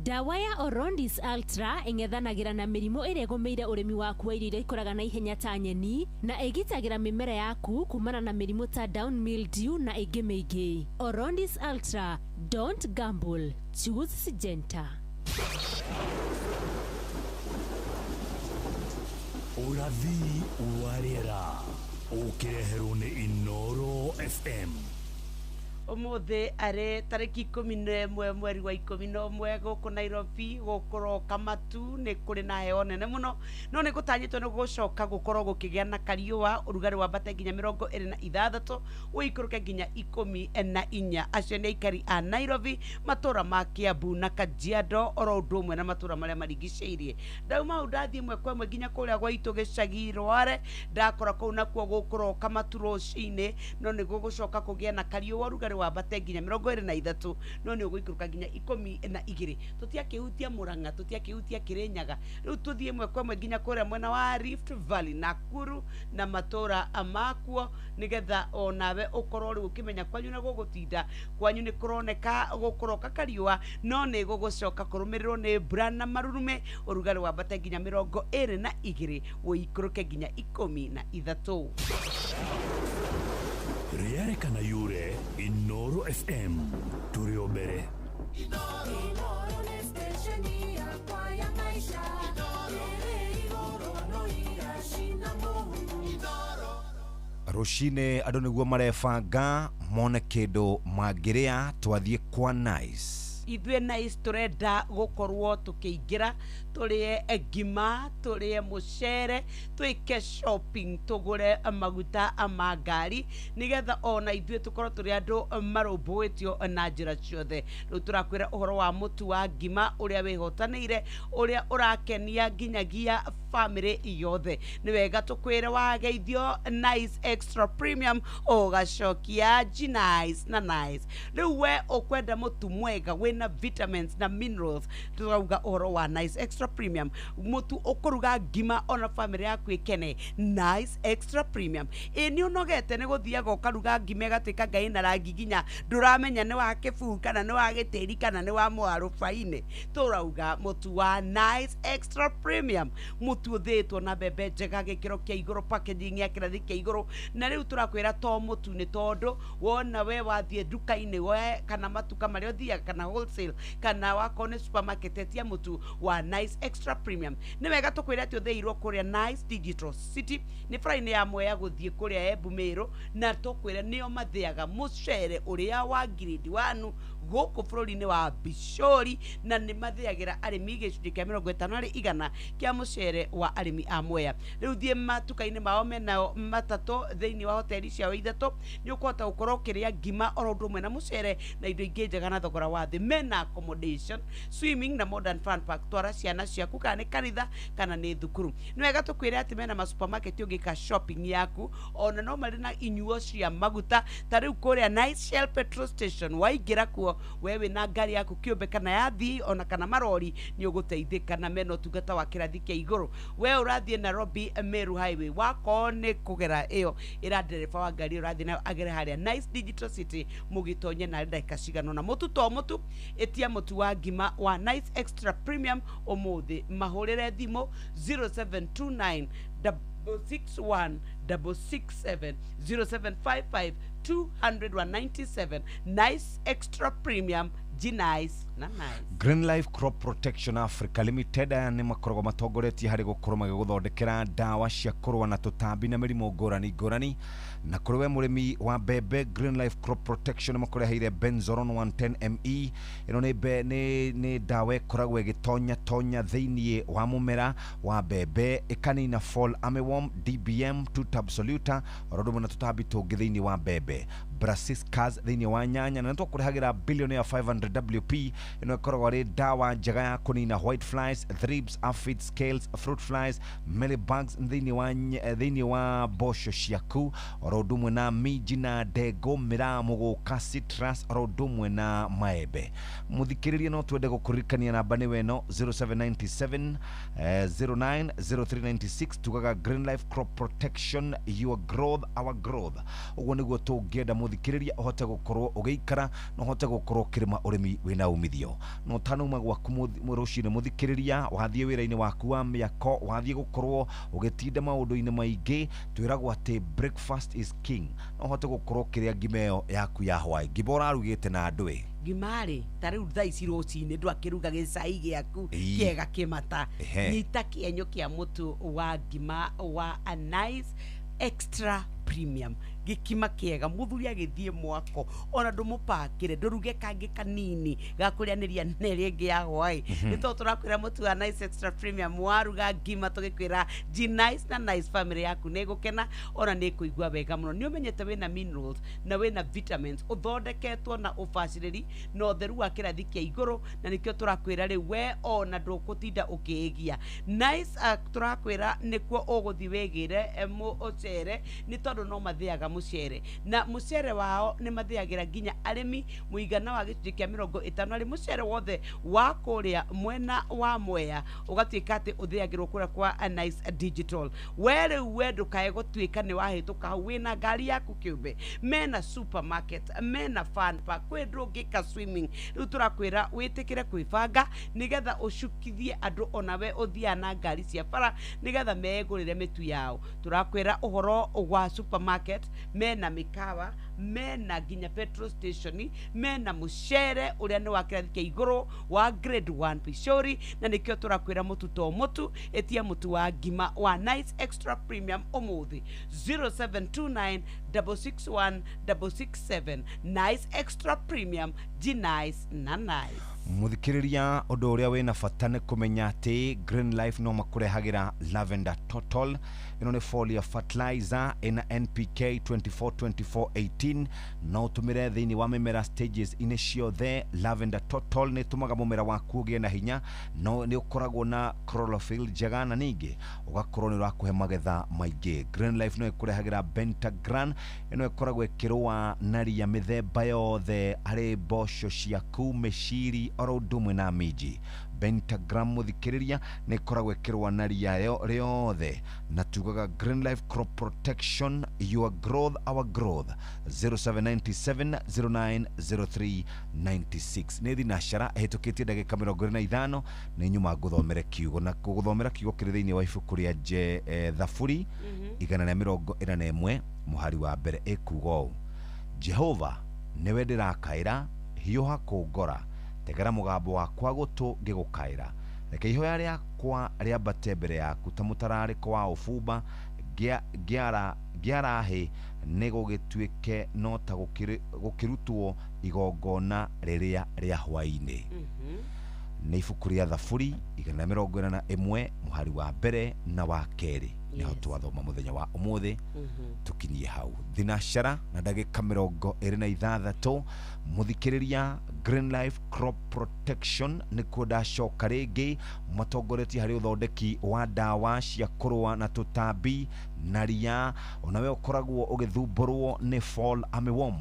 Ndawa ya Orondis Ultra ĩng'ethanagĩra na mĩrimũ ĩrĩa ĩgũmĩire ũrĩmi waku wa irio iria ikũraga na ihenya ta nyeni, na ĩgitagĩra mĩmera yaku kumana na mĩrimũ ta down mildew na ĩngĩ mĩingĩ. Orondis Ultra, don't gamble, choose Syngenta. Ũrathi wa rĩera ũkĩreherwo nĩ Inooro FM. Ũmũthĩ arĩ tarĩki 11 mweri wa 11 gũkũ Nairobi gũkũroka matu, nĩ kũrĩ na heho nene mũno, no nĩ gũtanyĩtwo nĩ gũcoka gũkorwo gũkĩgĩa na kariũa, ũrugarĩ wambate nginya 26 ũikũrũke nginya 14. Acio nĩ aikari a Nairobi, matũra ma Kiambu na Kajiado oro ũndũ ũmwe na matũra marĩa marigicĩirie. Ndauma hau ndathiĩ ĩmwe kwa ĩmwe nginya kũrĩa gwaitũ gĩcagi Rware, ndakora kũu nakuo gũkũroka matu rũcinĩ, no nĩ gũgũcoka kũgĩa na kariũa, ũrugarĩ wambate nginya 23, no nĩ ũgũikũrũka nginya 12. Tũtiakĩhutia Murang'a, tũtiakĩhutia Kĩrĩnyaga. Rĩu tũthiĩ ĩmwe kwa ĩmwe nginya kũrĩa mwena wa Rift Valley, Nakuru na matũra makuo, nĩgetha onawe ũkorwo rĩu ũkĩmenya kwanyu na gũgũtinda kwanyu nĩ kũroneka gũkũroka kariũa, no nĩ gũgũcoka kũrũmĩrĩrwo nĩ mbura na marurume, ũrugarĩ wambate nginya 22 ũikũrũke nginya 13. Rĩarĩ kana yure Inooro FM tũrĩ o mbere. Inooro nĩ station yakwa ya maisha, ĩrĩ igũrũ no iracina mũhu. Rũcinĩ andũ nĩguo marebanga mone kĩndũ mangĩrĩa, twathiĩ kwa Nice. Ithuĩ Nice tũrenda gũkorwo tũkĩingĩra tũrĩe ngima, tũrĩe mũcere, twĩke shopping, tũgũre maguta ma ngari, nĩgetha ona ithuĩ tũkorwo tũrĩ andũ marũmbũĩtio na njĩra ciothe. Rĩu tũrakwĩra ũhoro wa mũtu wa ngima ũrĩa wĩhotanĩire, ũrĩa ũrakenia nginyagia famĩlĩ yothe. Nĩ wega tũkwĩre wageithio Nice Extra Premium ũgacokia G Nice na Nice. Rĩu we ũkwenda mũtu mwega wĩna vitamins na minerals, tũrauga ũhoro wa Nice Extra Premium, mũtu ũkũruga ngima ona famĩlĩ yaku ĩkene. Nice Extra Premium. Ĩ nĩ ũnogete nĩ gũthiaga ũkaruga ngima ĩgatuĩka ngai ĩna rangi nginya ndũramenya nĩ wa kĩbuu kana nĩ wa gĩtĩri kana nĩ wa mũarubaine. Tũrauga mũtu wa Nice Extra Premium, mũtu ũthĩĩtwo na mbembe njega gĩkĩro kĩa igũrũ, packaging ya kĩrathi kĩa igũrũ. Na rĩu tũrakwĩra to mũtu, nĩ tondũ wona we wathiĩ nduka-inĩ we kana matuka marĩa ũthiaga kana wholesale kana wakorwo nĩ supermarket, etia mũtu wa Nice Extra Premium. Nĩ wega tũkwĩre atĩ ũthĩirwo kũrĩa Nice Digital City, nĩ bara-inĩ ya Mwea gũthiĩ kũrĩa Embu Meru, na tũkwĩre nĩo mathĩaga mũcere ũrĩa wa grade 1 gũkũ bũrũri-inĩ wa Bishori, na nĩ mathĩagĩra arĩmi gĩcunjĩ kĩa 50 harĩ igana kĩa mũcere wa arĩmi a Mwea. Rĩu thiĩ matuka-inĩ mao menao matatũ thĩinĩ wa hoteli ciao ithatũ, nĩ ũkũhota gũkorwo ũkĩrĩa ngima oro ũndũ ũmwe na mũcere na indo ingĩ njega na thogora wa thĩ. Mena accommodation, swimming na modern fun park. Twara ciana ciaku kana nĩ kanitha kana nĩ thukuru. Nĩ wega tũkwĩre atĩ mena ma supermarket ũngĩka shopping yaku, ona no marĩ na inyuo cia maguta ta rĩu kũrĩa Nice Shell petrol station. Waingĩra kuo we wĩna ngari yaku kĩũmbe kana ya thii ona kana marori, nĩ ũgũteithĩka na mena ũtungata wa kĩrathi kĩa igũrũ. We ũrathiĩ Nairobi Meru Highway, wakorwo nĩ kũgera ĩyo ĩra ndereba wa ngari ũrathiĩ nayo agere harĩa Nice Digital City, mũgĩtonye narĩ ndagĩka cigana ũna. Mũtu to mũtu, ĩtia mũtu wa ngima wa Nice Extra Premium ũmũthĩ. Mahũrĩre thimũ 0729 661 667, 0755 200 197. Nice Extra Premium, G Nice na Nice. Green Life Crop Protection Africa Limited, aya nĩ makoragwo matongoretie harĩ gũkorwo magĩgũthondekera ndawa cia kũrũa na tũtambi na mĩrimũ ngũrani ngũrani. Na kũrĩ we mũrĩmi wa mbembe, Green Life Crop Protection makũreheire Benzoron 110 ME. Ĩno nĩ mbe, nĩ, nĩ ndawa ĩkoragwo ĩgĩtonya tonya thĩinĩ wa mũmera wa mbembe, ĩkanina fall armyworm, DBM, tuta absoluta, oro ũndũ ũmwe na tũtambi tũngĩ thĩinĩ wa mbembe, brassicas thĩinĩ wa nyanya. Na nĩtwakũrehagĩra Billionaire 500 WP. Ĩno ĩkoragwo arĩ ndawa njega ya kũnina white flies, thrips, aphids, scales, fruit flies, mealybugs thĩinĩ wa mboco ciaku, oro ũndũ ũmwe na minji na ndengũ, mĩraa, mũgũka, citrus, oro ũndũ ũmwe na maembe. Mũthikĩrĩria, no twende gũkũririkania namba nĩwe ĩno 0797 09 0396. Tugaga Green Life Crop Protection, your growth our growth. Ũguo nĩguo tũngĩenda mũthikĩrĩria ũhote gũkorwo ũgĩikara na ũhote gũkorwo ũkĩrĩma ũrĩmi wĩna umithio. umithio no tanauma gwaku rũcinĩ mũthikĩrĩria wathiĩ wĩra-inĩ waku wa mĩako wathiĩ gũkorwo ũgĩtinda maũndũ-inĩ maingĩ twĩragwo atĩ breakfast is king no ũhote gũkorwo ũkĩrĩa ngima ĩyo yaku ya hwaĩ ngima ũrarugĩte na andũ ĩ Ngima-rĩ, ta rĩu thaa ici rũcinĩ ndwakĩruga gĩcai gĩaku kĩega kĩmata. Nyita kĩenyo kĩa mũtu wa ngima wa a Nice Extra Premium, gĩkima kĩega, mũthuri agĩthiĩ mwako ona ndũmũpakĩre, ndũruge kangĩ kanini gakũrĩanĩria na ĩrĩa ĩngĩ ya hwaĩ. Nĩ tondũ tũrakwĩra mũtu wa Nice Extra Premium waruga ngima tũgĩkwĩra G Nice na Nice family yaku nĩ ĩgũkena ona nĩ ĩkũigua wega mũno. Nĩ ũmenyete wĩna minerals na wĩna vitamins, ũthondeketwo na ũbacĩrĩri na ũtheru wa kĩrathi kĩa igũrũ, na nĩkĩo tũrakwĩra rĩu we ona ndũgũtinda ũkĩĩgia. Nice tũrakwĩra nĩkuo ũgũthiĩ wĩgĩre mũcere, nĩ tondũ no mathĩaga mũcere na mũcere wao nĩ mathĩagĩra nginya arĩmi mũigana wa gĩcunjĩ kĩa 50 harĩ mũcere wothe wa kũrĩa mwena wa Mwea ũgatuĩka atĩ ũthĩagĩrwo kũrĩa kwa Nice Digital. We rĩu we ndũkae gũtuĩka nĩ wahĩtũka hau wĩna ngari yaku kĩũmbe, mena supermarket, mena fun park, kwĩ ndũngĩka swimming. Rĩu tũrakwĩra wĩtĩkĩre kwĩbanga nĩgetha ũcukithie andũ onawe ũthiaga na ngari cia bara nĩgetha megũrĩre mĩtu yao. Tũrakwĩra ũhoro wa supermarket, mena mĩkawa, mena nginya petrol station, mena mũcere ũrĩa nĩ wa kĩrathi kĩa igũrũ wa grade 1 Pishori, na nĩkĩo tũrakwĩra mũtu to mũtu, ĩtia mũtu wa ngima wa Nice Extra Premium ũmũthĩ 0729 661 667. Nice Extra Premium, G Nice na Nice. Mũthikĩrĩria, ũndũ ũrĩa wĩna bata nĩ kũmenya atĩ Green Life no makũrehagĩra Lavender Total. Ĩno nĩ foliar fertilizer ĩna NPK 24 24 18, no ũtũmĩre thĩinĩ wa mĩmera stages inĩ ciothe. Lavender Total nĩ ĩtũmaga mũmera waku ũgĩe na hinya, no nĩ ũkoragwo na chlorophyll njega na ningĩ ũgakorwo nĩ ũrakũhe magetha maingĩ. Green Life no ĩkũrehagĩra Pentagran, ĩno ĩkoragwo ĩkĩrũa na ria mĩthemba yothe harĩ mboco ciaku, mĩciri oro ũndũ ũmwe na minji. Pentagram mũthikĩrĩria nĩ ĩkoragwo ĩkĩrũa na ria rĩothe, na tugaga Green Life Crop Protection, your growth our growth. 0797 0903 96. Nĩ thinacara ĩhĩtũkĩtie ndagĩka 25, nĩ nyuma ngũthomere kiugo, na gũthomera kiugo kĩrĩ thĩinĩ wa ibuku rĩa Thaburi 141 mũhari wa mbere, ĩkuga ũũ: Jehova nĩwe ndĩrakaĩra, hiũha kũngora, tegera mũgambo wakwa gũtũ ngĩgũkaĩra, reke ihoya rĩakwa rĩambate mbere yaku ta mũtararĩko wa ũbumba, ngĩarahĩ nĩ gũgĩtuĩke no ta gũkĩrutwo igongona rĩrĩa rĩa hwaĩ-inĩ. Nĩ ibuku rĩa Thaburi 141 mũhari wa mbere na wa kerĩ, nĩho twathoma mũthenya wa ũmũthĩ. Tũkinyie hau thinacara na ndagĩka 26. Mũthikĩrĩria, Green Life Crop Protection nĩkuo ndacoka rĩngĩ, matongoretie harĩ ũthondeki wa ndawa cia kũrũa na tũtambi na ria. Onawe ũkoragwo ũgĩthumbũrwo nĩ fall armyworm,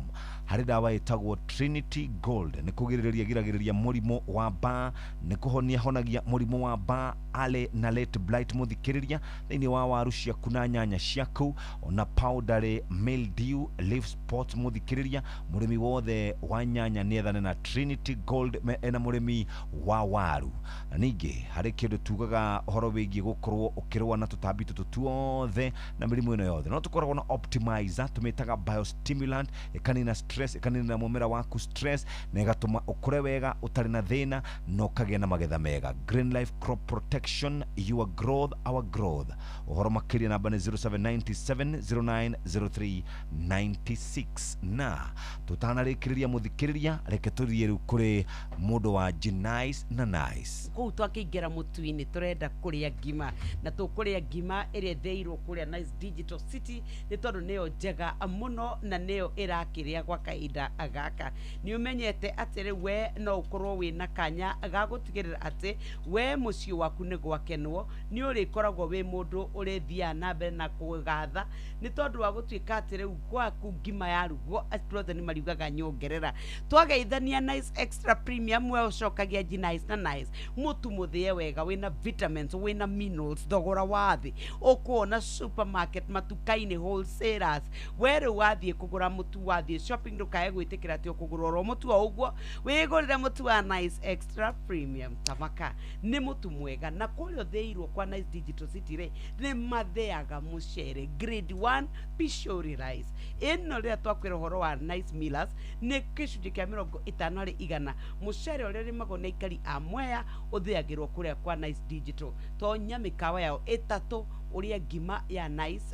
harĩ ndawa ĩtagwo Trinity Gold, nĩ kũgirĩrĩria giragĩrĩria mũrimũ wa mbaa, nĩ kũhonia honagia mũrimũ wa mbaa early na late blight mũthikĩrĩria thĩinĩ wa waru ciaku na nyanya ciaku, ona powdery mildew, leaf spot. Mũthikĩrĩria, mũrĩmi wothe wa nyanya nĩethane na Trinity Gold ena mũrĩmi wa waru. Na ningĩ harĩ kĩndũ tugaga ũhoro wĩgiĩ gũkorwo ũkĩrũa na tũtambi tũtũ tuothe na mĩrimũ ĩno yothe, no tũkoragwo na optimizer, tũmĩtaga biostimulant, ĩkanina stress, ĩkanina mũmera waku stress na ĩgatũma ũkũre wega ũtarĩ na thĩna na ũkagĩa na magetha mega. Green Life Crop Protection, your growth our growth. Ũhoro makĩria namba nĩ 0797 0903 96. Na tũtanarĩkĩrĩria mũthikĩrĩria, reke tũthiĩ rĩu kũrĩ mũndũ wa G-Nice na Nice. Kũu twakĩingĩra mũtu-inĩ, tũrenda kũrĩa ngima, na tũkũrĩa ngima ĩrĩa ĩthĩirwo kũrĩa Nice Digital City, nĩ tondũ nĩyo njega mũno na nĩyo ĩrakĩrĩa gwa kahinda gaka. Nĩ ũmenyete atĩ rĩu we no ũkorwo wĩna kanya ga gũtigĩrĩra atĩ we mũciĩ waku nĩ gwakenwo, nĩ ũrĩkoragwo wĩ mũndũ ũrĩthiaga na mbere na kũgatha nĩ tondũ wa gũtuĩka atĩ rĩu gwaku ngima yarugwo andũ othe nĩ mariugaga nyongerera. Twageithania Nice Extra Premium, we ũcokagia G Nice na Nice, mũtu mũthĩe wega wĩna vitamins, wĩna minerals, thogora wa thĩ ũkuona supermarket. Supermarket, matuka-inĩ, wholesalers. We rĩu wathiĩ kũgũra mũtu, wathiĩ shopping, ndũkae gwĩtĩkĩra atĩ ũkũgũra oro mũtu o ũguo, wĩgũrĩre mũtu wa Nice Extra Premium Tamaka, nĩ mũtu mwega. Na kũrĩa ũthĩirwo kwa Nice Digital City rĩ, nĩ matheaga mũcere grade 1 Pishori rice. Ĩno rĩrĩa twakwĩra ũhoro wa Nice Millers, nĩ gĩcunjĩ kĩa 50% mũcere ũrĩa ũrĩmagwo nĩ aikari a Mwea ũthĩagĩrwo kũrĩa kwa Nice Digital. Tonya mĩkawa yao ĩtatũ, ũrĩe ngima ya Nice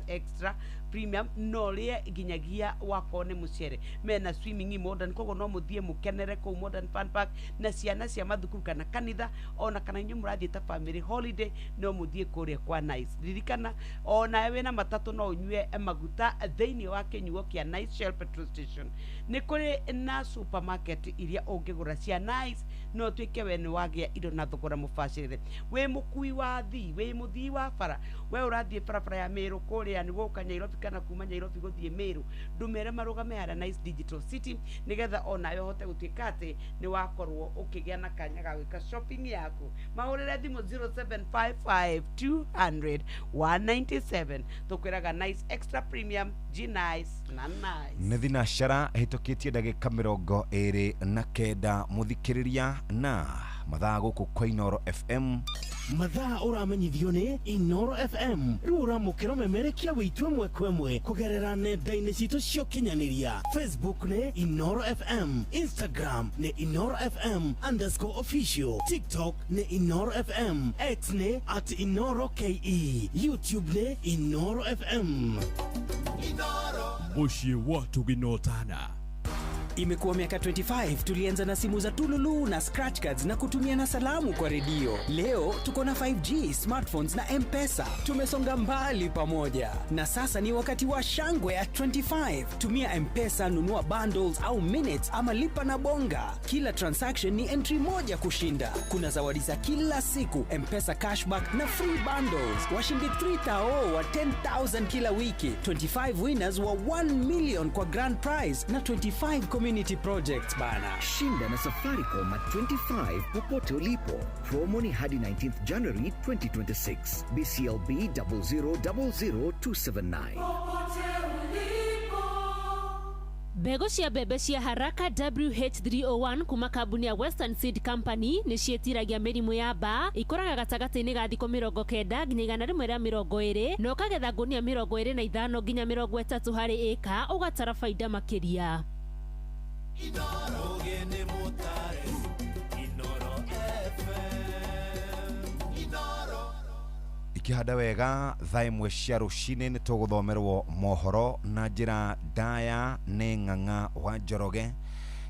Extra Premium, no ũrĩe nginyagia wakorwo nĩ mũcere. Mena swimming modern, koguo no mũthiĩ mũkenere kũu Modern Fun Park na ciana cia mathukuru kana kanitha, ona kana inyuĩ mũrathiĩ ta family holiday, no mũthiĩ kũrĩa kwa Nice. Ririkana onawe wĩna matatũ no ũnyue maguta thĩinĩ wa kĩnyuo kĩa Nice Shell petrol station. Nĩ kũrĩ na supermarket iria ũngĩgũra cia Nice, no ũtuĩke we nĩ wagĩa indo na thogora mũbacĩrĩre. Wĩ mũkui wa thii, wĩ mũthii wa bara, we ũrathiĩ barabara ya Meru kũrĩa nĩ gũka Nairobi kana kuma Nairobi gũthiĩ Meru, ndũmere marũgame harĩa Nice Digital City, nĩgetha onawe ũhote gũtuĩka atĩ nĩ wakorwo ũkĩgĩa na kanya ga gwĩka shopping yaku. Mahũrĩre thimũ 0755 200 197. Tũkwĩraga Nice Extra Premium, G Nice na Nice. Nĩ thinacara ĩhĩtũkĩtie ndagĩka 29, mũthikĩrĩria, na mathaa gũkũ kwa Inoro FM. Mathaa ũramenyithio nĩ Inoro FM. Rĩu ũramũkĩra memerekia witũ ĩmwe kwa ĩmwe kũgerera nenda-inĩ citũ cia ũkinyanĩria. Facebook nĩ Inoro FM, Instagram nĩ Inoro FM_official, TikTok nĩ Inoro FM, X nĩ @InoroKE, YouTube nĩ Inoro FM. Mũciĩ wa Tuginotana. Imekuwa miaka 25. Tulianza na simu za tululu na scratch cards na kutumia na salamu kwa redio. Leo tuko na 5G smartphones na M-Pesa. Tumesonga mbali pamoja, na sasa ni wakati wa shangwe ya 25. Tumia M-Pesa, nunua bundles au minutes, ama lipa na Bonga. Kila transaction ni entry moja kushinda. Kuna zawadi za kila siku, M-Pesa cashback na free bundles. Washindi 3000 wa 10,000 kila wiki, 25 winners wa 1 million kwa grand prize na 25 community projects, bana. Shinda na Safaricom at 25 popote ulipo. Promo ni hadi 19th January 2026. BCLB 0000279. Popote ulipo. Mbegũ cia mbembe cia Haraka WH301 kuma kambuni ya Western Seed Company nĩ ciĩtiragia mĩrimũ ya mbaa, ikũraga gatagatĩ-inĩ ga thikũ 90 nginya 120, na ũkagetha ngũnia 25 nginya 30 harĩ ĩka, ũgatara baida makĩria. Ũgĩ nĩ mũtare Inoro FM Inoro. Ikĩhanda wega, thaa 1 cia rũcinĩ nĩ tũgũthomerwo mohoro na njĩra ndaya nĩ Ng'ang'a wa Njoroge.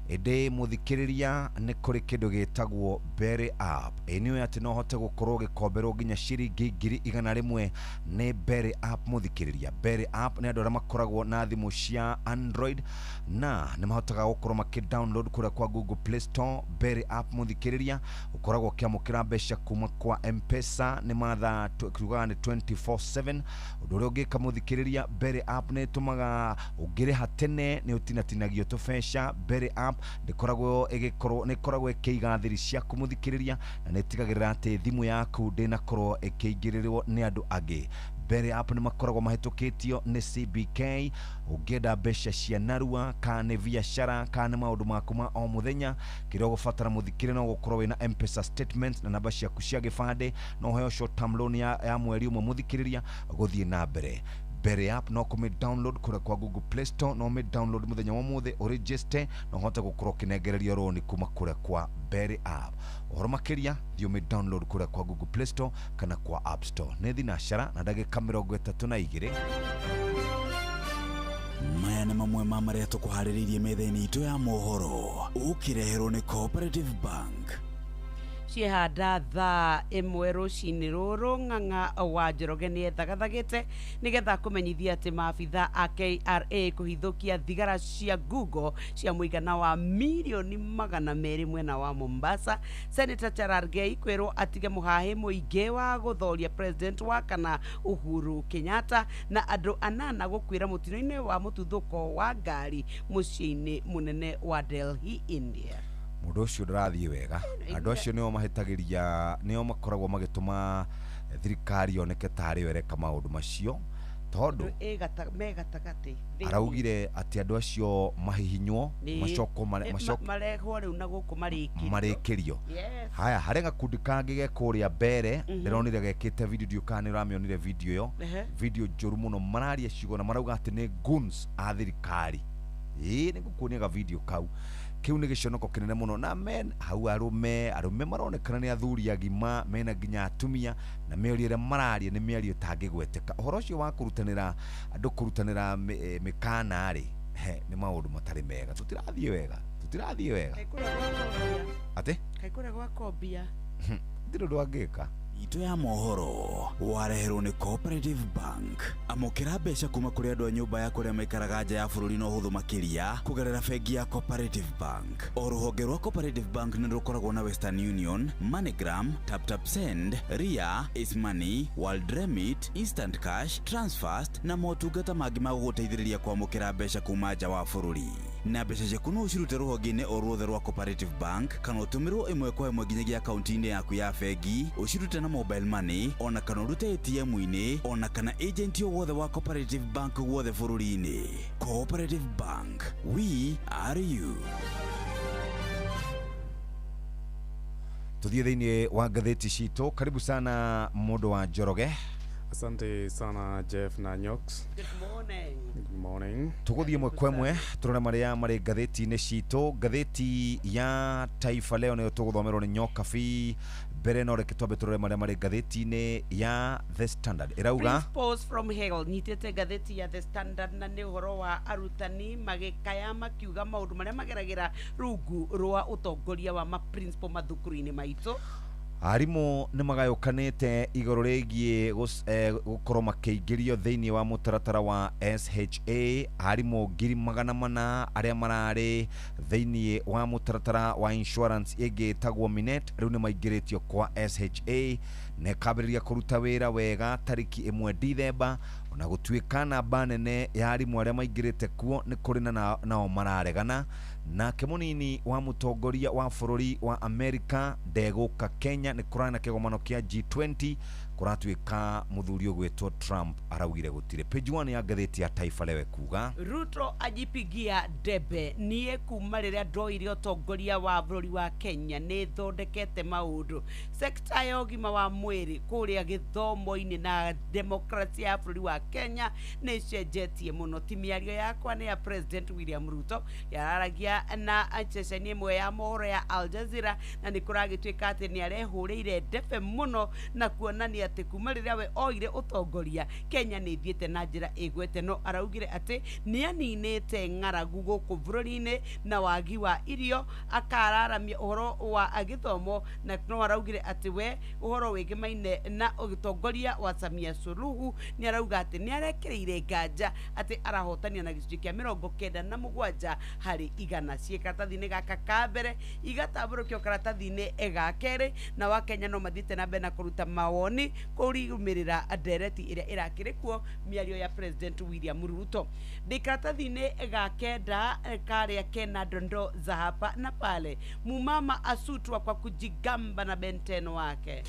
Ĩndĩ mũthikĩrĩria, nĩ kũrĩ kĩndũ gĩtagwo Berry App. Ĩ nĩ ũĩ atĩ no ũhote gũkorwo ũgĩkomberwo nginya ciringi 100,000 nĩ Berry App? Mũthikĩrĩria, Berry App nĩ andũ arĩa makoragwo na thimũ cia Android, na nĩ mahotaga gũkorwo makĩ download kũrĩa kwa Google Play Store. Berry App, mũthikĩrĩria, ũkoragwo ũkĩamũkĩra mbeca kuma kwa M-Pesa, nĩ mathaa tugaga nĩ 24/7. Ũndũ ũrĩa ũngĩka, mũthikĩrĩria, Berry App nĩ ĩtũmaga ũngĩrĩha tene nĩ ũtinatinagio tũbeca. Berry App ndĩkoragwo ĩgĩkorwo, nĩ ĩkoragwo ĩkĩiga thiri ciaku, mũthikĩrĩria, na nĩ ĩtigagĩrĩra atĩ thimũ yaku ndĩnakorwo ĩkĩingĩrĩrwo nĩ andũ angĩ. Berry App nĩ makoragwo mahĩtũkĩtio nĩ CBK. Ũngĩenda mbeca cia narua, kana nĩ biacara, kana nĩ maũndũ maku ma o mũthenya, kĩrĩa ũgũbatara, mũthikĩrĩria, no gũkorwo wĩna M-Pesa statement na namba ciaku cia gĩbandĩ. No ũheo short term loan ya mweri ũmwe, mũthikĩrĩria, gũthiĩ na mbere. Berry App no kũmĩ download kũrĩa kwa Google Play Store. No ũmĩ download mũthenya wa ũmũthĩ, ũregister na ũhote gũkorwo ũkĩnengererio rũni kuma kũrĩa kwa Berry App. Ũhoro makĩria, thiĩ ũmĩ download kũrĩa kwa Google Play Store kana kwa App Store. Nĩ thinacara na ndagĩka 32. Maya nĩ mamwe ma marĩa tũkũharĩrĩirie metha-inĩ itũ ya mohoro, ũkĩreherwo nĩ Cooperative Bank. Ciehanda thaa 1 rũcinĩ rũrũ, Ng'ang'a wa Njoroge nĩ ethagathagĩte nĩgetha kũmenyithia atĩ maabitha a KRA kũhithũkia thigara cia Google cia mũigana wa mirioni 200 mwena wa Mombasa. Senator Cherargei kwĩrwo atige mũhahĩ mũingĩ wa gũthoria president wa kana Uhuru Kenyatta, na andũ anana gũkuĩra mũtino-inĩ wa mũtuthũko wa ngari mũciĩ-inĩ mũnene wa Delhi, India. Mũndũ ũcio ndarathiĩ wega. Andũ acio nĩo mahĩtagĩria, nĩo makoragwo magĩtũma Thirikari yoneke tarĩ yo ĩreka maũndũ macio tondũ me gatagatĩ araugire atĩ andũ acio mahihinywo macokwo marehwo rĩu na gũkũ marĩkĩrio. Yes. Haya, harĩ gakundi kangĩ ge kũrĩa mbere ndĩronire gekĩte video, ndiũ kana nĩ ũramĩonire video ĩyo. Video njũru mũno, mararia ciugo na marauga atĩ nĩ goons a thirikari. Ĩĩ, nĩ ngũkuonia ga video kau. Kĩu nĩ gĩconoko kĩnene mũno na men hau arũme maronekana nĩ athuri agima mena nginya atumia na mĩario ĩrĩa mararia nĩ mĩario ĩtangĩgweteka. Ũhoro ũcio wa kũrutanĩra andũ kũrutanĩra mĩkana rĩ, nĩ maũndũ matarĩ mega. Tũtirathiĩ wega, tũtirathiĩ wega. Atĩ kaĩ kũrĩa gwakombia ndirĩ ũndũ angĩka. Itũ ya mohoro wareherwo nĩ Cooperative Bank. Amũkĩra mbeca kuma kũrĩ andũ a nyũmba ya kũrĩa maikaraga nja ya bũrũri na ũhũthũ makĩria kũgerera bengi ya Cooperative Bank. O rũhonge rwa Cooperative Bank nĩ rũkoragwo na Western Union, MoneyGram, TapTap Send, Ria, Money, World Remit, Instant Cash, Transfast na motungata mangĩ ma gũgũteithĩrĩria kwamũkĩra mbeca kuma nja wa bũrũri. Na mbeca ciaku no ũcirute rũhonge-inĩ o ruothe rwa Cooperative Bank kana ũtũmĩrwo ĩmwe kwa ĩmwe nginyagia akaunti-inĩ yaku ya bengi, ũcirute na mobile money ona kana ũrute ATM-inĩ ona kana agent o wothe wa Cooperative Bank guothe bũrũri-inĩ. Cooperative Bank, we are you. Tuthiĩ thĩinĩ wa ngathĩti citũ. Karibu sana mũndũ wa Njoroge. Asante sana Jeff na Nyox. Good morning. Good morning. Tũgũthiĩ ĩmwe kwa ĩmwe tũrore marĩa marĩ ngathĩti-inĩ citũ. Ngathĩti ya Taifa Leo nĩyo tũgũthomerwo nĩ Nyokabi. Mbere no reke twambe tũrore marĩa marĩ ngathĩti-inĩ ya The Standard. Ĩrauga Principles from Hell. Nyitĩte ngathĩti ya The Standard na nĩ ũhoro wa arutani magĩkaya makiuga maũndũ marĩa mageragĩra rungu rwa ũtongoria wa ma-principal mathukuru-inĩ maitũ. Arimũ nĩ magayũkanĩte igũrũ rĩgiĩ gũkorwo makĩingĩrio thĩinĩ wa mũtaratara wa SHA. Arimũ 400,000 arĩa mararĩ thĩinĩ wa mũtaratara wa insurance ĩngĩ ĩtagwo Minet rĩu nĩ maingĩrĩtio kwa SHA na ĩkambĩrĩria kũruta wĩra wega tarĩki 1 Dithemba. Ona gũtuĩka namba nene ya arimũ arĩa maingĩrĩte kuo nĩ kũrĩ na nao mararegana. Nake mũnini wa mũtongoria wa bũrũri wa Amerika ndegũka Kenya nĩ kũrarĩ na kĩgomano kĩa G20 kũratuĩka mũthuri ũgwĩtwo Trump araugire gũtirĩ. Page 1 ya ngathĩti ya Taifa Leo kuga Ruto ajipigia debe. Niĩ kuma rĩrĩa ndoire ũtongoria wa bũrũri wa Kenya nĩ thondekete maũndũ sekta ya ũgima wa mwĩrĩ kũrĩa gĩthomo-inĩ na demokrasia ya bũrũri wa Kenya nĩ ĩcenjetie mũno. Ti mĩario yakwa nĩ ya President William Ruto yararagia na ceceni ĩmwe ya mohoro ya Al Jazeera na nĩ kũragĩtuĩka atĩ nĩ arehũrĩire debe mũno na kuonania atĩ kuma rĩrĩa we oire ũtongoria Kenya nĩ ĩthiĩte na njĩra ĩgwete. No araugire atĩ nĩ aninĩte ng'aragu gũkũ bũrũri-inĩ na wagi wa irio, akararamia ũhoro wa gĩthomo na no araugire atĩ we ũhoro wĩgemaine na ũtongoria wa Samia Suluhu nĩ arauga atĩ nĩ arekereire nganja atĩ arahotania na gĩcunjĩ kĩa 97 harĩ igana. Ciĩ karatathi-inĩ gaka ka mbere igatambũrũkio karatathi-inĩ ga kerĩ na wa Kenya no mathiĩte na mbere na kũruta mawoni kũrũmĩrĩra ndereti ĩrĩa ĩrakĩrĩ kuo mĩario ya President William Ruto. Ndĩ karatathi-inĩ ga kenda karĩa kena dondoo za hapa na pale, mumama asutwa kwa kujigamba na benteno wake.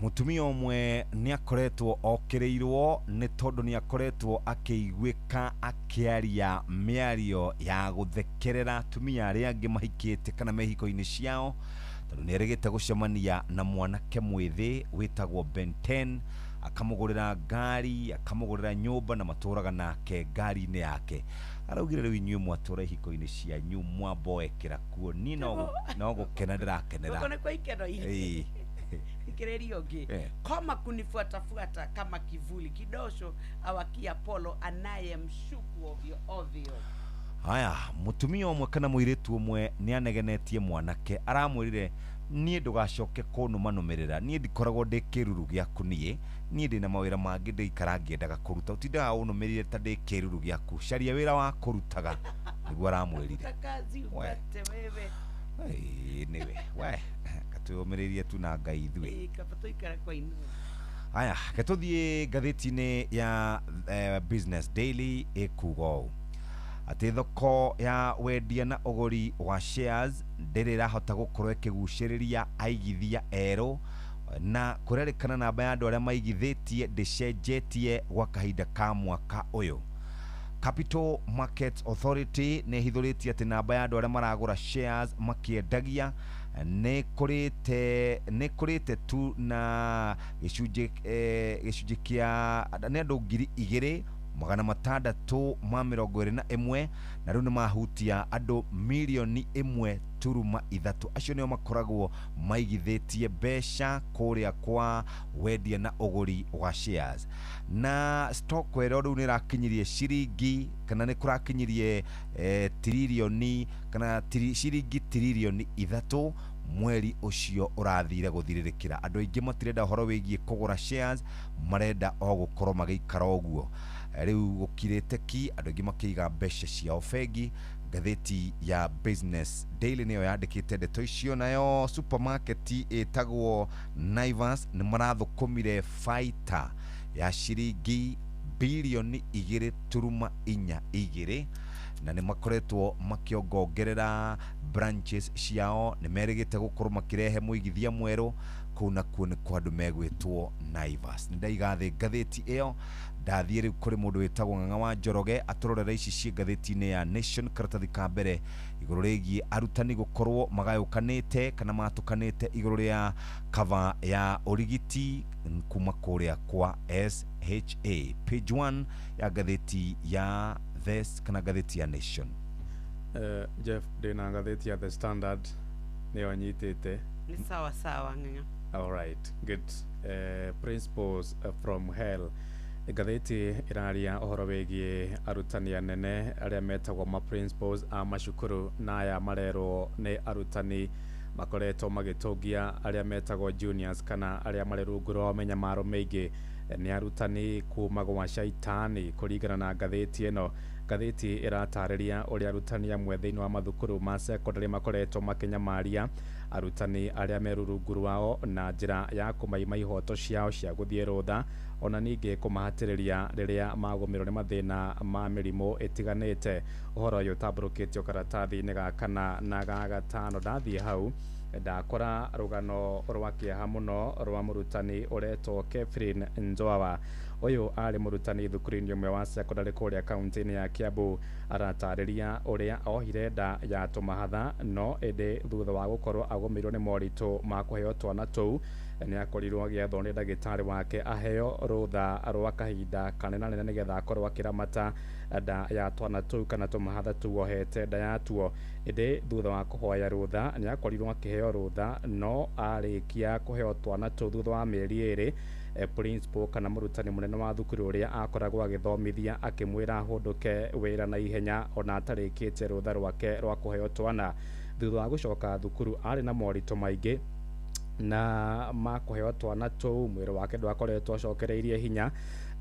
Mũtumia ũmwe nĩ akoretwo okĩrĩirwo nĩ tondũ nĩ akoretwo akĩiguĩka akĩaria mĩario ya gũthekerera atumia arĩa angĩ mahikĩte kana me hiko-inĩ ciao tondũ nĩ erĩgĩte gũcemania na mwanake mwĩthĩ wĩtagwo Ben 10 akamũgũrĩra ngari akamũgũrĩra nyũmba na matũraga nake ngari-inĩ yake. Araugire rĩu inyuĩ mwatũra ihiko-inĩ cianyu mwamboekera kuo niĩ no gũkena ndĩrakenera. Gũkũ nĩ kwa ikeno Ĩĩ. Ikĩrĩrio ũngĩ koma kunifuatafuata kama kivuli kidosho awakia polo anayemshuku ovyo ovyo. Haya, mũtumia ũmwe kana mũirĩtu ũmwe nĩ anegenetie mwanake aramwĩrire niĩ ndũgacoke kũnũmanũmĩrĩra niĩ ndikoragwo ndĩ kĩruru gĩaku niĩ ndĩna mawĩra mangĩ ndĩikara ngĩendaga kũruta ũtindaga ũnũmĩrĩire ta ndĩ kĩruru gĩaku caria wĩra wa kũrutaga nĩguo aramwĩrire. Kazi upate wewe. Ĩĩ nĩwe we katwĩyũmĩrĩrie tu na Ngai ithuĩ. Kaba tũikara kwa inua. Haya, ketũthiĩ ngathĩti-inĩ ya Business Daily ĩkuga ũũ atĩ thoko ya wendia na ũgũri wa shares ndĩrĩ ĩrahota gũkorwo ĩkĩgucĩrĩria aigithia erũ Na kũrerĩkana namba ya andũ arĩa maigithĩtie ndĩcenjetie gwa kahinda ka mwaka ũyũ. Capital Markets Authority nĩ ĩhithũrĩtie atĩ namba ya andũ arĩa maragũra shares makĩendagia nĩ kũrĩte tu na gĩcunjĩ gĩcunjĩ kĩa nĩ andũ 2621, na rĩu nĩ mahutia andũ 1.3 million. Acio nĩo makoragwo maigithĩtie mbeca kũrĩa kwa wendia na ũgũri wa shares. Na stock ĩro rĩu nĩ ĩrakinyirie ciringi kana nĩ kũrakinyirie tiririoni kana ciringi tiririoni 3 mweri ũcio ũrathire gũthirĩrĩkĩra. Andũ aingĩ matirenda ũhoro wĩgiĩ kũgũra shares, marenda o gũkorwo magĩikara ũguo. Rĩu gũkirĩte ki, andũ aingĩ makĩiga mbeca ciao bengi. Ngathĩti ya Business Daily nĩyo yandĩkĩte ndeto icio. Nayo supermarket ĩtagwo Naivas nĩ marathũkũmire baita ya ciringi 2.42 birioni, na nĩ makoretwo makĩongongerera branches ciao. Nĩ merĩgĩte gũkorwo makĩrehe mũigithia mwerũ kũu, nakuo nĩ kwa andũ megwĩtwo Naivas. Nĩ ndaiga thĩ ngathĩti ĩyo, ndathiĩ rĩu kũrĩ mũndũ wĩtagwo Ng'ang'a wa Njoroge atũrorera ici ciĩ ngathĩti-inĩ ya Nation karatathi ka mbere igũrũ rĩgiĩ arutani gũkorwo magayũkanĩte kana matũkanĩte igũrũ rĩa cover ya ũrigiti kuma kũrĩa kwa SHA, page 1 ya ngathĩti ya This kana ngathĩti ya Nation. Jeff, ndĩna ngathĩti ya The Standard nĩyo nyitĩte. Nĩ sawa sawa, Ng'ang'a. All right, good. Principles from hell. Ngathĩti ĩraria ũhoro wĩgiĩ arutani anene arĩa metagwo ma principals a macukuru, na aya marerwo nĩ arutani makoretwo magĩtũngia arĩa metagwo juniors kana arĩa marĩ rungu rwa mĩnyamaro mĩingĩ, nĩ arutani kuma gwa shaitani. Kũringana na ngathĩti ĩno, ngathĩti ĩratarĩria ũrĩa arutani amwe thĩinĩ wa mathukuru ma secondary makoretwo makĩnyamaria arutani arĩa me rungu rwao na njĩra ya kũmaima ihoto ciao cia gũthiĩ rũtha, ona ningĩ kũmahatĩrĩria rĩrĩa magũmĩrwo nĩ mathĩna ma mĩrimũ ĩtiganĩte. Ũhoro ũyũ ũtambũrũkĩtio karatathi-inĩ ga kana na ga gatano. Ndathiĩ hau ndakora rũgano rwa kĩeha mũno rwa mũrutani ũretwo Kefrin Njoawa. Ũyũ arĩ mũrutani thukuru-inĩ ũmwe wa secondary kũrĩa kaunti-inĩ ya Kiambu. Aratarĩria ũrĩa ohire nda ya tũmahatha, no ĩndĩ thutha wa gũkorwo agũmĩirwo nĩ moritũ ma kũheo twana tũu, nĩ akorirwo agĩethwo nĩ ndagĩtarĩ wake aheo rũtha rwa kahinda kanenanene nĩgetha akorwo akĩramata nda ya twana tũu kana tũmahatha tũu ohete nda yatuo. Ĩndĩ thutha wa kũhoya rũtha, nĩ akorirwo akĩheo rũtha, no arĩkia kũheo twana tũu thutha wa mĩeri 2, principal kana mũrutani mũnene wa thukuru ũrĩa akoragwo agĩthomithia akĩmwĩra ahũndũke wĩra na ihenya ona atarĩkĩtie rũtha rwake rwa kũheo twana. Thutha wa gũcoka thukuru, arĩ na moritũ maingĩ na ma kũheo twana tũu. Mwĩrĩ wake ndwakoretwo acokereirie hinya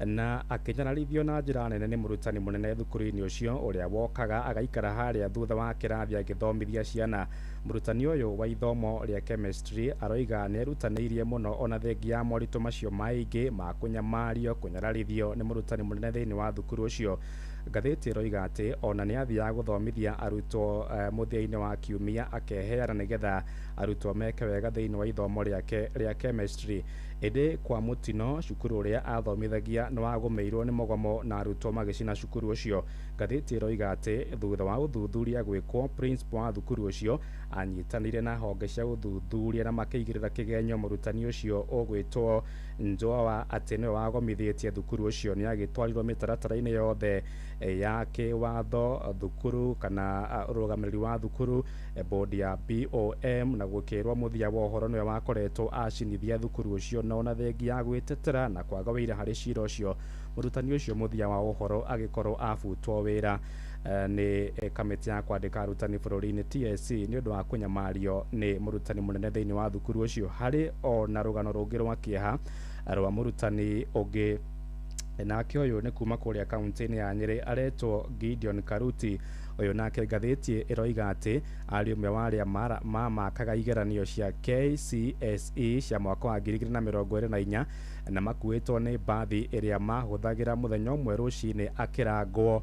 na akĩnyararithio na njĩra nene nĩ mũrutani mũnene thukuru-inĩ ũcio, ũrĩa wokaga agaikara harĩa thutha wa kĩrathi agĩthomithia ciana. Mũrutani ũyũ wa ithomo rĩa chemistry aroiga nĩ erutanĩirie mũno ona thengia ya moritũ macio maingĩ ma kũnyamario, kũnyararithio nĩ mũrutani mũnene thĩinĩ wa thukuru ũcio. Ngathĩti ĩroiga atĩ ona nĩ athiaga gũthomithia arutwo mũthia-inĩ wa kiumia, akeheana nĩgetha arutwo meke wega thĩinĩ wa ithomo rĩake rĩa chemistry. Ĩndĩ kwa mũtino, cukuru ũrĩa athomithagia nĩ wagũmĩirwo nĩ mũgomo na arutwo magĩcina cukuru ũcio. Ngathĩti ĩroiga atĩ thutha wa ũthuthuria gwĩkwo, principal wa thukuru ũcio anyitanĩire na honge cia ũthuthuria na makĩigĩrĩra kĩgenyo mũrutani ũcio ũgwĩtwo Njoa atĩ nĩwe wagomithĩtie thukuru ũcio. Nĩ agĩtwarirwo mĩtaratara-inĩ yothe ya kĩwatho, thukuru kana ũrũgamĩrĩri wa thukuru, bodi ya BOM, na gũkĩrwo mũthia wa ũhoro nĩwe wakoretwo acinithia thukuru ũcio. Na ona thengia ya gwĩtetera na kwaga wĩira harĩ cira ũcio, mũrutani ũcio mũthia wa ũhoro agĩkorwo abutwo wĩra nĩ kamĩtĩ ya kwandĩka arutani bũrũri-inĩ TSC nĩ ũndũ wa kũnyamario nĩ mũrutani mũnene thĩinĩ wa thukuru ũcio. Harĩ ona rũgano rũngĩ rwa kĩeha rwa mũrutani ũngĩ, nake ũyũ nĩ kuma kũrĩa kaunti-inĩ ya Nyĩrĩ, aretwo Gideon Karuti. Ũyũ nake ngathĩti ĩroiga atĩ arĩ ũmwe wa arĩa mamakaga igeranio cia KCSE cia mwaka wa 2024 na makuĩtwo nĩ mbathi ĩrĩa mahũthagĩra. Mũthenya ũmwe rũcinĩ akĩrangwo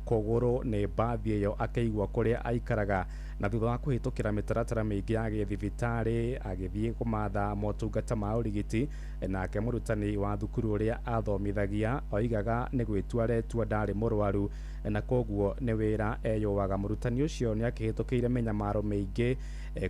kũgũrũ nĩ mbathi ĩyo akĩigua kũrĩa aikaraga. Na thutha wa kũhĩtũkĩra mĩtaratara mĩingĩ ya gĩthibitarĩ agĩthiĩ kũmatha motungata ma ũrigiti, nake mũrutani wa thukuru ũrĩa athomithagia oigaga nĩ gwĩtua aretua ndarĩ mũrwaru na koguo nĩ wĩra eyũaga. Mũrutani ũcio nĩ akĩhĩtũkĩire mĩnyamaro mĩingĩ,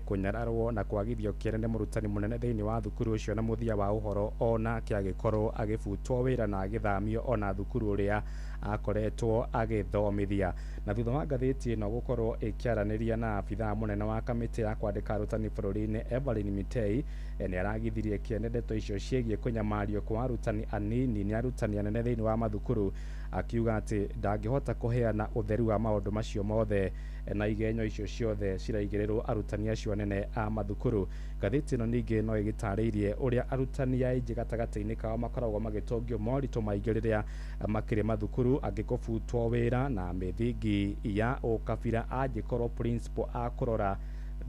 kũnyararwo na kwagithio kĩene nĩ mũrutani mũnene thĩinĩ wa thukuru ũcio, na mũthia wa ũhoro onake agĩkorwo agĩbutwo wĩra na agĩthamio ona thukuru ũrĩa akoretwo agĩthomithia. Na thutha wa ngathĩti ĩno gũkorwo ĩkĩaranĩria na abithaa mũnene wa kamĩtĩ ya kwandĩka arutani bũrũri-inĩ Evelyn Mitei, nĩ aragithirie kĩene ndeto icio ciĩgiĩ kũnyamario kwa arutani anini nĩ arutani anene thĩinĩ wa mathukuru, akiuga atĩ ndangĩhota kũheana ũtheru wa maũndũ macio mothe na igenyo icio ciothe ciraigĩrĩrwo arutani acio anene a mathukuru. Ngathĩti ĩno ningĩ no ĩgĩtarĩirie ũrĩa arutani aingĩ gatagatĩ-inĩ kao makoragwo magĩtũngio moritũ maingĩ rĩrĩa makĩrĩ mathukuru, angĩ kũbutwo wĩra na mĩthingi ya ũkabira angĩkorwo principal akũrora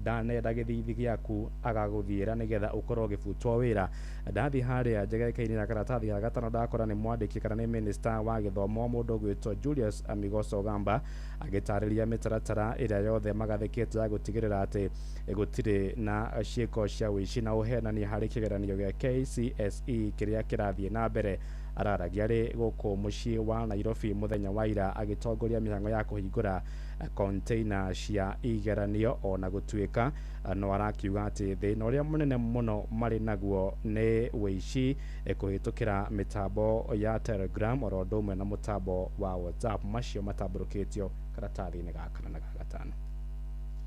ndanenda gĩthithi gĩaku agagũthiĩra nĩgetha ũkorwo ũgĩbutwo wĩra. Ndathiĩ harĩa njegeke-inĩ ya karatathi ga gatano ndakora nĩ mwandĩki kana nĩ minister wa gĩthomo mũndũ ũgwĩtwo Julius Amigoso Ogamba agĩtarĩria mĩtaratara ĩrĩa yothe magathĩkĩte ya gũtigĩrĩra atĩ gũtirĩ na ciĩko cia ũici na ũhenani harĩ kĩgeranio gĩa KCSE kĩrĩa kĩrathiĩ na mbere. Araragia arĩ gũkũ mũciĩ wa Nairobi mũthenya wa ira agĩtongoria mĩhang'o ya kũhingũra container cia igeranio, ona gũtuĩka no arakiuga atĩ thĩna ũrĩa mũnene mũno marĩ naguo nĩ ũici kũhĩtũkĩra mĩtambo ya Telegram oro ũndũ ũmwe na mũtambo wa WhatsApp, macio matambũrũkĩtio karatathi-inĩ ga kana na ga gatano.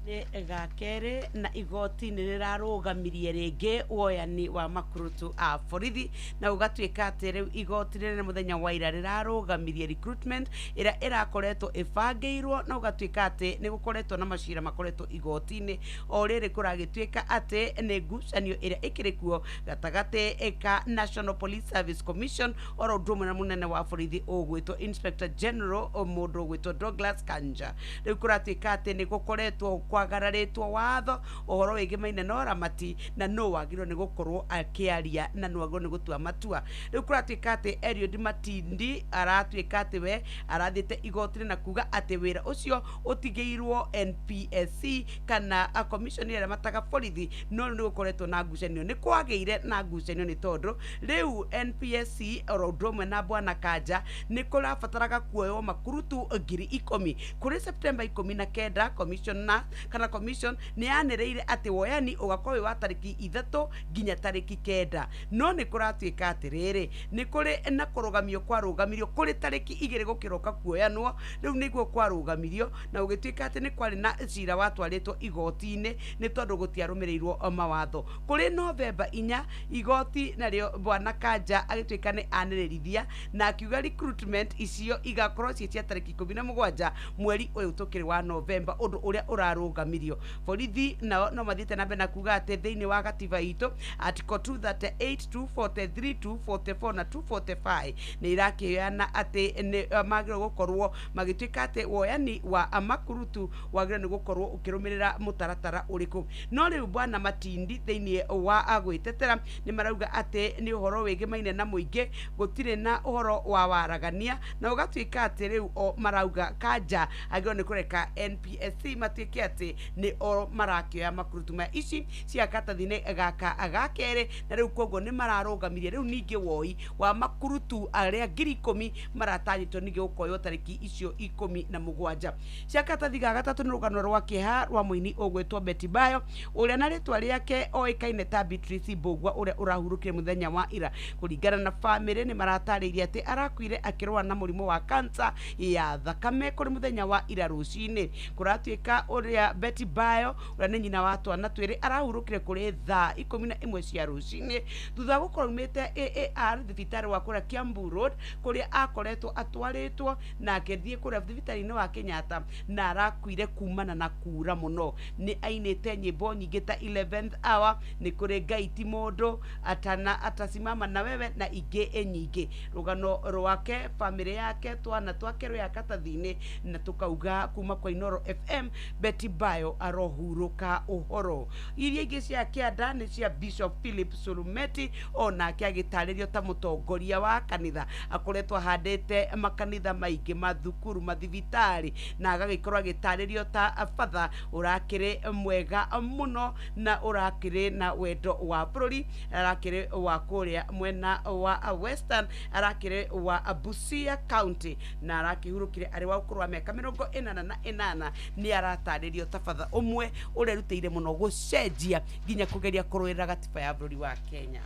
Nĩ ga kerĩ na igoti nĩ rĩrarũgamirie rĩngĩ woyani wa makurutu a borithi, na ũgatuĩka atĩ rĩu igoti rĩnene mũthenya wa ira rĩrarũgamirie recruitment ĩrĩa ĩrakoretwo ĩbangĩirwo, na ũgatuĩka atĩ nĩ gũkoretwo na macira makoretwo igoti-inĩ o rĩrĩ kũragĩtuĩka atĩ nĩ ngucanio ĩrĩa ĩkĩrĩ kuo gatagatĩ ka National Police Service Commission oro ũndũ ũmwe na mũnene wa borithi ũgwĩtwo Inspector General mũndũ ũgwĩtwo Douglas Kanja. Rĩu kũratuĩka atĩ nĩ gũkoretwo kwagararĩtwo watho ũhoro wĩgĩmaine na ũramati, na no wagĩrĩirwo nĩ gũkorwo akĩaria na no wagĩrĩirwo nĩ gũtua matua. Rĩu kũratuĩka atĩ Eliud Matindi aratuĩka atĩ we arathiĩte igoti-inĩ na kuga atĩ wĩra ũcio ũtigĩirwo NPSC kana commission ĩrĩa ĩramataga borithi, no rĩu nĩ gũkoretwo na ngucanio. Nĩ kwagĩire na ngucanio nĩ tondũ rĩu NPSC oro ũndũ ũmwe na Bwana Kanja nĩ kũrabataraga kuoywo makurutu 10,000 kũrĩ September 19. Commissioner kana commission nĩ yanĩrĩire atĩ woyani ũgakorwo wĩ wa tarĩki 3 nginya tarĩki 9, no nĩ kũratuĩka atĩrĩrĩ nĩ kũrĩ na kũrũgamio kwarũgamirio kũrĩ tarĩki 2 gũkĩroka kuoyanwo. Rĩu nĩguo kwarũgamirio na gũgĩtuĩka atĩ nĩ kwarĩ na cira watwarĩtwo igoti-inĩ nĩ tondũ gũtiarũmĩrĩirwo mawatho. Kũrĩ Novemba 4 igoti narĩo Bwana Kanja agĩtuĩka nĩ anĩrĩrithia na akiuga recruitment icio igakorwo ciĩ cia tarĩki 17 mweri ũyũ tũkĩrĩ wa Novemba, ũndũ ũrĩa ũrarũgamirio. Borithi nao no mathiĩte na mbere na kuga atĩ thĩinĩ wa gatiba itũ article 238, 243, 244 na 245 nĩ irakĩheana atĩ nĩ magĩrĩirwo gũkorwo magĩtuĩka atĩ woyani wa makurutu wagĩrĩirwo nĩ gũkorwo ũkĩrũmĩrĩra mũtaratara ũrĩkũ. No rĩu Bwana Matindi thĩinĩ wa gwĩtetera nĩ marauga atĩ nĩ ũhoro wĩgĩmaine na mũingĩ, gũtirĩ na ũhoro wa waragania, na ũgatuĩka atĩ rĩu o marauga Kanja agĩrĩirwo nĩ kũreka NPSC matuĩke atĩ nĩ o marakĩoya makurutu maya ici cia katathi-inĩ gaka ga kerĩ, na rĩu koguo nĩ mararũgamirie rĩu ningĩ woi wa makurutu arĩa 10,000 maratanyĩtwo ningĩ gũkoywo tarĩki icio 17. Cia katathi ga gatatũ nĩ rũgano rwa kĩeha rwa mũini ũgwĩtwo Betty Bayo ũrĩa na rĩtwa rĩake oĩkaine ta Beatrice Mbũgua ũrĩa ũrahurũkire mũthenya wa ira. Kũringana na bamĩrĩ nĩ maratarĩirie atĩ arakuire akĩrũa na mũrimũ wa kansa ya thakame kũrĩ mũthenya wa ira rũcinĩ. Kũratuĩka ũrĩa Betty Bayo ũrĩa nĩ nyina wa twana twĩrĩ arahurũkire kũrĩ thaa 11 cia rũcinĩ thutha wa gũkorwo aumĩte AAR thibitarĩ wa kũrĩa Kiambu Road kũrĩa akoretwo atwarĩtwo na akĩthiĩ kũrĩa thibitarĩ-inĩ wa Kenyatta, na arakuire kumana na kura mũno. Nĩ ainĩte nyĩmbo nyingĩ ta 11th hour, nĩ kũrĩ Ngai ti mũndũ, atana atasimama na wewe na ingĩ nyingĩ. Rũgano rwake, bamĩrĩ yake, twana twake rwĩ katathi-inĩ, na tũkauga kuma kwa Inooro FM Betty Bayo arohurũka ũhoro. Iria ingĩ cia kĩanda nĩ cia Bishop Philip Sulumeti, onake agĩtarĩrio ta mũtongoria wa kanitha, akoretwo ahandĩte makanitha maingĩ, mathukuru, mathibitarĩ, na agagĩkorwo agĩtarĩrio ta batha ũrakĩrĩ mwega mũno na ũrakĩrĩ na wendo wa bũrũri. Arakĩrĩ wa kũrĩa mwena wa Western, arakĩrĩ wa Busia County, na arakĩhurũkire arĩ wa ũkũrũ wa mĩaka 88. Nĩ aratarĩrio ta batha ũmwe ũrerutĩire mũno gũcenjia nginya kũgeria kũrũĩrĩra gatiba ya bũrũri wa Kenya.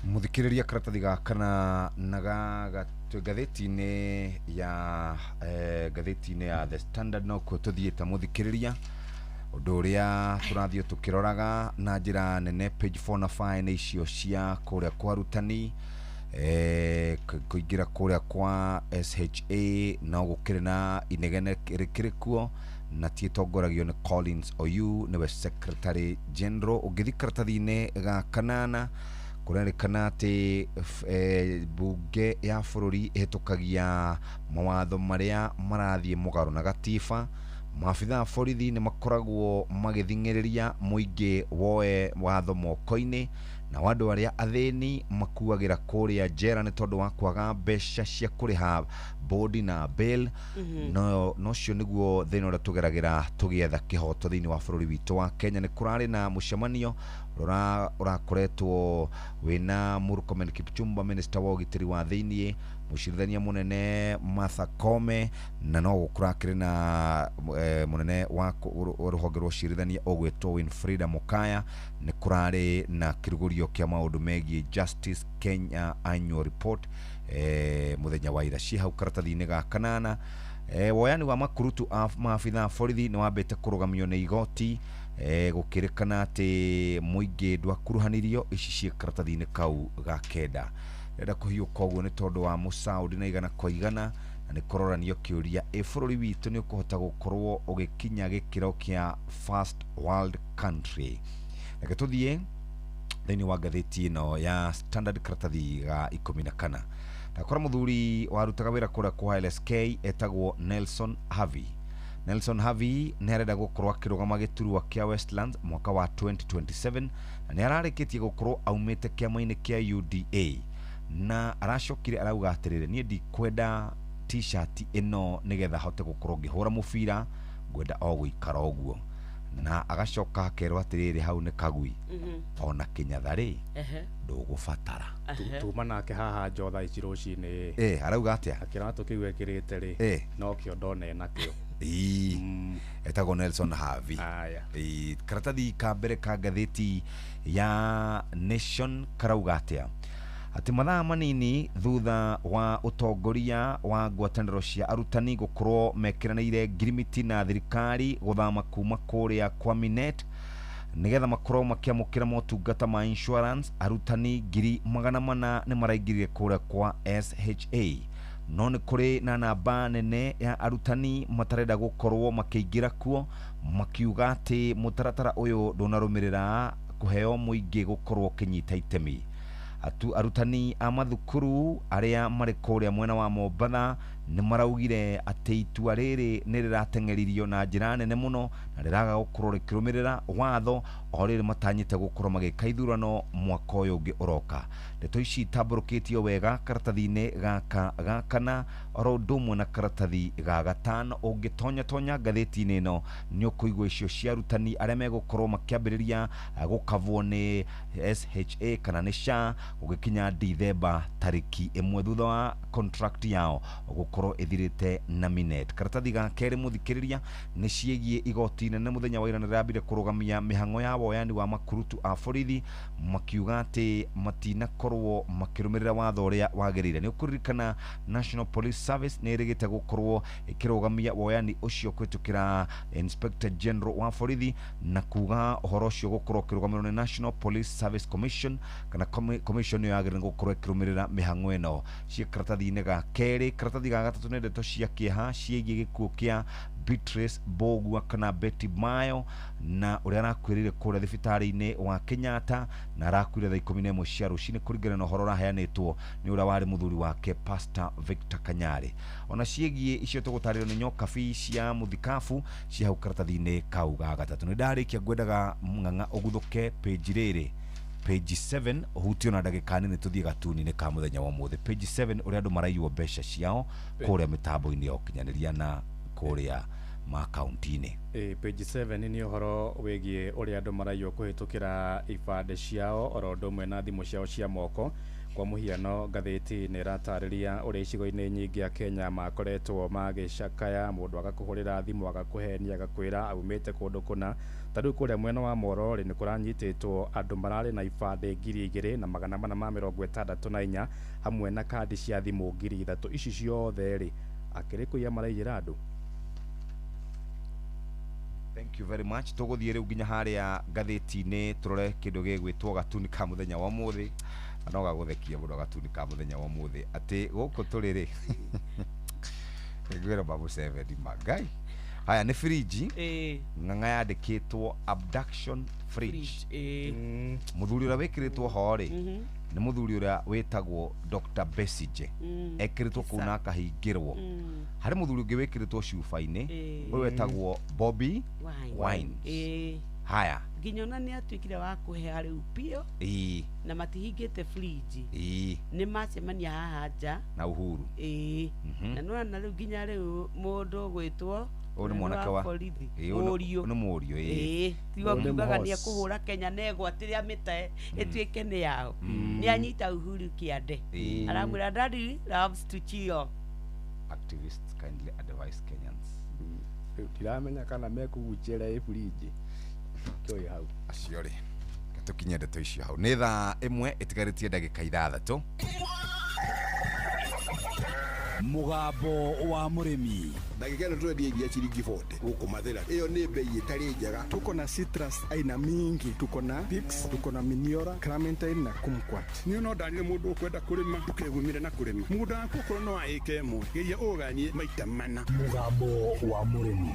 Muthikiriria karatathi ga kana na ga ngathĩti-inĩ ya ngathĩti-inĩ ya The Standard no kuo tũthiĩte muthikiriria ũndũ ũrĩa tũrathiĩ tũkĩroraga na njĩra nene. Page 4 na 5 nĩ icio cia kũrĩa kwa arutani, kũingĩra kũrĩa kwa SHA no gũkĩrĩ na inegene rĩkĩrĩ kuo, na ti ĩtongoragio nĩ Collins Oyu nĩwe Secretary General. Ũngĩthiĩ karatathi-inĩ ga kanana kũrerĩkana atĩ bunge ya bũrũri ĩhĩtũkagia mawatho marĩa marathiĩ mũgarũ na gatiba. Maabitha a borithi nĩ makoragwo magĩthing'ĩrĩria mũingĩ woe watho moko-inĩ, na andũ arĩa athĩni makuagĩra kũrĩa njera nĩ tondũ wa kwaga mbeca cia kũrĩha bodi na bail. No nocio nĩguo thĩna ũrĩa tũgeragĩra tũgĩetha kĩhoto thĩinĩ wa bũrũri witũ wa Kenya. Nĩ kũrarĩ na mũcemanio ũrakoretwo wĩna Murkomen Kipchumba, minister wa ũgitĩri wa thĩiniĩ, mũcirithania mũnene Martha Koome, na no gũkũrakĩrĩ na mũnene wa rũhonge rwa ũcirithania ũgwĩtwo Winfrida Mokaya. Nĩ kũrarĩ na kĩrugũrio kĩa maũndũ megiĩ Justice Kenya Annual Report mũthenya wa ira. Ciĩ hau karatathi-inĩ ga kanana. Woyani wa makurutu a maabitha a borithi nĩ wambĩte kũrũgamio nĩ igoti, gũkĩrĩkana atĩ mũingĩ ndwakuruhanirio. Ici ciĩ karatathi-inĩ kau ga kenda. Ndĩrenda kũhiũka ũguo nĩ tondũ wa mũsaudi na igana kwa igana, na nĩ kũroranio kĩũria ĩ bũrũri witũ nĩ ũkũhota gũkorwo ũgĩkinya gĩkĩro kĩa first world country. Reke tũthiĩ thĩinĩ wa ngathĩti ĩno ya Standard karatathi ga 14. Ndakora mũthuri warutaga wĩra kũrĩa kwa LSK etagwo Nelson Harvey. Nelson Harvey nĩ arenda gũkorwo akĩrũgama gĩturwa kĩa Westlands mwaka wa 2027, na nĩ ararĩkĩtie gũkorwo aumĩte kĩama-inĩ kĩa UDA, na aracokire arauga atĩrĩrĩ, niĩ ndikwenda t-shirt ĩno nĩgetha hote gũkorwo ngĩhũra mũbira, ngwenda o gũikara ũguo. Na agacoka akerwo atĩrĩrĩ, hau nĩ kagui ona kĩnyatha rĩ ndũgũbatara. Tuma nake haha njotha ici rũcinĩ. Arauga atĩa? Kĩratũ kĩu ekĩrĩte rĩ no kĩo ndona enakĩo. Etagwo Nelson Harvey. Karatathi ka mbere ka ngathĩti ya Nation karauga atĩa? Atĩ mathaa manini thutha wa ũtongoria wa ngwatanĩro cia arutani gũkorwo mekĩranĩire ngirimiti na thirikari gũthama kuma kũrĩa kwa Minet nĩgetha makorwo makĩamũkĩra motungata ma insurance, arutani 400,000 nĩ maraingĩrire kũrĩa kwa SHA. No nĩ kũrĩ na namba nene ya arutani matarenda gũkorwo makĩingĩra kuo, makiuga atĩ mũtaratara ũyũ ndũnarũmĩrĩra kũheo mũingĩ gũkorwo ũkĩnyita itemi. Arutani a mathukuru arĩa marĩ kũrĩa mwena wa Mombatha nĩ maraugire atĩ itua rĩrĩ nĩ rĩrateng'eririo na njĩra nene mũno na rĩraga gũkorwo rĩkĩrũmĩrĩra watho o rĩrĩ matanyĩte gũkorwo magĩka ithurano mwaka ũyũ ũngĩ ũroka. Ndeto ici itambũrũkĩtio wega karatathi-inĩ gaka ga kana oro ũndũ ũmwe na karatathi ga gatano. Ũngĩtonya tonya ngathĩti-inĩ ĩno nĩ ũkũigua icio cia arutani arĩa megũkorwo makĩambĩrĩria gũkavwo nĩ SHA kana nĩ SHA gũgĩkinya Dithemba tarĩki 1 thutha wa contract yao gũkorwo ĩthirĩte na Minet. Karatathi ga kerĩ mũthikĩrĩria nĩ ciĩgiĩ igoti inene mũthenya wa ira nĩ rĩrambire kũrũgamia mĩhang'o ya woyani wa makurutu a borithi, makiuga atĩ matinakorwo makĩrũmĩrĩra watho ũrĩa wagĩrĩire. Nĩ ũkũririkana National Police Service nĩ ĩrĩgĩte gũkorwo ĩkĩrũgamia woyani ũcio kũhĩtũkĩra Inspector General wa borithi, na kuga ũhoro ũcio gũkorwo ũkĩrũgamĩrĩrwo nĩ National Police Service Commission kana commission ĩyo yagĩrĩire gũkorwo ĩkĩrũmĩrĩra mĩhang'o ĩno. Ciĩ karatathi-inĩ ga kerĩ. Karatathi ga gatatũ nĩ ndeto cia kĩeha ciĩgiĩ gĩkuũ kĩa Beatrice Mbũgua kana Betty Mayo, na ũrĩa arakuĩrĩire kũrĩa thibitarĩ-inĩ wa Kenyatta, na arakuire thaa 11 cia rũcinĩ kũringana na ũhoro ũraheanĩtwo nĩ ũrĩa warĩ mũthuri wake Pastor Victor Kanyari. Ona ciĩgiĩ icio tũgũtarĩrio nĩ nyokabi cia mũthikabu cia hau karatathi-inĩ kau ga gatatũ. Nĩ ndarĩkia ngwendaga ng'ang'a ũguthũke page rĩrĩ, page 7, ũhutio na ndagĩka nini tũthiĩ gatuni-inĩ ka mũthenya wa ũmũthĩ. Page 7, ũrĩa andũ maraiywo mbeca ciao kũrĩa mĩtambo-inĩ ya ũkinyanĩria na kũrĩa makaunti-inĩ. Page 7 nĩ ũhoro wĩgiĩ ũrĩa andũ maraiywo kũhĩtũkĩra ibandĩ ciao oro ũndũ ũmwe na thimũ ciao cia moko. Kwa mũhiano, ngathĩti nĩ ĩratarĩria ũrĩa icigo-inĩ nyingĩ a Kenya makoretwo magĩcakaya, mũndũ agakũhũrĩra thimũ agakũhenia agakwĩra aumĩte kũndũ kũna. Ta rĩu kũrĩa mwena wa Moro rĩ, nĩ kũranyitĩtwo andũ mararĩ na ibandĩ 2464 hamwe na kandi cia thimũ 3000. Ici ciothe rĩ, akĩrĩ kũiya maraiyĩra andũ. Thank you very much. Tũgũthiĩ rĩu nginya harĩa ngathĩti-inĩ tũrore kĩndũ gĩgwĩtwo gatuni ka mũthenya wa ũmũthĩ. Na no gagũthekia mũno gatuni ka mũthenya wa ũmũthĩ atĩ gũkũ tũrĩ rĩ, ngwĩra ma Museveni mangai. Haya nĩ fridge ng'ang'a yandĩkĩtwo abduction fridge. Mũthuri ũrĩa wĩkĩrĩtwo ho rĩ, nĩ mũthuri ũrĩa wĩtagwo Dr. Besigye, ekĩrĩtwo kũu na akahingĩrwo. Harĩ mũthuri ũngĩ wĩkĩrĩtwo cuba-inĩ, ũyũ wetagwo Bobby Wine. Haya, nginya ona nĩ atuĩkire wa kũheha rĩu biũ na matihingĩte fridge, nĩ macemania haha nja na Uhuru. Na nĩwona rĩu nginya rĩu mũndũ ũgwĩtwo ũyũ nĩ mwanake wa borithi, mũriũ, nĩ mũriũ, tigo kiugaga nĩ ekũhũra Kenya na egwatĩre amĩtae ĩtuĩke nĩ yao. Nĩ anyita Uhuru kĩande, aramwĩra daddy loves to chill. Activists kindly advise Kenyans. Rĩu ndiramenya kana mekũguchĩra ĩ fridge kĩoĩ hau. Acio rĩ, tũkinye ndeto icio hau. Nĩ thaa 1 ĩtigarĩtie ndagĩka 6. Mũgambo wa mũrĩmi. Ndagĩka ĩno tũrendia iria ciringi 40 gũkũ Mathĩra. Ĩyo nĩ bei ĩtarĩ njega. Tuko na citrus aina mingi, tuko na Pix, tuko na Miniora, Clementine na Kumquat. Niĩ no ndarire mũndũ ũkwenda kũrĩma ndũkegumire na kũrĩma. Mũgũnda waku okorwo no wa ĩka ĩmwe, geria ũganie maita mana. Mũgambo wa mũrĩmi.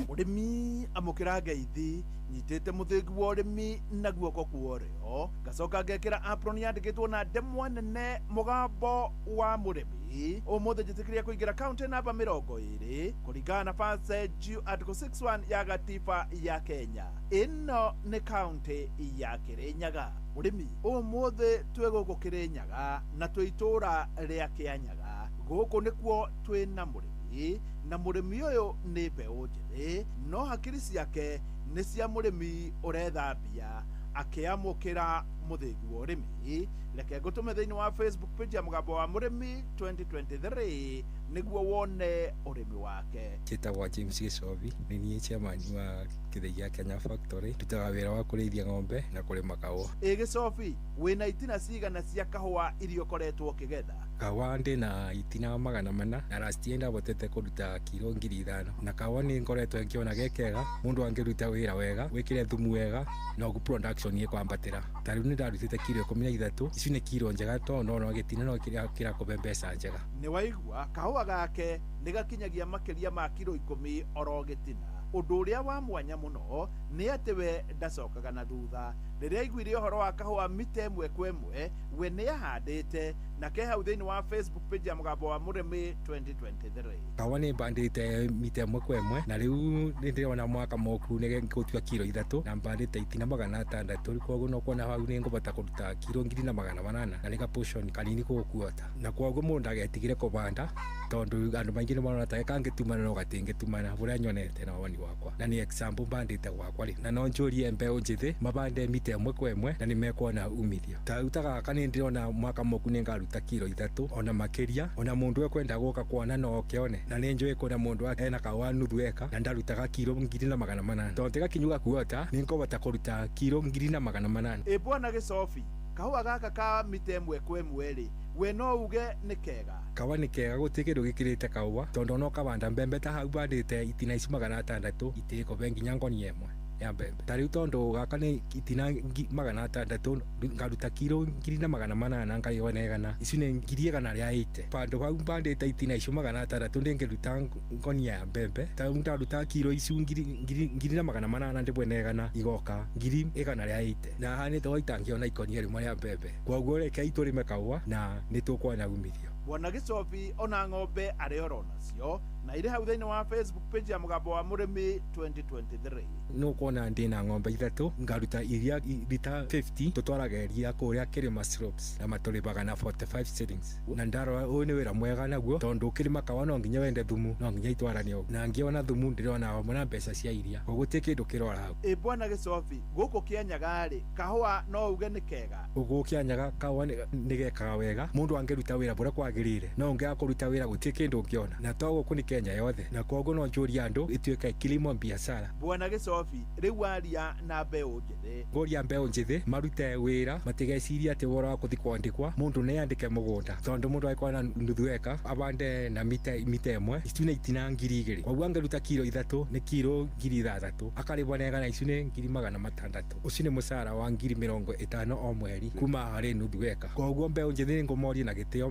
Mũrĩmi amũkĩra ngeithi nyitĩte mũthĩgi wa ũrĩmi na guoko kwa ũrĩo, ngacoka ngekĩra apron yandĩkĩtwo na ndemwa nene mũgambo wa mũrĩmi. Ũmũthĩ njĩtĩkĩria kũingĩra kaunti namba 20 kũringana na Passage Article 61 ya gatiba ya Kenya. Ĩno nĩ kaunti ya Kĩrĩnyaga. Mũrĩmi, ũmũthĩ twĩ gũkũ Kĩrĩnyaga na twĩ itũũra rĩa Kĩanyaga. Gũkũ nĩkuo twĩ na mũrĩmi, na mũrĩmi ũyũ nĩ mbeũ njĩthĩ, no hakiri ciake nĩ cia mũrĩmi ũretha mbia akĩamũkĩra mũthĩgi wa ũrĩmi. Reke ngũtũme thĩinĩ wa Facebook page ya mũgambo wa mũrĩmi 2023 nĩguo wone ũrĩmi wake. Njĩtagwo James Gĩcobi, nĩ niĩ chairman wa kĩthĩi gĩa Kenya Factory. Ndutaga wĩra wa kũrĩithia ng'ombe na kũrĩma kahũa. Ĩ Gĩcobi, wĩna itina cigana cia kahũa iria ũkoretwo ũkĩgetha? Kahũa ndĩna itina 400 na last year ndahotete kũruta kiro 5000, na kahũa nĩ ngoretwo ngĩona ge kega, mũndũ angĩruta wĩra wega, wĩkĩre thumu wega, noguo production ĩkwambatĩra. Ta rĩu nĩ ndarutĩte kiro 13, ici nĩ kiro njega tondũ no gĩtina no kĩrakũhe mbeca njega. Nĩ waigua kahũa gake nĩ gakinyagia makĩria ma kiro 10 oro gĩtina. Ũndũ ũrĩa wa mwanya mũno nĩ atĩ we ndacokaga na thutha. Rĩrĩa aiguire ũhoro wa kahũa mita 1 kwa 1, we nĩ ahandĩte na ke hau thĩinĩ wa Facebook page ya mũgambo wa mũrĩmi 2023. Kahũa nĩ mbandĩte mita 1 kwa 1 na rĩu nĩ ndĩrona mwaka moku nĩ ngũtua kiro 3 na mbandĩte itina 600, rĩu koguo no kuona hau nĩ ngũbota kũruta kiro 1800 na nĩ ka portion kanini gũkuota, na koguo mũndũ ndagetigĩre kũbanda tondũ andũ maingĩ nĩ marona ta kangĩtumana no gatingĩtumana ũrĩa nyonete na woni wakwa, na nĩ example mbandĩte gwakwa rĩ, na no njũrie mbeũ njĩthĩ mabande mita 1 kwa 1 na nĩ mekuona umithio. Ta rĩu ta gaka nĩ ndĩrona mwaka moku nĩ ngaruta kiro 3 ona makĩria, ona mũndũ ekwenda gũka kuona no oke one, na nĩ njũĩ kwĩna mũndũ ena kahũa nuthu eka na ndarutaga kiro 1800, tondũ tigakinyuga gakuota nĩ ngũbota kũruta kiro 1800. Ĩ bwana Gĩcobi, kahũa gaka ka mita 1 kwa 1 rĩ, we no uge nĩ kega? Kahũa nĩ kega, gũtirĩ kĩndũ gĩkĩrĩte kahũa tondũ ona ũkabanda mbembe ta hau bandĩte itina ici 600 itikũbe nginya ngoni 1. ya mbembe. Ta rĩu tondũ gaka nĩ itina 600 ngaruta kiro 1800 ngarĩhwo na 100, icio nĩ 180. Bandũ hau mbandĩte itina icio 600 ndĩngĩruta ngonia ya mbembe. Ta rĩu ndaruta kiro icio 1800 ndĩbwe na 100 igoka 180. Na haha nĩ tũgaitangiona ikonia rĩmwe rĩa mbembe. Koguo rekei tũrĩme kahũa na nĩ tũkuona umithio. Bwana Gicobi ona ng'ombe arĩ oro nacio na irĩ hau thĩinĩ wa Facebook page ya Mũgambo wa Mũrĩmi 2023. No kuona ndĩna ng'ombe 3 ngaruta iria lita 50 tũtwaraga iria kũrĩa Kĩrĩma Slopes na matũrĩmaga na 45 shillings. Na ndarora ũyũ nĩ wĩra mwega naguo tondũ ũkĩrĩma kahũa no nginya wende thumu, no nginya itwarane ũguo. Na ngĩona thumu ndĩrona hamwe na mbeca cia iria, koguo gũtirĩ kĩndũ kĩrora hau. Ĩ Bwana Gicobi, gũkũ Kĩanyaga rĩ, kahũa no uge nĩ kega? Gũkũ Kĩanyaga kahũa nĩ gekaga wega, mũndũ angĩruta wĩra bũrĩa kwagĩrĩire, no ũngĩaga kũruta wĩra gũtirĩ kĩndũ ũngĩona. Na to gũkũ nĩ Kenya yothe, na koguo no njũrie andũ ĩtuĩke kilimo biashara. Bwana Gicobi, rĩu aria na mbeũ njĩthĩ. Ngũria mbeũ njĩthĩ marute wĩra, matigecirie atĩ ũhoro wa gũthiĩ kwandĩkwa, mũndũ nĩ andĩke mũgũnda, tondũ mũndũ angĩkorwo na nuthu eka abande na mita 1 icio nĩ itina 2000. Koguo angĩruta kiro 3 nĩ kiro 6000, akarĩhwo na 100 icio nĩ 600. Ũcio nĩ mũcara wa 50,000 o mweri kuma harĩ nuthu eka. Koguo mbeũ njĩthĩ nĩngũmoria na gĩtĩo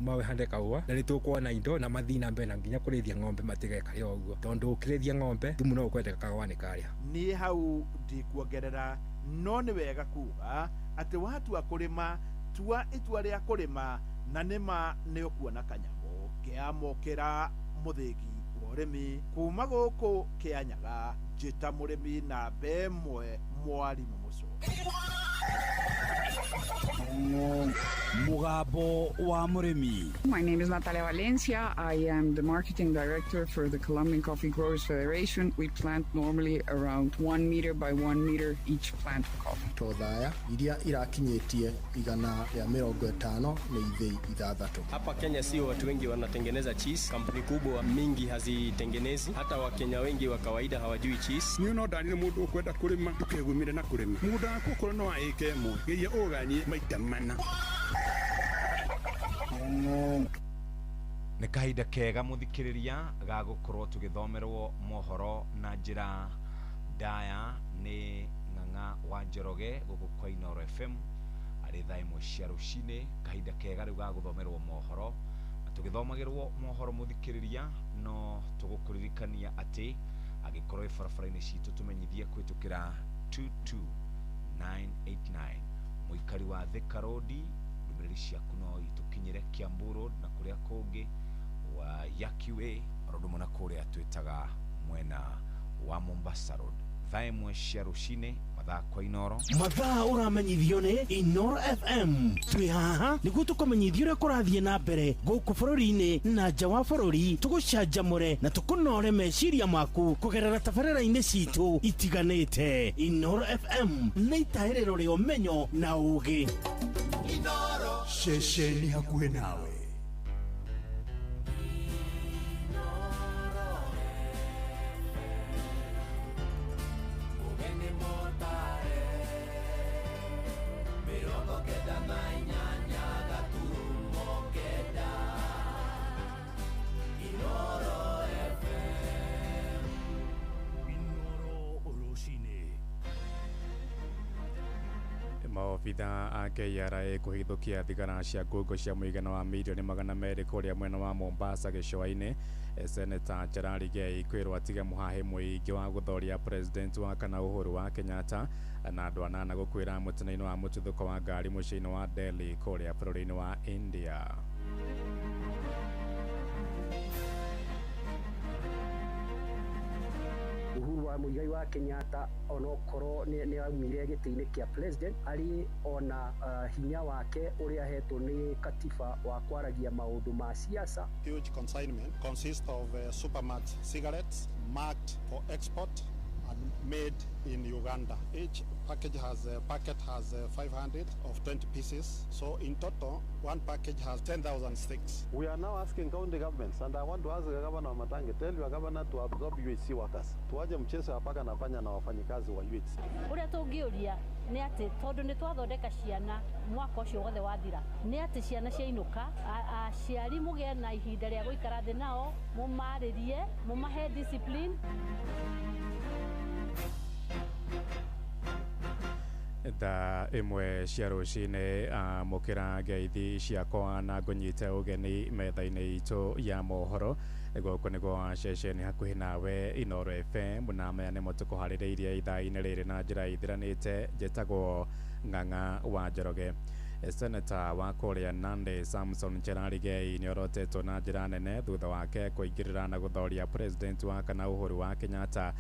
mawehande kahũa, na nĩtũkuona indo na mathiĩ na mbere na nginya kũrĩithia ng'ombe matigekare o ũguo, tondũ ũkĩrĩithia ng'ombe thumu no ũkwendeka kahũa-inĩ karĩa. Niĩ hau ndikuongerera, no nĩ wega kuga atĩ watua kũrĩma, tua itua rĩa kũrĩma na nĩma nĩ ũkuona kanyamũ. Ngĩamũkĩra mũthĩgi wa ũrĩmi kuma gũkũ Kĩanyaga, njĩta mũrĩmi namba 1 Mwarimũ Mũcũ. Mũgambo wa Mũrĩmi. My name is Natalia Valencia. I am the marketing director for the Colombian Coffee Growers Federation. We plant normally around 1 meter by 1 meter each plant of coffee. Tothaya iria irakinyĩtie 150 nĩ ithĩi 6. Hapa Kenya sio watu wengi wanatengeneza cheese. Kampuni kubwa mingi hazitengenezi. Hata Wakenya wengi wa kawaida hawajui cheese. Niĩ no ndarire mũndũ ũkwenda kũrĩma ndũkegumire na kũrĩma. Mũgũnda waku okorwo no wa ĩka 1, geria ũganie maita 4. Nĩ kahinda kega mũthikĩrĩria ga gũkorwo tũgĩthomerwo mohoro na njĩra ndaya nĩ Ng'ang'a wa Njoroge gũkũ kwa Inooro FM arĩ thaa 1 cia rũcinĩ. Kahinda kega rĩu ga gũthomerwo mohoro, na tũgĩthomagĩrwo mohoro mũthikĩrĩria no tũgũkũririkania atĩ angĩkorwo wĩ barabara-inĩ citũ tũmenyithie kũhĩtũkĩra 22989. Mũikari wa Thika Road, ndũmĩrĩri ciaku no itũkinyĩre Kiambu Road na kũrĩa kũngĩ wa Yaki Way, oro ũndũ ũmwe na kũrĩa twĩtaga mwena wa Mombasa Road. Thaa 1 cia rũcinĩ, mathaa kwa Inooro. Mathaa ũramenyithio nĩ Inooro FM. Twĩ haha nĩguo tũkũmenyithia ũrĩa kũrathiĩ na mbere gũkũ bũrũri-inĩ na nja wa bũrũri, tũgũcanjamũre na tũkũnore meciria maku kũgerera tabarĩra-inĩ citũ itiganĩte. Inooro FM nĩ itahĩrĩro rĩa ũmenyo na ũũgĩ. Ceceni hakuhĩ nawe. Maobitha a KRA kũhithũkia thigara cia ngungo cia mũigana wa mirioni 200 kũrĩa mwena wa Mombasa gĩcũa-inĩ. Seneta Cherargei kwĩrwo atige mũhahĩ mũingĩ wa gũthoria president wa kana Uhuru wa Kenyatta, na andũ 8 gũkuĩra mũtino-inĩ wa mũtuthũko wa ngari mũciĩ-inĩ wa Delhi kũrĩa bũrũri-inĩ wa India. Uhuru wa Muigai wa Kenyatta onokorwo nĩ aumire gĩtĩ-inĩ kĩa president, arĩ ona hinya wake ũrĩa ahetwo nĩ katiba wa kwaragia maũndũ ma siasa. Huge consignment consists of supermax cigarettes marked for export and made in Uganda. Each package has a packet has 500 of 20 pieces. So in total, one package has 10,000 sticks. We are now asking county governments, and I want to ask the governor of Matangi, tell your governor to absorb UHC workers. Tuaje mchezo hapaka na panya na wafanyikazi wa UHC. Uria tungiuria ni ati tondu ni twathondeka ciana mwaka ucio wothe wathira, ni ati ciana ciainuka aciari mugie na ihinda ria guikara thi nao mumaririe mumahe discipline. Thaa 1 cia rũcinĩ amũkĩra ngeithi ciakwa na ngũnyite ũgeni metha-inĩ itũ ya mohoro. Gũkũ nĩguo ceceni hakuhĩ nawe Inooro FM, na maya nĩmo tũkũharĩrĩirie ithaa-inĩ rĩrĩ na njĩra ithiranĩte. Njĩtagwo Ng'ang'a wa Njoroge. Seneta wa kũrĩa Nandi Samson Cherargei nĩorotetwo na njĩra nene thutha wake kũingĩrĩra na gũthoria president wa kana Uhuru wa Kenyatta.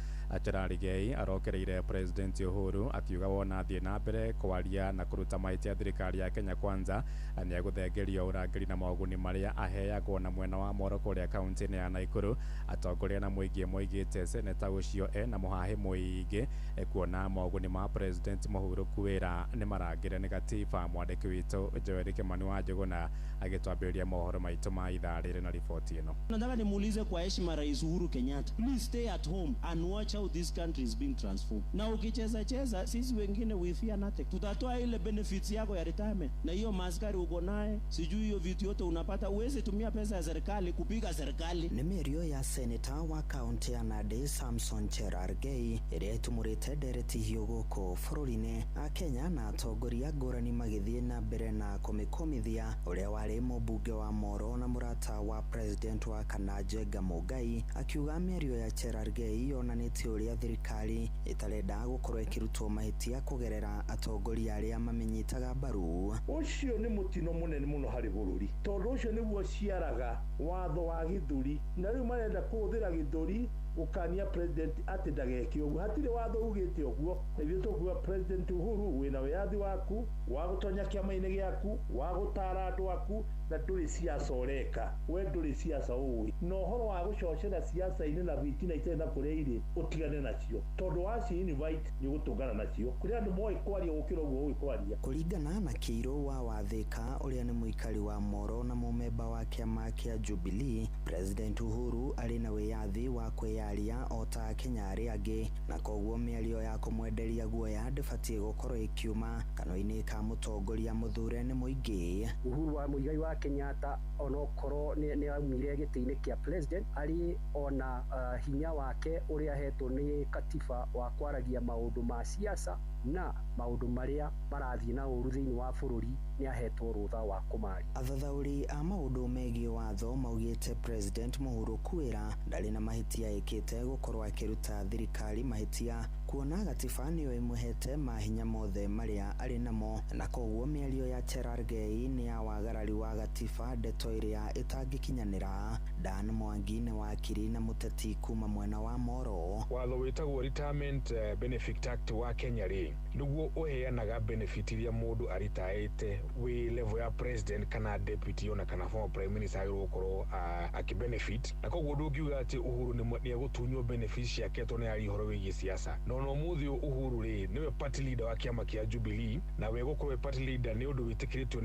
Cherargei arokereire president Uhuru akiuga wona athiĩ na mbere kwaria na kũruta mahĩtia thirikari ya Kenya Kwanza nĩegũthengerio ũrangĩri na moguni marĩa aheagwo na mwena wa Moro kũrĩa kaunti-inĩ ya Naikuru. Atongoria na mũingĩ moigĩte seneta ũcio ena mũhahĩ mũingĩ kuona moguni ma president mũhurũku wĩra nĩ marangĩre nĩ gatiba. Mwandĩki witũ Joel Kimani wa Njuguna agĩtwambĩrĩria mohoro maitũ ma ithaa rĩrĩ na riboti ĩno. Nataka nimuulize kwa heshima Rais Uhuru Kenyatta, please stay at home and watch how this country is being transformed. Na ukicheza cheza, sisi wengine we fear nothing. Tutatoa ile benefits yako ya retirement na hiyo maskari uko naye, sijui hiyo vitu yote unapata, uweze tumia pesa ya serikali kupiga serikali. Nĩ mĩario ya seneta wa kaunti ya Nandi Samson Cherargei ĩrĩa ĩtumũrĩte ndereti hiũ gũkũ bũrũri-inĩ. Akenya na atongoria ngũrani magĩthiĩ na mbere na kũmĩkũmithia ũrĩa warĩ mũmbunge wa Moro na mũrata wa president wa kana Njenga Mũngai, akiuga mĩario ya Cherargei yonanĩtie ũrĩa thirikari ĩtarenda gũkorwo ĩkĩrutwo mahĩtia kũgerera atongoria arĩa mamĩnyitaga mbaru. Ũcio nĩ mũtino mũnene mũno harĩ bũrũri, tondũ ũcio nĩguo ciaraga watho wa gĩthũri, na rĩu marenda kũhũthĩra gĩthũri gũkania president atĩ ndageke ũguo. Hatirĩ watho ugĩte ũguo, na ithuĩ tũkuga President Uhuru wĩna wĩyathi waku wa gũtonya kĩama-inĩ gĩaku, wa gũtara andũ aku, na ndũrĩ siasa ũreka, we ndũrĩ siasa ũĩ, na ũhoro wa gũcocera siasa-inĩ na bitina itarĩ na kũrĩa irĩ ũtigane nacio, tondũ waci invite nĩ ũgũtũngana nacio. Kũrĩ andũ moĩ kwaria gũkĩra ũguo ũĩ kwaria. Kũringana na Kĩirũ wa Wathĩka ũrĩa nĩ mũikari wa Moro na mũmemba wa kĩama kĩa Jubilee, President Uhuru arĩ na wĩyathi wa kwĩyaria o ta Akenya arĩa angĩ, na koguo mĩario ya kũmwenderia guoya ndĩbatiĩ gũkorwo ĩkiuma kanua-inĩ ka mũtongoria mũthure nĩ mũingĩ. Uhuru wa Muigai wa Kenyatta onokorwo nĩ aumire gĩtĩ-inĩ kĩa president, arĩ ona hinya wake ũrĩa ahetwo nĩ katiba wa kwaragia maũndũ ma siasa na maũndũ marĩa marathiĩ na ũru thĩinĩ wa bũrũri, nĩ ahetwo rũtha wa kũmaria. Athathaũri a maũndũ megiĩ watho maugĩte President Mũhurũku wĩra ndarĩ na mahĩtia ĩkĩte gũkorwo akĩruta thirikari mahĩtia, kuona gatiba nĩyo ĩmũhete mahinya mothe marĩa arĩ namo, na koguo mĩario ya Cherargei nĩ ya wagarari wa gatiba, ndeto ĩrĩa ĩtangĩkinyanĩra. Dan Mwangi nĩ wakiri na mũteti kuma mwena wa Moro. Watho wĩtagwo Retirement Benefit Act wa Kenya rĩ, nĩguo ũheanaga benefit iria mũndũ aritaĩte wĩ level ya president kana deputy ona kana former prime minister agĩrĩirwo gũkorwo akĩbenefit, na koguo ndũngiuga atĩ Uhuru nĩ egũtunywo benefit ciake tondũ nĩ aria ũhoro wĩgiĩ siasa. Na ona ũmũthĩ Uhuru rĩ, nĩwe party leader wa kĩama kĩa Jubilee, na we gũkorwo party leader nĩ ũndũ wĩtĩkĩrĩtio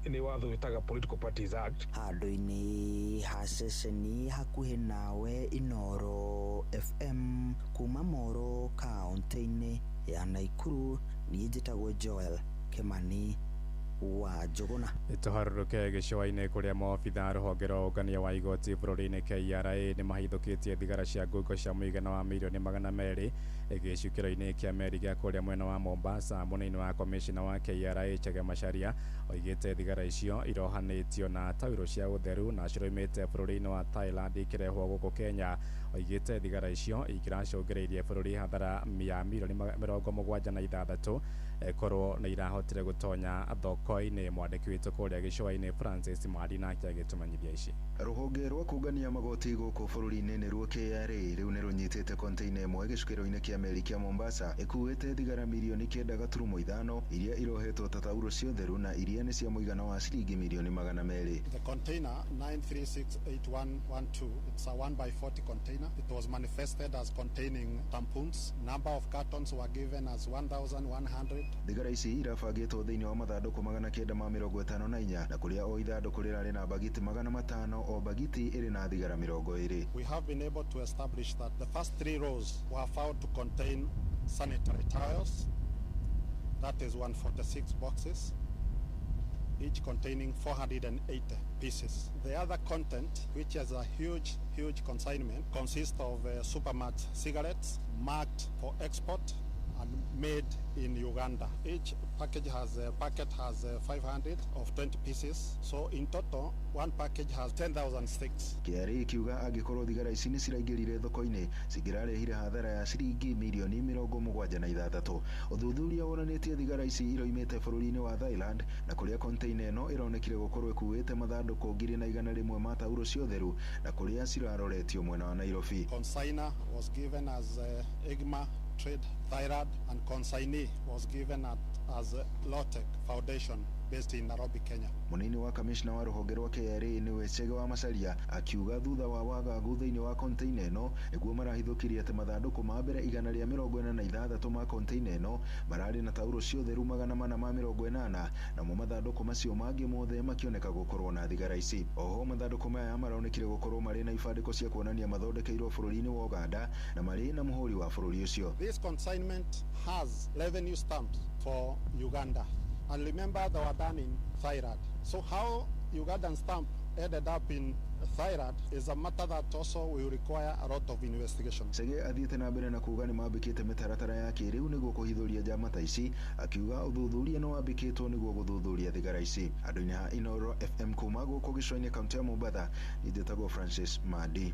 nĩ watho wĩtaga Political Parties Act. Handũ-inĩ ha ceceni hakuhĩ nawe Inooro FM kuma Moro kaunti-inĩ ya Naikuru, niĩ njĩtagwo Joel Kimani wa Njuguna. Tũharũrũke gĩcũa-inĩ kũrĩa maobitha rũhonge rwa ũngania wa igoti bũrũri-inĩ KRA nĩ mahithũkĩtie thigara cia ngungo cia mũigana wa mirioni 200 gĩcukĩro-inĩ kĩa meri gĩa kũrĩa mwena wa Mombasa. Mũnini wa komishina wa KRA Chege Macharia oigĩte thigara icio irohanĩtio na taurũ cia ũtheru na ciroimĩte bũrũri-inĩ wa Thailand ikĩrehwo gũkũ Kenya. Oigĩte thigara icio ingĩracũngĩrĩirie bũrũri hathara ya mirioni 76 korwo nĩ irahotire gũtonya thoko-inĩ. Mwandĩki witũ kũrĩa gĩcũa-inĩ Francis Mari nake agĩtũmenyithia ici. Rũhonge rwa kũngania magoti gũkũ bũrũri-inĩ nĩruo KRA rĩu nĩ rũnyitĩte konteina ĩmwe gĩcukĩro-inĩ kĩa meri kĩa Mombasa ĩkuĩte thigara mirioni 9.5 iria irohetwo ta taurũ cia ũtheru na iria nĩ cia mũigana wa ciringi mirioni 200. The container 9368112, it's a 1x40 container. It was manifested as containing tampons. Number of cartons were given as 1100. Thigara ici irabangĩtwo thĩinĩ wa mathandũkũ 954 na kũrĩa o ithandũkũ rĩrarĩ na bagiti 500, o bagiti ĩrĩ na thigara 20. We have been able to establish that the first three rows were found to contain sanitary towels, that is 146 boxes, each containing 480 pieces. The other content, which is a huge, huge consignment, consists of supermart cigarettes marked for export and made in Uganda. Each package has a packet has 500 of 20 pieces. So in total, one package has 10,000 sticks. KRA ikiuga angĩkorwo thigara ici nĩ ciraingĩrire thoko-inĩ cingĩrarehire hathara ya ciringi mirioni 76. Ũthuthuria wonanĩtie thigara ici iroimĩte bũrũri-inĩ wa Thailand na kũrĩa container ĩno ĩronekire gũkorwo ĩkuĩte mathandũkũ 1,100 ma tauro cia ũtheru na kũrĩa ciraroretio mwena wa Nairobi. Consigner was given as Igma Trade Thailand and consignee was given as Lotec Foundation based in Nairobi, Kenya. Munini wa kamishna wa ruhonge rwa KRA niwe Chege wa Macharia akiuga thutha wa wagagu thĩinĩ wa container ĩno nĩguo marahithũkirie atĩ mathandũkũ ma mbere 146 ma container ĩno mararĩ na tauro cia ũtheru 480 namo mathandũkũ macio mangĩ mothe makĩoneka gũkorwo na thigara ici. Oho mathandũkũ maya maronekire gũkorwo marĩ na ibandĩko cia kuonania mathondekeirwo bũrũri-inĩ wa Uganda na marĩ na mũhũri wa bũrũri ũcio. This consignment has revenue stamps for Uganda. And remember, they were done in Thailand. So how Ugandan stamp ended up in Thailand is a matter that also will require a lot of investigation. Chege athiĩte na mbere na kuuga nĩ mambĩkĩte mĩtaratara ya kĩrĩu nĩguo kũhithũria njama ta ici, akiuga ũthuthuria nĩ wambĩkĩtwo nĩguo gũthuthuria thigara ici. Andũ-inĩ ha Inoro FM kuma gũkũ gĩcũa-inĩ kaunti ya Mombatha, niĩ njĩtagwo Francis Mandi.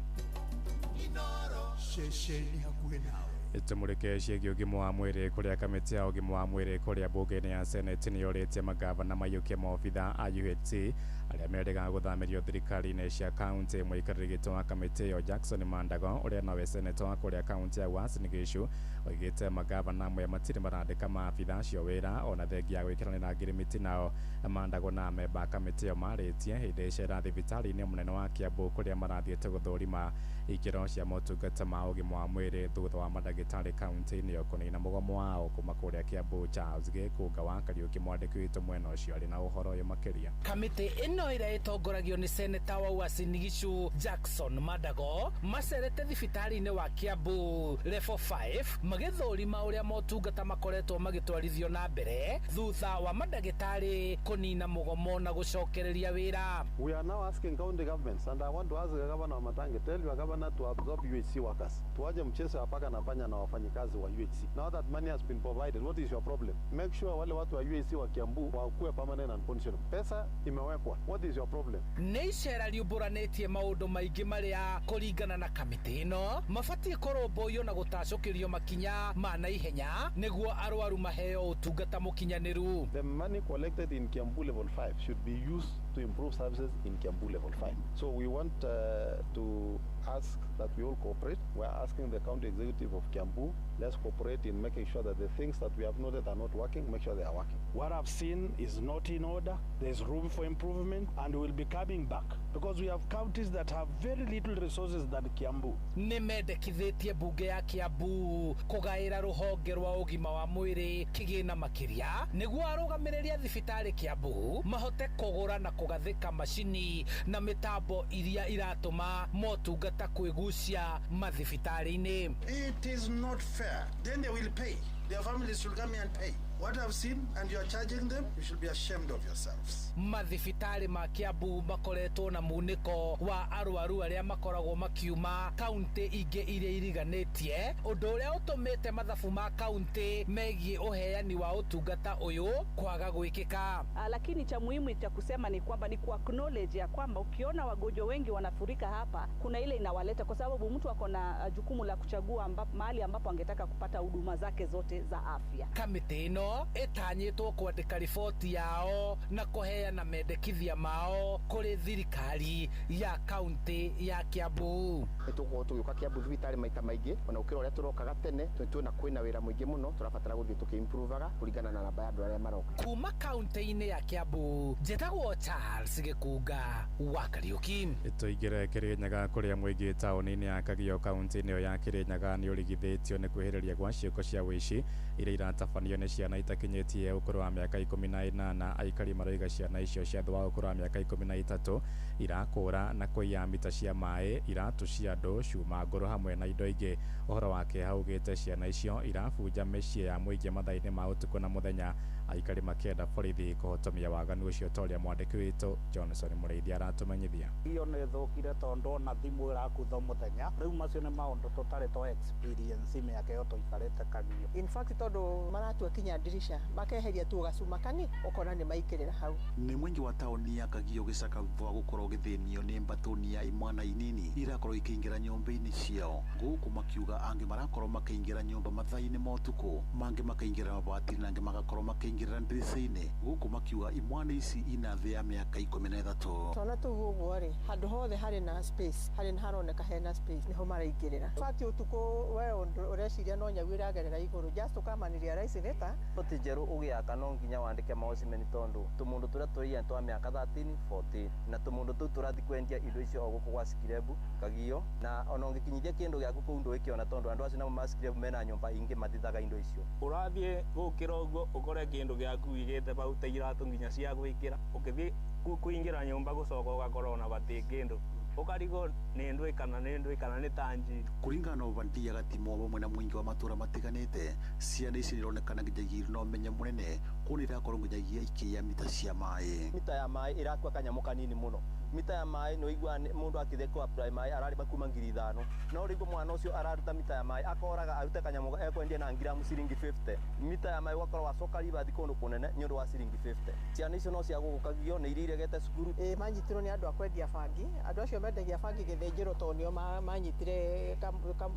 Ceceni hakuhĩ nawe. Tumurike ciĩgiĩ ũgima wa mwĩrĩ kũrĩa kamĩtĩ ya ũgima wa mwĩrĩ kũrĩa mbunge-inĩ ya Senate nĩyorĩtie magavana maiyũkie maobitha a UHC arĩa merĩga gũthamĩrio thirikari-inĩ cia kaunti. Mũikarĩri gĩtĩ wa kamĩtĩ ĩyo Jackson Mandago ũrĩa nowe seneta wa kũrĩa kaunti ya Uasin Gishu oigĩte magavana amwe matirĩ marandĩka maabitha acio wĩra ona thengia ya gwĩkĩranĩra ngirimiti nao. Mandago na amemba a kamĩtĩ ĩyo marĩtie hĩndĩ ĩcera thibitarĩ-inĩ mũnene wa Kiambu kũrĩa marathiĩte gũthũrima ikĩro cia motungata ma ũgima wa mwĩrĩ thutha wa mandagĩtarĩ kaunti-inĩ ĩyo kũnina mũgomo wao kuma kũrĩa Kiambu. Charles Gĩkũnga wa Kariũki mwandĩki witũ mwena ũcio arĩ na ũhoro ũyũ makĩria. Kamĩtĩ ĩno ĩrĩa ĩtongoragio nĩ seneta wa Uasin Gishu Jackson Mandago macerete thibitarĩ-inĩ wa Kiambu level 5 magĩthũrima ũrĩa motungata makoretwo magĩtwarithio na mbere thutha wa mandagĩtarĩ kũnina mũgomo na gũcokereria wĩra. We are now asking county governments, and I want to ask the governor wa Matangi, tell your governor to absorb UHC workers. Tuache mchezo ya paka na panya na wafanyikazi wa UHC. Now that money has been provided, what is your problem? Make sure wale watu wa UHC wa Kiambu wakuwe permanent and pensionable. Pesa imewekwa. What is your problem? Nĩ icera riumbũranĩtie maũndũ maingĩ marĩa kũringana na kamĩtĩ ĩno mabatiĩ kũrũmbũiyo na gũtacũkĩrio makinya ma naihenya nĩguo arwaru maheo ũtungata mũkinyanĩru. The money collected in Kiambu level 5 should be used to improve services in Kiambu level 5. So we want to ask that we all cooperate. We are asking the county executive of Kiambu, let's cooperate in making sure that the things that we have noted are not working, make sure they are working. What I've seen is not in order. There's room for improvement, and we'll be coming back because we have counties that have very little resources than Kiambu. Nĩ mendekithĩtie mbunge ya Kiambu kũgaĩra rũhonge rwa ũgima wa mwĩrĩ kĩgĩna makĩria nĩguo arũgamĩrĩri a thibitarĩ Kiambu mahote kũgũra na kũgathĩka macini na mĩtambo iria iratũma motungata kwĩgucia mathibitarĩ-inĩ. It is not fair. Then they will pay. Their families should come here and pay. What I've seen, and you are charging them, you should be ashamed of yourselves. Mathibitarĩ ma Kiambu makoretwo na munĩko wa arwaru arĩa makoragwo makiuma kaunti ingĩ iria iriganĩtie, ũndũ ũrĩa ũtũmĩte mathabu ma kaunti megiĩ ũheani wa ũtungata ũyũ kwaga gwĩkĩka. Lakini cha muhimu cha kusema ni kwamba ni ku acknowledge ya kwamba ukiona wagonjwa wengi wanafurika hapa, kuna ile inawaleta, kwa sababu mtu ako na jukumu la kuchagua mahali ambapo angetaka kupata huduma zake zote za afya. Kamĩtĩ ĩno ĩtanyĩtwo kwandĩka riboti yao na kũheana mendekithia mao kũrĩ thirikari ya kaunti ya Kiambu. Nĩtũgũkorwo tũgĩũka Kiambu thibitarĩ maita maingĩ ona gũkĩra ũrĩa tũrokaga tene, tondũ tuona kwĩna wĩra mũingĩ mũno tũrabatara gũthiĩ tũkĩ-improvaga kũringana na namba ya andũ arĩa maroka. Kuma kaunti-inĩ ya Kiambu, njĩtagwo Charles Gĩkunga wa Kariũki. Tũingĩre Kĩrĩnyaga kũrĩa mũingĩ taũni-inĩ ya Kagio kaunti-inĩ ĩyo ya Kĩrĩnyaga nĩ ũrigithĩtio nĩ kwĩhĩrĩria gwa ciĩko cia ũici iria iratabanio nĩ ciana itakinyĩtie ũkũrũ wa mĩaka 18. Aikari maroiga ciana icio cia thĩ wa ũkũrũ wa mĩaka 13 irakũra na kũiya mita cia maĩ, iratũ cia andũ, cuma ngũrũ hamwe na indo ingĩ. Ũhoro wake haugĩte ciana icio irabunja mĩciĩ ya mũingĩ mathaa-inĩ ma ũtukũ na mũthenya. Aikari makĩenda borithi kũhotomia waganu ũcio ta ũrĩa mwandĩki witũ Johnson Mũrĩithi aratumenyithia. Iyo nĩ thũkire tondũ ona thimũ ĩrakutho mũthenya. Rĩu macio nĩ maũndũ tũtarĩ twa experience mĩaka ĩyo tũikarĩte Kagio. In fact tondũ maratua kinya ndirisha makeheria tu gacuma kani ũkona nĩ maingĩrĩra hau. Nĩ mũingĩ wa taũni ya Kagio gĩcaka thutha wa gũkorwo gĩthĩnio nĩ mbatũni ya imwana inini irakorwo ikĩingĩra nyũmba-inĩ ciao gũkũ makiuga angĩ marakorwo makĩingĩra nyũmba mathaa-inĩ ma ũtukũ, mangĩ makaingĩra mabati na angĩ magakorwo makĩingĩra ndirica-inĩ gũkũ makiuga imwana ici ina thĩ ya mĩaka 13. Twana tũu ũguo rĩ handũ hothe harĩ na space, harĩ haroneka hena space nĩho maraingĩrĩra. Fati ũtukũ we ũreciria no nyau ĩragerera igũrũ, just ũkamanĩria raici nĩ ta Ploti njerũ ũgĩaka no nginya wandĩke maocimeni tondũ tũmũndũ tũrĩa tũrĩa twa mĩaka 13 14 na tũmũndũ tũu tũrathiĩ kwendia indo icio o gũkũ gwa Skirebu Kagio, na ona ũngĩkinyithia kĩndũ gĩaku kũu ndũgĩkĩona tondũ andũ acio namo ma Skirebu mena nyũmba ingĩ mathithaga indo icio. Ũrathiĩ gũkĩra ũguo ũkore kĩndũ gĩaku wĩigĩte hau ta iratũ nginya cia gwĩkĩra, ũkĩthiĩ kũingĩra nyũmba gũcoka ũgakora ona batĩ kĩndũ, ũkarigwo nĩ ndũĩ kana nĩ ndũĩ kana nĩ ta njiri. Kũringana na Obadia Gatimo vamwe na mũingĩ wa matũra matiganĩte, ciana ici nĩironekana nginyagia irĩ na ũmenyo mũnene kuona irakorwo nginyagia ikĩiya mita cia maĩ. Mita ya maĩ ĩrakua kanyamũ kanini mũno. Mita ya maĩ nĩ ũiguaga mũndũ akĩthiĩ kũ apply maĩ ararĩha kuma 5,000, no rĩu mwana ũcio araruta mita ya maĩ akoraga arute kanyamũ ekwendia na ngiramu ciringi 50. Mita ya maĩ ũgakorwo wacoka ribathi kũndũ kũnene nĩ ũndũ wa ciringi 50. Ciana icio no cia gũkũ Kagio nĩ iria iregete cukuru. Ĩ manyitirwo nĩ andũ a kwendia bangi, andũ acio mendagia bangi gĩthĩnjĩro tondũ nĩo manyitire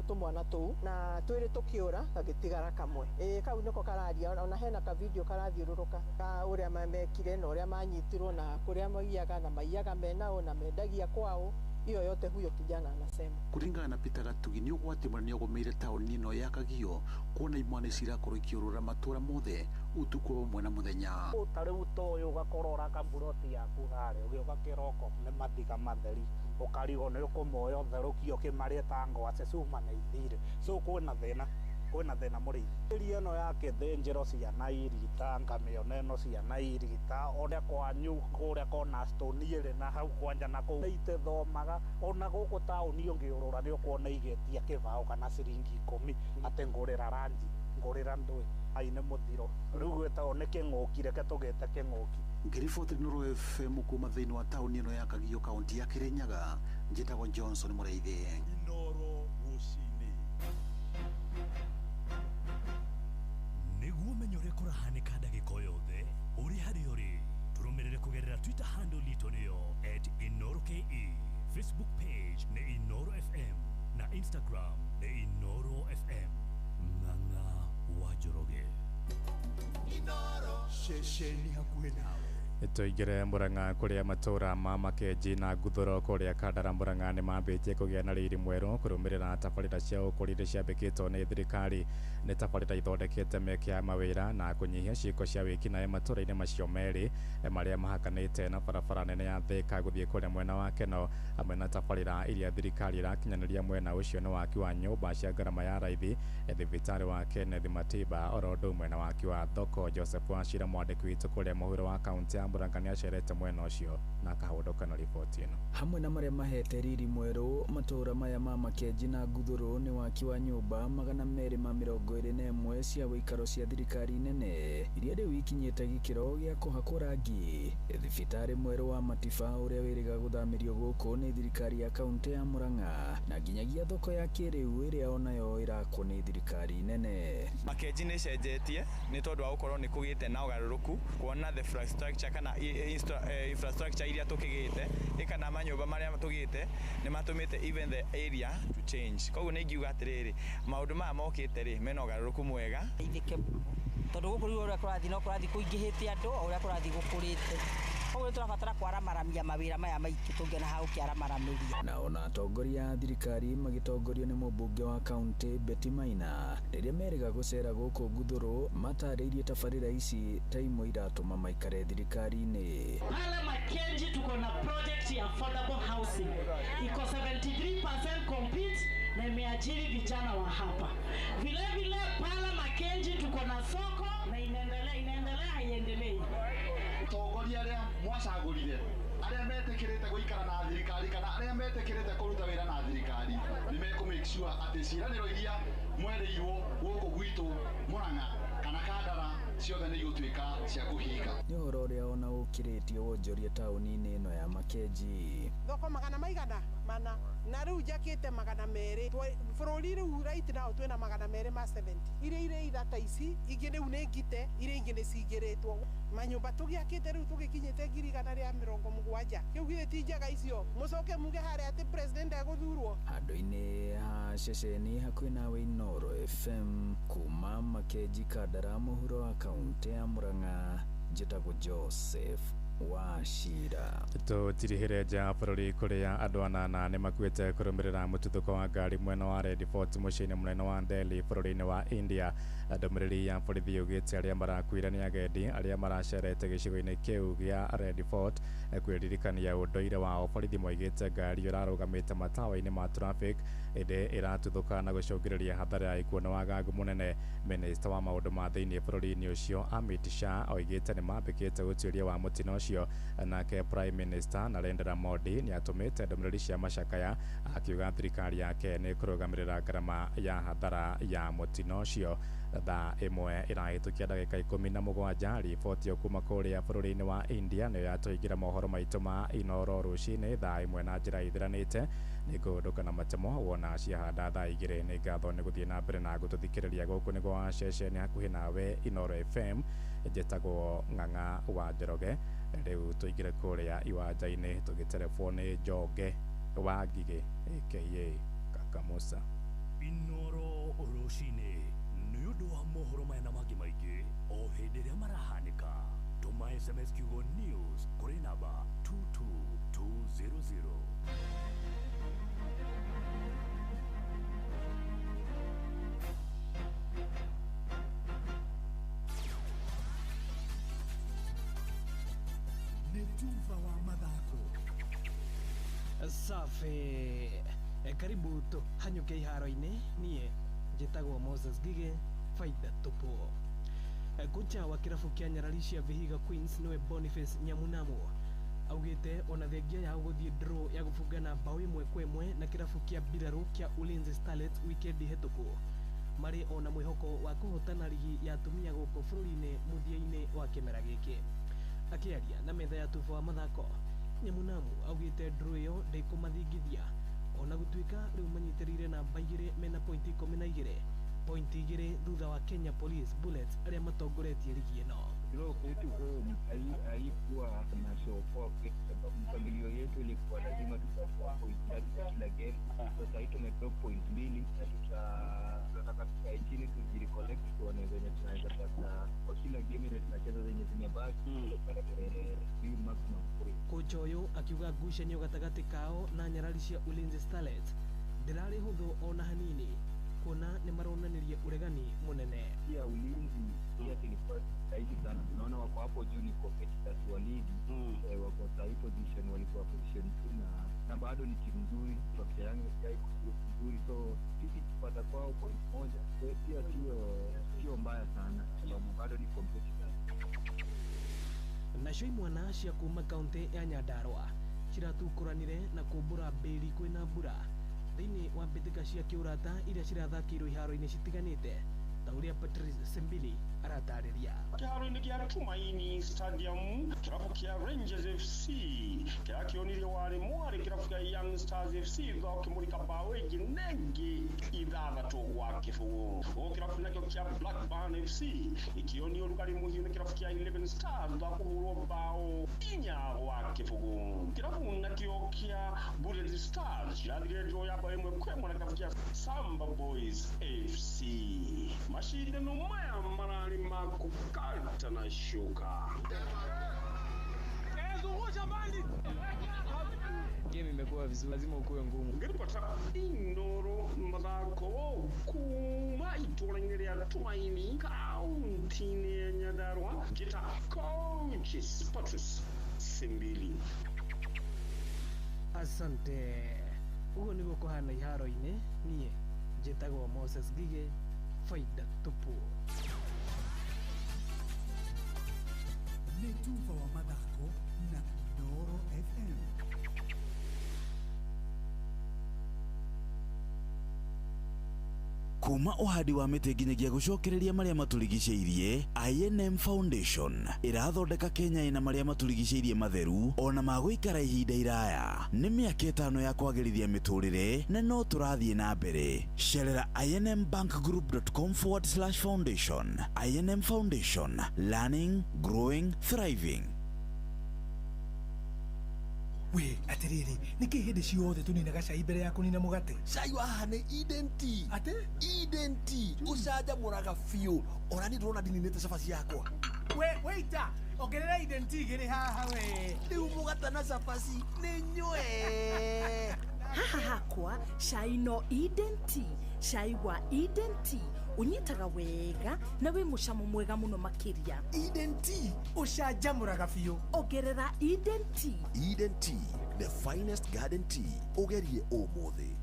tũmwana tũu na twĩrĩ tũkĩũra gagĩtigara kamwe. Ĩ kau nĩko kararia, ona hena ka video karathiũrũrũka ka ũrĩa mekire na ũrĩa manyitirwo na kũrĩa maiyaga na maiyaga menao na mendagia kwao. Hiyo yote huyo kijana anasema. Kuringana na Peter Gatugi nĩ ũgwati mũnene ũgũmĩire taũni ĩno ya Kagio kuona imwana ici irakorwo ikĩũrũra matũra mothe ũtukũ vamwe na mũthenya. Ta rĩu ta ũyũ ũgakorwo ũraka mburoti yaku harĩa ũgĩũka kĩroko nĩ mathiga matheri, ũkarigwo nĩ ũkũmoya ũtherũkie ũkĩmarĩe ta ngwacĩ cuma na ithire. So kwĩna thĩna, kwĩna thĩna mũrĩithi. Ĩria ĩno ya kĩthĩnjĩro ciana irita, ngamĩona ĩno ciana irita, ũrĩa kwanyu kũrĩa Cornerstone ĩrĩ na hau kwanja na kũu itĩthomaga, ona gũkũ taũni ũngĩũrũra nĩ ũkuona igĩtia kĩbaũ kana ciringi 10 atĩ ngũrĩra ranji, ngũrĩra ndũĩ. Ai nĩ mũthiro. Rĩu gwĩtagwo nĩ kĩng'ũki, reke tũgĩte kĩng'ũki. Ngĩriboti Inooro FM kuma thĩinĩ wa taũni ĩno ya Kagio kaunti ya Kirinyaga, njĩtagwo Johnson Mũrĩithi. Inooro rũcinĩ. Nĩguo ũmenye ũrĩa kũrahanĩka ndagĩka o yothe ũrĩ harĩa ũrĩ, tũrũmĩrĩre kũgerera Twitter handle itũ nĩyo @InooroKE, Facebook page nĩ Inooro FM na Instagram nĩ Inooro FM. Ng'ang'a wa Njoroge. Inooro ceceni hakuhĩ nawe. Tũingĩre Murang'a kũrĩa matũra ma Makenji na Nguthũro kũrĩa Kandara Murang'a nĩ mambĩtie kũgĩa na riri mwerũ kũrũmĩrĩra tabarĩra cia ũkũria iria ciambĩkĩtwo nĩ thirikari. Nĩ tabarĩra ithondekete mĩeke ya mawĩra na kũnyihia ciĩko cia wĩkinaĩ matũra-inĩ macio merĩ marĩa mahakanĩte na barabara nene ya Thika gũthiĩ kũrĩa mwena wa Keno. Hamwe na tabarĩra iria thirikari ĩrakinyanĩria mwena ũcio nĩ waki wa nyũmba cia ngarama ya raithi, thibitarĩ wa Kenneth Matiba oro ũndũ ũmwe na waki wa thoko. Joseph Wachira mwandĩki witũ kũrĩa mũhuro wa kaunti ya Murang'a nĩacerete mwena ũcio na akahũndũka na riboti ĩno. Hamwe na marĩa mahete riri mwerũ matũra maya ma Makenji na Nguthũrũ nĩ waki wa nyũmba 221 cia wĩikaro cia thirikari nene iria rĩu ikinyĩte gĩkĩro gĩa kũhakwo rangi. Thibitarĩ mwerũ wa Matiba ũrĩa wĩrĩga gũthamĩrio gũkũ nĩ thirikari ya kaunti ya Murang'a na nginyagia thoko ya kĩrĩu ĩrĩa onayo ĩrakwo nĩ thirikari nene. Makenji nĩ ĩcenjetie nĩ tondũ wa gũkorwo nĩ kũgĩte na ũgarũrũku kuona the infrastructure kana infrastructure iria tũkĩgĩte kana manyũmba marĩa tũgĩte nĩ matũmĩte even the area to change. Koguo nĩ ingiuga atĩrĩrĩ, maũndũ maya mokĩte rĩ mena ũgarũrũku mwega. Ithike tondũ gũkũ rĩu ũrĩa kũrathiĩ no kũrathiĩ kũingĩhĩte andũ o ũrĩa kũrathiĩ gũkũrĩte. Koguo nĩ tũrabatara kwaramaramia mawĩra maya maitũ tũngĩona ha gũkĩaramaramĩria. Na ona atongoria a thirikari magĩtongorio nĩ mũmbunge wa kaunti Betty Maina rĩrĩa merĩga gũcera gũkũ Nguthũrũ matarĩirie tabarĩra ici ta imwe iratũma maikare thirikari-inĩ. Pale Makenji tuko na project ya affordable housing iko 73% complete na imeajiri vijana wa hapa. Vile vile pale Makenji tuko na soko na inaendelea haiendelei. Atongoria arĩa mwacagũrire arĩa metĩkĩrĩte gũikara na thirikari kana arĩa metĩkĩrĩte kũruta wĩra na thirikari nĩ mekũ make sure atĩ ciĩranĩro iria mwerĩirwo gũkũ gwitũ Murang'a kana Kandara Ciothe nĩ igũtuĩka cia kũhinga. Nĩ ũhoro ũrĩa ona ũkĩrĩtie wonjoria taũni-inĩ ĩno ya Makenji. Thoko magana maigana mana na rĩu njakĩte 200 bũrũri rĩu right now twĩna 270 iria irĩ ithata ici ingĩ rĩu nĩ ngite iria ingĩ nĩ cingĩrĩtwo manyũmba tũgĩakĩte rĩu tũgĩkinyĩte 170,000 kĩu githĩ ti njega icio mũcoke muge harĩa atĩ president egũthurwo. Handũ-inĩ ha ceceni hakuhĩ nawe Inooro FM kuma Makenji Kandara mũhuro wa kaũntĩ ya Murang'a, njĩtagwo Joseph Wachira. Tũtirihĩre nja ya bũrũri kũrĩa andũ anana nĩ makuĩte kũrũmĩrĩra mũtuthũko wa ngari mwena wa Red Fort mũciĩ-inĩ mũnene wa Delhi bũrũri-inĩ wa India. Ndũmĩrĩri ya borithi yugĩte arĩa marakuire nĩ agendi arĩa maracerete gĩcigo-inĩ kĩu gĩa Red Fort kwĩririkania ũndũire wao. Borithi moigĩte ngari ĩrarũgamĩte matawa-inĩ ma traffic ĩndĩ ĩratuthũka na gũcũngĩrĩria hathara ya ikuũ na wagagu mũnene. Minista wa maũndũ ma thĩinĩ bũrũri-inĩ ũcio Amit Shah oigĩte nĩ mambĩkĩte ũtuĩria wa mũtino ũcio. Nake Prime Minister Narendra Modi nĩ atũmĩte ndũmĩrĩri cia macakaya akiuga thirikari yake nĩ ĩkũrũgamĩrĩra ngarama ya hathara ya mũtino ũcio. Thaa 1 ĩrahĩtũkia ndagĩka 17 riboti kuma kũrĩa bũrũri-inĩ wa India nĩyo yatũingĩra mohoro maitũ ma Inooro rũcinĩ thaa 1 na njĩra ithiranĩte. Nĩ ngũhũndũka na matemo wona ciahanda thaa 2. Nĩ ngatho nĩ gũthiĩ na mbere na gũtũthikĩrĩria gũkũ nĩ gwa ceceni hakuhĩ nawe Inooro FM. Njĩtagwo Ng'ang'a wa Njoroge. Rĩu tũingĩre kũrĩa iwanja-inĩ tũgĩterebwo nĩ Njonge wa Ngigĩ aka Kaka Musa. Inooro rũcinĩ nĩ ũndũ wa mohoro maya na mangĩ maingĩ o hĩndĩ ĩrĩa marahanĩka. Tũma SMS kiugo news kũrĩ namba 22200. Nĩ tuva wa mathako. Safi. Karibu tũhanyũke iharo-inĩ. Niĩ njĩtagwo Moses Ngige, faida tupu. Kocha wa kĩrabu kĩa nyarari cia Vihiga Queens nĩwe Boniface Nyamunamu augĩte ona thengia yao gũthiĩ draw ya gũbungana bao 1-1 na kĩrabu kĩa mbirarũ kĩa Ulinzi Starlets wikendi hetũku, marĩ ona mwĩhoko wa kũhotana rigi ya atumia gũkũ bũrũri-inĩ mũthia-inĩ wa kĩmera gĩkĩ. Akĩaria na metha ya tuba wa mathako, Nyamunamu augĩte draw ĩyo ndĩkũmathingithia ona gũtuĩka rĩu manyitĩrĩire namba 2 mena pointi 12, pointi 2 thutha wa Kenya Police Bullets arĩa matongoretie rigi ĩno. Draw kwetu home haikuwa na show poa kwetu, sababu mpangilio yetu ilikuwa lazima tutatoa point 3 kwa kila game. Sasa hii tumedrop point 2 na tunataka tukae chini tujirecollect, tuone venye tunaweza pata kwa kila game ile tunacheza zenye zimebaki tupate maximum point. Kocha ũyũ akiuga ngucanio gatagatĩ kao na nyarari cia Ulinzi Starlets ndĩrarĩ hũthũ ona hanini, kuona nĩ maronanirie ũregani mũnene. Pia Ulinzi pia ilikuwa rahisi sana, tunaona wako hapo juu ni competitors wa ligi. Wako sahi position, walikuwa position 2 na bado ni timu nzuri, structure yangu iko nzuri, so sisi tupata kwao point 1 pia sio mbaya sana sababu bado ni competitors. Nacio imwana cia kuma kaunti ya Nyandarua ciratukũranire na kũmbũra mbĩri kwĩna mbura thĩinĩ wa mbĩtĩka cia kĩũrata iria cirathakĩirwo iharo-inĩ citiganĩte ta ũrĩa Patrice Sembili aratarĩria. Kĩharo-inĩ gĩa Tumaini Stadium, kĩrabu kĩa Rangers FC kĩrĩa kĩonirie warĩ mwarĩ kĩrabu kĩa Young Stars FC thutha wa kũmũrĩka bao ĩngĩ na ĩngĩ 6-0. Ũguo kĩrabu nakĩo kĩa Blackburn FC gĩkĩonio ũrugarĩ mũhiũ nĩ kĩrabu kĩa 11 Stars thutha wa kũhũrwo bao 4-0. Kĩrabu nakĩo kĩa Bullet Stars kĩrathire draw ya bao 1-1 na kĩrabu kĩa Samba Boys FC. Mashindano maya mararĩ ma kũkata na shuka. Game imekuwa vizuri, lazima ukuwe ngumu. Ngĩribota Inooro mathako kuma itũra-inĩ rĩa Tumaini kaunti-inĩ ya Nyandarua, njĩta Coach Patrice Simbili. Asante. Ũguo nĩguo kũhana iharo-inĩ. Niĩ njĩtagwo Moses Ngige, faida tupu. Nĩ tuba wa mathako na Inooro FM. Kuma ũhandi wa mĩtĩ nginyagia gũcokereria marĩa matũrigicĩirie, I&M Foundation ĩrathondeka Kenya ĩna marĩa matũrigicĩirie matheru ona ma gũikara ihinda iraya. Nĩ mĩaka 5 ya kwagĩrithia mĩtũrĩre na no tũrathiĩ na mbere. Cerera inmbankgroup.com/foundation. I&M Foundation, learning, growing, thriving. We atiriri niki hindi ciothe tuninaga cai mbere ya kunina mugate? Cai wa haha nĩ Eden Tea. Ate? Eden Tea ũcanjamũraga biũ, ona niĩ ndĩrona ndininĩte cabaci yakwa. We waiter, ongerera Eden Tea igĩrĩ haha we. Rĩu mũgate na cabaci nĩ nyue. Haha hakwa cai no Eden Tea. Cai wa Eden Tea unyitaga wega na wĩ mũcamo mwega mũno makĩria. Eden Tea ũcanjamũraga biũ. Ongerera Eden Tea. Eden Tea, the finest garden tea. Ũgerie ũmũthĩ.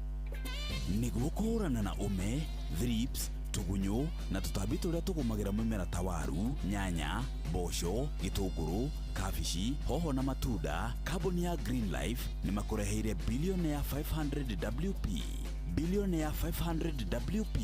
Nĩguo kũhũrana na ũme, thrips, tũgunyũ na tũtambi tũrĩa tũgũmagĩra mĩmera ta waru, nyanya, mboco, gĩtũngũrũ, kabici, hoho na matunda, kambuni ya Green Life nĩ makũreheire Billionaire 500 WP. Billionaire 500 WP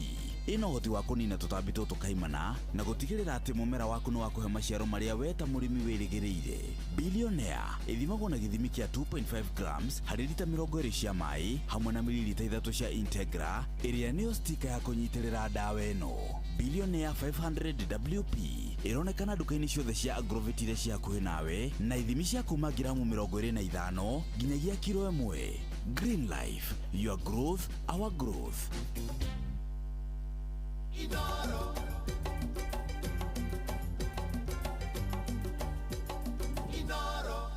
ĩna ũhoti wa kũnina tũtambi tũtũ kaimana na gũtigĩrĩra atĩ mũmera waku nĩ wakũhe maciaro marĩa we ta mũrĩmi wĩrĩgĩrĩire. Billionaire ĩthimagwo na gĩthimi kĩa 2.5 grams harĩ rita 20 cia maĩ hamwe na mililita 3 cia Integra ĩrĩa nĩyo stika ya kũnyitĩrĩra ndawa ĩno. Billionaire 500 WP ĩronekana nduka-inĩ ciothe cia Agrovet iria ci hakuhĩ nawe na ithimi cia kuma ngiramu 25 nginyagia kiro 1. Green Life, your growth, our growth. Inoro. Inoro.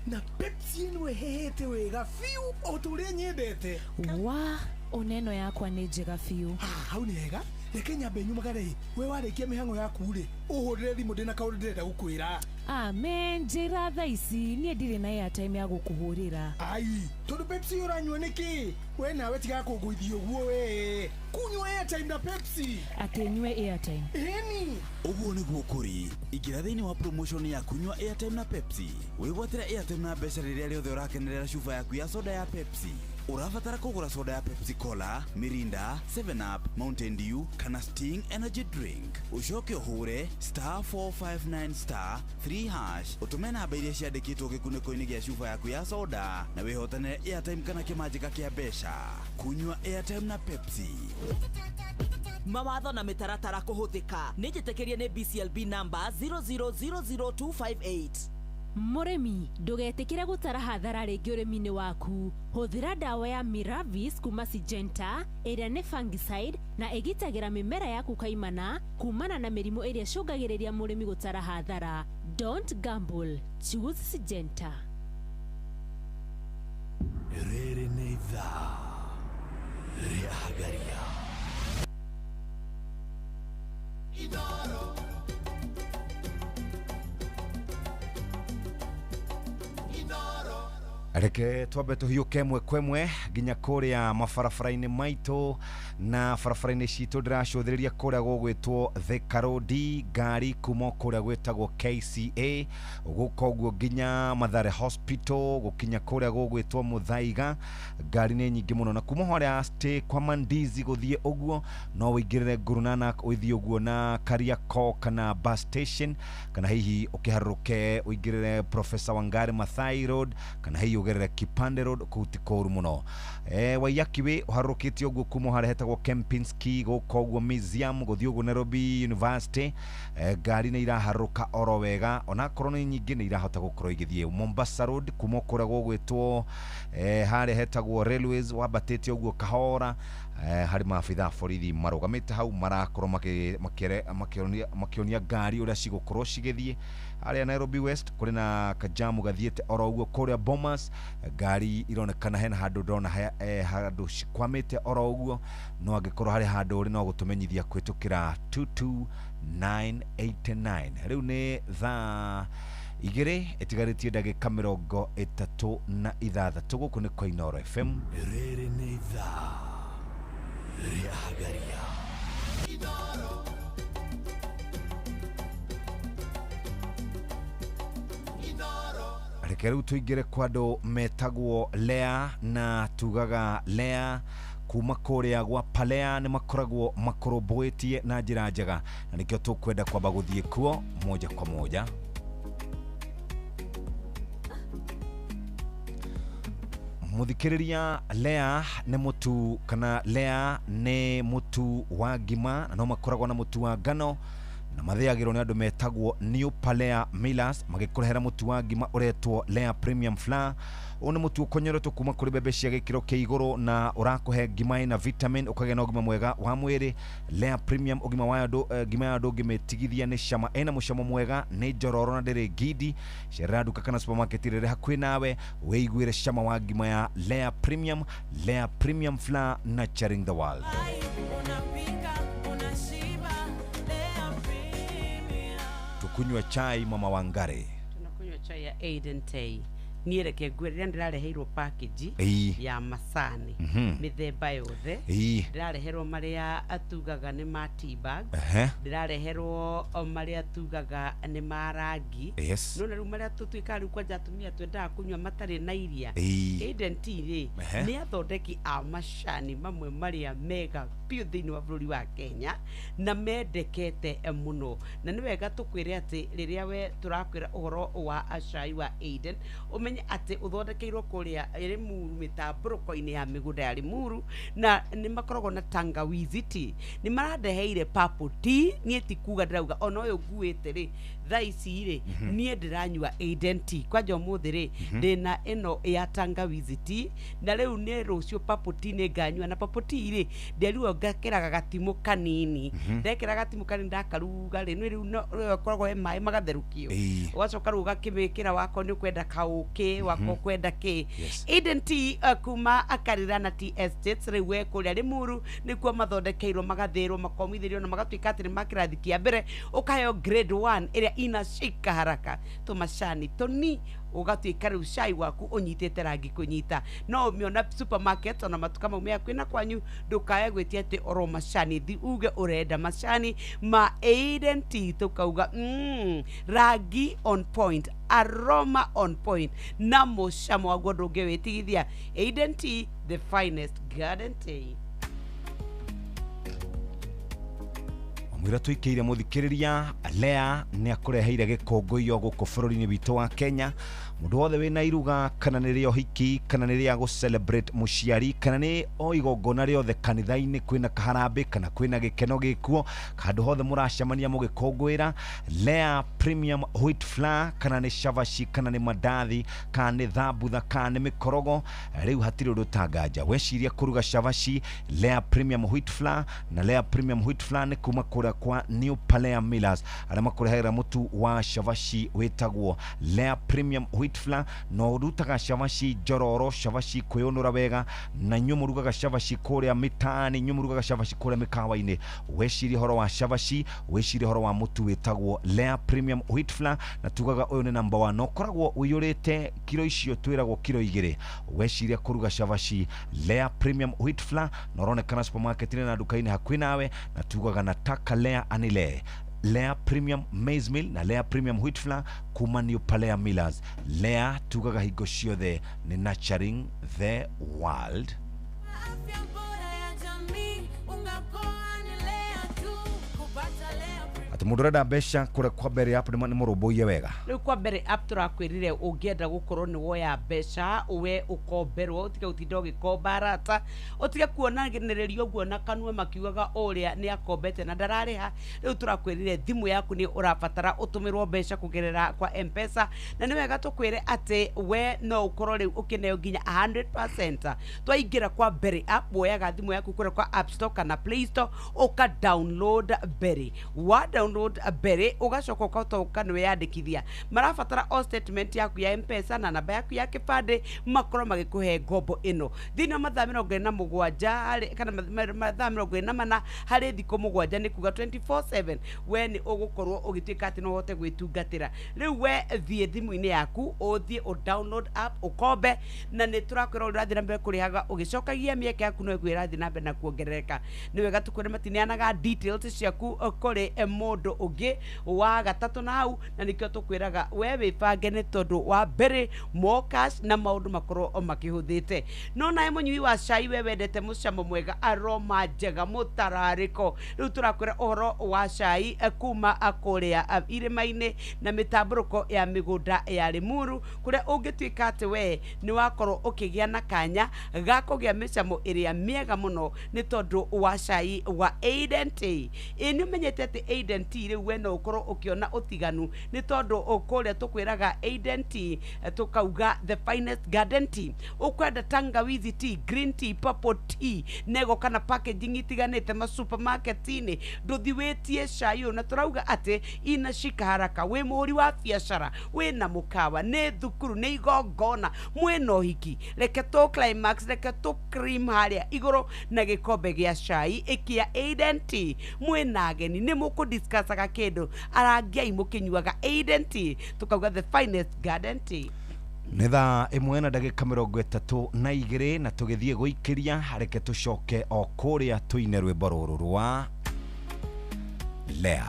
Na Pepsi ĩno ĩhĩhĩte wega biũ o ta ũrĩa nyendete. Wa oneno yakwa nĩ njega biũ. Hau nĩ hega. Reke nyambe nyumagare. We warĩkia mĩhang'o yaku rĩ, ũhũrĩre thimũ ndĩna kaũndũ ndĩrenda gũkwĩra. Amen, njĩra thaa ici niĩ ndirĩ na airtime ya gũkũhũrĩra. Ai, tondũ Pepsi ũranyua nĩkĩ? We nawe tiga kũngũithia ũguo we. Kunyua airtime na Pepsi. Atĩ nyue airtime? Ĩni. Ũguo nĩguo kũrĩ. Ingĩra thĩinĩ wa promotion ya kunyua airtime na Pepsi. Wĩgwatĩre airtime na mbeca rĩrĩa rĩothe ũrakenerera cuba yaku ya soda ya Pepsi. Ũrabatara kũgũra soda ya Pepsi Cola, Mirinda, 7 Up, Mountain Dew kana Sting Energy Drink. Ũcoke ũhũre *459*3# ũtũme namba iria ciandĩkĩtwo gĩkunĩko-inĩ gĩa cuba yaku ya soda na wĩhotanĩre airtime kana kĩmanjĩka kĩa mbeca. Kunyua airtime na Pepsi. Mawatho na mĩtaratara kũhũthĩka nĩ njĩtĩkĩrie nĩ BCLB number 0000258. Mũrĩmi ndũgetĩkĩre gũtara hathara rĩngĩ ũrĩmi-inĩ waku. Hũthĩra ndawa ya Miravis kuma Syngenta ĩrĩa nĩ fungicide na ĩgitagĩra mĩmera yaku kaimana kumana na mĩrimũ ĩrĩa ĩcũngagĩrĩria mũrĩmi gũtara hathara. Don't gamble, choose Syngenta. Rĩrĩ nĩ ithaa rĩa Hagaria. Inoro. Reke twambe tũhiũke ĩmwe kwa ĩmwe nginya kũrĩa mabarabara-inĩ maitũ na barabara-inĩ citũ. Ndĩracũthĩrĩria kũrĩa gũgwĩtwo Thika Road, ngari kuma kũrĩa gwĩtagwo KCA gũka ũguo nginya Mathare Hospital, gũkinya kũrĩa gũgwĩtwo Muthaiga, ngari nĩ nyingĩ mũno. Na kuma harĩa stay kwa Mandizi gũthiĩ ũguo no ũingĩrĩre Guru Nanak ũthiĩ ũguo na Kariakoo kana bus station, kana hihi ũkĩharũrũke ũingĩrĩre Professor Wangari Maathai Road, kana hihi ũgerere Kipande Road, kũu ti kũũru mũno. Waiyaki Way ũharũrũkĩte ũguo kuma harĩa hetagwo Kempinski gũka ũguo museum gũthiĩ ũguo Nairobi University, ngari nĩ iraharũrũka oro wega onakorwo nĩ nyingĩ nĩ irahota gũkorwo igĩthiĩ. Mombasa Road kuma kũrĩa gũgwĩtwo harĩa hetagwo Railways wambatĩte ũguo kahora, harĩ maabitha a borithi marũgamĩte hau marakorwo makĩonia ngari ũrĩa cigũkorwo cigĩthiĩ. Harĩa Nairobi West kũrĩ na kajamu gathiĩte oro ũguo. Kũrĩa Bomas ngari ironekana hena handũ ndĩrona handũ cikwamĩte oro ũguo, no angĩkorwo harĩ handũ ũrĩ no gũtũmenyithia kũhĩtũkĩra 22989. Rĩu nĩ thaa 2 ĩtigarĩtie ndagĩka 36. Gũkũ nĩ kwa Inooro FM. Rĩrĩ nĩ ithaa rĩa Hagaria. Inoro. Inoro. Reke rĩu tũingĩre kwa andũ metagwo Lea, na tugaga Lea kuma kũrĩa gwa Palea nĩ makoragwo makũrũmbũĩtie na njĩra njega, na nĩkĩo tũkwenda kwamba gũthiĩ kuo moja kwa moja. Muthikiriria, Lea nĩ mũtu kana Lea nĩ mũtu wa ngima, na no makoragwo na mũtu wa ngano, na mathĩagĩrwo nĩ andũ metagwo New Palea Millers, magĩkũrehera mũtu wa ngima ũretwo Lea Premium Flour. Ũyũ nĩ mũtu ũkonyoretwo kuma kũrĩ mbembe cia gĩkĩro kĩa igũrũ, na ũrakũhe ngima ĩna vitamin, ũkagĩa na ũgima mwega wa mwĩrĩ. Lea Premium ũgima wayo ngima yayo ndũngĩmĩtigithia nĩ cama, ĩna mũcamo mwega, nĩ njororo na ndĩrĩ ngindi. Cerera nduka kana supermarket ĩrĩa ĩrĩ hakuhĩ nawe wĩiguĩre cama wa ngima ya Lea Premium. Lea Premium Flour, nurturing the world. Tukunywa chai, Mama Wangare. Tunakunywa chai ya Aiden Tea. Niĩ reke ngwĩre, rĩrĩa ndĩrareheirwo package ya macani mĩthemba yothe, ndĩrareherwo marĩa atugaga nĩ ma tea bags, ndĩrareherwo o marĩa tugaga nĩ ma rangi. No na rĩu marĩa tũtuĩkaga rĩu kwanja atumia twendaga kũnyua matarĩ na iria. Aiden Tea rĩ, nĩ athondeki a macani mamwe marĩa mega biũ thĩinĩ wa bũrũri wa Kenya na mendekete mũno. Na nĩ wega tũkwĩre atĩ rĩrĩa we tũrakwĩra ũhoro wa cai wa Aiden, ũmenye atĩ ũthondekeirwo kũrĩa Limuru, mĩtambũrũko-inĩ ya mĩgũnda ya Limuru, na nĩ makoragwo na tangawizi tea. Nĩ marandeheire purple tea. Niĩ ti kuga ndĩrauga ona ũyũ nguĩte rĩ thaa ici rĩ, niĩ ndĩranyua Aiden tea kwanja ũmũthĩ rĩ, ndĩna ĩno ya tangawizi tea, na rĩu nĩ rũciũ purple tea nĩ nganyua. Na purple tea rĩ, nderirwo ngekĩraga gatimũ kanini. Ndekĩra gatimũ kanini ndakaruga rĩ, nĩ rĩu no ĩkoragwo he maĩ magatherũkio, ũgacoka rĩu ũgakĩmĩkĩra, wakorwo nĩ ũkwenda kaũkĩ, wakorwo ũkwenda kĩ. Eden Tea kuma Akarirana Tea Estates rĩu we kũrĩa Limuru nĩkuo mathondekeirwo, magathĩrwo, makomithĩrio na magatuĩka atĩ nĩ ma kĩrathi kĩa mbere. Ũkaheo grade 1 ĩrĩa inashika haraka, tũmacani tũni, ũgatuĩka rĩu cai waku ũnyitĩte rangi kũnyita. No ũmĩona supermarket ona matuka mau me hakuhĩ na kwanyu, ndũkae gwĩtia atĩ oro macani, thi uge ũrenda macani ma Aiden Tea, tũkauga rangi on point, aroma on point, na mũcamo waguo ndũngĩwĩtigithia. Aiden Tea, the finest garden tea. Mwĩra tũikĩire mũthikĩrĩria, Lea nĩ akũreheire gĩkũngũiyo gũkũ bũrũri-inĩ witũ wa Kenya. Mũndũ wothe wĩna iruga, kana nĩ rĩa ũhiki, kana nĩ rĩa gũ celebrate mũciari, kana nĩ o igongona rĩothe kanitha-inĩ, kwĩna kaharambĩ kana kwĩna gĩkeno gĩkuo, handũ hothe mũracemania mũgĩkũngũĩra, Lea Premium Wheat Flour, kana nĩ cabaci, kana nĩ mandathi, kana nĩ thambutha, kana nĩ mĩkorogo, rĩu hatirĩ ũndũ ũtanganja. Weciria kũruga cabaci, Lea Premium Wheat Flour. Na Lea Premium Wheat Flour nĩ kuma kũrĩa kwa New Palea Millers, arĩa makũrehagĩra mũtu wa cabaci wĩtagwo Lea Premium Wheat Flour, na ũrutaga cabaci njororo, cabaci kwĩũnũra wega, na inyuĩ mũrugaga cabaci kũrĩa mĩtaani, inyuĩ mũrugaga cabaci kũrĩa mĩkawa-inĩ, weciria ũhoro wa cabaci, wĩcirie ũhoro wa mũtu wĩtagwo Lea Premium Wheat Flour, na tugaga ũyũ nĩ number 1, na ũkoragwo ũiyũrĩte kiro icio twĩragwo kiro 2. Weciria kũruga cabaci, Lea Premium Wheat Flour, na ũronekana supermarket-inĩ na nduka-inĩ hakuhĩ nawe, na tugaga nataka Lea anile. Lea Premium Maize Meal na Lea Premium Wheat Flour kuma New Palea Millers. Lea tugaga hingo ciothe nĩ nurturing the world. Atĩ mũndũ ũrenda mbeca kũrĩa kwa mbere app nĩ mũrũmbũiye wega. Rĩu kwa mbere app tũrakwĩrire ũngĩenda gũkorwo nĩ woya mbeca we ũkomberwo, ũtige gũtinda ũgĩkomba arata, ũtige kuonanĩrĩria ũguo na kanua makiugaga ũrĩa nĩ akombete na ndararĩha. Rĩu tũrakwĩrire thimũ yaku nĩ ũrabatara ũtũmĩrwo mbeca kũgerera kwa M-Pesa, na nĩ wega tũkwĩre atĩ we no ũkorwo rĩu ũkĩneo nginya 100%. Twaingĩra kwa mbere app, woyaga thimũ yaku kũrĩa kwa App Store kana Play Store, ũka download Berry. Wa download Berry ũgacoka ũkatoka nĩ weyandĩkithia. Marabatara o statement yaku ya M-Pesa na namba yaku ya kĩbandĩ, makorwo magĩkũhe ngombo ĩno thĩinĩ wa mathaa 47 kana mathaa 24 harĩ thikũ 7, nĩ kuga 24/7 we nĩ ũgũkorwo ũgĩtuĩka atĩ no ũhote gwĩtungatĩra. Rĩu we thiĩ thimũ-inĩ yaku, ũthiĩ ũ download app ũkombe, na nĩ tũrakwĩra ũrathiĩ na mbere kũrĩhaga ũgĩcokagia mĩeke yaku no ĩgũĩrathiĩ na mbere na kuongerereka. Nĩ wega tũkwĩre matineanaga details ciaku kũrĩ mũndũ. mũndũ ũngĩ wa gatatũ na hau, na nĩkĩo tũkwĩraga we wĩbange nĩ tondũ wa mbere more cash na maũndũ makorwo makĩhũthĩte. No nawe mũnyui wa cai, we wendete mũcamo mwega, aroma njega, mũtararĩko, rĩu tũrakwĩra ũhoro wa cai kuma kũrĩa irĩma-inĩ na mĩtambũrũko ya mĩgũnda ya Limuru, kũrĩa ũngĩtuĩka atĩ we nĩ wakorwo ũkĩgĩa na kanya ga kũgĩa mĩcamo ĩrĩa mĩega mũno nĩ tondũ wa cai wa Aiden Tea. Ĩ nĩ ũmenyete atĩ Aiden Tea rĩu we no ũkorwo ũkĩona ũtiganu nĩ tondũ kũrĩa tũkwĩraga Aiden Tea, tũkauga the finest garden tea. Ũkwenda tangawizi tea, green tea, purple tea, nego kana packaging itiganĩte ma supermarket-inĩ, ndũthi wĩtie cai ũyũ, na tũrauga atĩ inashika haraka. Wĩ mũhũri wa biacara, wĩna mũkawa, nĩ thukuru, nĩ igongona, mwĩna ũhiki, reke tũ climax, reke tũ cream harĩa igũrũ na gĩkombe gĩa cai ĩkĩa Aiden Tea. Mwĩna ageni, nĩ mũkũdiscussaga kĩndũ, arangiai mũkĩnyuaga Aiden Tea, tũkauga the finest garden tea. Nĩ 1:32 na tũgĩthiĩ gũikĩria, reke tũcoke o kũrĩa tũine rwĩmbo rũrũ rwa Lea.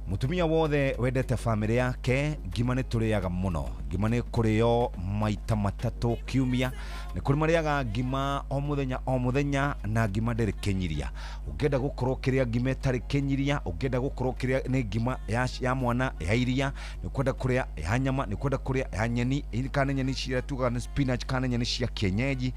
Mutumia wothe wendete famĩlĩ yake, ngima nĩ tũrĩaga mũno. Ngima nĩ kũrĩo maita matatũ kiumia. Nĩ kũrĩ marĩaga ngima o mũthenya o mũthenya, na ngima ndĩrĩ kĩnyiria. Ũngĩenda gũkorwo ũkĩrĩa ngima ĩtarĩ kĩnyiria, ũngĩenda gũkorwo ũkĩrĩa nĩ ngima ya mwana ya iria, nĩ ũkwenda kũrĩa ya nyama, nĩ ũkwenda kũrĩa ya nyeni, kana nyeni cia tugaga nĩ spinach, kana nyeni cia kienyeji,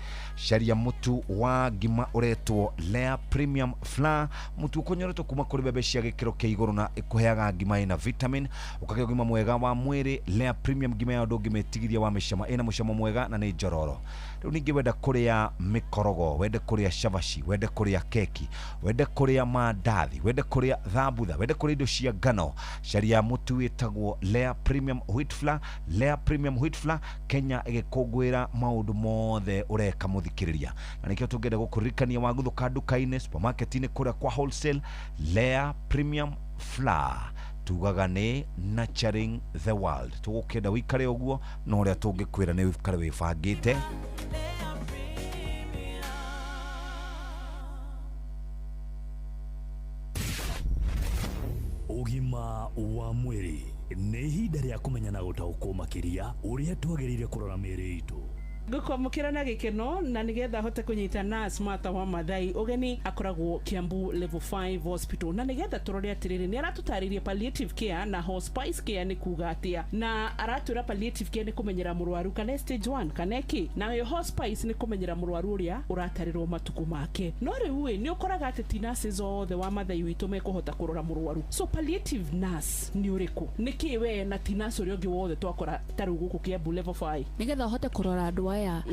caria mũtu wa ngima ũretwo Lea Premium Flour, mũtu ũkonyoretwo kuma kũrĩ mbembe cia gĩkĩro kĩa igũrũ na ĩkũheaga ngima ĩna vitamin, ũkagĩa ũgima mwega wa mwĩrĩ. Lea Premium ngima ya ndũngĩmĩtigithia wa mĩcama, ĩna mũcamo mwega na nĩ njororo. Rĩu ningĩ wenda kũrĩa mĩkorogo, wende kũrĩa cabaci, wende kũrĩa keki, wende kũrĩa mandathi, wende kũrĩa thambutha, wende kũrĩa indo cia ngano, caria mũtu wĩtagwo Lea Premium Wheat Flour. Lea Premium Wheat Flour, Kenya ĩgĩkũngũĩra maũndũ mothe ũreka mũthikĩrĩria, na nĩkĩo tũngĩenda gũkũririkania wagũthũka nduka-inĩ, supermarket-inĩ, kũrĩa kwa wholesale, Lea Premium Flour tugaga nĩ nurturing the world. Tũgũkĩenda wĩikare ũguo, no ũrĩa tũngĩkwĩra nĩ wĩikare wĩbangĩte. Ũgima wa mwĩrĩ nĩ ihinda rĩa kũmenya na gũtaũkwo makĩria ũrĩa twagĩrĩire kũrora mĩĩrĩ itũ. Ngũkwamũkĩra na gĩkeno na nĩgetha hote kũnyita nurse Martha wa Mathai ũgeni akoragwo Kiambu Level 5 Hospital, na nĩgetha tũrore atĩrĩrĩ, nĩ aratũtarĩria palliative care na hospice care nĩ kuga atĩa, na aratwĩra palliative care nĩ kũmenyera mũrwaru kana stage 1 kana kĩ, nayo hospice nĩ kũmenyera mũrwaru ũrĩa ũratarĩrwo matukũ make. No rĩu ĩ, nĩ ũkoraga atĩ ti nurses othe wa Mathai witũ mekũhota kũrora mũrwaru, so palliative nurse nĩ ũrĩkũ, nĩkĩ we na ti nurse ũrĩa ũngĩ wothe twakora ta rĩu gũkũ Kiambu Level 5? Nĩgetha ũhote kũrora andũ aya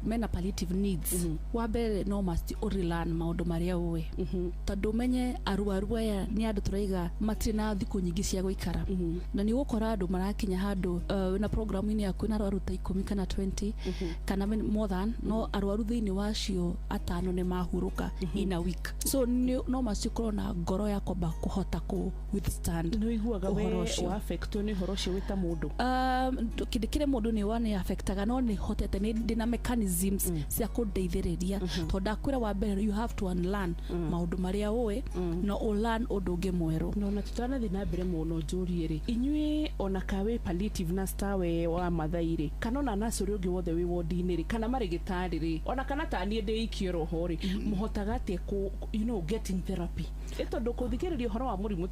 mena palliative needs, wa mbere no must ũrelearn maũndũ marĩa ũĩ, tondũ ũmenye arwaru aya nĩ andũ tũraiga matirĩ na thikũ nyingĩ cia gũikara, na nĩ ũgũkora andũ marakinya handũ wĩna programu-inĩ yaku na arwaru ta 10 kana 20 kana more than, no arwaru thĩinĩ wacio 5 nĩ mahurũka in a week, so no must ũkorwo na ngoro ya kwamba kũhota kũ withstand. Nĩ ũiguaga we wa affectwo nĩ ũhoro ũcio wĩ ta mũndũ? Kĩndũ kĩrĩa mũndũ nĩ wa nĩ affectaga, no nĩ hotete nĩ ndĩna mechanisms cia kũndeithĩrĩria, tondũ ndakwĩra wa mbere you have to unlearn maũndũ marĩa ũĩ no ũlearn ũndũ ũngĩ mwerũ. No na tũtanathiĩ na mbere mũno njũrie rĩ, inyuĩ ona ka wĩ palliative nurse tawe wa Mathai rĩ, kana ona nurse ũrĩa ũngĩ wothe wĩ wodi-inĩ rĩ, kana marĩgĩtarĩ rĩ, ona kana ta niĩ ndĩ ikio roho rĩ, mũhotaga atĩa kũ you know getting therapy? Ĩ tondũ kũthikĩrĩria ũhoro wa mũrimũ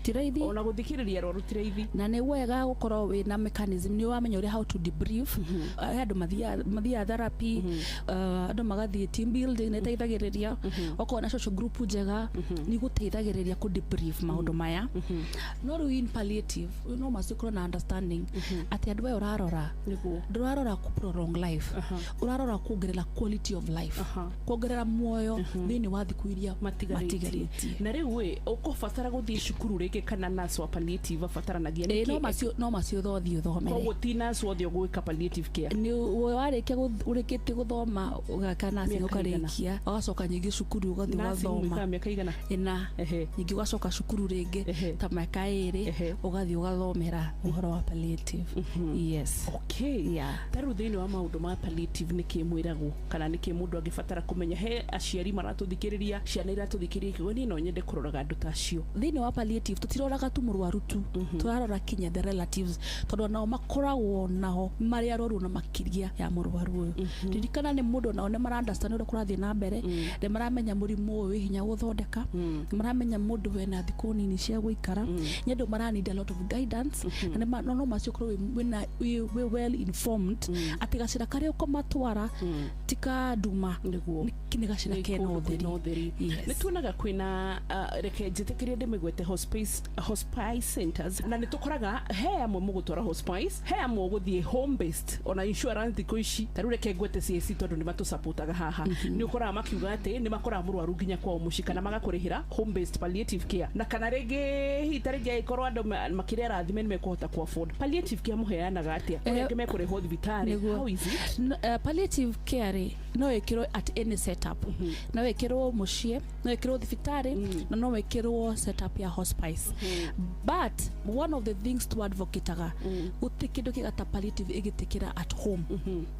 ti raithi, ona gũthikĩrĩria arwaru ti raithi, na nĩ wega gũkorwo wĩna mechanism, nĩ wamenya ũrĩa how to debrief. Andũ mathiaga therapy, andũ magathiĩ team building nĩ ĩteithagĩrĩria, okorwo na social group njega nĩ gũteithagĩrĩria kũ debrief maũndũ maya. No rĩu in palliative no must ũkorwo na understanding atĩ andũ aya ũrarora, ndũrarora kũ prolong life, ũrarora kuongerera quality of life, kuongerera muoyo thĩinĩ wa thikũ iria matigarĩtie. Na rĩu ĩ, ũkũbatara gũthiĩ cukuru rĩngĩ kana nurse wa palliative abataranagia nĩkĩ? No macio ũthothiĩ ũthomere. Koguo ti nurse wothe ũgwĩka palliative care? Nĩ Warĩkia ũrĩkĩtie gũthoma ũgaka nursing Mĩaka igana? ũkarĩkia, ũgacoka nyingĩ cukuru ũgathiĩ Nursing ũgathoma. wĩkaga mĩaka igana? Ĩna. Ningĩ ũgacoka cukuru rĩngĩ ta mĩaka 2, ũgathiĩ ũgathomera ũhoro wa palliative. Yes. Okay. Yeah. Ta rĩu thĩinĩ wa maũndũ ma palliative nĩkĩ mwĩragwo kana nĩkĩ mũndũ angĩbatara kũmenya? He aciari maratũthikĩrĩria, ciana iratũthikĩrĩria, ikiuga niĩ no nyende kũroraga andũ ta acio. Thĩinĩ wa palliative tũtiroraga tu mũrwaru tu, tũrarora kinya the relatives, tondũ onao makoragwo nao marĩ arwaru na makĩria ya mũrwaru ũyũ. Ririkana nĩ mũndũ onao nĩ mara understand ũrĩa kũrathiĩ na mbere, nĩ maramenya mũrimũ ũyũ wĩ hinya gũthondeka, nĩ maramenya mũndũ wena thikũ nini cia gũikara, nĩ andũ mara need a lot of guidance, na no macio ũkorwo wĩ well informed atĩ gacĩra karĩa ũkũmatwara ti ka nduma, nĩ gacĩra kena Nĩ kũndũ kwĩna ũtheri. ũtheri. Yes. Nĩ tuonaga kwĩna reke njĩtĩkĩrie ndĩmĩgwete hospice centers, na nĩ tũkoraga he amwe mũgũtwara hospice, he amwe ũgũthiĩ home based, ona insurance thikũ ici, ta rĩu reke ngwete CAC tondũ nĩ matũsupportaga haha, nĩ ũkoraga makiuga atĩ nĩ makoraga mũrwaru nginya kwao mũciĩ kana magakũrĩhĩra home based palliative care, na kana rĩngĩ hihi ta rĩngĩ angĩkorwo andũ makĩrĩ arathime nĩ mekũhota ku afford palliative care, mũheanaga atĩa? Kũrĩ angĩ mekũrĩhwo thibitarĩ. Nĩguo. How is it? Palliative care rĩ, no ĩkĩrwo at any setup, no ĩkĩrwo mũciĩ, no ĩkĩrwo thibitarĩ, na no ĩkĩrwo setup ya hospice. But one of the things tu advocataga, gũtirĩ kĩndũ kĩga ta palliative ĩgĩtĩkĩra at home,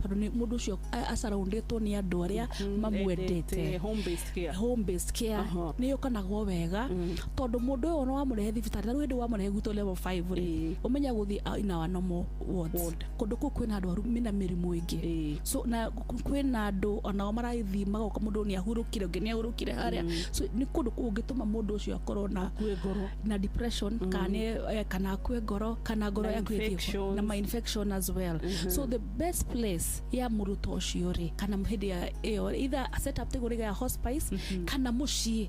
tondũ nĩ mũndũ ũcio asurroundĩtwo nĩ andũ arĩa mamwendete. Endete home based care. Home based care nĩ yũkanagwo wega, tondũ mũndũ ũyũ ona wamũrehe thibitarĩ, ta rĩu hĩndĩ wamũrehe gwitũ level 5 rĩ, ũmenya gũthiĩ in our normal wards, kũndũ kũu kwĩna andũ aru mena mĩrimũ ĩngĩ, so na kwĩna andũ onao marathiĩ magoka, mũndũ nĩ ahurũkire, ũngĩ nĩ ahurũkire harĩa, so nĩ kũndũ kũngĩtũma mũndũ ũcio akorwo na depression kana kana akue ngoro, kana ngoro Na yaku ĩthiĩ infections. Na ma infection as well. So the best place ya mũrutwo ũcio rĩ, kana hĩndĩ ya ĩyo, either setup tiguo rĩga ya hospice kana mũciĩ.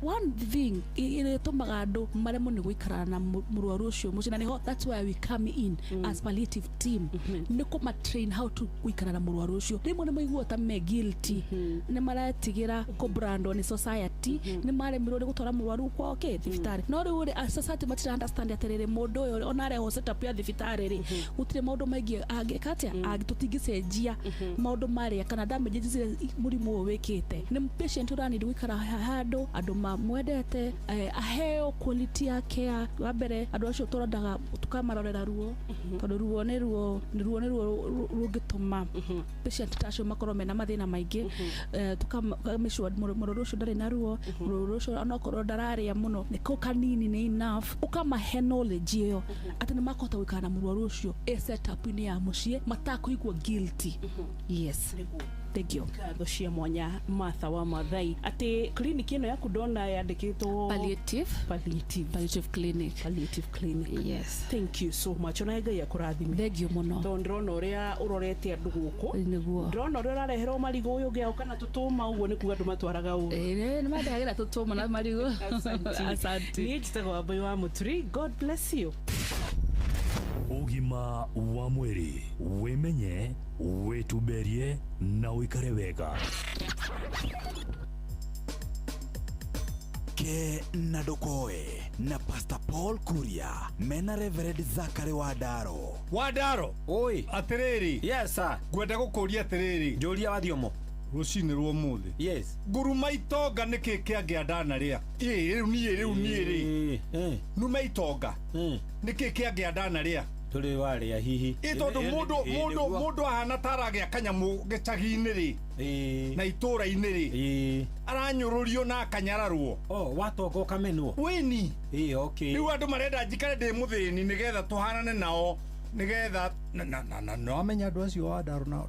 One thing ĩrĩa ĩtũmaga andũ maremwo nĩ gũikara na mũrwaru ũcio mũciĩ, na nĩho that's why we come in as palliative team, nĩ kũma train how to gũikara na mũrwaru ũcio. Rĩmwe nĩ maiguaga ta me guilty, nĩ maretigĩra kũbrandwo nĩ society, nĩ maremirwo nĩ gũtwara mũrwaru kwao kĩ thibitarĩ. No rĩu rĩ, society matira understand atĩrĩrĩ, mũndũ ũyũ ona arehwo setup ya thibitarĩ rĩ, gũtirĩ maũndũ maingĩ angĩka atĩa, tũtingĩcenjia maũndũ marĩa kana damages iria mũrimũ ũyũ wĩkĩte. Nĩ patient ũranidi gũikara handũ andũ mamwendete, aheo quality ya care. Wa mbere, andũ acio tũrendaga tũkamarorera ruo, tondũ ruo nĩ ruo rũngĩtũma patient ta acio makorwo mena mathĩna maingĩ. Tũka make sure mũrwaru ũcio ndarĩ na ruo, mũrwaru ũcio onokorwo ndararĩa mũno, nĩ kau kanini nĩ enough. Ũkamahe knowledge ĩyo atĩ nĩ makũhota gũikara na mũrwaru ũcio ĩ setup-inĩ ya mũciĩ matakũigua guilty. Yes, thank you. Ngatho cia mwanya, Martha wa Mathai. Atĩ clinic ĩno yaku ndona yandĩkĩtwo Palliative. Palliative. Palliative clinic. Palliative clinic. Yes. Thank you so much, ona Ngai akũrathime. Thank you mũno. Tondũ ndĩrona ũrĩa ũrorete andũ gũkũ. Nĩguo. Ndĩrona ũrĩa ũrareherwo marigũ, ũyũ ũngĩ kana tũtũma, ũguo nĩ kuga andũ matwaraga ũru. Nĩ mandehagĩra tũtũma na marigũ. Asante. Niĩ njĩtagwo Wambui wa Mũturi. God bless you. Ũgima wa mwĩrĩ: wĩmenye, wĩtumberie na ũikare wega. Ke na ndũkoe na Pastor Paul Kuria mena Reverend Zakary Wandaro. Wandaro. Oi. Atiriri. Yes sir. Ngwenda gũkũria atiriri. Njũria wa thiomo. Rũcinĩ rwa ũmũthĩ. Yes. Nguruma itonga nĩkĩ kĩangĩa ndanarĩa? Ĩ rĩu niĩ, rĩu niĩ rĩ. Nume itonga. Nĩkĩ kĩangĩa ndanarĩa? Tũrĩ warĩa hihi. Ĩ tondũ mũndũ ahana ta aragĩa kanyamũ gĩcagi-inĩ rĩ, na itũra-inĩ rĩ, aranyũrũrio na akanyararwo. Oh, watonga ũkamenwo. Wĩni. Ĩ okay. Rĩu andũ marenda njikare ndĩ mũthĩni nĩgetha tũhanane nao, nĩgetha na nĩwamenya andũ acio, Wandaro, na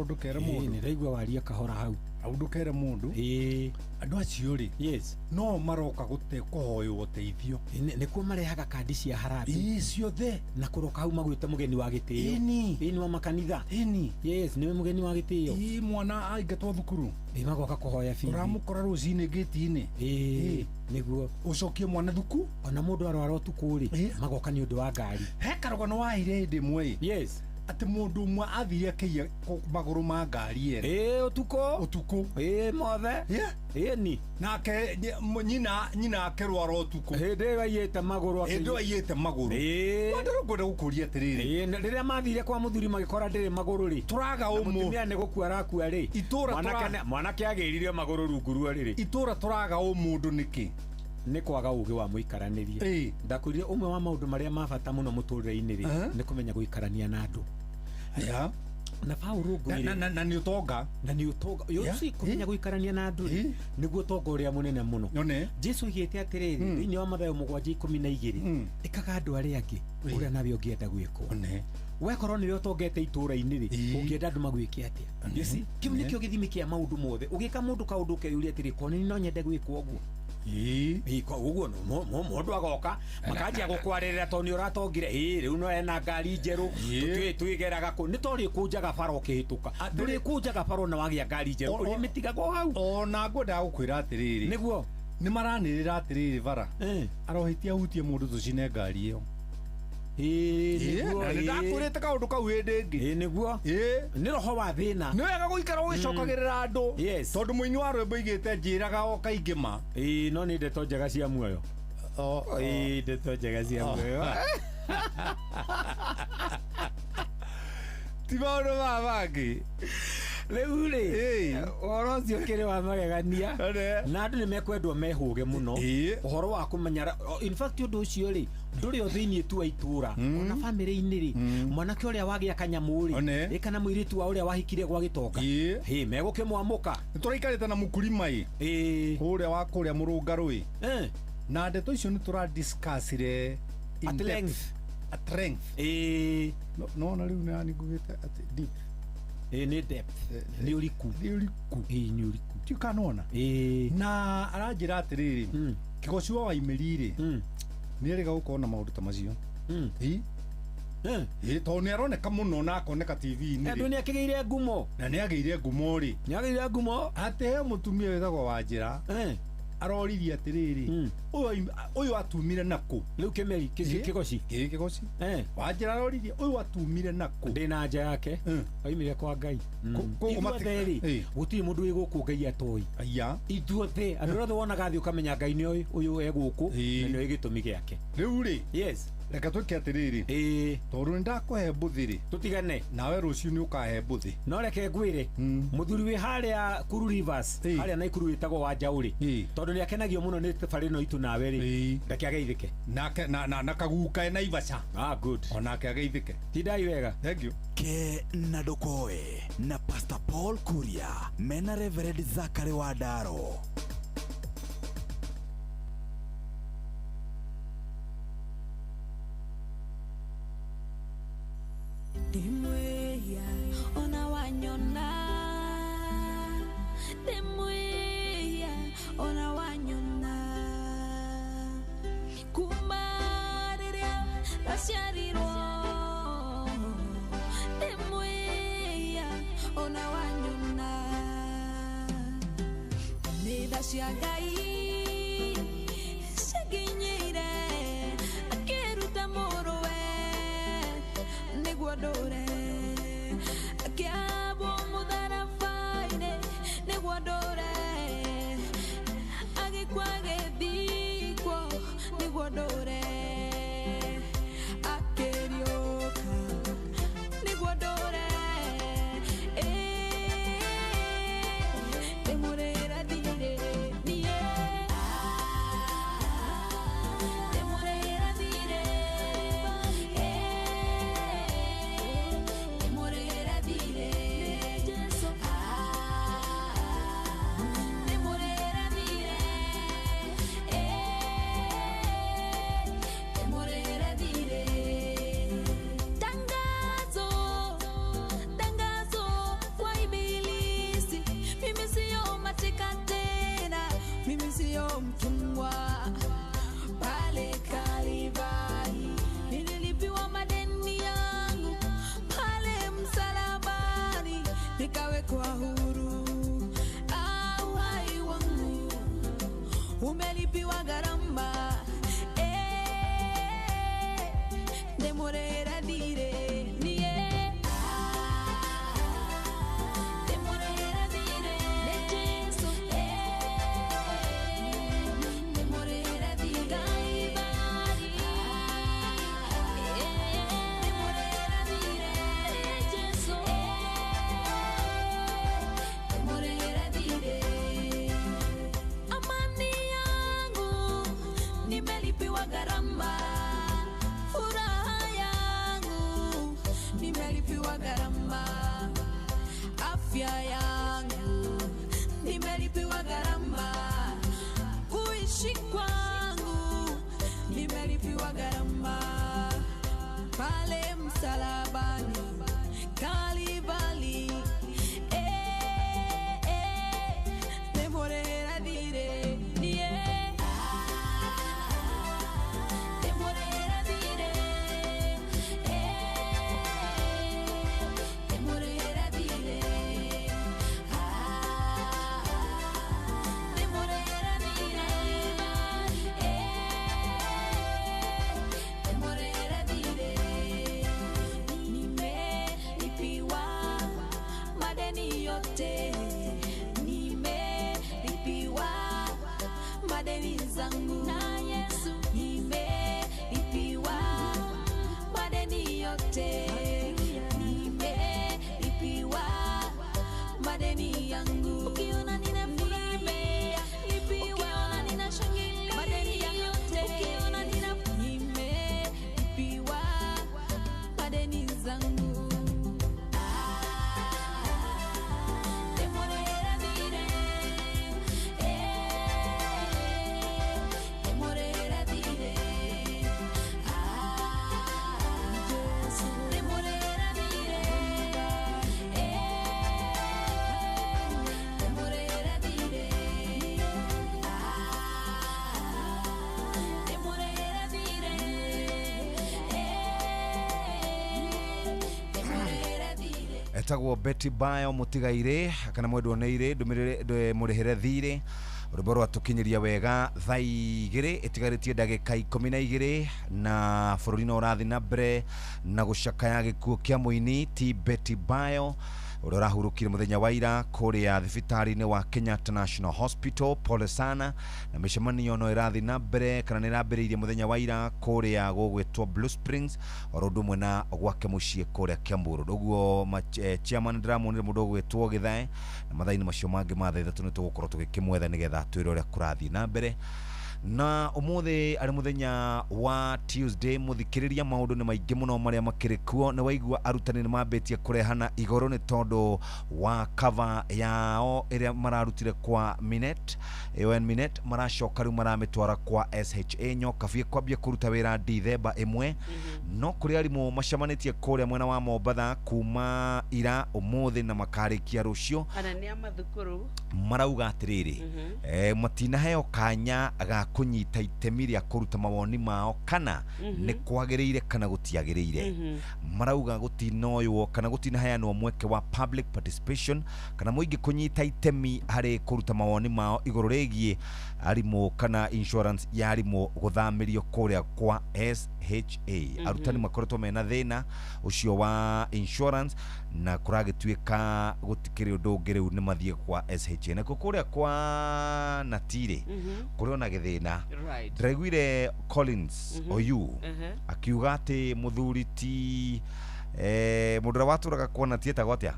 ndũkere mũndũ. Nĩ ndaigua waria kahora hau. Hau ndũkere mũndũ. Andũ acio rĩ, yes, no maroka gũte kũhoywo ũteithio. Nĩkuo marehaga kandi cia harambee. Ĩĩ, ciothe. Na kũroka hau magwĩte mũgeni wa gĩtĩo. Ĩni. Ĩni wa makanitha. Ĩni. Yes, nĩwe mũgeni wa gĩtĩo. Ĩĩ, mwana aingatwo thukuru. Ĩ magoka kũhoya bithi. Ũramũkora rũcinĩ ngĩti-inĩ. Ĩĩ, nĩguo. Ũcokie mwana thuku. Ona mũndũ arwara ũtukũ rĩ, magoka nĩ ũndũ wa ngari. He karũgano waheire hĩndĩ ĩmwe ĩ. Yes. Atĩ mũndũ ũmwe athire akĩiya magũrũ ma ngari ene. Ĩĩ ũtukũ. Ũtukũ. Ĩĩ mothe. Ĩĩ ni. Nake nyina akĩrwara ũtukũ. Hĩndĩ ĩyo aiyĩte magũrũ. Hĩndĩ ĩyo aiyĩte magũrũ. Ĩĩ. Wandĩrwo ngwenda gũkũria atĩrĩrĩ. Ĩĩ rĩrĩa mathire kwa mũthuri magĩkora ndĩrĩ magũrũ rĩ. Tũraga ũmũ. Mũtumia nĩ gũkua arakua rĩ. Itũra mwanake agĩririe magũrũ rungu rwa rĩrĩ. Itũra tũraga ũmũndũ nĩkĩ? Nĩ kwaga ũgĩ wa mũikaranĩrie. Ndakwĩrire ũmwe wa maũndũ marĩa ma bata mũno mũtũrĩre-inĩ rĩ nĩ kũmenya gũikarania na andũ. Na Paũlũ ngwĩre na nĩ ũtonga. Na nĩ ũtonga. You see kũmenya gũikarania na andũ rĩ nĩguo ũtonga ũrĩa mũnene mũno. Jesu oigĩte atĩrĩrĩ thĩinĩ wa Mathayo 7:12 ĩkaga andũ arĩa angĩ ũrĩa nawe ũngĩenda gwĩkwo. Wekorwo nĩwe ũtongete itũũra-inĩ rĩ ũngĩenda andũ magwĩke atĩa? You see kĩu nĩkĩo gĩthimi kĩa maũndũ mothe. Ũgĩka mũndũ kaũndũ ũkeyũria atĩrĩ ko nĩ no nyende gwĩkwo ũguo. Ĩĩ ũguo mũndũ agoka makanjia gũkwarĩrĩra tondũ nĩ ũratongire. Ĩĩ rĩu no ena ngari njerũ tũtũĩ twĩgeraga kũ nĩ to rĩkũnjaga bara ũkĩhĩtũka ndũrĩkũnjaga bara ona wagĩa ngari njerũ ũrĩmĩtigaga o hau. Ona ngwendaga gũkwĩra atĩrĩrĩ nĩguo nĩ maranĩrĩra atĩrĩrĩ bara arohĩtia ahutie mũndũ tũcine ngari ĩyo. Ĩĩ nĩguo nĩndakwĩrĩte kaũndũ kau hĩndĩ ĩngĩ. Ĩĩ nĩguo nĩ roho wa thĩna. Nĩ wega gũikara ũgĩcokagĩrĩra andũ tondũ mũini wa rwĩmbo aigĩte njĩraga o kaingĩ ma. Ĩĩ no nĩ ndeto njega cia muoyo. Ĩĩ ndeto njega cia muoyo. Ti maũndũ ma mangĩ. Rĩu rĩ ũhoro ũcio ũkĩrĩ wa magegania na andũ nĩ mekwendwo mehũge mũno ũhoro wa kũmenya. In fact ũndũ ũcio rĩ ndũrĩ o thĩinĩ tu wa itũũra ona bamĩrĩ-inĩ rĩ mwanake ũrĩa wagĩa kanyamũ rĩ kana mũirĩtu wa ũrĩa wahikire gwa gĩtonga hĩ megũkĩmwamũka. Nĩ tũraikarĩte na mũkurima ĩ kũrĩa wa kũrĩa mũrũngarũ ĩ na ndeto icio nĩ tũradiscussire at length. At length. No na rĩu nĩ ngugĩte atĩ deep. Ĩĩ nĩ depth. Nĩ ũriku. Nĩ ũriku. Ĩĩ nĩ ũriku. Ndiũ kana nĩwona? Na aranjĩra atĩrĩrĩ kĩgoci wa Waimĩri rĩ nĩ erĩga gũkorwo na maũndũ ta macio. Ĩĩ tondũ nĩ aroneka mũno na akoneka TV-inĩ. Andũ nĩ akĩgĩire ngumo. Na nĩ agĩire ngumo rĩ. Nĩ agĩire ngumo. Atĩ he mũtumia wĩtagwo Wanjĩra aroririe atĩrĩrĩ ũyũ atumire nakũ? Rĩu kĩmeri kĩgoci. Ĩĩ kĩgoci. Wanjĩra aroririe ũyũ atumire nakũ? Ndĩ na nja yake. Oimire kwa Ngai. Ithuothe rĩ gũtirĩ mũndũ wĩ gũkũ Ngai atoĩ. Ithuothe andũ othe wonaga thĩ ũkamenya Ngai nĩoĩ ũyũ e gũkũ na nĩoĩ gĩtũmi gĩake. Rĩu rĩ yes reke twĩke atĩrĩrĩ tondũ nĩ ndakũhe mbũthĩ rĩ tũtigane nawe rũciũ nĩ ũkahe mbũthĩ. No reke ngwĩre mũthuri wĩ harĩa Kuru Rivers harĩa Naikuru wĩtagwo Wanjaũ rĩ tondũ nĩ akenagio mũno nĩ thabarĩ ĩno itũ nawe rĩ reke ageithĩke. Nake na kaguka e Naivasha. Ah good. Onake ageithĩke. Tindai wega. Thank you. Ke na ndũkoe na Pastor Paul Kuria mena Reverend Zachary Wandaro. Ndimwĩhia ona wanyona, ndimwĩhia ona wanyona, kuma rĩrĩa ndaciarirwo, ndimwĩhia ona wanyona, nĩ tha cia Ngai cianginyĩire akĩruta mũrũwe nĩguo ndũre, akĩambwo mũtharaba-inĩ nĩguo ndũre, agĩkua agĩthikwo nĩguo ndũre, akĩriũka nĩguo ndũre, ndĩmũrĩra thirĩ niĩ, ndĩmũrĩra thirĩ, ndĩmũrĩra thirĩ, ndĩmũrĩra thirĩ, ndĩmũrĩra thirĩ. Tangazo, tangazo kwa ibilisi, mimi sio mateka tena, mimi sio mtumwa. Pale Kalvari nililipiwa madeni yangu, pale msalabani nikawekwa huru. Uhai wangu umelipiwa gharama, ndĩmũrĩra thirĩ niĩ, Nimelipiwa gharama afya yangu, nimelipiwa gharama kuishi kwangu, nimelipiwa gharama pale msalabani Kalivali. Temorera dire nie, temorera dire, temorera dire, temorera dire, temorera dire. Nimelipiwa madeni yote, nimelipiwa madeni zangu na Yesu, nimelipiwa madeni yote, nimelipiwa madeni yangu. Ukiona ninafurahia, ukiona ninashangilia, madeni yote, ukiona nimelipiwa madeni zangu. Temorera dire, temorera dire, temorera dire, temorera dire, temorera dire, temorera dire. Etagwo Betty Bayo Mutigaire kana mwendwo nĩ irĩ ndũmĩrĩre mũrĩhĩre thirĩ rwĩmbo rwatũkinyĩria wega thaa 2 ĩtigarĩtie ndagĩka 12 na bũrũri no ũrathiĩ na mbere na gũcakaya gĩkuũ kĩa mũini ti Betty Bayo ũrĩa ũrahurũkire mũthenya wa ira kũrĩa thibitarĩ-inĩ wa Kenyatta National Hospital. Pole sana. Na mĩcemanio no ĩrathiĩ na mbere kana nĩ ĩrambĩrĩirie mũthenya wa ira kũrĩa gũgwĩtwo Blue Springs oro ũndũ ũmwe na gwake mũciĩ kũrĩa Kiambu Road. Ũguo chairman ndĩramuonire mũndũ ũgwĩtwo Gĩthae na mathaa-inĩ macio mangĩ ma thaa 3 nĩ tũgũkorwo tũgĩkĩmwetha nĩgetha twĩre ũrĩa kũrathiĩ na mbere. Na umuthi ari muthenya wa Tuesday muthikiriria maundu ni maingi muno maria makiri kuo. Ni waigua arutani ni mambitie kurehana iguru ni tondu wa cover yao iria mararutire kwa Minet AON Minet maracoka riu maramitwara kwa SHA Nyokabi kwambia kuruta wira Dithemba 1. No kuri arimu macemanĩtie kuria mwena wa Mombatha kuma ira umuthi na makarikia rucio anene a mathukuru marauga atiriri matinaheo kanya ga kunyita itemi ria kuruta mawoni mao kana nĩ kwagĩrĩire kana gũtiagĩrĩire. Marauga gũtinoywo kana gũtinaheanwo mweke wa public participation kana mũingĩ kũnyita itemi harĩ kũruta mawoni mao igũrũ rĩgiĩ arimũ kana insurance ya arimũ gũthamĩrio kũrĩa kwa SHA. Arutani makoretwo mena thĩna ũcio wa insurance na kũragĩtuĩka gũtikĩrĩ ũndũ ũngĩ rĩu nĩ mathiĩ kwa SHA. Nakuo kũrĩa kwa Natirĩ kũrĩ ona gĩthĩna. Ndĩraiguire Collins Oyu akiuga atĩ mũthuri ti mũndũ ũrĩa watũraga kwa Nati etagwo atĩa?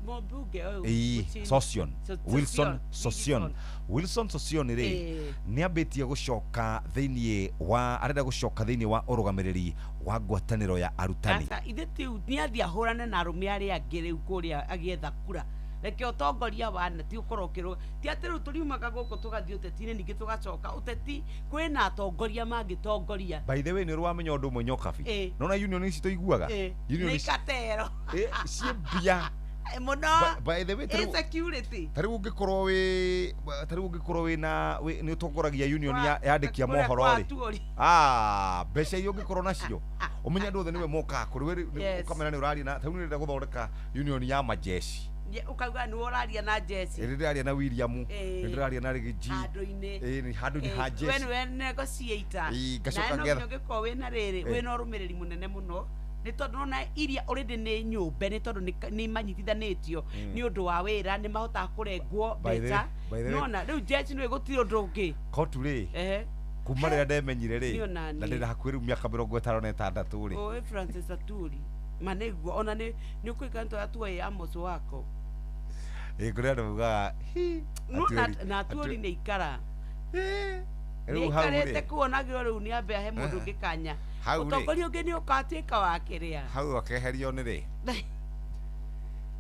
Mũmbunge ũyũ Sosion Wilson Sosion Wilson Sosion rĩ nĩ ambĩtie gũcoka thĩinĩ wa arenda gũcoka thĩinĩ wa ũrũgamĩrĩri wa ngwatanĩro ya arutani. Aca ithe ti nĩ athiĩ ahũrane na arũme arĩa angĩ rĩu kũrĩa agĩetha kura. Reke ũtongoria wa Nati ũkorwo ũkĩrũga ti atĩ rĩu tũriumaga gũkũ tũgathiĩ ũteti-inĩ ningĩ tũgacoka ũteti kwĩna atongoria mangĩtongoria. By the way nĩ ũrĩ wamenya ũndũ ũmwe Nyokabi nona union ici tũiguaga nĩ ikatero ciĩ mbia mũno. By the way insecurity ta rĩu ũngĩkorwo wĩ ta rĩu ũngĩkorwo wĩna nĩ ũtongoragia union ya yandĩki a mohoro rĩ mbeca iria ũngĩkorwo nacio ũmenye andũ othe nĩwe mokaga kũrĩ we ũkamenya nĩ ũraria na ta rĩu nĩ ndĩrenda gũthondeka union ya majeshi ukauga nĩ ũraria na Jesse. Nĩ ndĩraria na William, nĩ ndĩraria na Rigiji handũ-inĩ handũ-inĩ ha Jesse. We nĩwe negotiator. Ngacoka ngetha ũngĩkorwo wĩna rĩrĩ wĩna ũrũmĩrĩri mũnene mũno nĩ tondũ nona iria already nĩ nyũmbe nĩ tondũ nĩ manyitithanĩtio nĩ ũndũ wa wĩra nĩ mahotaga kũrengwo mbeca. Nona rĩu Jesse nĩwe gũtirĩ ũndũ ũngĩ kotu rĩ kuma rĩrĩa ndemenyire rĩ na ndĩna hakuhĩ rĩu mĩaka 56 rĩ ũĩ Francis Aturi manĩguo ona nĩ ũkũrikana tũrĩa tuoĩ Amos wako kũrĩ andũ maugaga na Aturi nĩ ikara Rĩu hau rĩ. Nĩaikarĩte kuonagĩrwo rĩu nĩ ambe ahe mũndũ ũngĩ kanya. Hau rĩ. Ũtongoria ũngĩ nĩ ũkatuĩka wa kĩrĩa. Hau akeherio nĩ rĩ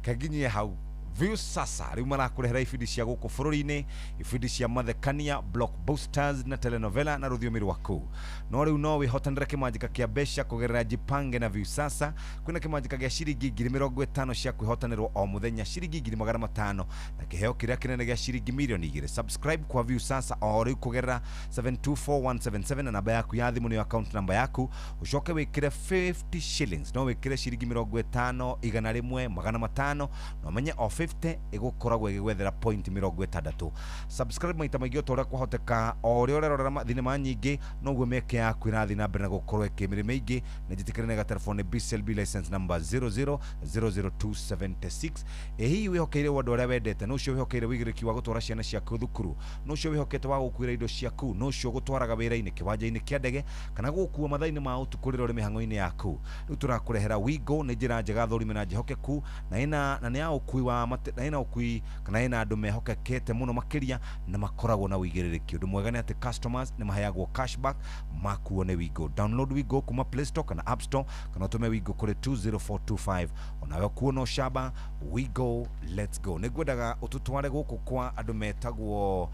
kenginyie hau. Viusasa rĩu marakũrehera ibindi cia gũkũ bũrũri-inĩ, ibindi cia mathekania, blockbusters na telenovela na rũthiomi rwaku. No rĩu no wĩhotanĩre kĩmanjĩka kĩa mbeca kũgerera Jipange na Viusasa. Kwĩna kĩmanjĩka gĩa ciringi 50,000 cia kwĩhotanĩrwo o mũthenya, ciringi 500,000 na kĩheo kĩrĩa kĩnene gĩa ciringi 2,000,000. Subscribe kwa Viusasa o rĩu kũgerera 724177 na namba yaku ya thimũ nĩyo account namba yaku. Ũcoke wĩkĩre 50 shillings, no wĩkĩre ciringi 50, 100, 500, na ũmenye o 50 ĩgũkoragwo ĩgĩgwethera point 60. Subscribe maita maingĩ o ta ũrĩa kwahoteka. O ũrĩa ũrerorera thinema nyingĩ noguo mĩeke yaku ĩrathiĩ na mbere na gũkorwo ĩkĩmĩrĩ mĩingĩ. Na njĩtĩkĩre nega telefone BCLB license number 0000276. Ĩ hihi wĩhokeire andũ arĩa wendete? Nũ ũcio wĩhokeire wĩigĩrĩki wa gũtwara ciana ciaku thukuru? Nũ ũcio wĩhokete wa gũkuĩra indo ciaku? Nũ ũcio ũgũtwaraga wĩra-inĩ, kĩwanja-inĩ kĩa ndege, kana gũgũkua mathaa-inĩ ma ũtukũ rĩrĩa ũrĩ mĩhang'o-inĩ yaku? Rĩu tũrakũrehera Wigo. Nĩ njĩra njega thũrime na njĩhokeku, na ĩna na nĩ ya ũkui wa na ĩna ũkui kana ĩna andũ mehokekete mũno makĩria na makoragwo na ũigĩrĩrĩki. Ũndũ mwega nĩ atĩ customers nĩ maheagwo cashback makuo nĩ Wigo. Download Wigo kuma Play Store kana App Store, kana ũtũme Wigo kũrĩ 20425. Onawe kuona ũcamba. Wigo, let's go. Nĩ ngwendaga ũtũtware gũkũ kwa andũ metagwo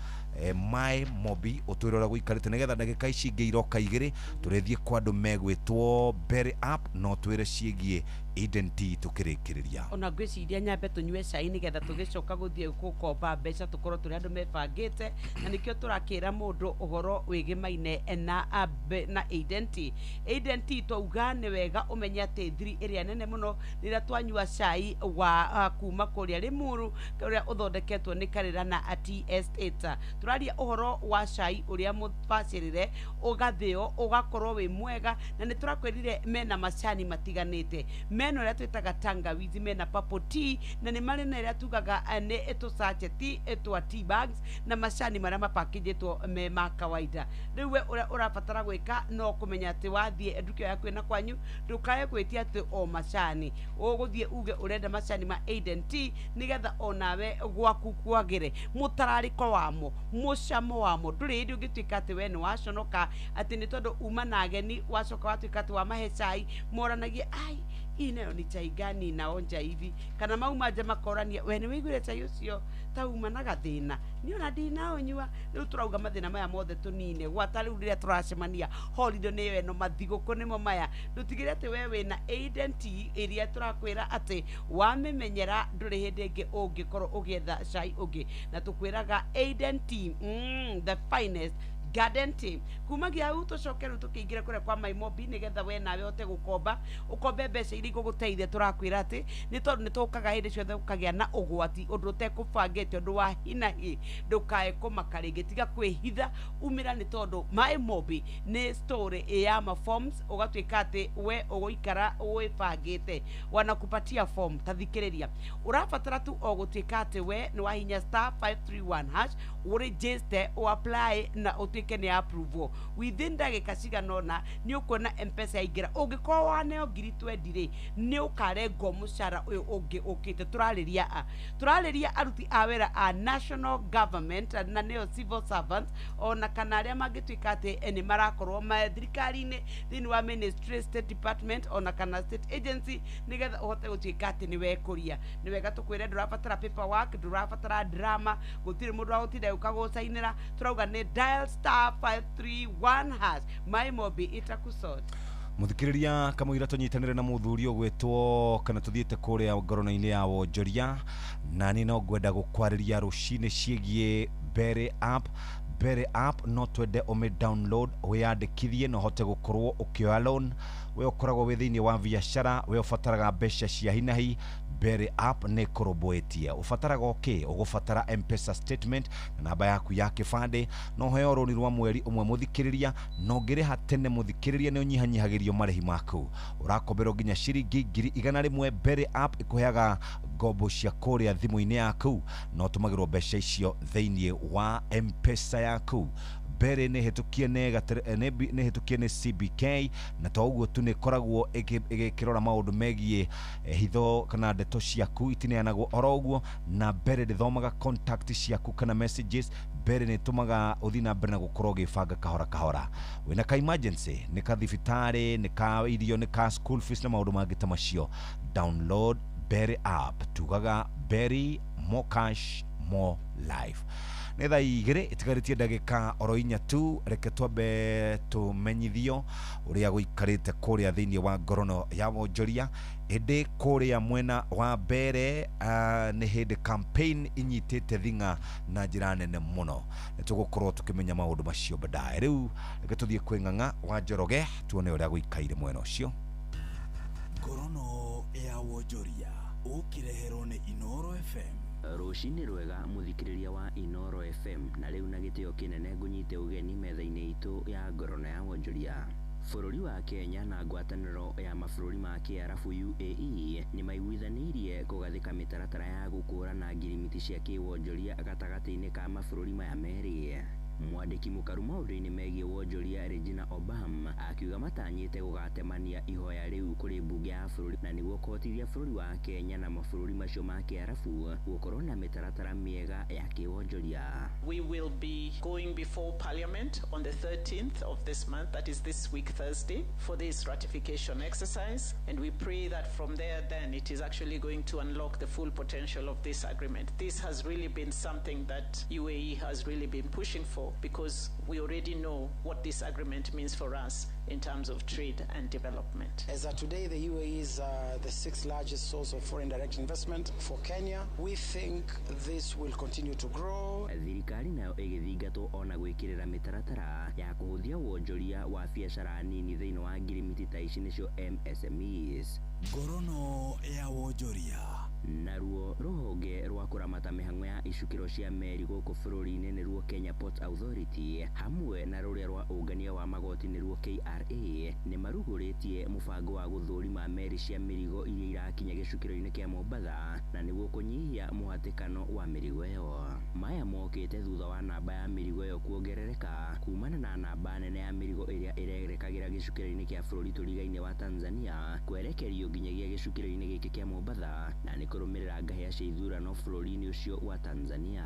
Mai Mobi, ũtwĩre ũrĩa gũikarĩte nĩgetha ndagĩka ici ingĩ iroka igĩrĩ tũrĩthiĩ kwa andũ megwĩtwo Berry App no twĩre ciĩgiĩ Eden Tea tũkĩrĩkĩrĩria. Ona ngwĩciria nyambe tũnyue cai nĩgetha tũgĩcoka gũthiĩ gũkomba mbeca tũkorwo tũrĩ andũ mebangĩte, na nĩkĩo tũrakĩra mũndũ ũhoro wĩgĩmaine na Eden Tea. Eden Tea twauga nĩ wega ũmenye atĩ thiri ĩrĩa nene mũno rĩrĩa twanyua cai wa kuma kũrĩa Limuru ũrĩa ũthondeketwo nĩ Karĩra na Tea Estate. Tũraria ũhoro wa cai ũrĩa mũbacĩrĩre ũgathĩo ũgakorwo wĩ mwega, na nĩ tũrakwĩrire mena macani matiganĩte, mena ũrĩa twĩtaga tangawizi, mena purple tea, na nĩ marĩ na ĩrĩa tugaga nĩ tũsacheti twa tea bags na macani marĩa mapakĩnjĩtwo me ma kawaida. Rĩu we ũrĩa ũrabatara gwĩka no kũmenya atĩ wathiĩ nduka yaku ĩna kwanyu ndũkae gwĩtia atĩ o macani, ũgũthiĩ uge ũrenda macani ma Eden Tea nĩgetha onawe gwaku kwagĩre mũtararĩko wamo, mũcamo wamo. Ndũrĩ hĩndĩ ũngĩtuĩka atĩ we nĩ waconoka atĩ nĩ tondũ uma na ageni wacoka watuĩka atĩ wamahe cai moranagie ai hii nayo ni chai gani inaonja hivi, kana mauma nja makorania we nĩ wĩiguire chai ũcio ta uma na gathĩna niĩ ona ndinaũnyua. Rĩu tũrauga mathĩna maya mothe tũnine gwata rĩu rĩrĩa tũracemania holiday nĩyo ĩno, mathigũkũ nĩmo maya. Ndũtigĩre atĩ we wĩna Eden Tea ĩrĩa tũrakwĩra atĩ wamĩmenyera ndũrĩ hĩndĩ ĩngĩ ũngĩkorwo ũgĩetha cai ũngĩ, na tũkwĩraga Eden Tea, the finest garden tea. Kumagia hau tũcoke rĩu tũkĩingĩra kũrĩa kwa Maimobi nĩgetha we nawe ũhote gũkomba ũkombe mbeca iria igũgũteithia. Tũrakwĩra atĩ nĩ tondũ nĩ tũkaga hĩndĩ ciothe gũkagĩa na ũgwati ũndũ ũtekũbangĩte, ũndũ wa hinahi, ndũkae kũmaka rĩngĩ, tiga kwĩhitha umĩra, nĩ tondũ Maimobi nĩ story ya ma forms, ũgatuĩka atĩ we ũgũikara wĩbangĩte, wanakupatia form. Ta thikĩrĩria, ũrabatara tu o gũtuĩka atĩ we nĩ wahinya star 531 hash ũregister, ũapply na ũtuĩke nĩ approval within ndagĩka cigana ũna nĩ ũkuona mpesa yaingĩra. Ũngĩkorwo waneo 20,000 rĩ, nĩ ũkarengwo mũcara ũyũ ũngĩ ũkĩte. Tũrarĩria aruti a wĩra a national government na nĩo civil servants, ona kana arĩa mangĩtuĩka atĩ nĩ marakorwo ma thirikari-inĩ thĩinĩ wa ministry, state department, ona kana state agency, nĩgetha ũhote gũtuĩka atĩ nĩ wekũria. Nĩ wega tũkwĩre ndũrabatara paperwork, ndũrabatara drama, gũtirĩ mũndũ wa gũtinda gũkagũcainĩra. Tũrauga nĩ dial star 531 hash. Maimobi itakusort. Muthikiriria kamũira tũnyitanĩre na mũthuri ũgwĩtwo kana tũthiĩte kũrĩa ngorono-inĩ ya wonjoria, na niĩ no ngwenda gũkwarĩria rũcinĩ ciĩgiĩ Berry App. Berry App no twende ũmĩ download wĩyandĩkithie na ũhote gũkorwo ũkĩoya loan. We ũkoragwo wĩ thĩinĩ wa biacara, we ũbataraga mbeca cia hinahi, Berry App nĩ kũrũmbũĩtie. Ũbataraga ũkĩ? Ũgũbatara M-Pesa statement na namba yaku ya kĩbandĩ. No ũheo rũni rwa mweri ũmwe mũthikĩrĩria, na ũngĩrĩha tene mũthikĩrĩria nĩ ũnyihanyihagĩrio marĩhi maku. Ũrakomberwo nginya ciringi 100,000. Berry App ĩkũheaga ngombo cia kũrĩa thimũ-inĩ yaku, na ũtũmagĩrwo mbeca icio thĩinĩ wa M-Pesa yaku. Mbere nĩ hĩtũkie nĩ hĩtũkie nĩ CBK na to ũguo tu nĩ ĩkoragwo ĩgĩkĩrora maũndũ megiĩ hitho kana ndeto ciaku itineanagwo oro ũguo, na mbere ndĩthomaga contact ciaku kana messages. Mbere nĩ ĩtũmaga ũthiĩ na mbere na gũkorwo ũgĩbanga kahora kahora. Wĩna ka emergency, nĩ ka thibitarĩ, nĩ ka irio, nĩ ka school fees na maũndũ mangĩ ta macio. Download Berry app, tugaga Berry, more cash more life. Nĩ thaa 2 itigarĩtie ndagĩka oro 4 tu, reke twambe tũmenyithio ũrĩa gũikarĩte kũrĩa thĩinĩ wa ngorono ya wonjoria. Ĩndĩ kũrĩa mwena wa mbere nĩ hĩndĩ campaign inyitĩte thing'a na njĩra nene mũno. Nĩ tũgũkorwo tũkĩmenya maũndũ macio baadaye. Rĩu reke tũthiĩ kwĩ Ng'ang'a wa Njoroge tuone ũrĩa gũikaire mwena ũcio. Ngorono ya wonjoria ũkĩreherwo nĩ Inooro FM. Rũcinĩ rwega mũthikĩrĩria wa Inooro FM, na rĩu na gĩtĩo kĩnene ngũnyite ũgeni metha-inĩ itũ ya ngorono ya wonjoria. Bũrũri wa Kenya na ngwatanĩro ya mabũrũri ma Kĩarabu UAE nĩ maiguithanĩirie kũgathĩka mĩtaratara ya gũkũũrana ngirimiti cia kĩwonjoria gatagatĩ-inĩ ka mabũrũri maya merĩ. Mwandĩki mũkaru maũndũ-inĩ megiĩ wonjoria Regina Obama akiuga matanyĩte gũgatemania ihoya rĩu kũrĩ mbunge ya bũrũri na nĩguo kũhotithia bũrũri wa Kenya na mabũrũri macio ma Kĩarabu gũkorwo na mĩtaratara mĩega ya kĩwonjoria. We will be going before Parliament on the 13th of this month, that is this week Thursday, for this ratification exercise, and we pray that from there then it is actually going to unlock the full potential of this agreement. This has really been something that UAE has really been pushing for, because we already know what this agreement means for us in terms of trade and development. As of today, the UAE is the 6th largest source of foreign direct investment for Kenya. We think this will continue to grow. Thirikari nayo ĩgĩthingatwo ona gwĩkĩrĩra mĩtaratara ya kũhũthia wonjoria wa biacara nini thĩinĩ wa ngirimiti ta ici nĩcio MSMEs. Ngorono ya wonjoria. Naruo rũhonge rwa kũramata mĩhang'o ya icukĩro cia meri gũkũ bũrũri-inĩ nĩruo Kenya Ports Authority hamwe na rũrĩa rwa ũngania wa magoti nĩruo KRA nĩ marugũrĩtie mũbango wa gũthũrima meri cia mĩrigo iria irakinya gĩcukĩro-inĩ kĩa Mombatha na nĩguo kũnyihia mũhatĩkano wa mĩrigo ĩyo. Maya mokĩte thutha wa namba ya mĩrigo ĩyo kuongerereka kumana na namba nene ya mĩrigo ĩrĩa ĩrerekagĩra gĩcukĩro-inĩ kĩa bũrũri tũrigainĩ wa Tanzania kwerekerio nginyagia gĩcukĩro-inĩ gĩkĩ kĩa Mombatha na nĩ kũrũmĩrĩra ngahĩha cia ithurano bũrũri-inĩ ũcio wa Tanzania.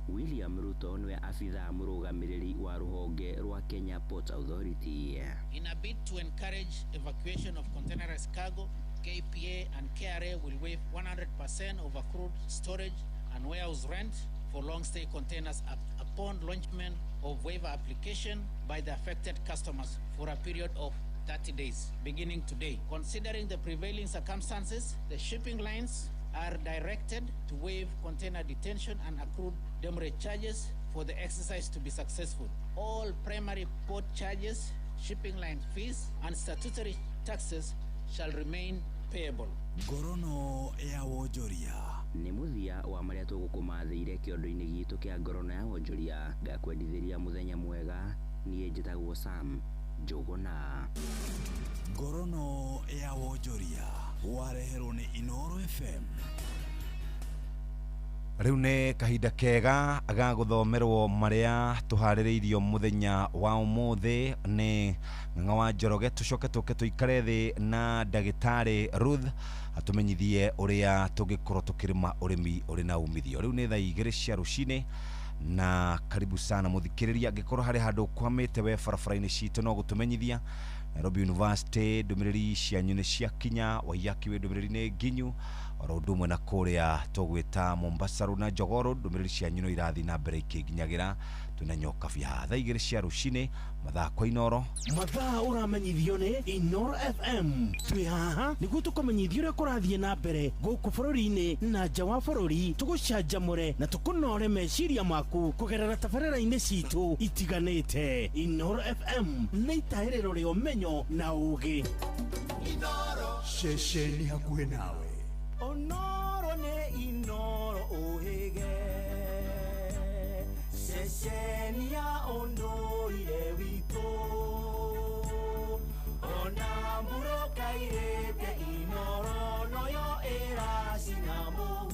William Ruto nĩwe abithaa mũrũgamĩrĩri wa rũhonge rwa Kenya Ports Authority. In a bid to encourage evacuation of containerized cargo, KPA and KRA will waive 100% of accrued storage and warehouse rent for long stay containers upon launchment of waiver application by the affected customers for a period of 30 days beginning today. Considering the prevailing circumstances, the shipping lines are directed to waive container detention and accrued demurrage charges for the exercise to be successful. All primary port charges, shipping line fees, and statutory taxes shall remain payable. Ngorono ya wonjoria. Nĩ mũthia wa marĩa tũgũkũmathĩire kĩondo-inĩ gitũ kĩa ngorono ya wonjoria. Ngakwendithĩria mũthenya mwega. Niĩ njĩtagwo Sam Njũgũna. Ngorono ya wonjoria wareherwo nĩ Inooro FM. Rĩu nĩ kahinda kega ga gũthomerwo marĩa tũharĩrĩirio mũthenya wa ũmũthĩ nĩ Ng'ang'a wa Njoroge. Tũcoke tũke tũikare thĩ na ndagĩtarĩ Ruth atũmenyithie ũrĩa tũngĩkorwo tũkĩrĩma ũrĩmi ũrĩ na umithio. Rĩu nĩ thaa 2 cia rũcinĩ na karibu sana mũthikĩrĩria. Angĩkorwo harĩ handũ ũkwamĩte we barabara-inĩ citũ no gũtũmenyithia. Nairobi University ndũmĩrĩri cianyu nĩ ciakinya, Waiyaki wĩ ndũmĩrĩri nĩ nginyu, oro ũndũ ũmwe na kũrĩa tũgwĩta Mombasa Road na Jogoo Road, ndũmĩrĩri cianyu no irathiĩ na mbere ikĩnginyagĩra. Twĩna nyoka bia thaa 2 cia rũcinĩ mathaa kwa Inooro. Mathaa ũramenyithio nĩ Inooro FM. Twĩ haha nĩguo tũkũmenyithia ũrĩa kũrathiĩ na mbere gũkũ bũrũri-inĩ na nja wa bũrũri, tũgũcanjamũre na tũkũnore meciria maku kũgerera tabarĩra-inĩ citũ itiganĩte. Inooro FM nĩ itahĩrĩro rĩa ũmenyo na ũũgĩ. Inooro ceceni hakuhĩ nawe. Onoro nĩ Inooro ũhĩge, ceceni ya ũndũire witũ, ona mbura kairĩte Inooro noyo ĩracina mũhu.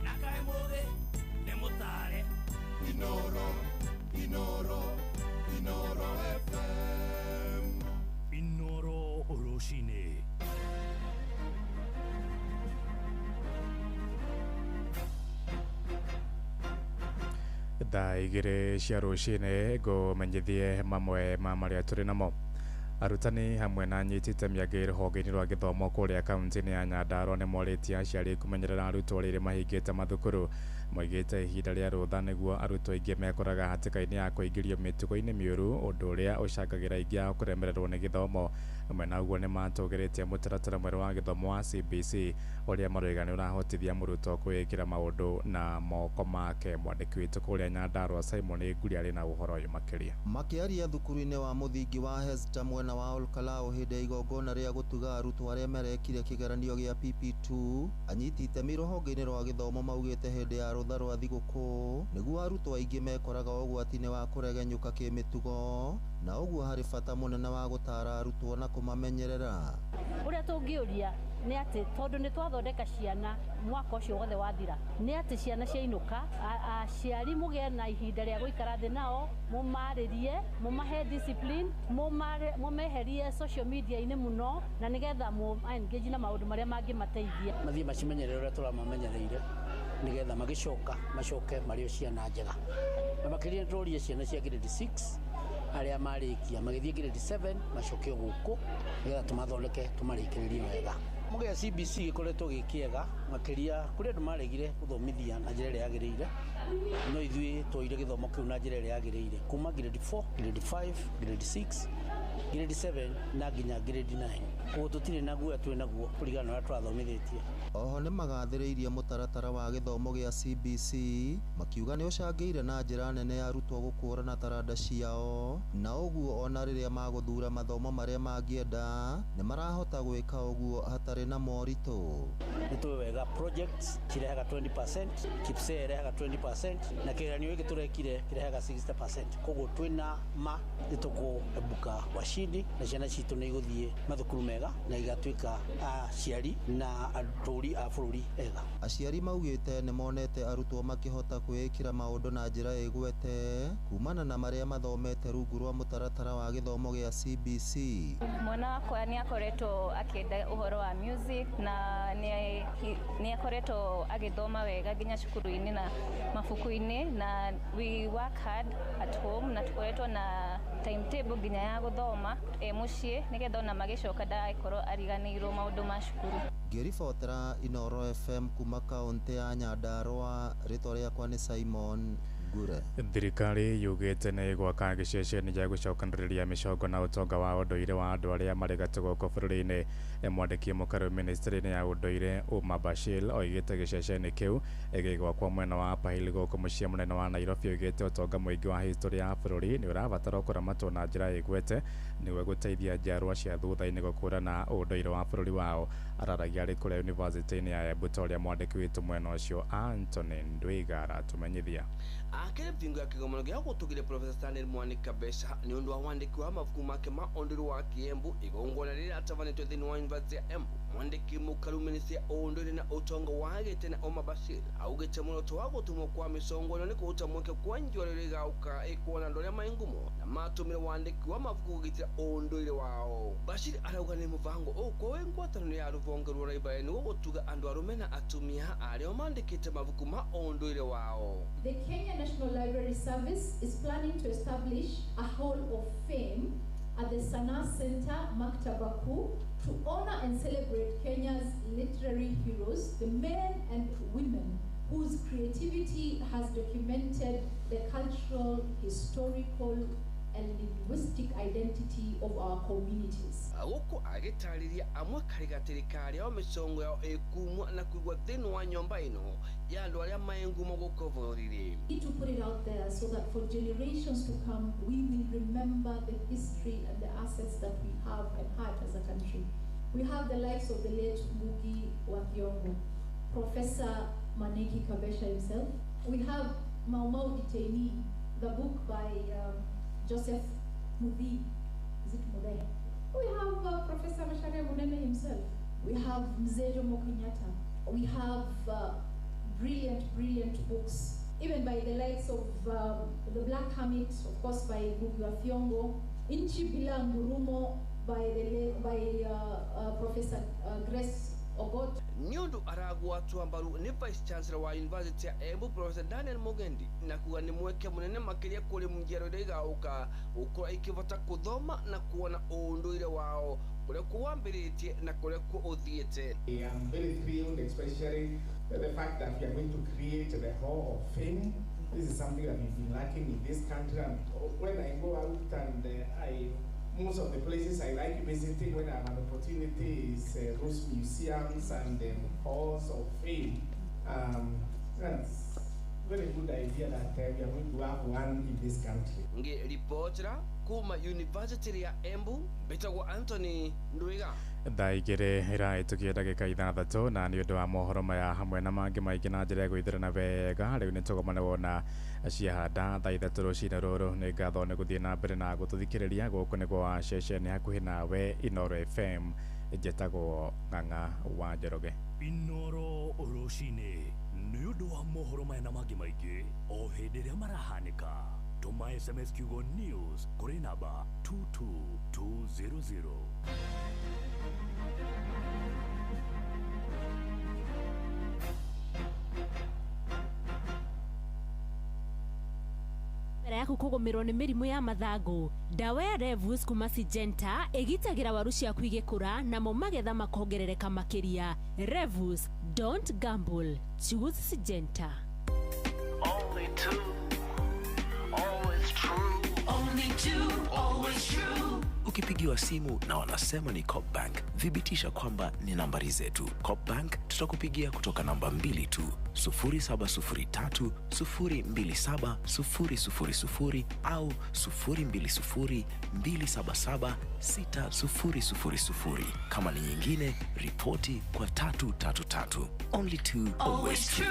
Na kaĩ mũthĩ nĩ mũtare. Inooro. Thaa 2 cia rũcinĩ ngũmenyithie mamwe ma marĩa tũrĩ namo. Arutani hamwe na anyiti itemi angĩ rũhonge-inĩ rwa gĩthomo kũrĩa kaunti-inĩ ya Nyandarua nĩ morĩtie aciari kũmenyerera arutwo rĩrĩ mahingĩte mathukuru. Moigĩte ihinda rĩa rũtha nĩguo arutwo aingĩ mekoraga hatĩka-inĩ ya kũingĩrio mĩtugo-inĩ mĩũru, ũndũ ũrĩa ũcangagĩra aingĩ ao kũremererwo nĩ gĩthomo. Hamwe na ũguo nĩ matũgĩrĩtie mũtaratara mwerũ wa gĩthomo wa CBC ũrĩa maroiga nĩ ũrahotithia mũrutwo kwĩĩkĩra maũndũ na moko make. Mwandĩki witũ kũrĩa Nyandarua Simon Nguri arĩ na ũhoro ũyũ makĩria. Makĩaria thukuru-inĩ wa mũthingi wa Hesta mwena wa Olkalou hĩndĩ ya igongona rĩa gũtuga arutwo arĩa marekire kĩgeranio gĩa PP2, anyiti itemi rũhonge-inĩ rwa gĩthomo maugĩte hĩndĩ ya rũtha rwa thigũkũ nĩguo arutwo aingĩ mekoraga ũgwati-inĩ wa kũregenyũka kĩmĩtugo, na ũguo harĩ bata mũnene wa gũtara arutwo na kũmamenyerera. Ũrĩa tũngĩũria nĩ atĩ tondũ nĩ twathondeka ciana mwaka ũcio wothe wathira, nĩ atĩ ciana ciainũka aciari mũgĩe na ihinda rĩa gũikara thĩ nao, mũmarĩrie, mũmahe discipline, mũmeherie social media-inĩ mũno, na nĩgetha mũ engage na maũndũ marĩa mangĩmateithia. Mathiĩ macimenyerere ũrĩa tũramamenyereire nĩgetha magĩcoka macoke marĩ o ciana njega, na makĩria nĩtũrorie ciana cia grade 6 arĩa marĩkia magĩthiĩ grade 7 macoke gũkũ nĩgetha tũmathondeke tũmarĩkĩrĩrie wega. Gĩthomo gĩa CBC gĩkoretwo gĩ kĩega makĩria kũrĩ andũ maregire gũthomithia na njĩra ĩrĩa yagĩrĩire, no ithuĩ twoire gĩthomo kĩu na njĩra ĩrĩa yagĩrĩire kuma grade 4, grade 5, grade 6, grade 7 na nginya grade 9. Koguo tũtirĩ na guoya twĩ naguo kũringana na ũrĩa tũrathomithĩtie. Oho nĩ magathĩrĩirie mũtaratara wa gĩthomo gĩa CBC makiuga nĩ ũcangĩire na njĩra nene ya arutwo gũkũrana taranda ciao, na ũguo ona rĩrĩa magũthura mathomo marĩa mangĩenda nĩ marahota gwĩka ũguo hatarĩ na moritũ. Nĩ tũĩ wega projects cirehaga 20%, KPSEA ĩrehaga 20% na kĩgeranio gĩkĩ tũrekire kĩrehaga 60%. Koguo twĩna ma nĩ tũkũebuka washindi na ciana citũ nĩ igũthiĩ mathukuru mega na igatuĩka aciari na atũri a bũrũri ega. Aciari maugĩte nĩ monete arutwo makĩhota kwĩĩkĩra maũndũ na njĩra ĩgwete kumana na marĩa mathomete rungu rwa mũtaratara wa gĩthomo gĩa CBC. Mwana wakwa nĩ akoretwo akĩenda ũhoro wa music na nĩ akoretwo agĩthoma wega nginya cukuru-inĩ na mabuku-inĩ, na we work hard at home na tukoretwo na timetable nginya ya gũthoma mũciĩ nĩgetha ona magĩcoka ndagakorwo ariganĩirwo maũndũ ma cukuru. Ngĩribotera Inooro FM kuma kaunti ya Nyandarua, rĩtwa rĩakwa nĩ Simon Ngure. Thirikari yugĩte nĩ ĩgwaka gĩceceni gĩa gũcokanĩrĩria mĩcongo na ũtonga wa ũndũire wa andũ arĩa marĩ gatũ gũkũ bũrũri-inĩ. Mwandĩki mũkaru ministry-inĩ ya ũndũire Umar Bashir oigĩte gĩceceni kĩu gĩgwakwo mwena wa Upper Hill gũkũ mũciĩ mũnene wa Nairobi. Oigĩte ũtonga mũingĩ wa historĩ ya bũrũri nĩ ũrabatara kũramatwo na njĩra ĩgwete nĩguo gũteithia njiarwa cia thutha-inĩ gũkũrana ũndũire wa bũrũri wao. Araragia arĩ kũrĩa yunivasĩtĩ-inĩ ya Embu ta ũrĩa mwandĩki witũ mwena ũcio Anthony Ndwiga aratũmenyithia. Akĩrĩ thingo ya kĩgomano gĩa gũtũgĩria Professor Stanley Mwanika mbeca nĩ ũndũ wa wandĩki wa mabuku make ma ũndũire wa Kĩembu, igongona rĩrĩa rĩatabanĩtio thĩinĩ wa University ya Embu. Mwandĩki mũkaru ministry ya ũndũire na ũtonga wa gĩtene Omar Bashir augĩte muoroto wa gũtũmwo kwa mĩcongo ĩno nĩ kũruta mweke kwa njiarwa ĩrĩa ĩgauka ĩkuona andũ arĩa marĩ ngumo na matũmĩre wandĩki wa mabuku kũgitĩra ũndũire wao. Bashir arauga nĩ mũbango ũkwo wĩ ngwatanĩro ya rũhonge rwa library nĩguo gũtuga andũ arũme na atumia arĩa mandĩkĩte mabuku ma ũndũire wao. The Kenya National Library Service is planning to establish a Hall of Fame at the Sanaa Center, Maktaba Kuu, to honor and celebrate Kenya's literary heroes, the men and women whose creativity has documented the cultural, historical, and linguistic identity of our communities. Gũkũ agĩtarĩria amwe karĩ karĩa o mĩcongo yao ĩkumwo na kũigwo thĩinĩ wa nyũmba ĩno ya andũ arĩa marĩ ngumo gũkũ bũrũri-inĩ. We need to put it out there so that for generations to come we will remember the history and the assets that we have and had as a country. We have the likes of the late Ngugi wa Thiong'o, Professor Maneki Kabesha himself. We have Mau Mau Detainee, the book by Joseph Muthee. Is it Muthee? We have Professor Macharia Munene himself. We have Mzee Jomo Kenyatta. We have brilliant, brilliant books, even by the likes of The Black Hermit, of course, by Ngugi wa Thiong'o, Inchi Bila Ngurumo by Professor Grace or go Nĩ ũndũ aragwatwo mbaru nĩ Vice Chancellor wa University ya Embu Professor Daniel Mugendi na kuga nĩ mweke mũnene makĩria kũrĩ njiaro iria igagũka gũkorwo ikĩbota kũthoma na kuona ũndũire wao kũrĩa kũwambĩrĩtie na kũrĩa kũũthiĩte. I am very thrilled, especially the fact that we are going to create the Hall of Fame. This is something that we've been lacking in this country, and when I go out and I most of the places I like visiting when I have an opportunity is those museums and halls of fame. That's very good idea that we are going to have one in this country. Ngĩribotera kuma University ya Embu mbĩtagwo Anthony Ndwiga. Thaa 2 ĩrahĩtũkia ndagĩka 6 na nĩ ũndũ wa mohoro maya hamwe na mangĩ maingĩ na njĩra ya gwĩthĩrana wega rĩu nĩ tũgomane wona ciahanda thaa 3 rũcinĩ rũrũ. Nĩ ngatho nĩ gũthiĩ na mbere na gũtũthikĩrĩria. Gũkũ nĩ gwa ceceni hakuhĩ nawe Inoro FM. Njetagwo Ng'ang'a wa Njoroge. Inoro rũcinĩ nĩ ũndũ wa mohoro maya na mangĩ maingĩ o hĩndĩ ĩrĩa marahanĩka. Tũma SMS kiugo news kũrĩ namba 22200. Mbere yaku kũgũmĩrwo nĩ mĩrimũ ya mathangũ, ndawa ya Revus kuma Syngenta ĩgitagĩra waru ciaku igĩkũra namo magetha makongerereka makĩria. Revus, don't gamble, choose Syngenta. Only two, always true. Only two, always true. Ukipigiwa simu na wanasema ni Coop Bank, thibitisha kwamba ni nambari zetu. Coop Bank tutakupigia kutoka namba 2 tu, 0703 027 000 au 020 277 6000. Kama ni nyingine, ripoti kwa 333. Only two, always true.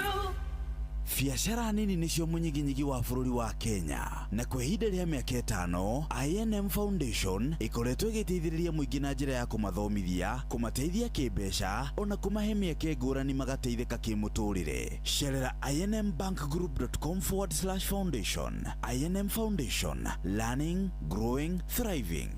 Biacara nini nicio munyiginyigi wa bururi wa Kenya na kwa ihinda rĩa mĩaka 5 INM Foundation ikoretwo ĩgĩteithĩrĩria mũingĩ na njĩra ya kũmathomithia, kũmateithia kĩmbeca ona kũmahe mĩeke ngũrani magateithĩka kĩmũtũrĩre. Cerera inmbankgroup.com/foundation. INM Foundation, learning, growing, thriving.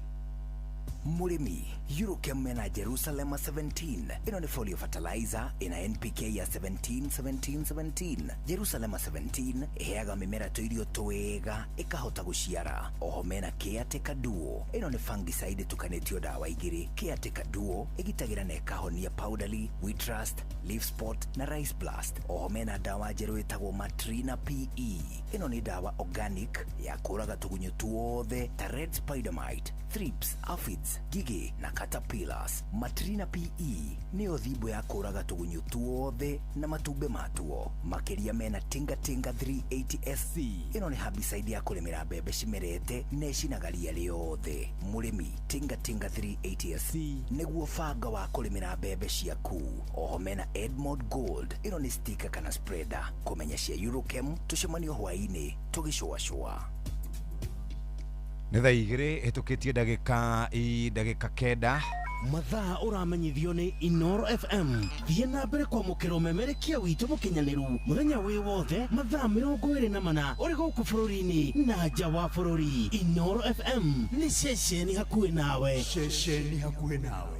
Mũrĩmi, Eurochem mena Jerusalem 17. Ĩno nĩ folio fertilizer ĩna NPK ya 17 17 17. Jerusalem 17 ĩheaga mĩmera tũirio twega ĩkahota gũciara. Oho mena Caretaker Duo. Ĩno nĩ fungicide ĩtukanĩtio ndawa igĩrĩ. Caretaker Duo ĩgitagĩra na ĩkahonia powdery, wheat rust, leaf spot na rice blast. Oho mena ndawa njerũ ĩtagwo Matrina PE. Ĩno nĩ ndawa organic ya kũraga tũgunyũ tuothe ta red spider mite, thrips, aphids, ngigĩ na caterpillars. Matrina PE nĩyo thimbo ya kũraga tũgunyũ tuothe na matumbĩ matuo. Makĩria mena Tinga Tinga 380 SC. Ĩno nĩ herbicide ya kũrĩmĩra mbembe cimerete na ĩcinaga ria rĩothe. Mũrĩmi, Tinga Tinga 380 SC nĩguo banga wa kũrĩmĩra mbembe ciaku. Oho mena Edmond Gold. Ĩno nĩ sticker kana spreader. Kũmenya cia Eurochem tũcemanio hwaĩ-inĩ tũgĩcũacũa. Nĩ thaa 2 hĩtũkĩtie ndagĩka 9. Mathaa ũramenyithio nĩ Inoro FM. Thiĩ na mbere kwamũkĩra ũmemerekia witũ mũkinyanĩru mũthenya wĩ wothe mathaa 24 ũrĩ gũkũ bũrũri-inĩ na nja wa bũrũri. Inoro FM nĩ ceceni hakuhĩ nawe. Ceceni hakuhĩ nawe.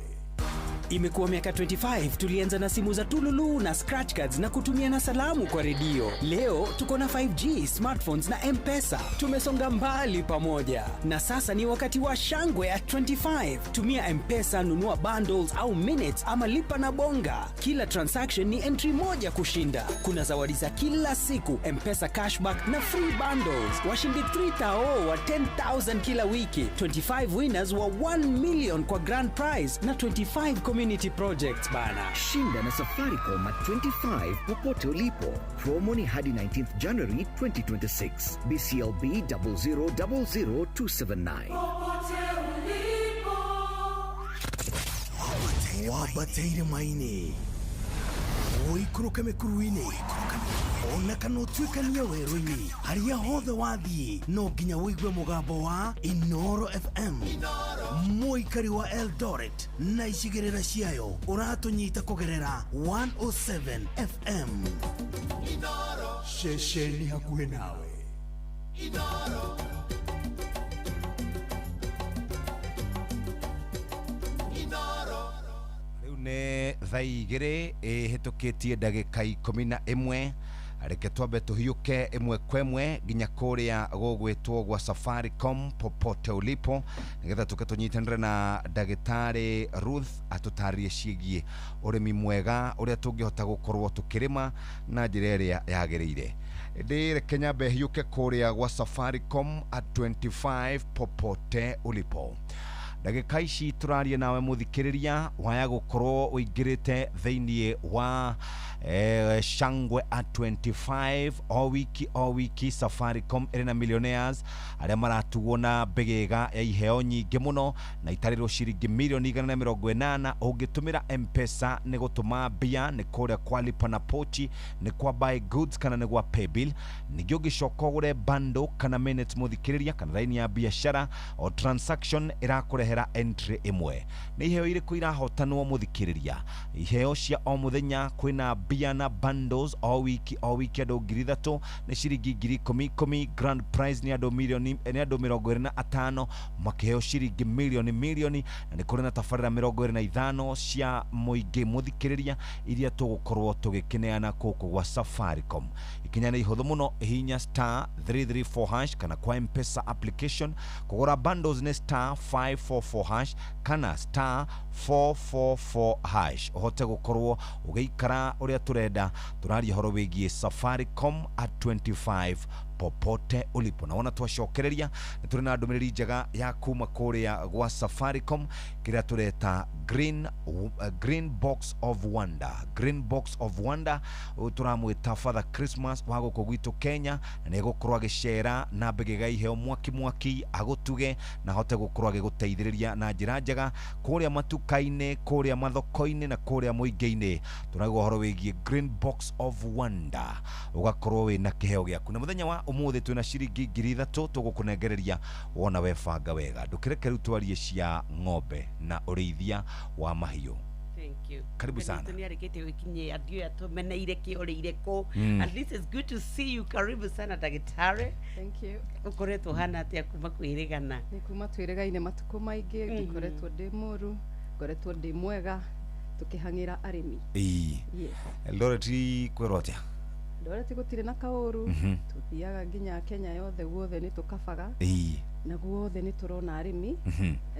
Imekuwa miaka 25 tulianza na simu za tululu na scratch cards na kutumia na salamu kwa redio. Leo tuko na 5G, smartphones na M-Pesa. Tumesonga mbali pamoja. Na sasa ni wakati wa shangwe at 25. Tumia M-Pesa, nunua bundles au minutes ama lipa na bonga. Kila transaction ni entry moja kushinda. Kuna zawadi za kila siku, M-Pesa cashback na free bundles. Washindi 3,000 wa 10,000 kila wiki. 25 winners wa 1 million kwa grand prize na 25 community projects bana. Shinda na Safaricom at 25 popote ulipo. Promo ni hadi 19th January 2026. BCLB 0000279. Popote ulipo. Wabateire maini ũikũrũke mĩkuru-inĩ ona kana ũtuĩkanie werũ-inĩ harĩa hothe wathiĩ no nginya ũigue mũgambo wa Inoro FM. Mũikari wa Eldoret na icigĩrĩra ciayo ũratũnyita kũgerera 107 FM. Inoro ceceni hakuhĩ nawe. Inoro Inoro. Rĩu nĩ Thaa 2 ĩhĩtũkĩtie ndagĩka 11. Reke twambe tũhiũke ĩmwe kwa ĩmwe nginya kũrĩa gũgwĩtwo gwa Safaricom popote ulipo, nĩgetha tũke tũnyitanĩre na ndagĩtarĩ Ruth atũtarĩrie ciĩgiĩ ũrĩmi mwega ũrĩa tũngĩhota gũkorwo tũkĩrĩma na njĩra ĩrĩa yagĩrĩire. Ĩndĩ reke nyambe hiũke kũrĩa gwa Safaricom at 25 popote ulipo. Ndagĩka ici tũraria nawe mũthikĩrĩria, waya gũkorwo ũingĩrĩte thĩiniĩ wa Shangwe at 25. O wiki o wiki Safaricom ĩrĩ na millionaires arĩa maratugwo na mbĩgĩga ya iheo nyingĩ mũno na itarĩrwo ciringi milioni 180. Ũngĩtũmĩra M-Pesa nĩ gũtũma mbia, nĩ kũrĩa kwa lipa na pochi, nĩ kwa buy goods kana nĩ gwa paybill. Ningĩ ũngĩcoka ũgũre bundle kana minutes mũthikĩrĩria, kana raini ya biashara, o transaction ĩrakũrehera entry ĩmwe. Nĩ iheo irĩkũ irahotanwo mũthikĩrĩria? Iheo cia o mũthenya, kwĩna mbia na bundles o wiki o wiki, andũ 3,000 nĩ ciringi 10,000 10,000. Grand prize nĩ andũ milioni, nĩ andũ 25 makĩheo ciringi milioni milioni, na nĩ kũrĩ na tabarĩra 25 cia mũingĩ mũthikĩrĩria iria tũgũkorwo tũgĩkĩneana kũkũ gwa Safaricom. Ikinya nĩ ihũthũ mũno, hihinya star 334 hash kana kwa M-Pesa application. Kũgũra bundles nĩ star 544 hash kana star 444 hash, ũhote gũkorwo ũgĩikara ũrĩa tũrenda. Tũraria ũhoro wĩgiĩ Safaricom at 25 popote ulipo. Na wona twacokereria nĩ tũrĩ na ndũmĩrĩri njega ya kuma kũrĩa gwa Safaricom, kĩrĩa tũreta green box of wonder. Green box of wonder, ũyũ tũramwĩta Father Christmas wa gũkũ gwitũ Kenya, na nĩ egũkorwo agĩcera na mbĩgĩga iheo mwaki mwaki, agũtuge na ahote gũkorwo agĩgũteithĩrĩria na njĩra njega kũrĩa matuka-inĩ, kũrĩa mathoko-inĩ na kũrĩa mũingĩ-inĩ. Tũraigua ũhoro wĩgiĩ green box of wonder, ũgakorwo wĩna kĩheo gĩaku. Na mũthenya wa ũmũthĩ twĩna ciringi 3,000 tũgũkũnengereria wona webanga wega. Ndũkĩreke rĩu twarie cia ng'ombe na ũrĩithia wa mahiũ. Thank you. Karibu sana. Nĩ arĩkĩtie gwĩkinyia ndiũĩ atũmeneire kĩorĩire kũ. At least it's good to see you. Karibu sana, ndagĩtarĩ. Thank you. Ũkoretwo hana atĩa kuma kwĩrĩgana? Nĩ kuma twĩrĩgaine matukũ maingĩ, ndikoretwo ndĩ mũru, ngoretwo ndĩ mwega, tũkĩhang'ĩra arĩmi. Ĩĩ. Yes. Eldoret kwĩrwo atĩa? Eldoret gũtirĩ na kaũru, tũthiaga nginya Kenya yothe, guothe nĩ tũkabaga. Na guothe nĩ tũrona arĩmi,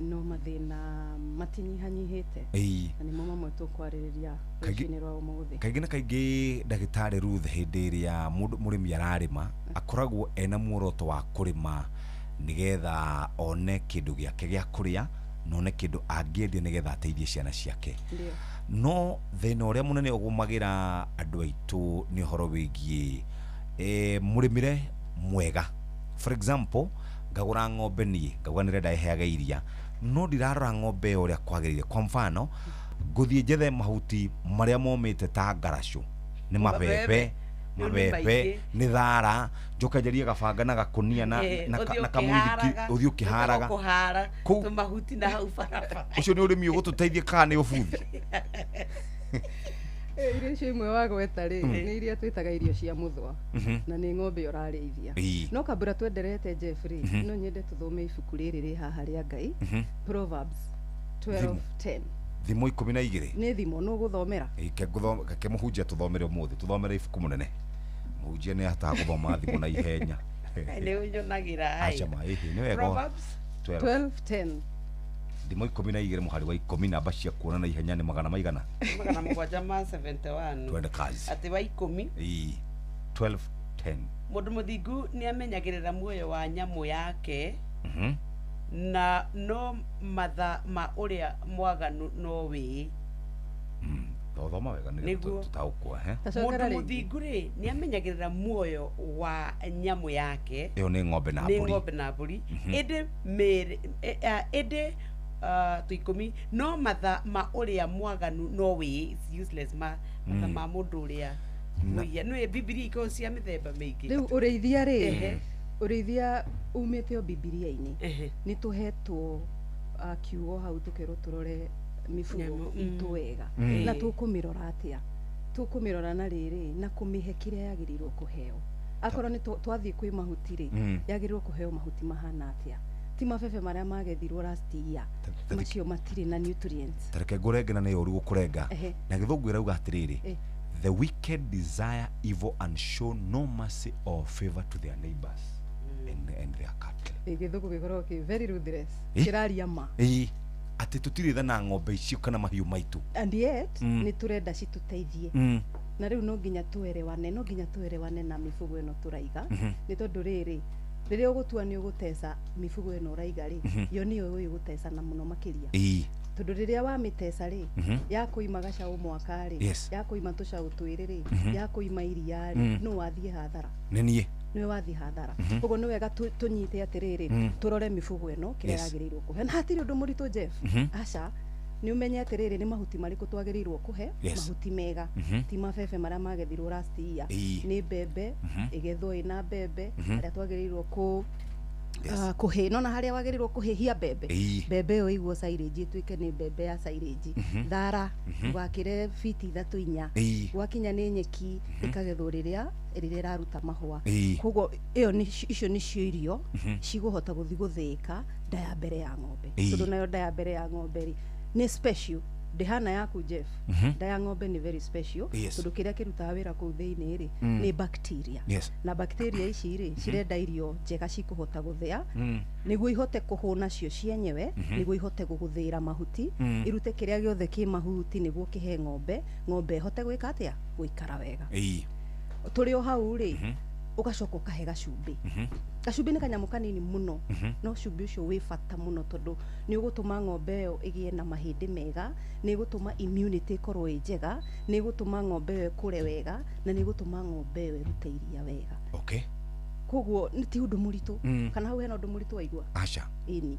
no mathĩna matinyihanyihĩte. Na nĩmo mamwe tũkwarĩrĩria rũcinĩ rwa ũmũthĩ. Kaingĩ na kaingĩ, ndagĩtarĩ Ruth, hĩndĩ ĩrĩa mũndũ mũrĩmi ararĩma akoragwo ena muoroto wa kũrĩma nĩgetha one kĩndũ gĩake gĩa kũrĩa na one kĩndũ angĩendia nĩgetha ateithie ciana ciake. Ndio. No thĩna ũrĩa mũnene ũgũmagĩra andũ aitũ nĩ ũhoro wĩgiĩ mũrĩmĩre mwega. For example, ngagũra ng'ombe niĩ ngauga nĩrenda ĩheage iria, no ndirarora ng'ombe ĩyo ũrĩa kwagĩrĩire. Kwa mfano, ngũthiĩ njethe mahuti marĩa momĩte ta ngaracũ, nĩ mabebe, Rĩu nĩ mabebe maingĩ. Nĩ thara, njoke njarie gabanga na gakũnia na na Ũthiĩ na kamũithiki, ũkĩharaga, ũthiĩ ũkĩharaga. Kũhara Kũu- tũmahuti na hau barabara. Ũcio nĩ ũrĩmi ũgũtũteithia kana nĩ ũbuthi? Irio icio imwe wagweta rĩ, nĩ iria twĩtaga irio cia mũthwa, na nĩ ng'ombe ũrarĩithia. No kambura twenderete, Jeffrey, no nyende tũthome ibuku rĩrĩ rĩ haha rĩa Ngai, Proverbs 12:10. Thimo 12. Nĩ thimo nũ gũthomera. Reke mũhunjia tũthomere ũmũthĩ, tũthomere ibuku mũnene. Mũhunjia nĩ ahotaga gũthoma thimũ na ihenya. Nĩ ũnyonagĩra ai. Aca ma ĩhĩ nĩ wega. Proverbs 12. 12:10. Thimo 12 mũhari wa 10, namba cia kuona na ihenya nĩ magana maigana? 771. Twende kazi. Atĩ wa 10. Ĩĩ, 12 10. Mũndũ mũthingu nĩ amenyagĩrĩra muoyo wa nyamũ yake, na no matha ma ũrĩa mwaganu no wĩĩ. Thoma wega nĩgetha Nĩguo. tũtaũkwo he. Mũndũ mũthingu rĩ nĩ amenyagĩrĩra muoyo wa nyamũ yake. Ĩyo nĩ ng'ombe na nĩ mbũri. Ng'ombe na mbũri. Ĩndĩ mĩĩrĩ ĩndĩ tũ 10, no matha ma ũrĩa mwaganu no wĩĩ. It's useless, ma matha ma mũndũ ũrĩa mũiya. Nĩ Bibilia ikoragwo cia mĩthemba mĩingĩ. Rĩu ũrĩithia rĩ, ũrĩithia umĩte o Bibilia-inĩ. Nĩ tũhetwo kiugo hau tũkerwo tũrore mibugo Nyamũ, itũ wega. Na tũkũmĩrora atĩa? Tũkũmĩrora na rĩrĩ, na kũmĩhe kĩrĩa yagĩrĩirwo kũheo. Akorwo nĩ twathiĩ kwĩ mahuti rĩ, yagĩrĩirwo kũheo mahuti mahana atĩa? Ti mabebe marĩa magethirwo last year, macio matirĩ na nutrients. Tareke ngũrenge na nĩ ũru gũkũrenga. Ehe. Na gĩthũngũ ĩrauga atĩrĩrĩ, "The wicked desire evil and show no mercy or favor to their neighbors and their cattle." Ĩ, gĩthũngũ gĩkoragwo kĩ very ruthless. Eh? Kĩraria ma. Ĩĩ, atĩ tũtirĩ tha na ng'ombe icio kana mahiũ maitũ. And yet nĩ tũrenda citũteithie. Na rĩu no nginya tũerewane, no nginya tũerewane na mĩbugo ĩno tũraiga. Nĩ tondũ rĩrĩ, rĩrĩa ũgũtua nĩ ũgũteca mĩbugo ĩno ũraiga rĩ, yo nĩyo ũĩ gũteca na mũno makĩria. Tondũ rĩrĩa wamĩteca rĩ, yakũima gacaũ mwaka rĩ, yakũima tũcaũ twĩrĩ rĩ, yakũima iria rĩ, nũ wathiĩ hathara? Nĩ niĩ. Nĩwe wathiĩ hathara. Koguo nĩ wega tũnyite atĩrĩrĩ, tũrore mĩbugo ĩno kĩrĩa yagĩrĩirwo kũhe, na hatirĩ ũndũ mũritũ, Jeff. Aca, nĩ ũmenye atĩrĩrĩ, nĩ mahuti marĩkũ twagĩrĩirwo kũhe. Mahuti mega, ti mabebe marĩa magethirwo last year. Nĩ mbembe, ĩgethwo ĩna mbembe, harĩa twagĩrĩirwo kũ kũhĩ nona harĩa wagĩrĩirwo kũhĩhia mbembe, mbembe ĩyo ĩiguo silage, ĩtuĩke nĩ mbembe ya silage. Thara, ndũgakĩre fiti 3 4. Gwakinya nĩ nyeki, ĩkagethwo rĩrĩa rĩrĩa ĩraruta mahũa. Koguo ĩyo icio nĩcio irio cigũhota gũthiĩ gũthĩĩka nda ya mbere ya ng'ombe. Tondũ nayo nda ya mbere ya ng'ombe rĩ, nĩ special, ndĩhana yaku, Jeff. Nda ya ng'ombe nĩ very special, tondũ kĩrĩa kĩrutaga wĩra kũu thĩinĩ rĩ, nĩ bacteria. Na bacteria ici rĩ, cirenda irio njega cikũhota gũthĩa, nĩguo ihote kũhũna cio cienyewe, nĩguo ihote gũgũthĩĩra mahuti, irute kĩrĩa gĩothe kĩ mahuti nĩguo kĩhe ng'ombe, ng'ombe ĩhote gwĩka atĩa? Gũikara wega. Tũrĩ o hau rĩ, ũgacoka ũkahe gacumbĩ. Gacumbĩ nĩ kanyamũ kanini mũno, no cumbĩ ũcio wĩ bata mũno, tondũ nĩ ũgũtũma ng'ombe ĩyo ĩgĩe na mahĩndĩ mega, nĩ ĩgũtũma immunity ĩkorwo ĩ njega, nĩ ĩgũtũma ng'ombe ĩyo ĩkũre wega, na nĩ ĩgũtũma ng'ombe ĩyo ĩrute iria wega. Koguo nĩ ti ũndũ mũritũ. Kana hau hena ũndũ mũritũ waigua? Aca. Ĩni.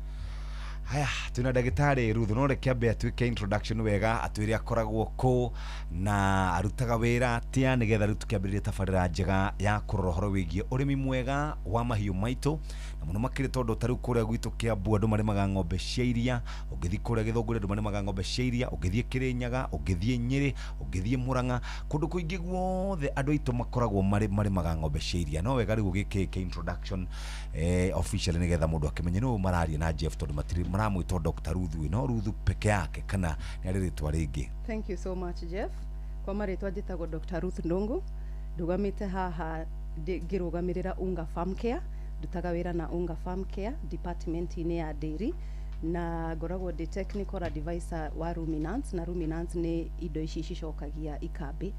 Haya, twĩna ndagĩtarĩ Ruth, no reke ambe atuĩke introduction wega, atwĩre akoragwo kũ na arutaga wĩra atĩa, nĩgetha rĩu tũkĩambĩrĩrie tabarĩra njega ya kũrora ũhoro wĩgiĩ ũrĩmi mwega wa mahiũ maitũ, na mũno makĩria tondũ ta rĩu kũrĩa gwitũ Kĩambu andũ marĩmaga ng'ombe cia iria, ũngĩthiĩ kũrĩa Gĩthũngũri andũ marĩmaga ng'ombe cia iria, ũngĩthiĩ Kĩrĩnyaga, ũngĩthiĩ Nyĩrĩ, ũngĩthiĩ Mũrang'a, kũndũ kũingĩ guothe andũ aitũ makoragwo marĩmaga ng'ombe cia iria. No wega rĩu ũgĩkĩke introduction officially, nĩgetha mũndũ akĩmenye nũ mararia na Jeff, tondũ matirĩ maramwĩta Dr. Ruth, no Ruth peke yake kana nĩ arĩ rĩtwa rĩngĩ? Thank you so much, Jeff. Kwa marĩtwa njĩtagwo Dr. Ruth Ndungu, ndũgamĩte haha ngĩrũgamĩrĩra Unga Farm Care. Ndutaga wĩra na Unga Farm Care department-inĩ ya dairy, na ngoragwo ndĩ technical advisor wa ruminants, na ruminants nĩ indo ici cicokagia ikambĩ.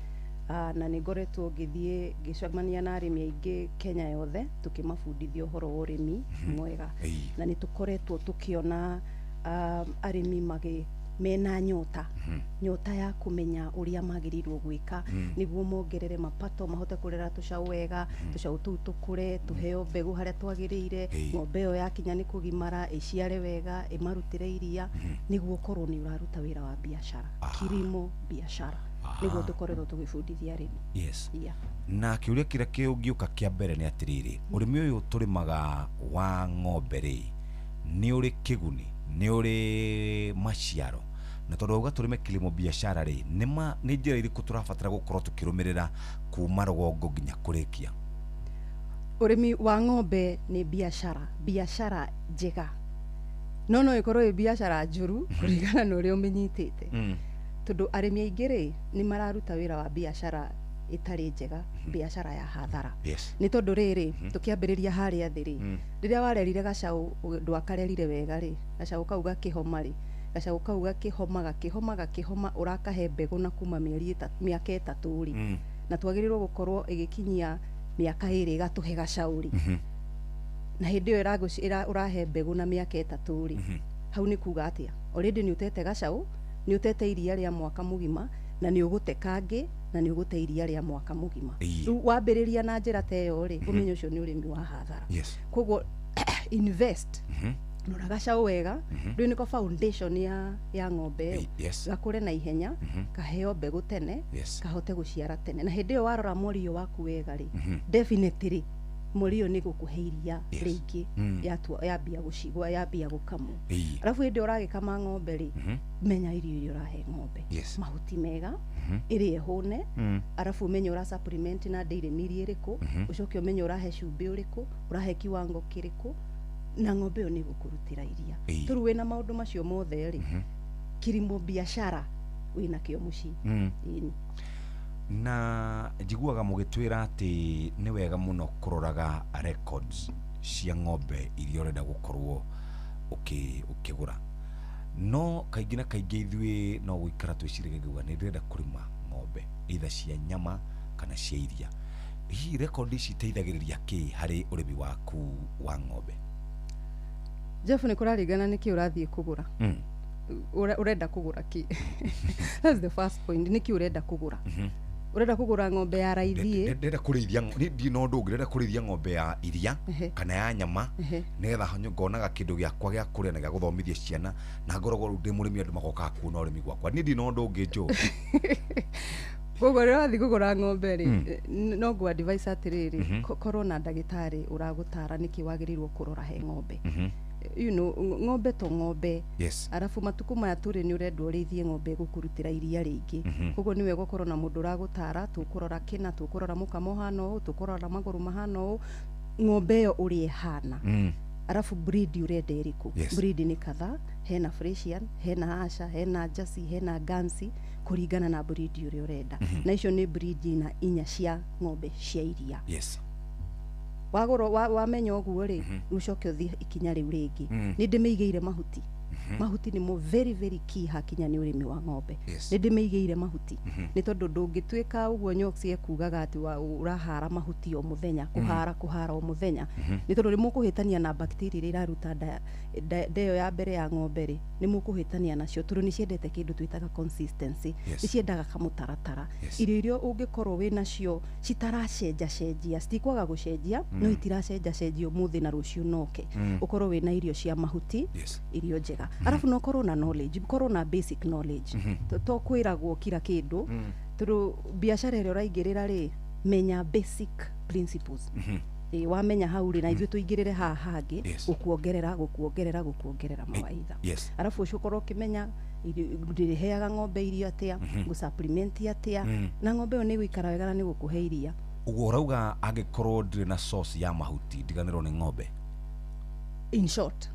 Na nĩ ngoretwo ngĩthiĩ ngĩcemania na arĩmi aingĩ Kenya yothe, tũkĩmabundithia ũhoro wa ũrĩmi mwega. Na nĩ tũkoretwo tũkĩona arĩmi magĩ mena nyota, nyota ya kũmenya ũrĩa magĩrĩirwo gwĩka nĩguo mongerere mapato, mahote kũrera tũcaũ wega, tũcaũ tũu tũkũre, tũheo mbegũ harĩa twagĩrĩire, ng'ombe ĩyo yakinya nĩ kũgimara ĩciare wega, ĩmarutĩre iria, nĩguo ũkorwo nĩ ũraruta wĩra wa biacara, kilimo biashara, nĩguo tũkoretwo tũgĩbundithia arĩmi. Na kĩũria kĩrĩa kĩũngĩũka kĩa mbere nĩ atĩrĩrĩ, ũrĩmi ũyũ tũrĩmaga wa ng'ombe rĩ, nĩ ũrĩ kĩguni, nĩ ũrĩ maciaro? Na tondũ wauga tũrĩme kilimo biashara rĩ, nĩ njĩra irĩkũ tũrabatara gũkorwo tũkĩrũmĩrĩra kuma rũgongo nginya kũrĩkia? Ũrĩmi wa ng'ombe nĩ biacara, biacara njega, no no ĩkorwo ĩ biacara njũru kũringana na ũrĩa ũmĩnyitĩte. Tondũ arĩmi aingĩ rĩ, nĩ mararuta wĩra wa biacara ĩtarĩ njega, biacara ya hathara. Nĩ tondũ rĩrĩ, tũkĩambĩrĩria harĩa thĩ rĩ, rĩrĩa warerire gacaũ ndwakarerire wega rĩ, gacaũ kau gakĩhoma rĩ, gacaũ kau gakĩhoma gakĩhoma gakĩhoma, ũrakahe mbegũ na kuma mĩeri mĩaka 3 rĩ, na twagĩrĩirwo gũkorwo ĩgĩkinyia mĩaka 2 ĩgatũhe gacaũ rĩ, na hĩndĩ ĩyo ũrahe mbegũ na mĩaka 3 rĩ, hau nĩ kuga atĩa? Already nĩ ũtete gacaũ, nĩ ũtete iria rĩa mwaka mũgima, na nĩ ũgũte kangĩ, na nĩ ũgũte iria rĩa mwaka mũgima. Rĩu wambĩrĩria na njĩra ta ĩyo rĩ, ũmenye ũcio nĩ ũrĩmi wa hathara. Koguo invest, rora gacaũ wega, rĩu nĩko foundation ya ng'ombe ĩyo, gakũre na ihenya, kaheo mbegũ tene, kahote gũciara tene. Na hĩndĩ ĩyo warora mweri ũyũ waku wega rĩ, definitely mweri ũyũ nĩ gũkũhe iria rĩingĩ, yambia gũcigwa, yambia gũkamwo. Arabu hĩndĩ ĩyo ũragĩkama ng'ombe rĩ, menya irio iria ũrahe ng'ombe, mahuti mega, ĩrĩe ĩhũne, arabu ũmenye ũra supplement na dairy meal ĩrĩkũ, ũcoke ũmenye ũrahe cumbĩ ũrĩkũ, ũrahe kiwango kĩrĩkũ, Na ng'ombe ĩyo nĩ ĩgũkũrutĩra iria. Tondũ wĩna maũndũ macio mothe rĩ, kilimo biashara wĩna kĩo mũciĩ. Ĩni. Na njiguaga mũgĩtwĩra atĩ nĩ wega mũno kũroraga records cia ng'ombe iria ũrenda gũkorwo ũkĩgũra. No kaingĩ na kaingĩ ithuĩ no gũikara twĩciragia ngiuga nĩ ndĩrenda kũrĩma ng'ombe either cia nyama kana cia iria. Hihi record ici iteithagĩrĩria kĩ harĩ ũrĩmi waku wa ng'ombe? Jeff, nĩ kũraringana nĩkĩ ũrathiĩ kũgũra. Ũrenda kũgũra kĩ? That's the first point. Nĩkĩ ũrenda kũgũra? Ũrenda kũgũra ng'ombe ya raithi? Ndĩrenda kũrĩithia, niĩ no ũndũ ũngĩ, ndĩrenda kũrĩithia ng'ombe ya iria kana ya nyama, nĩgetha ngonaga kĩndũ gĩakwa gĩa kũrĩa na gĩa gũthomithia ciana, na ngoragwo rĩu ndĩ mũrĩmi, andũ magokaga kuona ũrĩmi gwakwa. Niĩ ndirĩ na ũndũ ũngĩ njũĩ. Koguo rĩrĩa ũrathiĩ kũgũra ng'ombe rĩ, no ngũ advise atĩrĩrĩ, korwo na ndagĩtarĩ ũragũtara nĩkĩ wagĩrĩirwo kũrora he ng'ombe. You know, ng'ombe to ng'ombe. Arabu matukũ maya tũrĩ nĩ ũrendwo ũrĩithie ng'ombe ĩgũkũrutĩra iria rĩingĩ. Koguo nĩ wega ũkorwo na mũndũ ũragũtara, tũkũrora kĩna, tũkũrora mũkamo ũhana ũũ, tũkũrora magũrũ mahana ũũ, ng'ombe ĩyo ũrĩa ĩhana. Arabu breed ũrenda ĩrĩkũ? Breed nĩ kadhaa, hena Frisian, hena Asha, hena Jersey, hena Guernsey, kũringana na breed ũrĩa ũrenda. Na icio nĩ breed ina inya cia ng'ombe cia iria. Wagũra wamenya ũguo rĩ, ũcoke ũthiĩ ikinya rĩu rĩngĩ. Nĩ ndĩmĩigĩire mahuti. Mahuti nĩmo very very key hakinya nĩ ũrĩmi wa ng'ombe. Nĩ ndĩmĩigĩire mahuti. Nĩ tondũ ndũngĩtuĩka ũguo Nyoksi ekugaga atĩ ũrahara mahuti o mũthenya, kũhara o mũthenya. Nĩ tondũ nĩ mũkũhĩtania na bacteria iria iraruta nda ĩyo ya mbere ya ng'ombe rĩ, nĩ mũkũhĩtania nacio tondũ nĩ ciendete kĩndũ twĩtaga consistency. Nĩ ciendaga kamũtaratara. Irio iria ũngĩkorwo wĩ nacio citaracenjacenjia, citikwaga gũcenjia, no itiracenjacenjia ũmũthĩ na rũciũ noke. Ũkorwo wĩna irio cia mahuti, irio njega. Arabu no ũkorwo na knowledge, ũkorwo na basic knowledge. To kwĩragwo kila kĩndũ, tondũ biacara ĩrĩa ũraingĩrĩra rĩ, menya basic principles. Wamenya hau rĩ, na ithuĩ tũingĩrĩre haha hangĩ, gũkuongerera mawaidha. Arabu ũcio ũkorwo ũkĩmenya ndĩrĩheaga ng'ombe irio atĩa, ngũ-supplement atĩa, na ng'ombe ĩyo nĩ ĩgũikara wega na nĩ gũkũhe iria. Ũguo ũrauga angĩkorwo ndirĩ na source ya mahuti ndiganĩrwo nĩ ng'ombe? In short,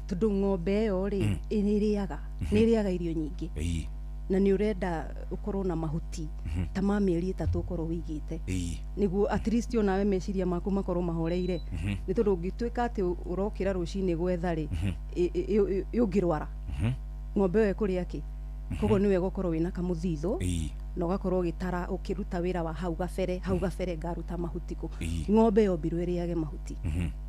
tondũ ng'ombe ĩyo rĩ, nĩ ĩrĩaga irio nyingĩ. Na nĩ ũrenda ũkorwo na mahuti ta ma mĩeri 3 ũkorwo wĩigĩte, nĩguo at least onawe meciria maku makorwo mahoreire. Nĩ tondũ ũngĩtuĩka atĩ ũrokĩra rũcinĩ gwetha rĩ, ũngĩrwara ng'ombe ĩyo ĩkũrĩa kĩ? Koguo nĩ wega ũkorwo wĩna kamũthithũ, na ũgakorwo ũgĩtara ũkĩruta wĩra wa hau gabere ngaruta mahuti kũ. Ng'ombe yombirwo ĩrĩage mahuti.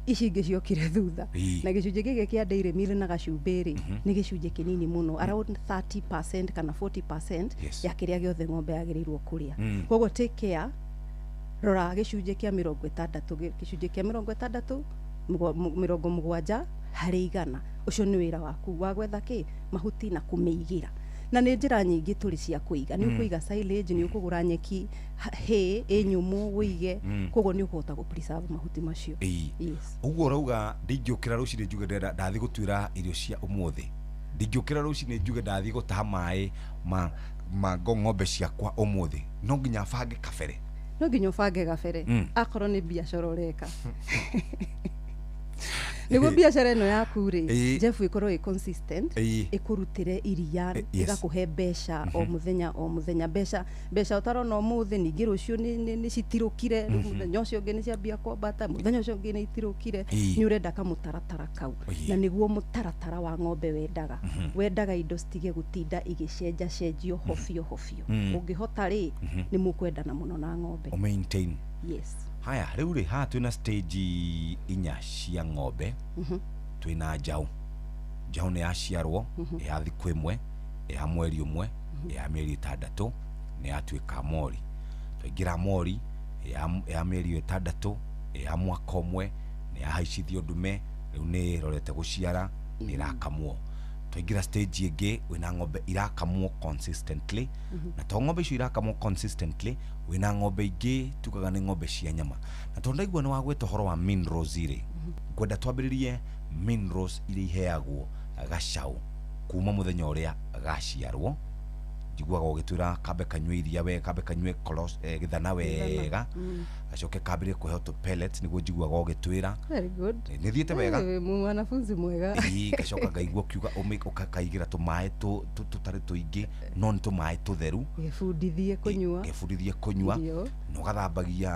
Ici ingĩ ciokire thutha. Na gĩcunjĩ gĩkĩ kĩa dairy meal na gacumbĩ rĩ, nĩ gĩcunjĩ kĩnini mũno, around 30% kana 40% ya kĩrĩa gĩothe ng'ombe yagĩrĩirwo kũrĩa. Koguo take care, rora gĩcunjĩ kĩa 60, gĩcunjĩ kĩa 60, 70 harĩ 100. Ũcio nĩ wĩra waku wa gwetha kĩ mahuti na kũmĩigĩra. Na nĩ njĩra nyingĩ tũrĩ cia kũiga. Nĩ ũkũiga silage, nĩ ũkũgũra nyeki hay ĩ nyũmũ ũige, koguo nĩ ũkũhota gũ preserve mahuti macio. Ũguo ũrauga ndingĩũkĩra rũcinĩ njuge ndathiĩ gũtuĩra irio cia ũmũthĩ, ndingĩũkĩra rũcinĩ njuge ndathiĩ gũtaha maĩ ma ng'ombe ciakwa ũmũthĩ, no nginya bange kabere. No nginya ũbange kabere, akorwo nĩ biacara ũreka. Nĩguo biacara ĩno yaku rĩ, Jeff, ĩkorwo ĩ consistent, ĩkũrutĩre iria, ĩgakũhe mbeca o mũthenya o mũthenya. Mbeca ũtarona ũmũthĩ, ningĩ rũciũ nĩ citirũkire, mũthenya ũcio ũngĩ nĩ ciambia kwambata, mũthenya ũcio ũngĩ nĩ itirũkire. Nĩ ũrenda kamũtaratara kau, na nĩguo mũtaratara wa ng'ombe wendaga. Wendaga indo citige gũtinda igĩcenjacenjio hobio hobio. Ũngĩhota rĩ, nĩ mũkwendana mũno na ng'ombe. Maintain. Yes. Haya, rĩu rĩ, haha twĩna stage inya cia ng'ombe. Twĩna njaũ. Njaũ nĩ yaciarwo, ya thikũ ĩmwe, ya mweri ũmwe, ya mĩeri 6, nĩ yatuĩka mori. Twaingĩra mori, ya mĩeri 6, ya mwaka ũmwe, nĩ yahaicithio ndume, rĩu nĩ ĩrorete gũciara, nĩ ĩrakamwo. Twaingĩra stage ĩngĩ, wĩna ng'ombe irakamwo consistently, na to ng'ombe icio irakamwo consistently, wĩna ng'ombe ingĩ tugaga nĩ ng'ombe cia nyama. Na tondũ ndaigua nĩ wagweta ũhoro wa minerals rĩ, ngwenda twambĩrĩrie minerals iria iheagwo gacaũ kuma mũthenya ũrĩa gaciarwo Njiguaga ũgĩtwĩra kambe kanyue iria wega, kambe kanyue gĩthana wega, gacoke kambĩrĩrie kũheo tũ pellets nĩguo njiguaga ũgĩtwĩra. Very good. Nĩ thiĩte wega. Mwanafunzi mwega. Ĩĩ, gacoka ngaigua ũkiuga ũgakaigĩra tũmaĩ tũtarĩ tũingĩ no nĩ tũmaĩ tũtheru. Gĩbundithie kũnyua. Gĩbundithie kũnyua. Na ũgathambagia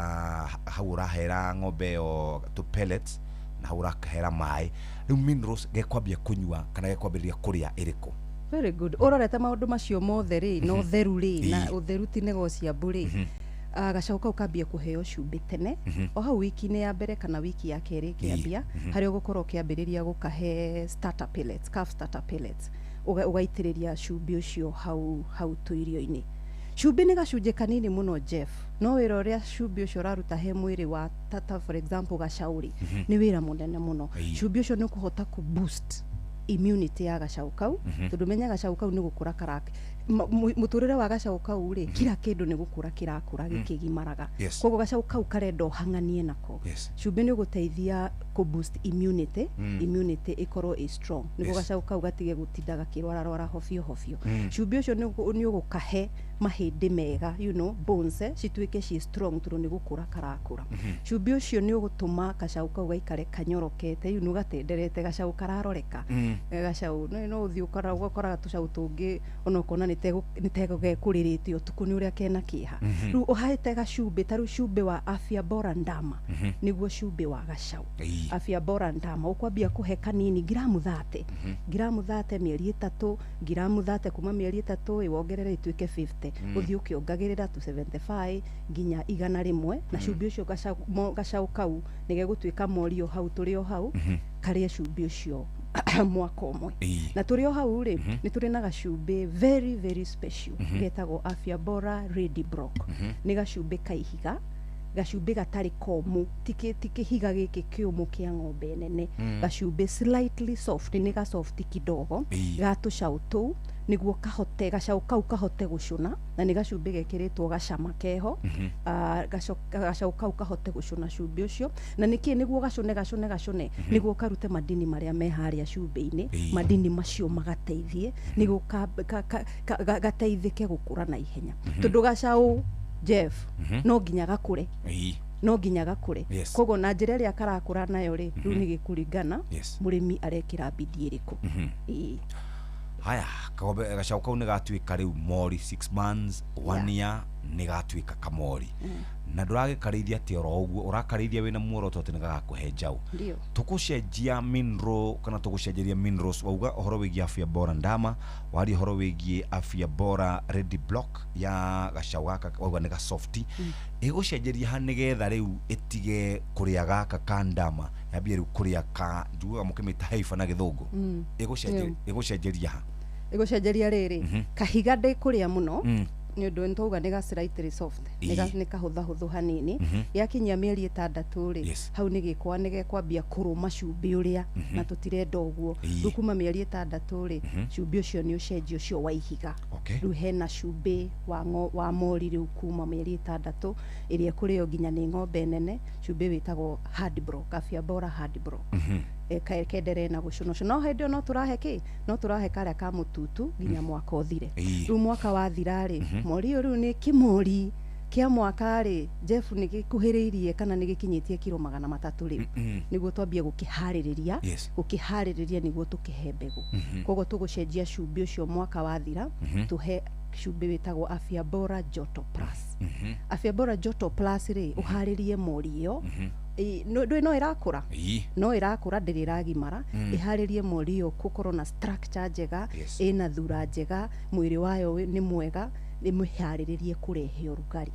hau ũrahera ng'ombe ĩyo tũ pellets na hau ũrakahera maĩ. Rĩu minerals gekwambia kũnyua kana gekwambĩrĩria kũrĩa ĩrĩkũ? Very good. Ũrorete maũndũ macio mothe rĩ, na ũtheru rĩ, na ũtheru ti negotiable rĩ. Gacaũ kau kambie kũheo cumbĩ tene, o hau wiki-inĩ ya mbere kana wiki ya kerĩ kĩambia, harĩa ũgũkorwo ũkĩambĩrĩria gũkahe starter pellets, calf starter pellets, ũgaitĩrĩria cumbĩ ũcio hau tũirio-inĩ. Cumbĩ nĩ gacunjĩ kanini mũno Jeff, no wĩra ũrĩa cumbĩ ũcio ũraruta he mwĩrĩ wa tata, for example gacaũ rĩ, nĩ wĩra mũnene mũno. Cumbĩ ũcio nĩ ũkũhota kũ boost immunity ya gacaũ kau, tondũ menya gacaũ kau nĩ gũkũra karake mũtũrĩre wa gacaũ kau rĩ, kila kĩndũ nĩ gũkũra kĩrakũra gĩkĩgimaraga. Koguo gacaũ kau karenda ũhang'anie nako. Cumbĩ nĩ ũgũteithia kũ boost immunity, immunity ĩkorwo ĩ strong nĩguo gacaũ kau gatige gũtinda gakĩrwararwara hobio hobio. Cumbĩ ũcio nĩ ũgũkahe mahĩndĩ mega, you know, bones cituĩke ci strong tondũ nĩ gũkũra karakũra. Cumbĩ ũcio nĩ ũgũtũma gacaũ kau gaikare kanyorokete, you know, gatenderete, gacaũ kararoreka. Gacaũ no ũthiĩ ũkoraga tũcaũ tũngĩ ona ũkona nĩ tego gekũrĩrĩte ũtukũ nĩ ũrĩa kena kĩeha. Rĩu ũhaĩte gacumbĩ ta rĩu cumbĩ wa Afya Bora Ndama, nĩguo cumbĩ wa gacaũ. Afya Bora Ndama ũkwambia kũhe kanini ngiramu 30, ngiramu 30 mĩeri 3, ngiramu 30 kuma mĩeri 3 wongerere ituĩke 50, ũthiĩ ũkĩongagĩrĩra to 75 nginya 100, na cumbĩ ũcio gacaũ kau nĩgegũtuĩka mori o hau tũrĩ o hau, karĩe cumbĩ ũcio mwaka ũmwe. Na tũrĩ o hau rĩ, nĩ tũrĩ na gacumbĩ very very special getagwo Afya Bora Ready Block. Nĩ gacumbĩ ka ihiga, gacumbĩ gatarĩ komũ, ti kĩhiga gĩkĩ kĩũmũ kĩa ng'ombe nene, gacumbĩ slightly soft, nĩ ga soft kidogo ga tũcaũ tũu nĩguo kahote gacaũ kau kahote gũcũna, na nĩ gacumbĩ gekĩrĩtwo gacama keho, gacaũ kau kahote gũcũna cumbĩ ũcio. Na nĩkĩ nĩguo gacũne gacũne gacũne, nĩguo karute madini marĩa me harĩa cumbĩ-inĩ, madini macio magateithie nĩguo gateithĩke gũkũra na ihenya. Tondũ gacaũ Jeff no nginya gakũre, no nginya gakũre. Koguo na njĩra ĩrĩa karakũra nayo rĩ, rĩu nĩ gĩkũringana mũrĩmi arekĩra bidii ĩrĩkũ. Haya, gacaũ kau nĩ gatuĩka rĩu mori 6 months, 1 year nĩ gatuĩka kamori. Na ndũragĩkarĩithia atĩ oro ũguo, ũrakarĩithia wĩna muoroto atĩ nĩ gagakũhe njaũ. Tũgũcenjia mineral kana tũgũcenjeria minerals, wauga ũhoro wĩgiĩ Afya Bora Ndama, waria ũhoro wĩgiĩ Afya Bora Ready Block ya gacaũ gaka wauga nĩ ga soft. Ĩgũcenjeria ha nĩgetha rĩu ĩtige kũrĩa gaka ka ndama, yambie rĩu kũrĩa ka njugaga mũkĩmĩta haifa na gĩthũngũ. Ĩgũcenjeria ha? Ĩgũcenjeria rĩrĩ, kahiga ndĩkũrĩa mũno, nĩ ũndũ nĩtwauga nĩ ga slightly soft, nĩ kahũthahũthũ hanini. Yakinyia mĩeri 6 rĩ, hau nĩ gĩkwa nĩ gekwambia kũrũma cumbĩ ũrĩa, na tũtirenda ũguo. Rĩu kuma mĩeri 6 rĩ, cumbĩ ũcio nĩ ũcenjio ũcio wa ihiga. Rĩu hena cumbĩ wa mori rĩu kuma mĩeri 6 ĩrĩa ĩkũrĩo nginya nĩ ng'ombe nene, cumbĩ wĩtagwo hard block, Afya Bora hard block. Kenderee na gũcũna. No hĩndĩ ĩyo no tũrahe kĩ? No tũrahe karĩa ka mũtutu nginya mwaka ũthire. Rĩu mwaka wathira rĩ, mori ũyũ rĩu nĩ kĩmori kĩa mwaka rĩ, Jeff nĩ gĩkuhĩrĩirie kana nĩ gĩkinyĩtie kiro 300 rĩu, nĩguo twambie gũkĩharĩrĩria, gũkĩharĩrĩria nĩguo tũkĩhe mbegũ. Koguo tũgũcenjia cumbĩ ũcio mwaka wathira, tũhe cumbĩ wĩtagwo Afya Bora Joto Plus. Afya Bora Joto Plus rĩ, ũharĩrie mori ĩyo, ndũĩ no ĩrakũra, no ĩrakũra ndĩrĩ ĩragimara, ĩharĩrie mori ĩyo gũkorwo na structure njega, ĩna thura njega, mwĩrĩ wayo nĩ mwega, ĩmĩharĩrĩrie kũrehe ũrugarĩ.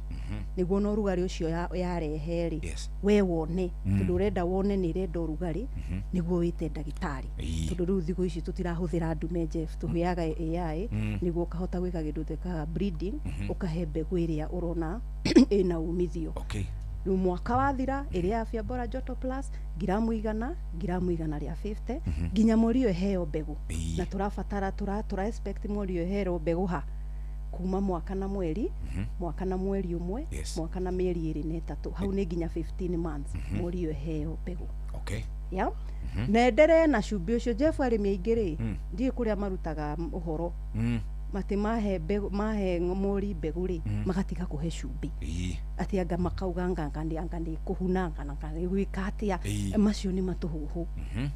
Nĩguo na ũrugarĩ ũcio yarehe rĩ, we wone, tondũ ũrenda wone nĩ ĩrenda ũrugarĩ, nĩguo wĩte ndagĩtarĩ. Tondũ rĩu thikũ ici tũtirahũthĩra ndume Jeff, tũheaga AI, nĩguo ũkahota gwĩka kĩndũ twĩkaga breeding, ũkahe mbegũ ĩrĩa ũrona ĩna umithio. Rĩu mwaka wathira ĩrĩa Afya Bora Joto Plus ngiramu 100, ngiramu 150, nginya mori ĩyo ĩheo mbegũ. Na tũrabatara tũra expect mori ĩyo ĩherwo mbegũ ha kuma mwaka na mweri, mwaka na mweri ũmwe, mwaka na mĩeri 2 na 3, hau nĩ nginya 15 months mori ĩyo ĩheo mbegũ. Yeah? Na enderee na cumbĩ ũcio Jeff, arĩmi aingĩ rĩ, ndiũĩ kũrĩa marutaga ũhoro. Atĩ mahe mbegũ, mahe mori mbegũ rĩ, magatiga kũhe cumbĩ. Atĩ anga makauga nganga nĩ anga nĩ kũhuna, anga nĩ gwĩka atĩa. Macio nĩ matũhũhũ.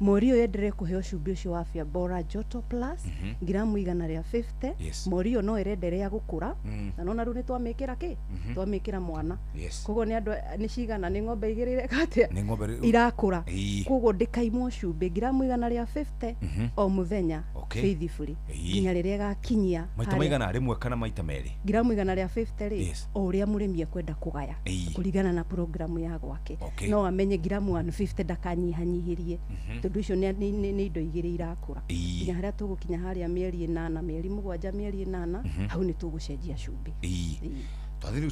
Mori ĩyo yenderee kũheo cumbĩ ũcio wa Afya Bora Joto Plus, ngiramu 150. Mori ĩyo no ĩrenderea gũkũra. Na nona rĩu nĩ twamĩkĩra kĩ? Twamĩkĩra mwana. Koguo nĩ andũ nĩ cigana, nĩ ng'ombe 2 ireka atĩa? Nĩ ng'ombe Irakũra. Koguo ndĩkaimwo cumbĩ, ngiramu 150 o mũthenya, faithfully, nginya rĩrĩa ĩgakinyia maita maigana, rĩmwe kana maita merĩ? Ngiramu 150 rĩ, o ũrĩa mũrĩmi ekwenda kũgaya, kũringana na programu ya gwake. No amenye ngiramu 150, ndakanyihanyihĩrie, tondũ icio nĩ indo 2 irakũra. Nginya harĩa tũgũkinya harĩa mĩeri 8, mĩeri 7, mĩeri 8, hau nĩ tũgũcenjia cumbĩ. Twathiĩ rĩu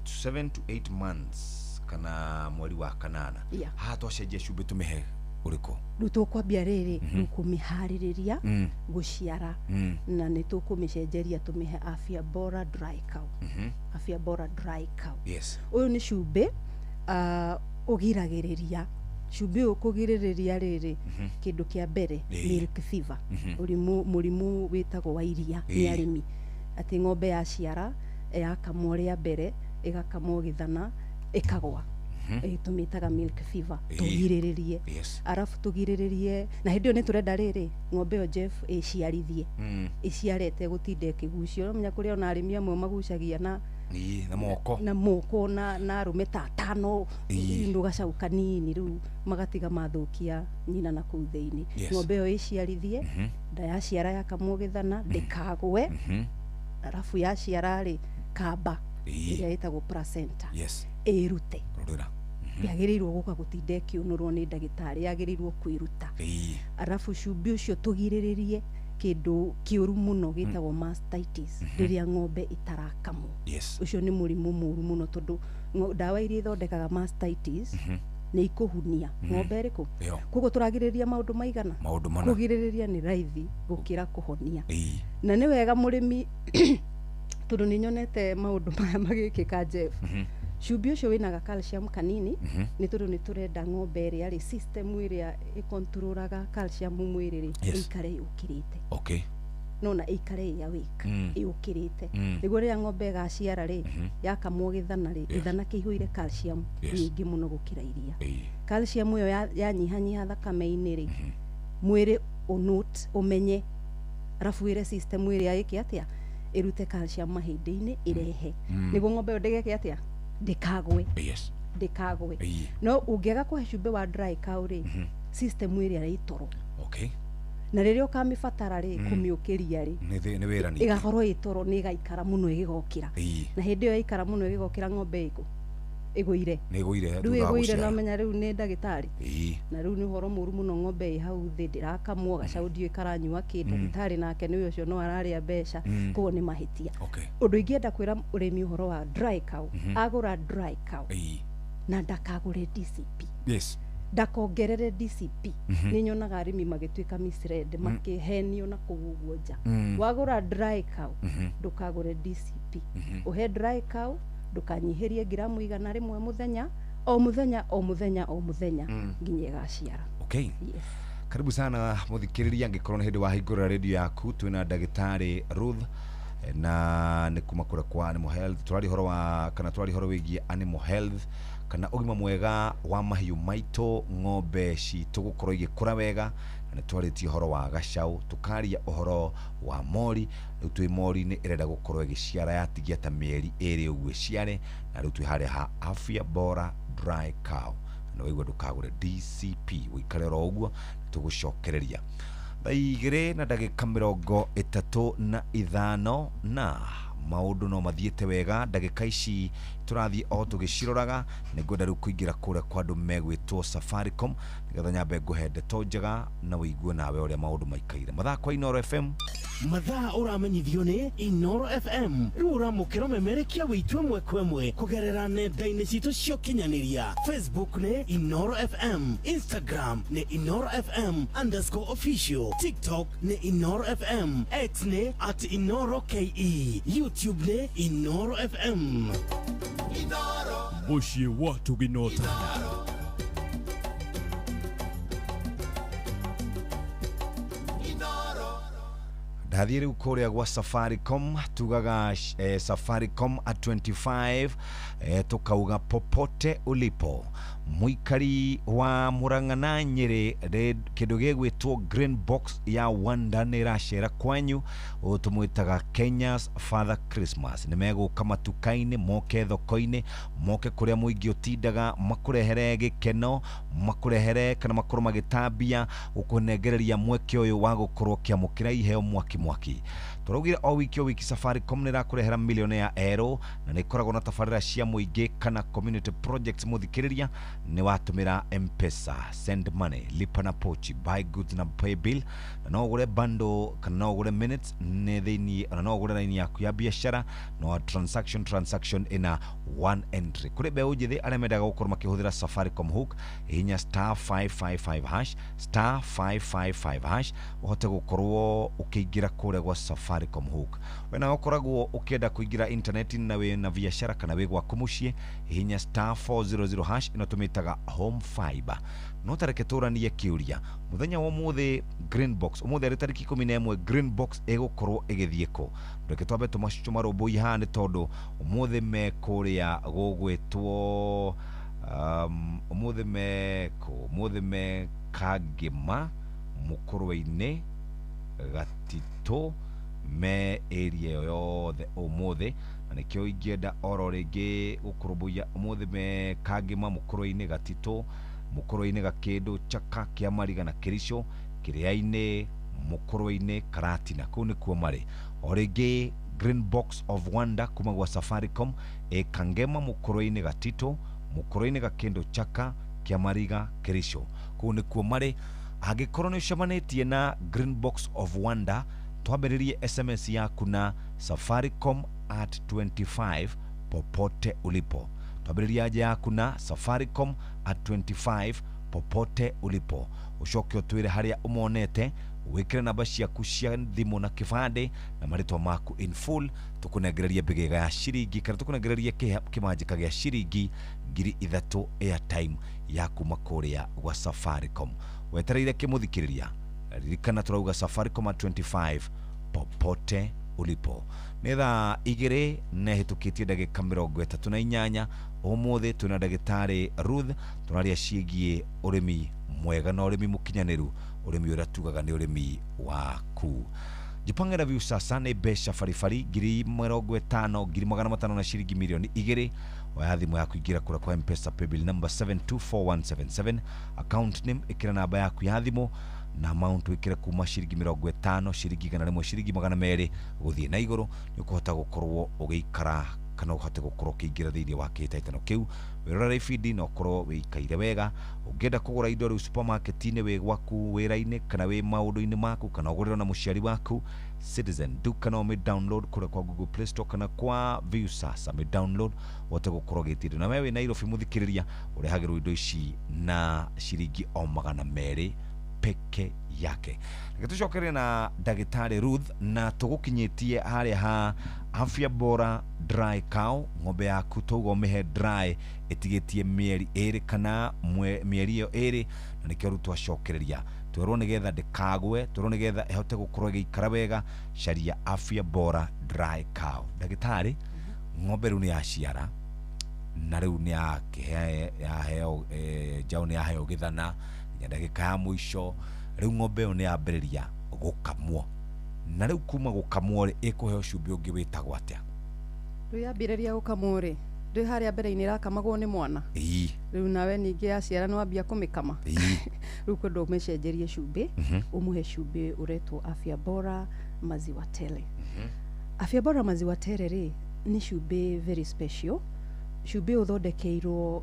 7 to 8 months kana mweri wa kanana, haha twacenjia cumbĩ tũmĩhe ũrĩkũ? Rĩu tũkwambia rĩrĩ, rĩu kũmĩharĩrĩria gũciara, na nĩ tũkũmĩcenjeria tũmĩhe Afya Bora Dry Cow. Afya Bora Dry Cow, ũyũ nĩ cumbĩ ũgiragĩrĩria, cumbĩ ũyũ kũgirĩrĩria rĩrĩ, kĩndũ kĩa mbere, milk fever, mũrimũ wĩtagwo wa iria nĩ arĩmi, atĩ ng'ombe yaciara, yakamwo rĩa mbere, ĩgakamwo gĩthana, ĩkagwa. Tũmĩtaga milk fever. Tũgirĩrĩrie, arabu tũgirĩrĩrie, na hĩndĩ ĩyo nĩ tũrenda rĩrĩ, ng'ombe ĩyo, Jeff, ĩciarithie, ĩciarĩte gũtinda ĩkĩgucio. Ũramenya kũrĩ ona arĩmi amwe magucagia na Na moko. Na moko, na arũme ta atano, ndũ gacau kanini, rĩu magatiga mathũkia nyina na kũu thĩinĩ. Ng'ombe ĩyo ĩciarithie, nda yaciara yakamwo gĩthana, ndĩkagwe. Arabu yaciara rĩ, kamba ĩrĩa ĩtagwo placenta ĩrute. Rũrĩra. Yagĩrĩirwo gũka gũtinda ĩkĩũnũrwo nĩ ndagĩtarĩ, yagĩrĩirwo kwĩruta. Arabu cumbĩ ũcio tũgirĩrĩrie kĩndũ kĩũru mũno gĩtagwo mastitis, rĩrĩa ng'ombe ĩtarakamwo. Ũcio nĩ mũrimũ mũru mũno, tondũ ndawa iria ithondekaga mastitis nĩ ikũhunia ng'ombe ĩrĩkũ. Koguo tũragirĩrĩria maũndũ maigana? Maũndũ mana. Kũgirĩrĩria nĩ raithi gũkĩra kũhonia. Na nĩ wega mũrĩmi, tondũ nĩ nyonete maũndũ maya magĩkĩka, Jeff. Cumbĩ ũcio wĩna ga calcium kanini, nĩ tondũ nĩ tũrenda ng'ombe ĩrĩa rĩ, system ĩrĩa ĩkontrolaga calcium mwĩrĩ rĩ, ĩikare yũkĩrĩte. Nona ĩikare ĩ awake, ĩũkĩrĩte, nĩguo rĩrĩa ng'ombe ĩgaciara rĩ, yakamwo gĩthana rĩ, gĩthana kĩihũire calcium nyingĩ mũno gũkĩra iria. Calcium ĩyo yanyihanyiha thakame-inĩ rĩ, mwĩrĩ ũnote, ũmenye, arabu wĩre system ĩrĩa ĩke atĩa? Ĩrute calcium mahĩndĩ-inĩ, ĩrehe, nĩguo ng'ombe ĩyo ndĩgeke atĩa? Ndĩkagwe. Ndĩkagwe. No ũngĩaga kũhe cumbĩ wa dry cow rĩ, system ĩrĩa ĩ toro, na rĩrĩa ũkamĩbatara rĩ, kũmĩũkĩria rĩ, Nĩ wĩra ningĩ. Ĩgakorwo ĩ toro, nĩ ĩgaikara mũno ĩgĩgokĩra. Na hĩndĩ ĩyo yaikara mũno ĩgĩgokĩra, ng'ombe ĩkũ ĩgũire. Nĩ ĩgũire Rĩu thutha wa ĩgũire, gũciara. No menya rĩu nĩ ndagĩtarĩ, na rĩu nĩ ũhoro mũru mũno. Ng'ombe ĩ hau thĩ, ndĩrakamwo, gacaũ ndiũĩ karanyua kĩ, ndagĩtarĩ nake nĩwe ũcio no ararĩa mbeca. Koguo nĩ mahĩtia. Ũndũ ingĩenda kwĩra ũrĩmi ũhoro wa dry cow, agũra dry cow na ndakagũre DCP, ndakongerere DCP. Nĩ nyonaga arĩmi magĩtuĩka misled, makĩhenio na kũu ũguo nja. Wagũra dry cow, ndũkagũre DCP. Ũhe dry cow, ndũkanyihĩrie ngiramu 100 mũthenya, o mũthenya, o mũthenya, o mũthenya, nginya ĩgaciara. Yes. Karibu sana muthikiriria, angĩkorwo nĩ hĩndĩ wahingũra radio yaku, twĩna ndagĩtarĩ Ruth na nĩ kuma kũrĩa kwa Animal Health. Tũraria ũhoro wa kana tũraria ũhoro wĩgiĩ animal health, kana ũgima mwega wa mahiũ maitũ, ng'ombe citũ gũkorwo igĩkũra wega, na nĩ twarĩtie ũhoro wa gacaũ, tũkaria ũhoro wa mori. Rĩu twĩ mori-inĩ ĩrenda gũkorwo ĩgĩciara, yatigia ta mĩeri 2 ũguo ĩciare, na rĩu twĩ harĩa ha Afya Bora Dry Cow. Na waigua ndũkagũre DCP, ũikare oro ũguo, tũgũcokereria thaa 2:35, na maũndũ no mathiĩte wega. Ndagĩka ici tũrathiĩ o tũgĩciroraga. Nĩ ngwenda rĩu kũingĩra kũrĩa kwa andũ megwĩtwo Safaricom, nĩgetha nyambe ngũhe ndeto njega na ũigue nawe ũrĩa maũndũ maikaire. Mathaa kwa Inooro FM. Mathaa ũramenyithio nĩ Inoro FM. Rĩu ũramũkĩra ũmemerekia wĩitũ ĩmwe kwa ĩmwe kũgerera nenda-inĩ citũ cia ũkinyanĩria. Facebook nĩ Inoro FM, Instagram nĩ InoroFM_official, TikTok nĩ Inoro FM, X nĩ @InoroKE, YouTube nĩ Inoro FM. Mũciĩ wa Tuginotana. Ndathiĩ rĩu kũrĩa gwa Safaricom, tugaga Safaricom at 25, tukauga popote ulipo, mũikari wa Murang'a na Nyĩrĩ, kĩndũ gĩgwĩtwo Green Box ya Wanda nĩ ĩracera kwanyu. Ũyũ tũmwĩtaga Kenya's Father Christmas. Nĩ megũka matuka-inĩ, moke thoko-inĩ, moke kũrĩa mũingĩ ũtindaga, makũrehere gĩkeno, makũrehere kana makorwo magĩtambia gũkũnengereria mweke ũyũ wa gũkorwo ũkĩamũkĩra iheo mwaki mwaki. Tũraugire o wiki o wiki Safaricom nĩ ĩrakũrehera millionaire erũ, na nĩ ĩkoragwo na tabarĩra cia mũingĩ kana community projects. Mũthikĩrĩria, nĩ watũmĩra M-Pesa, send money, lipa na pochi, buy goods na pay bill, na no ũgũre bundle kana no ũgũre minutes nĩ thĩinĩ, ona no ũgũre raini yaku ya biacara no transaction ina one entry. Kũrĩ mbeũ njĩthĩ arĩa mendaga gũkorwo makĩhũthĩra Safaricom Hook, hihinya star 555 hash, star 555 hash, ũhote gũkorwo ũkĩingĩra kũrĩa gwa Safaricom Hook. We nawe ũkoragwo ũkĩenda kũingĩra intaneti na wĩ na biacara kana wĩ gwaku mũciĩ, hihinya star 400 hash, ĩno tũmĩtaga home fiber. No tareke tũranie kĩũria mũthenya wa ũmũthĩ, Green Box ũmũthĩ arĩ tarĩki 11, Green Box ĩgũkorwo ĩgĩthiĩ kũ? Reke twambe tũmarũmbũiye haha, nĩ tondũ ũmũthĩ me kũrĩa gũgwĩtwo ũmũthĩ me kũ? Ũmũthĩ me Kangĩma, Mũkũrwe-inĩ, Gatitũ, me area ĩyo yothe ũmũthĩ, na nĩkĩo ingĩenda oro rĩngĩ gũkũrũmbũiya. Ũmũthĩ me Kangĩma, Mũkũrwe-inĩ, Gatitũ, Mũkũrwe-inĩ, Gakĩndũ, Chaka, Kĩamariga na Kĩricũ, Kĩrĩa-inĩ, Mũkũrwe-inĩ, Karatina, kũu nĩkuo marĩ. O rĩngĩ Green Box of Wonder kuma gwa Safaricom ĩ Kangema, Mũkũrwe-inĩ, Gatitũ, Mũkũrwe-inĩ, Gakĩndũ, Chaka, Kĩamariga, Kĩricũ, kũu nĩkuo marĩ. Angĩkorwo nĩ ũcemanĩtie na Green Box of Wonder, twambĩrĩrie SMS yaku na Safaricom at 25 popote ulipo. Twambĩrĩrie anja yaku na Safaricom at 25 popote ulipo, ũcoke ũtwĩre harĩa ũmonete, wĩkĩre namba ciaku cia thimũ na kĩbandĩ na marĩtwa maku in full, tũkũnengererie mbĩgĩga ya ciringi kana tũkũnengererie kĩmanjĩka gĩa ciringi 3,000 airtime ya kuma kũrĩa gwa Safaricom. Wetereire kĩmũthikĩrĩria, ririkana tũrauga Safaricom at 25 popote ulipo. Nĩ thaa 2 na ĩhĩtũkĩtie ndagĩka 38. Ũmũthĩ twĩna ndagĩtarĩ Ruth, tũraria ciĩgiĩ ũrĩmi mwega na ũrĩmi mũkinyanĩru, ũrĩmi ũrĩa tugaga nĩ ũrĩmi waku. Jipange na Viusasa nĩ mbeca baribari 50,000, 500,000 na ciringi 2 mirioni. Oya thimũ yaku, ingĩra kũrĩa kwa M-Pesa paybill number 724177, account name ĩkĩra namba yaku ya thimũ, na amount wĩkĩre kuma ciringi 50, ciringi 100, ciringi 200 gũthiĩ na igũrũ. Nĩ ũkũhota gũkorwo ũgĩikara kana ũhote gũkorwo ũkĩingĩra thĩinĩ wa kĩhĩtahĩtano kĩu, wĩrorere ibindi na ũkorwo wĩikaire wega. Ũngĩenda kũgũra indo rĩu supermarket-inĩ, wĩ gwaku wĩra-inĩ kana wĩ maũndũ-inĩ maku, kana ũgũrĩrwo na mũciari waku, Citizen Duka no ũmĩ download kũrĩa kwa Google Play Store kana kwa Viusasa, mĩ download ũhote gũkorwo ũgĩtia indo. Na we wĩ Nairobi, mũthikĩrĩria, ũrehagĩrwo indo ici na ciringi o 200 peke yake. Reke tũcokerie na ndagĩtarĩ Ruth, na tũgũkinyĩtie harĩa ha Afya Bora dry cow. Ng'ombe yaku tauga ũmĩhe dry ĩtigĩtie mĩeri 2 kana mĩeri ĩyo 2, na nĩkĩo rĩu twacokereria twerwo nĩgetha ndĩkagwe, twerwo nĩgetha ĩhote gũkorwo ĩgĩikara wega, caria Afya Bora dry cow. Ndagĩtarĩ, ng'ombe rĩu nĩ yaciara na rĩu nĩ yaheo njaũ, nĩ yaheo gĩthana nginya ndagĩka ya mũico. Rĩu ng'ombe ĩyo nĩ yambĩrĩria gũkamwo, na rĩu kuma gũkamwo rĩ, ĩkũheo cumbĩ ũngĩ wĩtagwo atĩa? Rĩu yambĩrĩria gũkamwo rĩ, ndĩ harĩa mbere-inĩ ĩrakamagwo nĩ mwana. Rĩu nawe ningĩ yaciara nĩ wambia kũmĩkama. Rĩu kwenda ũmĩcenjerie cumbĩ, ũmũhe cumbĩ ũretwo Afya Bora Maziwa Tele. Afya Bora Maziwa Tele rĩ, nĩ cumbĩ very special, cumbĩ ũthondekeirwo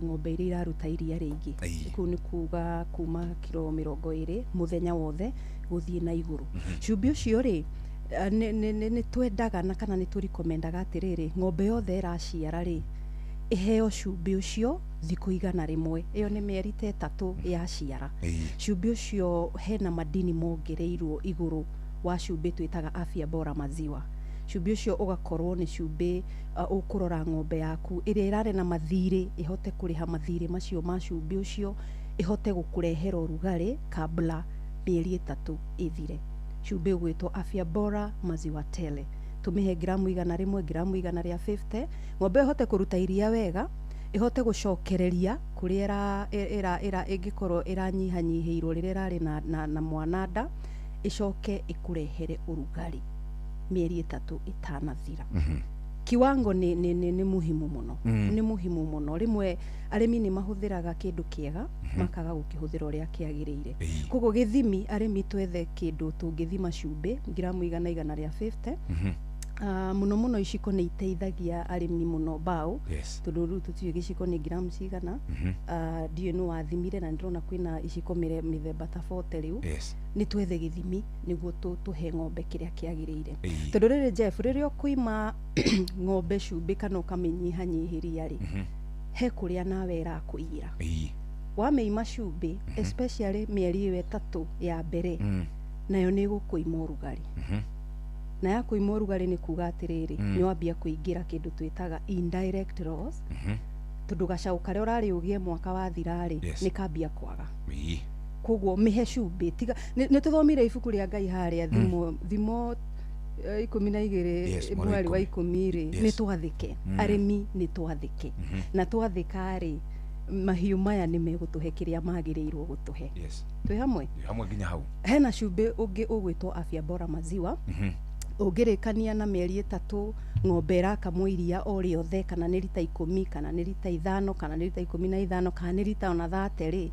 ng'ombe iria iraruta iria rĩingĩ. Kũu nĩ kuga kuma kiro 20 mũthenya wothe gũthiĩ na igũrũ. Cumbĩ ũcio rĩ, nĩ twendaga na kana nĩ tũrikomendaga atĩrĩrĩ, ng'ombe yothe ĩraciara rĩ, ĩheo cumbĩ ũcio thikũ 100, ĩyo nĩ mĩeri ta 3 yaciara. Cumbĩ ũcio hena madini mongereirwo igũrũ wa cumbĩ twĩtaga Afya Bora Maziwa. Cumbĩ ũcio ũgakorwo nĩ cumbĩ ũkũrora ng'ombe yaku ĩrĩa ĩrarĩ na mathirĩ ĩhote kũrĩha mathirĩ macio ma cumbĩ ũcio, ĩhote gũkũrehera ũrugarĩ kabla mĩeri 3 ĩthire. Cumbĩ ũgwĩtwo Afya Bora Maziwa Tele. Tũmĩhe ngiramu 100, ngiramu 150, ng'ombe ĩhote kũruta iria wega, ĩhote gũcokereria kũrĩa ĩra ĩngĩkorwo ĩranyihanyihĩirwo rĩrĩa ĩrarĩ na mwana nda, ĩcoke ĩkũrehere ũrugarĩ mĩeri 3 ĩtanathira. Kiwango nĩ muhimu mũno. Nĩ muhimu mũno. Rĩmwe arĩmi nĩ mahũthĩraga kĩndũ kĩega, makaga gũkĩhũthĩra ũrĩa kĩagĩrĩire. Koguo gĩthimi, arĩmi twethe kĩndũ tũngĩthima cumbĩ ngiramu 150. Mũno mũno iciko nĩ iteithagia arĩmi mũno mbaũ. Tondũ rĩu tũtiũĩ gĩciko nĩ ngiramu cigana. Ndiũĩ nũ wathimire, na nĩndĩrona kwĩna iciko mĩthemba ta 40 rĩu. Nĩ twethe gĩthimi nĩguo tũhe ng'ombe kĩrĩa kĩagĩrĩire. Tondũ rĩrĩ Jeff, rĩrĩa ũkũima ng'ombe cumbĩ kana ũkamĩnyihanyihĩria rĩ, he kũrĩa nawe ĩrakũiyĩra. Wamĩima cumbĩ, especially mĩeri ĩyo 3 ya mbere, nayo nĩ ĩgũkũima ũrugarĩ. Na ya kũima ũrugarĩ nĩ kuga atĩrĩrĩ, nĩ wambia kũingĩra kĩndũ twĩtaga indirect loss, tondũ gacaũ karĩa ũrarĩ ũgĩe mwaka wathira rĩ, nĩ kambia kwaga. Koguo mĩhe cumbĩ, tiga nĩ tũthomire ibuku rĩa Ngai harĩa thimo 12, mweri wa 10 rĩ, nĩ twathĩke. Arĩmi nĩ twathĩke. Na twathĩka rĩ, mahiũ maya nĩ megũtũhe kĩrĩa magĩrĩirwo gũtũhe. Twĩ hamwe? Hamwe nginya hau. Hena cumbĩ ũngĩ ũgwĩtwo Afya Bora Maziwa. Ũngĩrĩkania na mĩeri 3 ng'ombe ĩrakamwo iria o rĩothe, kana nĩ rita 10, kana nĩ rita 5, kana nĩ rita 15, kana nĩ rita ona 30 rĩ,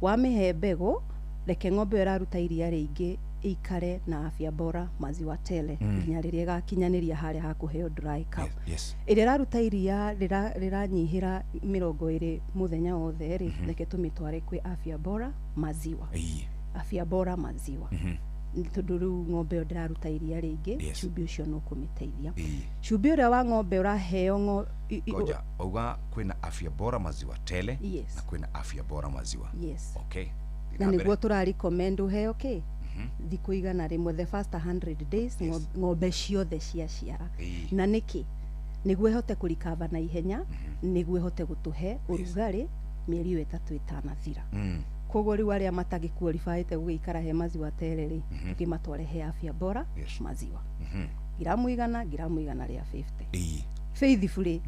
wamĩhe mbegũ, reke ng'ombe ĩyo ĩraruta iria rĩingĩ ĩikare na Afya Bora Maziwa Tele nginya rĩrĩa ĩgakinyanĩria harĩa hakũheo dry cow. Ĩrĩa ĩraruta iria rĩranyihĩra 20 mũthenya wothe rĩ, reke tũmĩtware kwĩ Afya Bora Maziwa. Afya Bora Maziwa. Tondũ rĩu ng'ombe ĩyo ndĩraruta iria rĩingĩ, cumbĩ ũcio no kũmĩteithia. Cumbĩ ũrĩa wa ng'ombe ũraheo Ngoja, wauga kwĩna Afya Bora Maziwa Tele na kwĩna Afya Bora Maziwa. Okay. Na nĩguo tũrarecommend ũheo kĩ? Thikũ 100, the first 100 days, ng'ombe ciothe ciaciara. Na nĩkĩ? Nĩguo ĩhote kũrikava na ihenya, nĩguo ĩhote gũtũhe ũrugarĩ mĩeri ĩyo 3 ĩtanathira. Koguo rĩu arĩa matagĩkuoribaĩte gũgĩikara he Maziwa Tele rĩ, tũkĩmatware he Afya Bora Maziwa. Ngiramu 100, ngiramu 150. Faithfully,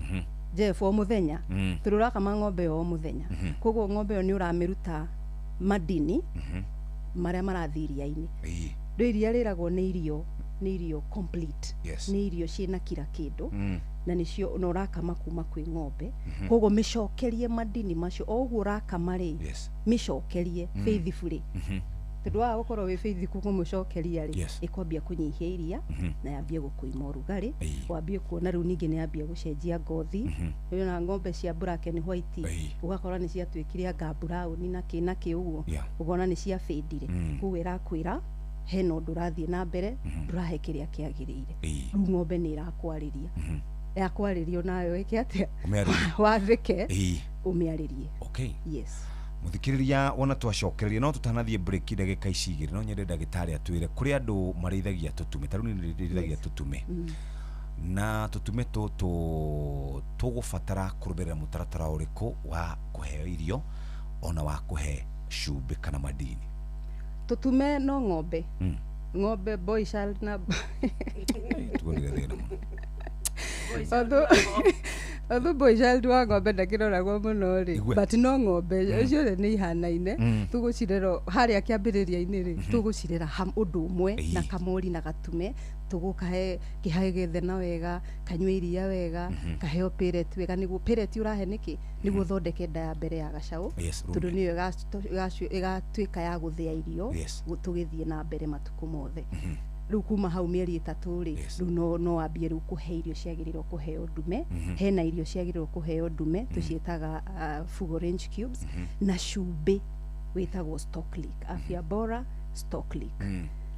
Jeff, o mũthenya, tondũ ũrakama ng'ombe ĩyo o mũthenya. Koguo ng'ombe ĩyo nĩ ũramĩruta madini marĩa marathiĩ iria-inĩ. Rĩu iria rĩragwo nĩ irio complete. Nĩ irio ciĩna kira kĩndũ. Na nĩcio na ũrakama kuma kwĩ ng'ombe. Koguo mĩcokerie madini macio o ũguo ũrakama rĩ, mĩcokerie faithfully. Tondũ waga gũkorwo wĩ faithful kũmũcokeria rĩ, ĩkwambia kũnyihia iria, na yambie gũkũima ũrugarĩ, wambie kuona rĩu ningĩ nĩ yambia gũcenjia ngothi. Nĩwona ng'ombe cia black and white, ũgakora nĩ ciatuĩkire anga brown na kĩ na kĩ ũguo, ũkona nĩ ciabĩndire. Koguo ĩrakwĩra hena ũndũ ũrathiĩ na mbere, ndũrahe kĩrĩa kĩagĩrĩire. Rĩu ng'ombe nĩ ĩrakwarĩria. Yakwarĩrio nayo ĩke atĩa? Wathĩke, ũmĩarĩrie. Yes. Muthikiriria wona twacokereria no tutanathiĩ break ndagĩka ici igĩrĩ, no nyende ndagĩtarĩ atwĩre kũrĩ andũ marĩithagia tũtume, ta rĩu niĩ ndĩrithagia tũtume. Na tũtume tũtũ tũgũbatara kũrũmĩrĩra mũtaratara ũrĩkũ wa kũheo irio ona wa kũhe cumbĩ kana madini? Tũtume no ng'ombe. Ng'ombe boy child na Tuonire thĩna mũno. Although boy child wa ng'ombe ndakĩroragwo mũno rĩ, but no ng'ombe ciothe nĩ ihanaine. Tũgũcirera harĩa kĩambĩrĩria-inĩ rĩ, tũgũcirera ũndũ ũmwe na kamũri na gatume, tũgũkahe kĩhae gĩethe na wega, kanyue iria wega, kaheo pellet wega. Nĩguo pellet ũrahe nĩkĩ? Nĩguo ũthondeke nda ya mbere ya gacaũ, tondũ nĩyo ĩgatuĩka ya gũthĩa irio tũgĩthiĩ na mbere matukũ mothe. Rĩu kuma hau mĩeri 3 rĩ, rĩu no wambie rĩu kũhe irio ciagĩrĩirwo kũheo ndume. Hena irio ciagĩrĩirwo kũheo ndume, tũciĩtaga Fugo Range Cubes, na cumbĩ wĩtagwo Stock Lick, Afya Bora Stock Lick.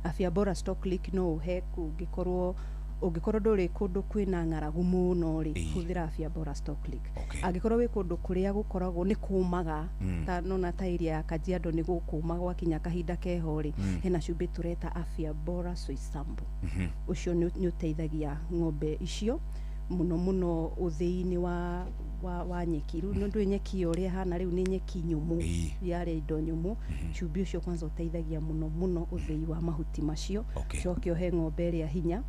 Afya Bora Stock Lick no ũhe kũngĩkorwo ũngĩkorwo ndũrĩ kũndũ kwĩna ng'aragu mũno rĩ, hũthĩra Afya Bora Stock Lick. Angĩkorwo wĩ kũndũ kũrĩa gũkoragwo nĩ kũmaga, ta nona ta area ya Kajiado nĩ gũkũma gwakinya kahinda keho rĩ, hena cumbĩ tũreta Afya Bora Soysambu. Ũcio nĩ ũteithagia ng'ombe icio Mũno mũno ũthĩi-inĩ wa nyeki. Rĩu nĩ ndũĩ nyeki ĩyo ũrĩa ĩhana rĩu nĩ nyeki nyũmũ, yarĩa indo nyũmũ. Cumbĩ ũcio kwanza ũteithagia mũno mũno ũthĩi wa mahuti macio. Coke ũhe ng'ombe ĩrĩa hinya.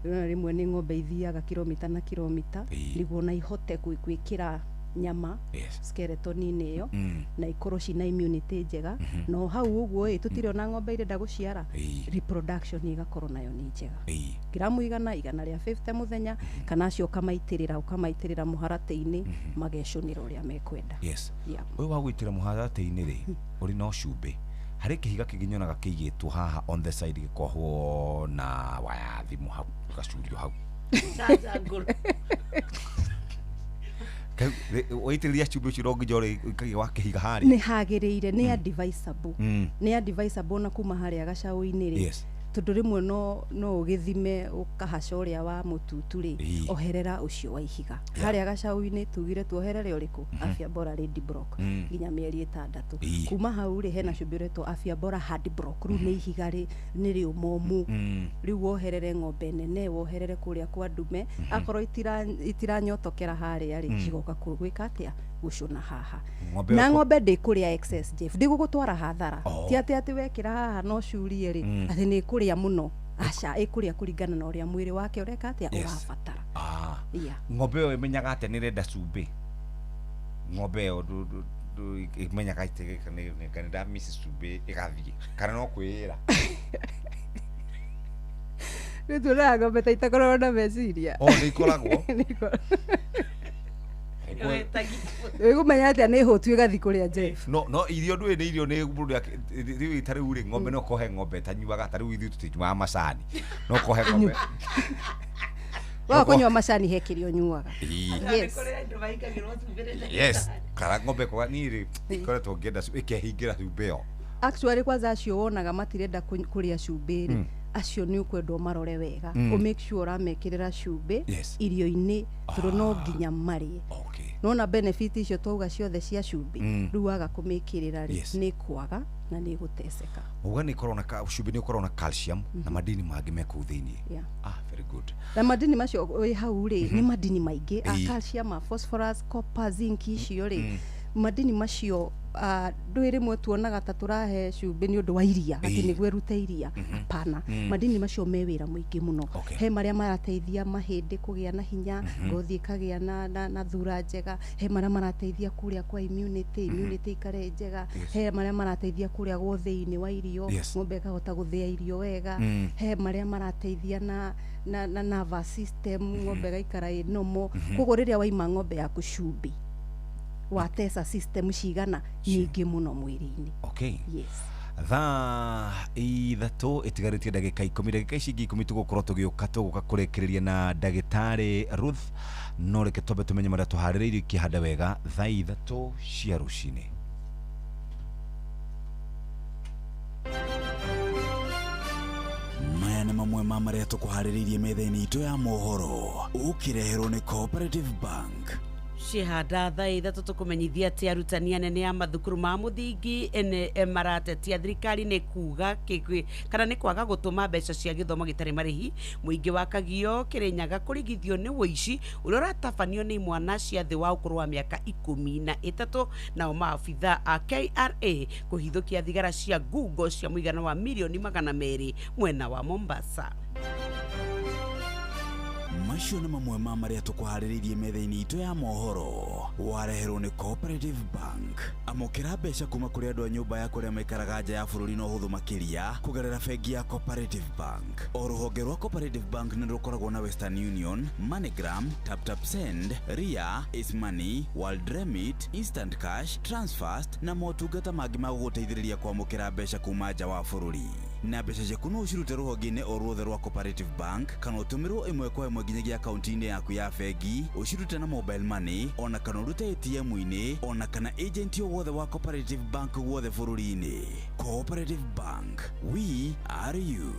Rĩu rĩmwe nĩ ng'ombe ithiaga kilomita na kilomita nĩguo na ihote gwĩkĩra nyama skeleton-inĩ ĩyo na ikorwo cina immunity njega. No hau ũguo ĩ, tũtirĩ ona ng'ombe irenda gũciara, reproduction ĩgakorwo nayo nĩ njega. Gramu 150 mũthenya, kana acio ũkamaitĩrĩra mũharatĩ-inĩ, magecũnĩra ũrĩa mekwenda. Yeah. Ũyũ wa gũitĩra mũharatĩ-inĩ rĩ, ũrĩ no cumbĩ harĩ kĩhiga kĩngĩ nyonaga kĩigĩtwo haha on the side, gĩkohwo na waya thimũ hau, gacurio hau. Waitĩrĩria cumbĩ ũcio no nginya ũrĩ wa kĩhiga harĩa. Nĩ hagĩrĩire, nĩ advisable. Nĩ advisable na kuma harĩa gacaũ-inĩ rĩ, tondũ rĩmwe no ũgĩthime ũkahaca ũrĩa wa mũtutu rĩ, oherera ũcio wa ihiga harĩa gacaũ-inĩ. Tugire tuoherere ũrĩkũ? Afya Bora Lady Block nginya mĩeri 6. Kuma hau rĩ, hena cumbĩ ũretwo Afya Bora Hard Block. Rĩu nĩ ihiga rĩ, nĩ rĩũmũmũ. Rĩu woherere ng'ombe nene, woherere kũrĩa kwa ndume, akorwo itiranyotokera harĩa rĩ, cigoka gwĩka atĩa? Gũcũna haha. Ng'ombe Na ĩyo ng'ombe ndĩkũrĩa excess, Jeff, ndĩgũgũtwara hathara. Oh. Ti atĩ wekĩra haha no curie rĩ, atĩ nĩ ĩkũrĩa mũno. Aca, ĩkũrĩa kũringana na ũrĩa mwĩrĩ wake ũreka atĩa, ũrabatara. Yeah. Ng'ombe ĩyo ĩmenyaga atĩa nĩ ĩrenda cumbĩ? Ng'ombe ĩyo ĩmenyaga atĩ nĩ ndamiss cumbĩ ĩgathiĩ, kana no kwĩĩra? Rĩu tuonaga ng'ombe ta itakoragwo na meciria. Oh, nĩ ikoragwo. Nĩ ikoragwo. Ĩgũmenya atĩa nĩ hũtu ĩgathiĩ kũrĩa, Jeff? No irio ndũĩ nĩ irio nĩ mũndũ rĩu ta rĩu rĩ, ng'ombe no kohe ng'ombe ĩtanyuaga. Ta rĩu ithuĩ tũtinyuaga macani, no kohe ng'ombe Waga kũnyua macani, he kĩrĩa ũnyuaga. Yes. Yes, kana ng'ombe koga niĩ rĩ, ikoretwo ngĩenda ĩkehingĩra cumbĩ ĩyo. Actually, kwanza acio wonaga matirenda kũrĩa cumbĩ rĩ, acio nĩ ũkwenda ũmarore wega, ũ make sure ũramekĩrĩra cumbĩ irio-inĩ, tondũ no nginya marĩe. Nona benefit icio twauga ciothe cia cumbĩ, rĩu waga kũmĩkĩrĩra rĩ, nĩ kwaga na nĩ gũteceka. Uga nĩ ĩkoragwo na cumbĩ nĩ ũkoragwo na calcium na madini mangĩ me kũu thĩinĩ. Ah, very good. Na madini macio wĩ hau rĩ, nĩ madini maingĩ a calcium, a phosphorus, copper, zinc, icio rĩ, madini macio, ndũĩ rĩmwe tuonaga ta tũrahe cumbĩ nĩ ũndũ wa iria, atĩ nĩguo ĩrute iria. Hapana. Madini macio me wĩra mũingĩ mũno. He marĩa marateithia mahĩndĩ kũgĩa na hinya, ngothi ĩkagĩa na thura njega. He marĩa marateithia kũrĩa kwa immunity ikare njega. He marĩa marateithia kũrĩa gwa thĩinĩ wa irio, ng'ombe ĩkahota gũthĩa irio wega. He marĩa marateithia na nervous system, ng'ombe ĩgaikara ĩ normal. Koguo rĩrĩa waima ng'ombe yaku cumbĩ, wateca system cigana nyingĩ mũno mwĩrĩ-inĩ. Yes. Thaa 3 ĩtigarĩtie ndagĩka 10. Ndagĩka ici ingĩ 10 tũgũkorwo tũgĩũka, tũgũka kũrĩkĩrĩria na ndagĩtarĩ Ruth, no reke twambe tũmenye marĩa tũharĩrĩirie ikĩhanda wega thaa 3 cia rũcinĩ. Maya nĩ mamwe ma marĩa tũkũharĩrĩirie metha-inĩ itũ ya mohoro, ũkĩreherwo nĩ Cooperative Bank. Cihanda thaa 3 tũkũmenyithia atĩ arutani anene a mathukuru ma mũthingi nĩ maratetia thirikari nĩ kuga kĩgwĩ kana nĩ kwaga gũtũma mbeca cia gĩthomo gĩtarĩ marĩhi. Mũingĩ wa Kagio Kĩrĩnyaga kũrigithio nĩ ũici ũrĩa ũratabanio nĩ imwana cia thĩ wa ũkũrũ wa mĩaka 13. Nao maabitha a KRA kũhithũkia thigara cia ngungo cia mũigana wa mirioni 200 mwena wa Mombasa. Macio nĩ mamwe ma marĩa tũkũharĩrĩirie metha-inĩ itũ ya mohoro, wareherwo nĩ Cooperative Bank. Amũkĩra mbeca kuma kũrĩ andũ a nyũmba ya kũrĩa maikaraga nja ya bũrũri na ũhũthũ makĩria kũgerera bengi ya Cooperative Bank. O rũhonge rwa Cooperative Bank nĩ rũkoragwo na Western Union, MoneyGram, TapTap Send, Ria, Money, World Remit, Instant Cash, Transfast na motungata mangĩ ma gũgũteithĩrĩria kwamũkĩra mbeca kuma nja wa bũrũri. Na mbeca ciaku no ũcirute rũhonge-inĩ o ruothe rwa Cooperative Bank, kana ũtũmĩrwo ĩmwe kwa ĩmwe nginyagia akaunti-inĩ yaku ya bengi, ũcirute na mobile money, ona kana ũrute ATM-inĩ, ona kana agent o wothe wa Cooperative Bank guothe bũrũri-inĩ. Cooperative Bank, we are you.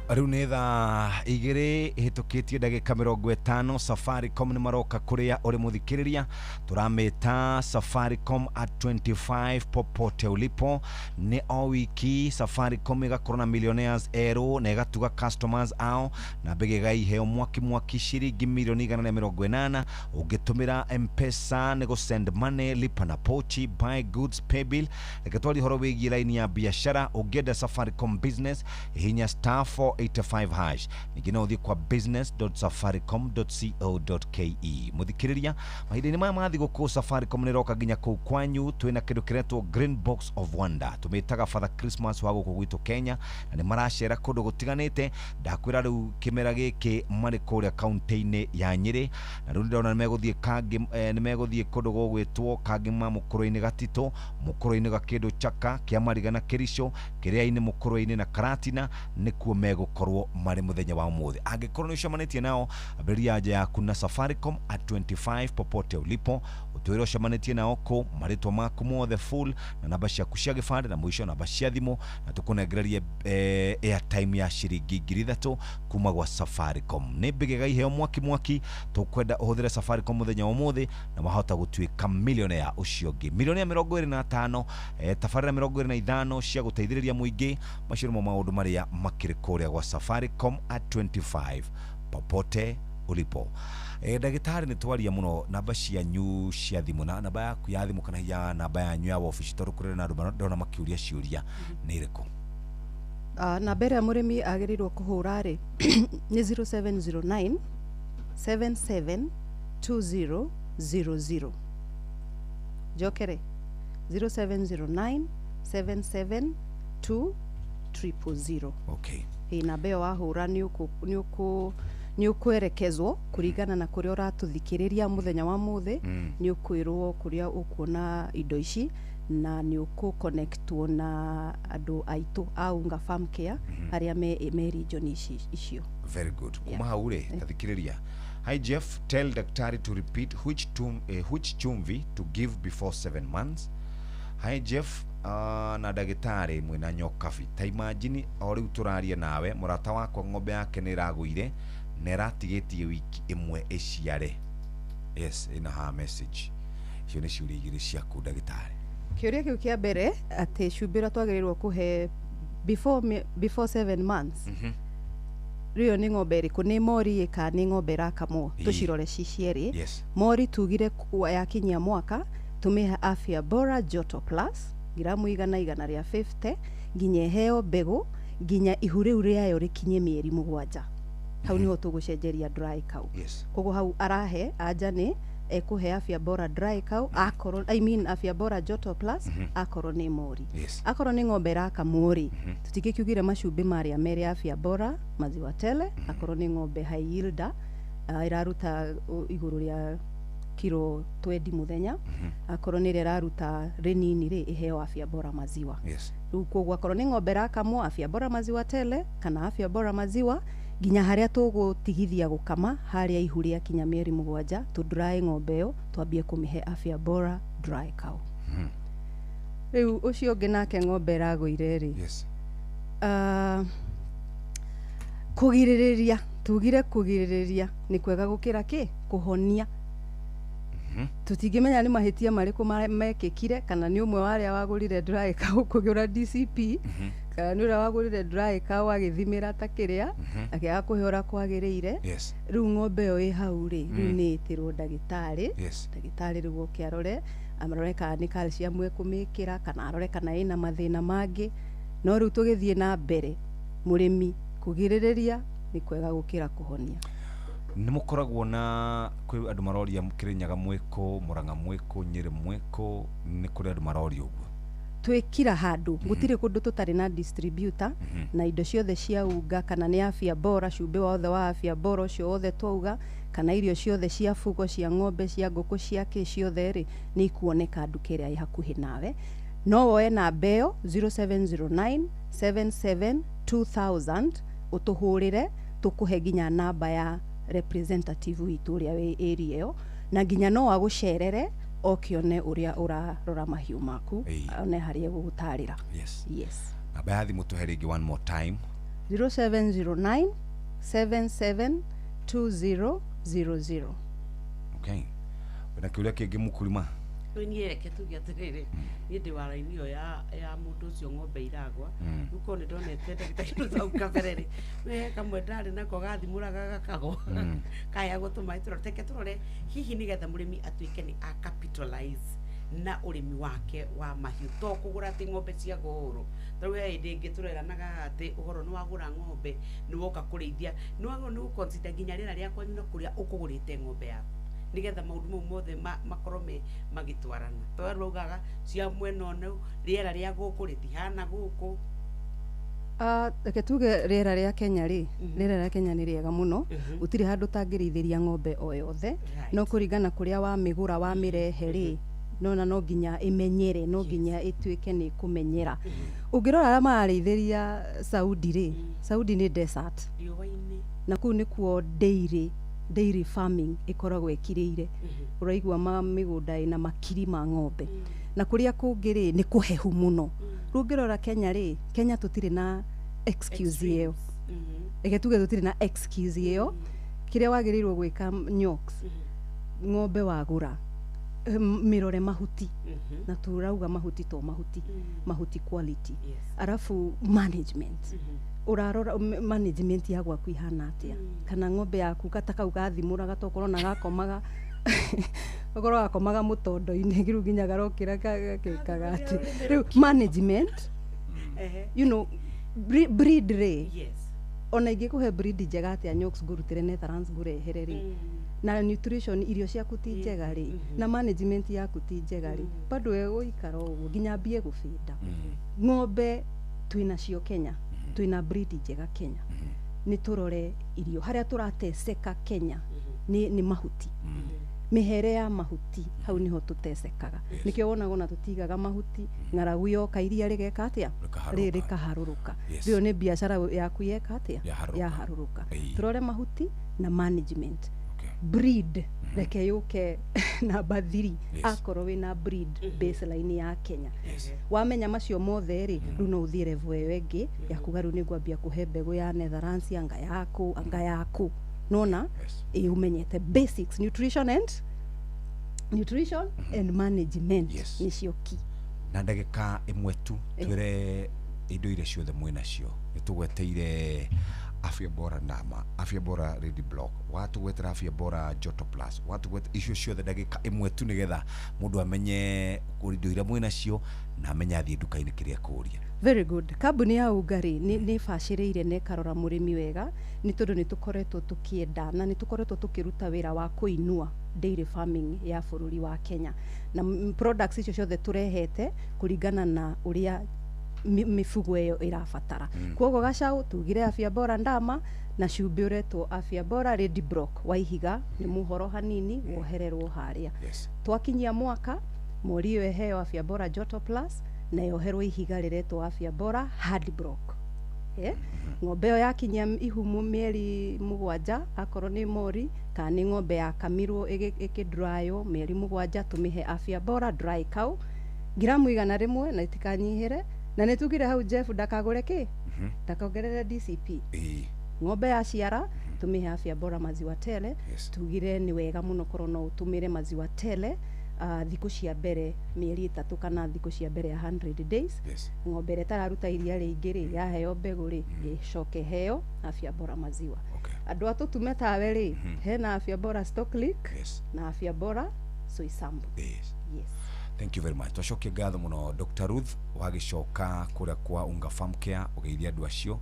Rĩu nĩ thaa 2 ihĩtũkĩtie ndagĩka 50. Safaricom nĩ maroka kũrĩa ũrĩ mũthikĩrĩria, tũramĩta Safaricom at 25 popote ulipo. Nĩ o wiki Safaricom ĩgakorwo na millionaires erũ na ĩgatuga customers ao na mbĩgĩga iheo mwaki mwaki ciringi 180,000,000. Ũngĩtũmĩra M-Pesa nĩ gũ send money, lipa na pochi, buy goods, pay bill. Reke twarie ũhoro wĩgiĩ raini ya biashara. Ũngĩenda Safaricom business, hihinya star 485 hash. Ningĩ no ũthiĩ kwa business.safaricom.co.ke. Mũthikĩrĩria, mahinda-inĩ maya ma thigũkũ Safaricom nĩ ĩroka nginya kũu kwanyu. Twĩna kĩndũ kĩretwo Green Box of Wonder, tũmĩtaga Father Christmas wa gũkũ gwitũ Kenya, na nĩ maracera kũndũ gũtiganĩte. Ndakwĩra rĩu kĩmera gĩkĩ marĩ kũrĩa kaunti-inĩ ya Nyĩrĩ, na rĩu ndĩrona nĩ megũthiĩ Kangi, nĩ megũthiĩ kũndũ gũgwĩtwo Kangima mũkũrũ-inĩ Gatitũ, mũkũrũ-inĩ Gakĩndũ Chaka, Kĩamariga na Kĩrico, Kĩrĩa-inĩ mũkũrũ-inĩ na Karatina, nĩkuo megũkorwo marĩ mũthenya wa ũmũthĩ. Angĩkorwo nĩ ũcemanĩtie nao, ambĩrĩria anja yaku na Safaricom at 25 popote ulipo. Ũtwĩre ũcemanĩtie nao kũ, marĩtwa maku mothe full na namba ciaku cia gĩbandĩ na mũico namba cia thimũ, na tũkũnengererie airtime ya ciringi 3,000 kuma gwa Safaricom. Nĩ mbĩgĩga iheo mwaki mwaki. Tũkwenda ũhũthĩre Safaricom mũthenya wa ũmũthĩ na wahota gũtuĩka millionaire ũcio ũngĩ, millionaire 25, tabarĩra 25 cia gũteithĩrĩria mũingĩ. Macio nĩmo maũndũ marĩa makĩrĩ kũrĩa gwa Safaricom at 25 popote ulipo. Ndagĩtarĩ, nĩ twaria mũno namba cianyu cia thimũ na namba yaku ya thimũ kana ya namba yanyu ya wabici, tondũ kũrĩ na andũ ndona makĩũria ciũria, nĩ ĩrĩkũ? Namba ĩrĩa mũrĩmi agĩrĩirwo kũhũra rĩ nĩ 0709 77 2000. Njokere, 0709 77 2000. Ĩ namba ĩyo wahũra nĩ ũkwerekezwo kũringana na kũrĩa ũratũthikĩrĩria mũthenya wa mũthĩ. Nĩ ũkwĩrwo kũrĩa ũkuona indo ici na nĩ ũkũ-connectwo na andũ aitũ a Unga Farm Care arĩa me region ici icio. Very good. Kuma hau rĩ, tathikĩrĩria. Hi Jeff, tell daktari to repeat which chumvi to give before 7 months. Hi Jeff na ndagĩtarĩ mwĩna nyokabi, ta imagine o rĩu tũraria nawe mũrata wakwa ng'ombe yake nĩ ĩragũire na ĩratigĩtie wiki ĩmwe ĩciare. Yes, ĩna ha message. Icio nĩ ciũria igĩrĩ ciaku, ndagĩtarĩ. Kĩũria kĩu kĩa mbere atĩ cumbĩ ũrĩa twagĩrĩirwo kũhe before 7 months, rĩo nĩ ng'ombe ĩrĩkũ? Nĩ mori ĩ kana nĩ ng'ombe ĩrakamwo? Tũcirore ci cierĩ. Mori tugire yakinyia mwaka tũmĩhe Afya Bora Joto Plus ngiramu 150 nginya ĩheo mbegũ nginya ihu rĩu rĩayo rĩkinye mĩeri 7. Hau niho tũgũcenjeria dry cow. Koguo hau arahe anja nĩ ekũhe Afya Bora dry cow akorwo, I mean Afya Bora Joto Plus, akorwo nĩ mori. Akorwo nĩ ng'ombe ĩrakamwo rĩ, tũtingĩkiugire macumbĩ marĩa merĩ Afya Bora maziwa tele. Akorwo nĩ ng'ombe high yielder, ĩraruta igũrũ rĩa kiro 20 mũthenya, akorwo nĩ ĩrĩa ĩraruta rĩnini rĩ, ĩheo Afya Bora maziwa. Rĩu koguo akorwo nĩ ng'ombe ĩrakamwo, Afya Bora maziwa tele kana Afya Bora maziwa nginya harĩa tũgũtigithia gũkama, harĩa ihu rĩakinya mĩeri 7 tũ dry ng'ombe ĩyo, twambie kũmĩhe Afya Bora dry cow. Rĩu ũcio ũngĩ nake ng'ombe ĩragũire rĩ, kũgirĩrĩria, tugire kũgirĩrĩria nĩ kwega gũkĩra kĩ kũhonia. Tũtingĩmenya nĩ mahĩtia marĩkũ mekĩkire, kana nĩ ũmwe wa arĩa wagũrire dry cow kũgũra DCP, kana nĩ ũrĩa wagũrire dry cow agĩthimĩra ta kĩrĩa akĩaga kũhe ũrĩa kwagĩrĩire. Rĩu ng'ombe ĩyo ĩ hau rĩ, rĩu nĩ ĩtĩrwo ndagĩtarĩ. Ndagĩtarĩ rĩu oke arore, arore kana nĩ calcium ekũmĩkĩra kana arore kana ĩna mathĩna mangĩ. No rĩu tũgĩthiĩ na mbere, mũrĩmi, kũgirĩrĩria nĩ kwega gũkĩra kũhonia. Nĩ mũkoragwo na kwĩ andũ maroria Kĩrĩnyaga mwĩkũ, Mũrang'a mwĩkũ, Nyĩrĩ mwĩkũ? Nĩ kũrĩ andũ maroria ũguo. Twĩ kila handũ, gũtirĩ kũndũ tũtarĩ na distributor na indo ciothe cia Unga, kana nĩ Afya Bora, cumbĩ wothe wa Afya Bora ũcio wothe twauga, kana irio ciothe cia bugo, cia ng'ombe, cia ngũkũ, cia kĩ ciothe rĩ, nĩ ikuoneka nduka ĩrĩa ĩ hakuhĩ nawe. No woe namba ĩyo 0709 77 2000 ũtũhũrĩre, tũkũhe nginya namba ya representative witũ ũrĩa wĩ area ĩyo, na nginya no agũcerere oke one ũrĩa ũrarora mahiũ maku, one harĩa egũgũtarĩra. Yes. Namba ya thimũ tũhe rĩngĩ one more time. 0709 772000. Okay, wĩna kĩũria kĩngĩ mũkulima? Rĩu niĩ reke tuge atĩrĩrĩ, niĩ ndĩ wa raini ĩyo ya mũndũ ũcio ng'ombe iragwa. Rĩu korwo nĩ ndonete ndagĩtarĩ hau kabere rĩ, we kamwe ndarĩ nako gathimũraga gakagwa, kaheagwo tũmaĩ. Tũrore, reke tũrore hihi nĩgetha mũrĩmi atuĩke nĩ a capitalize na ũrĩmi wake wa mahiũ, to kũgũra atĩ ng'ombe cia goro. Tarĩu he hĩndĩ ĩngĩ tũreranaga atĩ ũhoro nĩ wagũra ng'ombe, nĩ woka kũrĩithia, nĩ wagĩrĩirwo nĩ gũconsider nginya rĩera rĩa kwanyu na kũrĩa ũkũgũrĩte ng'ombe yaku, nĩgetha maũndũ mau mothe makorwo me magĩtwarana. Tondũ raugaga cia mwena ũyũ, rĩera rĩa gũkũ rĩtihana gũkũ. Ah, reke tuge rĩera rĩa Kenya rĩ, rĩera rĩa Kenya nĩ rĩega mũno. Gũtirĩ handũ ũtangĩrĩithĩria ng'ombe o yothe, no kũringana kũrĩa wamĩgũra, wamĩrehe rĩ, nona no nginya ĩmenyere, no nginya ĩtuĩke nĩ kũmenyera. Ũngĩrora arĩa mararĩithĩria Saudi rĩ, Saudi nĩ desert, riũa-inĩ, na kũu nĩkuo dairy farming ĩkoragwo ĩkirĩire. Ũraigua ma mĩgũnda ĩna makiri ma ng'ombe, na kũrĩa kũngĩ rĩ, nĩ kũhehu mũno. Rĩu ũngĩrora Kenya rĩ, Kenya tũtirĩ na excuse ĩyo. Reke tuge tũtirĩ na excuse ĩyo. Kĩrĩa wagĩrĩirwo gwĩka, nyoks, ng'ombe wagũra, mĩrore mahuti, na turauga mahuti to mahuti, mahuti quality, arabu management. Ũrarora management ya gwaku ihana atĩa, kana ng'ombe yaku gata kau gathimũraga, tokorwo na gakomaga, okorwo gakomaga mũtondo-inĩ, rĩu nginya garokĩra gakĩkaga atĩ rĩu management, breed rĩ, ona ingĩkũhe breed njega atĩa, nyoks, ngũrutĩre Netherlands ngũrehere rĩ, na nutrition, irio ciaku ti njega rĩ, na management yaku ti njega rĩ, bado ĩgũikara ũguo nginya mbie gũbĩnda. Ng'ombe twĩnacio Kenya, twĩna breed njega Kenya, nĩ tũrore irio. Harĩa tũrateceka Kenya nĩ mahuti, mĩhere ya mahuti, hau niho tũtecekaga. Nĩkĩo wonaga ona tũtigaga mahuti, ng'aragu yoka iria rĩgeka atĩa? Rĩ rĩkaharũrũka. Rĩo nĩ biacara yaku yeka atĩa? Yaharũrũka. Yaharũrũka. Tũrore mahuti na management. Breed reke yũke namba 3. Akorwo wĩna breed baseline ya Kenya, wamenya macio mothe rĩ, rĩu no ũthiĩ level ĩyo ĩngĩ ya kuga rĩu nĩ ngwambia kũhe mbegũ ya Netherlands, anga yaku, anga yaku, nona ĩ ũmenyete basics, nutrition and management nĩcio key. Na ndagĩka ĩmwe tu, twĩre indo iria ciothe mwĩ nacio. Nĩ tũgweteire Afya Bora Ndama, Afya Bora Ready Block, watũgwetera Afya Bora Joto Plus, watũgwetera icio ciothe. Ndagĩka ĩmwe tu, nĩgetha mũndũ amenye indo iria mwĩ nacio na amenye athiĩ nduka-inĩ kĩrĩa ekũria. Very good. Kambuni ya Unga rĩ, nĩ ĩbacĩrĩire na ĩkarora mũrĩmi wega, nĩ tondũ nĩ tũkoretwo tũkĩenda na nĩ tũkoretwo tũkĩruta wĩra wa kũinua dairy farming ya bũrũri wa Kenya, na products icio ciothe tũrehete kũringana na ũrĩa mĩfugo ĩyo ĩrabatara. Koguo gacaũ tugire Afya Bora Ndama, na cumbĩ ũretwo Afya Bora Ready Block wa ihiga, nĩ mũhoro hanini wohererwo harĩa. Twakinyia mwaka, mori ĩyo ĩheo Afya Bora Joto Plus na yoherwo ihiga rĩretwo Afya Bora Hard Block. Ng'ombe ĩyo yakinyia ihumu mĩeri 7, akorwo nĩ mori kana nĩ ng'ombe yakamirwo ĩkĩdrywo mĩeri 7, tũmĩhe Afya Bora Dry Cow ngiramu 100 na itikanyihĩre. Na nĩ tugire hau Jeff ndakagũre kĩ, ndakongerere DCP. Ng'ombe yaciara, tũmĩhe Afya Bora Maziwa Tele. Tugire nĩ wega mũno korwo no ũtũmĩre Maziwa Tele thikũ cia mbere mĩeri 3 kana thikũ cia mbere ya 100 days. Ng'ombe ĩrĩa ĩtararuta iria rĩingĩ rĩ, yaheo mbegũ rĩ, ĩcoke heo Afya Bora Maziwa. Andũ a tũtume tawe rĩ, hena Afya Bora Stock Lick na Afya Bora Soisambu. Yes. Thank you very much. Twacokia ngatho mũno, Dr. Ruth. Wagĩcoka kũrĩa kwa Unga Farm Care, ũgeithia andũ acio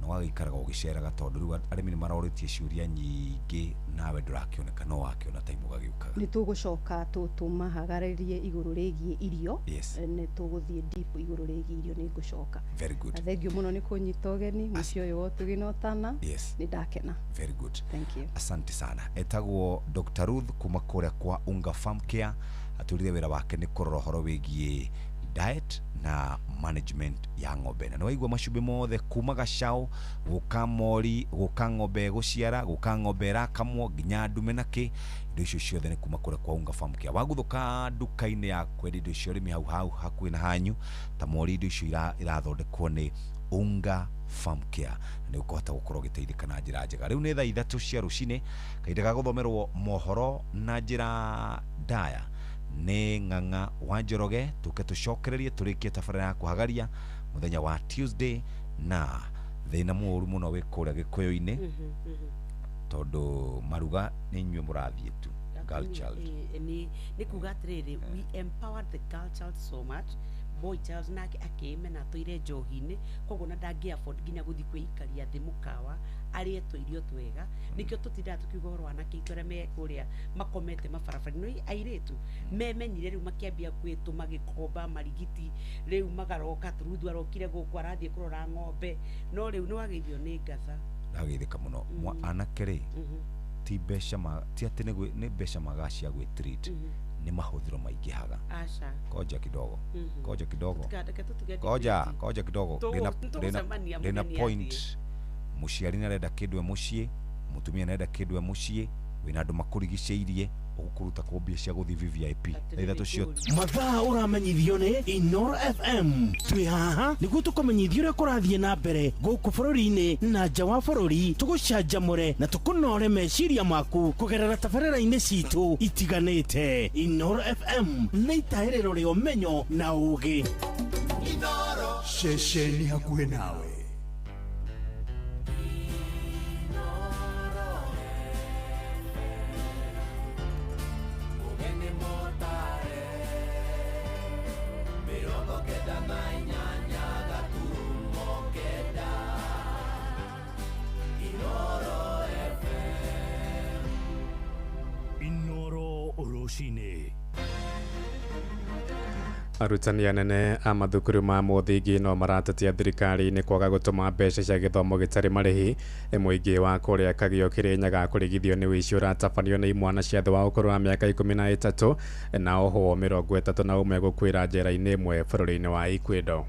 na wagĩikaraga ũgĩceraga, tondũ rĩu arĩmi nĩ marorĩtie ciũria nyingĩ nawe ndũrakĩoneka, no wakĩona time ũgagĩũkaga. Nĩ tũgũcoka tũmahagarĩrie igũrũ rĩgiĩ irio. Nĩ tũgũthiĩ deep igũrũ rĩgiĩ irio, nĩ ngũcoka. Very good. Na thengiũ mũno nĩ kũnyita ũgeni mũciĩ ũyũ wa ũtugi na ũtana. Nĩ ndakena. Very good. Thank you. Asante sana. Etagwo Dr. Ruth kuma kũrĩa kwa Unga Farm Care. Atũrire wĩra wake nĩ kũrora ũhoro wĩgiĩ diet na management ya ng'ombe, na nĩ waigua macumbĩ mothe kuma gacaũ gũka mori, gũka ng'ombe gũciara, gũka ng'ombe ĩrakamwo, nginya ndume na kĩ, indo icio ciothe nĩ kuma kũrĩa kwa Unga Farm Care. Waguthũka nduka-inĩ ya kwendia indo cia ũrĩmi hau hau hakuhĩ na hanyu, ta mori, indo icio irathondekwo nĩ Unga Farm Care na nĩ ũkũhota gũkorwo ũgĩteithĩka na njĩra njega. Rĩu nĩ thaa 3 cia rũcinĩ, kahinda ga gũthomerwo mohoro na njĩra ndaya nĩ Ng'ang'a wa Njoroge. Tũke tũcokererie tũrĩkie tabarĩra ya kũhagaria mũthenya wa Tuesday na thĩna mũũru mũno wĩ kũrĩa Gĩkũyũ-inĩ, tondũ maruga nĩ inyuĩ mũrathiĩ tu girl child. Nĩ kuga atĩrĩrĩ, we empowered the girl child so much, boy child nake akĩĩmena atũire njohi-inĩ, koguo na ndangĩ afford nginya gũthiĩ kwĩikaria thĩ mũkawa arĩe tũirio twega. Nĩkĩo tũtindaga tũkiuga ũhoro wa anake aitũ arĩa me kũrĩa makomete mabarabara-inĩ. No airĩtu memenyire rĩu makĩambia kwĩtũma gĩkomba marigiti, rĩu magaroka Turuthu arokire gũkũ arathiĩ kũrora ng'ombe, no rĩu nĩ wageithio nĩ ngatha. Ndageithĩka mũno. Anake rĩ, ti mbeca ti atĩ nĩ mbeca magaga cia gwĩ-treat, nĩ mahũthĩro maingĩhaga. Aca. Koja kidogo, koja kidogo, Reke tũtige koja debate. koja kidogo. Tũgũcemania Ndĩna mũgeni point. athiĩ. Mũciari nĩarenda kĩndũ e mũciĩ, mũtumia nĩarenda kĩndũ e mũciĩ, wĩna andũ makũrigicĩirie, ũgũkũruta kũ mbia cia gũthiĩ VVIP thaa 3 cio. Mathaa ũramenyithio nĩ Inoro FM. Twĩ haha nĩguo tũkũmenyithia ũrĩa kũrathiĩ na mbere gũkũ bũrũri-inĩ na nja wa bũrũri, tũgũcanjamũre na tũkũnore meciria maku kũgerera tabarĩra-inĩ citũ itiganĩte. Inoro FM nĩ itahĩrĩro rĩa ũmenyo na ũũgĩ. Ceceni hakuhĩ nawe. Inoro rũcinĩ. Arutani anene a mathukuru ma mũthingi no maratetia thirikari nĩ kwaga gũtũma mbeca cia gĩthomo gĩtarĩ marĩhi. Mũingĩ wa kũrĩa Kagio Kĩrĩnyaga kũrigithio nĩ ũici ũratabanio nĩ imwana cia thĩ wa ũkũrũ wa mĩaka 13 na ohwo 31 gũkuĩra njera-inĩ ĩmwe bũrũri-inĩ wa Ecuador.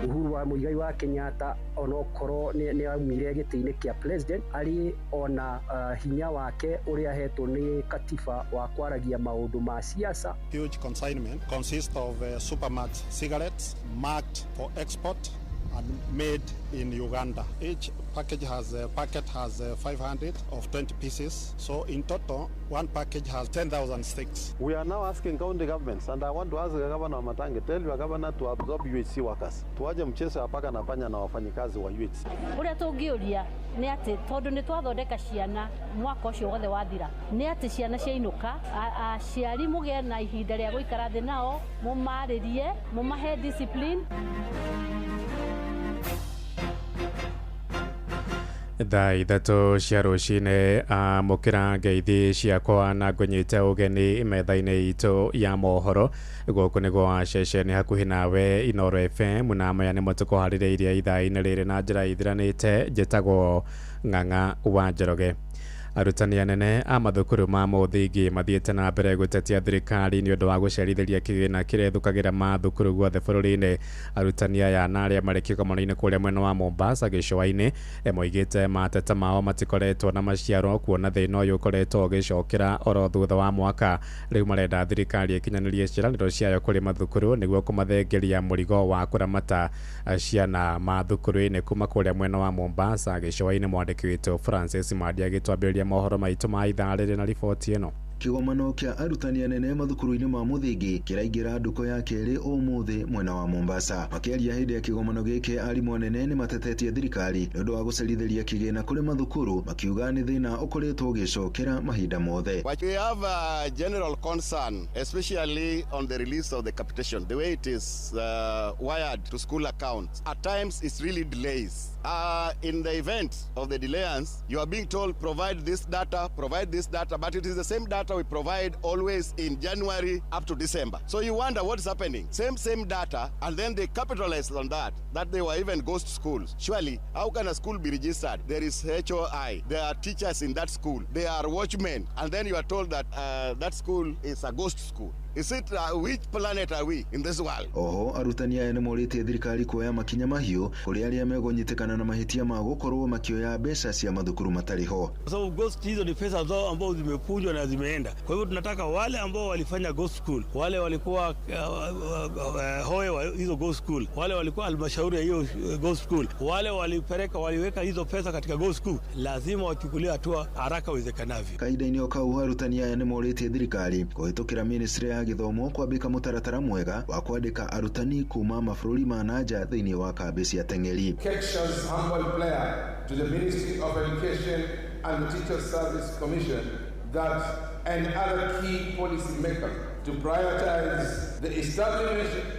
Uhuru wa Muigai wa Kenyatta onokorwo nĩ aumire gĩtĩ-inĩ kĩa president, arĩ ona hinya wake ũrĩa ahetwo nĩ katiba wa kwaragia maũndũ ma siasa. Huge consignment consists of Supermax cigarettes marked for export and made in Uganda. Each package has a packet has 500 of 20 pieces. So in total, one package has 10,000 sticks. We are now asking county governments, and I want to ask the governor of Matangi, tell your governor to absorb UHC workers. Tuaje mchezo ya paka na panya na wafanyikazi wa UHC. Ũrĩa tũngĩũria nĩ atĩ tondũ nĩ twathondeka ciana mwaka ũcio wothe wathira, nĩ atĩ ciana ciainũka, aciari mũgĩe na ihinda rĩa gũikara thĩ nao, mũmarĩrie, mũmahe discipline. Thaa 3 cia rũcinĩ, amũkĩra ngeithi ciakwa na ngũnyite ũgeni metha-inĩ itũ ya mohoro. Gũkũ nĩ gwa ceceni hakuhĩ nawe Inoro FM, na maya nĩmo tũkũharĩrĩirie ithaa-inĩ rĩrĩ na njĩra ithiranĩte. Njĩtagwo Ng'ang'a wa Njoroge. Arutani anene a mathukuru ma mũthingi mathiĩte na mbere gũtetia thirikari nĩ ũndũ wa gũcerithĩria kĩgĩna kĩrĩa ĩthũkagĩra mathukuru guothe bũrũri-inĩ. Arutani aya na arĩa marĩ kĩgomano-inĩ kũrĩa mwena wa Mombasa gĩcũa-inĩ moigĩte mateta mao matikoretwo na maciaro, kuona thĩna ũyũ ũkoretwo ũgĩcokera oro thutha wa mwaka. Rĩu marenda thirikari ĩkinyanĩrie ciĩranĩro ciayo kũrĩ mathukuru nĩguo kũmathengeria mũrigo wa kũramata ciana mathukuru-inĩ. Kuma kũrĩa mwena wa Mombasa gĩcũa-inĩ, mwandĩki witũ Francis Mwandia agĩtwambĩrĩria mohoro maitũ ma ithaa rĩrĩ na riboti ĩno. Kĩgomano kĩa arutani anene mathukuru-inĩ ma mũthingi kĩraingĩra nduko ya kerĩ ũmũthĩ mwena wa Mombasa. Makĩaria hĩndĩ ya kĩgomano gĩkĩ, arimũ anene nĩ matetetie thirikari nĩ ũndũ wa gũcerithĩria kĩgĩna kũrĩ mathukuru, makiuga nĩ thĩna ũkoretwo ũgĩcokera mahinda mothe. But we have a general concern, especially on the release of the capitation, the way it is wired to school accounts. At times it's really delays. In the event of the delayance, you are being told provide this data, but it is the same data we provide always in January up to December. So you wonder what's happening. Same data, and then they capitalize on that they were even ghost schools. Surely, how can a school be registered? There is HOI, there are teachers in that school, there are watchmen, and then you are told that that school is a ghost school. Is it which planet are we in this world? Oho arutani aya nĩ morĩtie thirikari kuoya makinya mahiũ kũrĩ arĩa megũnyitĩkana na mahĩtia ma gũkorwo makĩoya mbeca cia mathukuru matarĩ ho. Kwa sababu ghost hizo ni pesa zao ambao zimepunjwa na zimeenda. Kwa hivyo tunataka wale ambao walifanya ghost school, wale walikuwa hoe wa hizo ghost school, wale walikuwa halmashauri ya hiyo ghost school, wale walipeleka waliweka hizo pesa katika ghost school, lazima wachukuliwe hatua haraka iwezekanavyo. Kahinda-inĩ o kau arutani aya nĩ morĩtie thirikari kũhĩtũkĩra ministry ya gĩthomo kwambĩka mũtaratara mwega wa kwandĩka arutani kuma mabũrũri ma na nja thĩinĩ wa kambĩ cia teng'eri. KEPSHA's humble prayer to the Ministry of Education and the Teacher Service Commission that and other key policy makers to prioritize the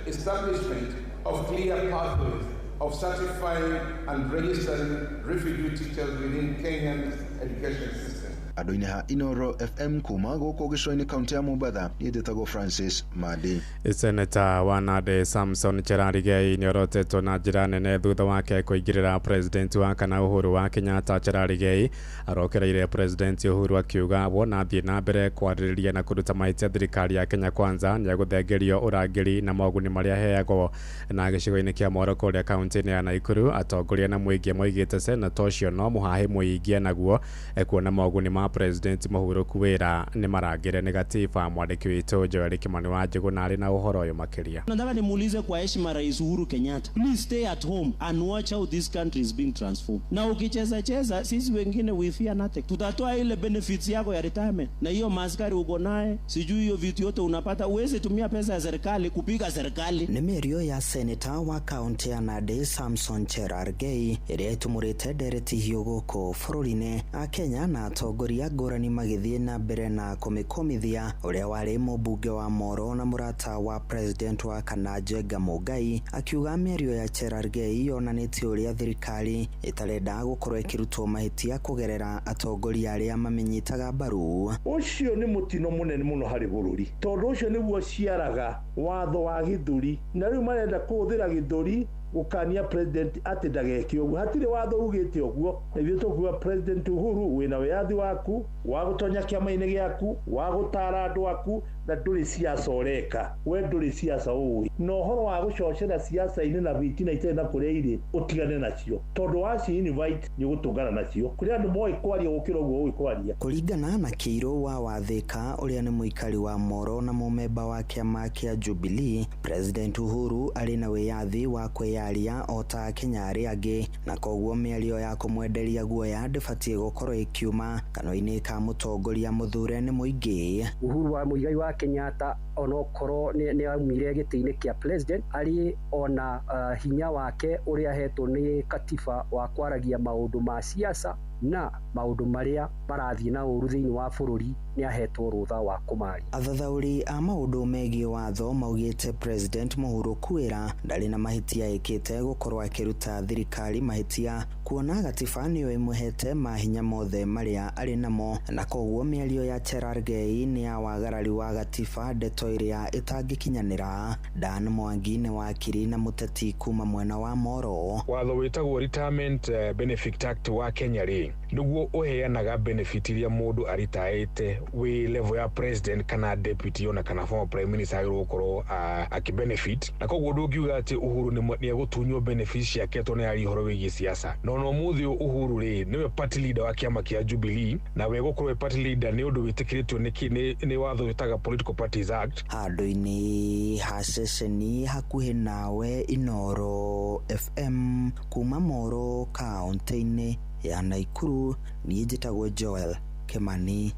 establishment of clear pathways of certifying and registering refugee teachers within Kenya's education system. Andũ-inĩ ha Inoro FM kuma gũkũ gĩcũa-inĩ kaunti ya Mombatha, niĩ njĩtagwo Francis Madi. Seneta wa Nandi Samson Cherargei nĩorotetwo na njĩra nene thutha wake kũingĩrĩra president wa kana Uhuru wa Kenyatta. Cherargei arokereire president Uhuru akiuga wona athiĩ na mbere kwarĩrĩria na kũruta mahĩtia thirikari ya Kenya Kwanza nĩegũthengerio ũrangĩri na moguni marĩa aheagwo. Na gĩcigo-inĩ kĩa Moro kũrĩa kaunti-inĩ ya Nakuru, atongoria na mũingĩ moigĩte seneta ũcio no mũhahĩ mũingĩ naguo kuona moguni ma president mũhurũku wĩra nĩ marangĩre nĩ gatiba. Mwandĩki witũ Joel Kimani wa Njũgũ arĩ na ũhoro ũyũ makĩria. Nataka nimuulize kwa heshima Rais Uhuru Kenyatta, please stay at home and watch how this country is being transformed. Na ukicheza cheza, sisi wengine we fear nothing. Tutatoa ile benefits yako ya retirement na hiyo maskari uko naye, sijui hiyo vitu yote unapata, uweze tumia pesa ya serikali kupiga serikali. Nĩ mĩario ya seneta wa kaunti ya Nandi Samson Cherargei ĩrĩa ĩtumũrĩte ndereti hiũ gũkũ bũrũri-inĩ. Akenya na atongoria ngũrani magĩthiĩ na mbere na kũmĩkũmithia ũrĩa warĩ mũmbunge wa Moro na mũrata wa president wa kana Njenga Mũngai, akiuga mĩario ya Cherargei yonanĩtie ũrĩa thirikari ĩtarenda gũkorwo ĩkĩrutwo mahĩtia kũgerera atongoria arĩa mamĩnyitaga mbaru. Ũcio nĩ mũtino mũnene mũno harĩ bũrũri, tondũ ũcio nĩguo ciaraga watho wa gĩthũri, na rĩu marenda kũhũthĩra gĩthũri gũkania president atĩ ndageke ũguo. Hatirĩ watho ugĩte ũguo, na ithuĩ tũkuga President Uhuru wĩna wĩyathi waku wa gũtonya kĩama-inĩ gĩaku, wa gũtara andũ aku, na ndũrĩ siasa ũreka, we ndũrĩ siasa ũĩ. Na ũhoro wa gũcocera siasa-inĩ na bitina itarĩ na kũrĩa irĩ, ũtigane nacio, tondũ waci invite nĩ ũgũtũngana nacio. Kũrĩ andũ moĩ kwaria gũkĩra ũguo ũĩ kwaria. Kũringana na Kĩirũ wa Wathĩka ũrĩa nĩ mũikari wa Moro na mũmemba wa kĩama kĩa Jubilee, President Uhuru arĩ na wĩyathi wa kwĩyaria o ta Akenya arĩa angĩ, na koguo mĩario ya kũmwenderia guoya ndĩbatiĩ gũkorwo ĩkiuma kanua-inĩ ka mũtongoria mũthure nĩ mũingĩ. Uhuru wa Muigai wa Kenyatta onokorwo nĩ aumire gĩtĩ-inĩ kĩa president, arĩ ona hinya wake ũrĩa ahetwo nĩ katiba wa kwaragia maũndũ ma siasa na maũndũ marĩa marathiĩ na ũru thĩinĩ wa bũrũri, nĩ ahetwo rũtha wa kũmaria. Athathaũri a maũndũ megiĩ watho maugĩte President Mũhuru Kuĩra ndarĩ na mahĩtia ĩkĩte gũkorwo akĩruta thirikari mahĩtia, kuona gatiba nĩyo ĩmũhete mahinya mothe marĩa arĩ namo, na koguo mĩario ya Cherargei nĩ ya wagarari wa gatiba, ndeto ĩrĩa ĩtangĩkinyanĩra. Dan Mwangi nĩ wakiri na mũteti kuma mwena wa Moro. Watho wĩtagwo Retirement Benefit Act wa Kenya rĩ, nĩguo ũheanaga benefit iria mũndũ aritaĩte wĩ level ya president kana deputy ona kana former prime minister agĩrĩirwo gũkorwo akĩbenefit, na koguo ndũngiuga atĩ Uhuru nĩ egũtunywo benefit ciake tondũ nĩ aria ũhoro wĩgiĩ siasa. No no mũthĩ Uhuru rĩ nĩwe party leader wa kĩama kĩa Jubilee, na we gũkorwo party leader nĩ ũndũ wĩtĩkĩrĩtio nĩ watho wĩtaga Political Parties Act. Handũ-inĩ ha ceceni hakuhĩ nawe Inoro FM kuma Moro kaunti-inĩ ya Nakuru, niĩ njĩtagwo Joel Kimani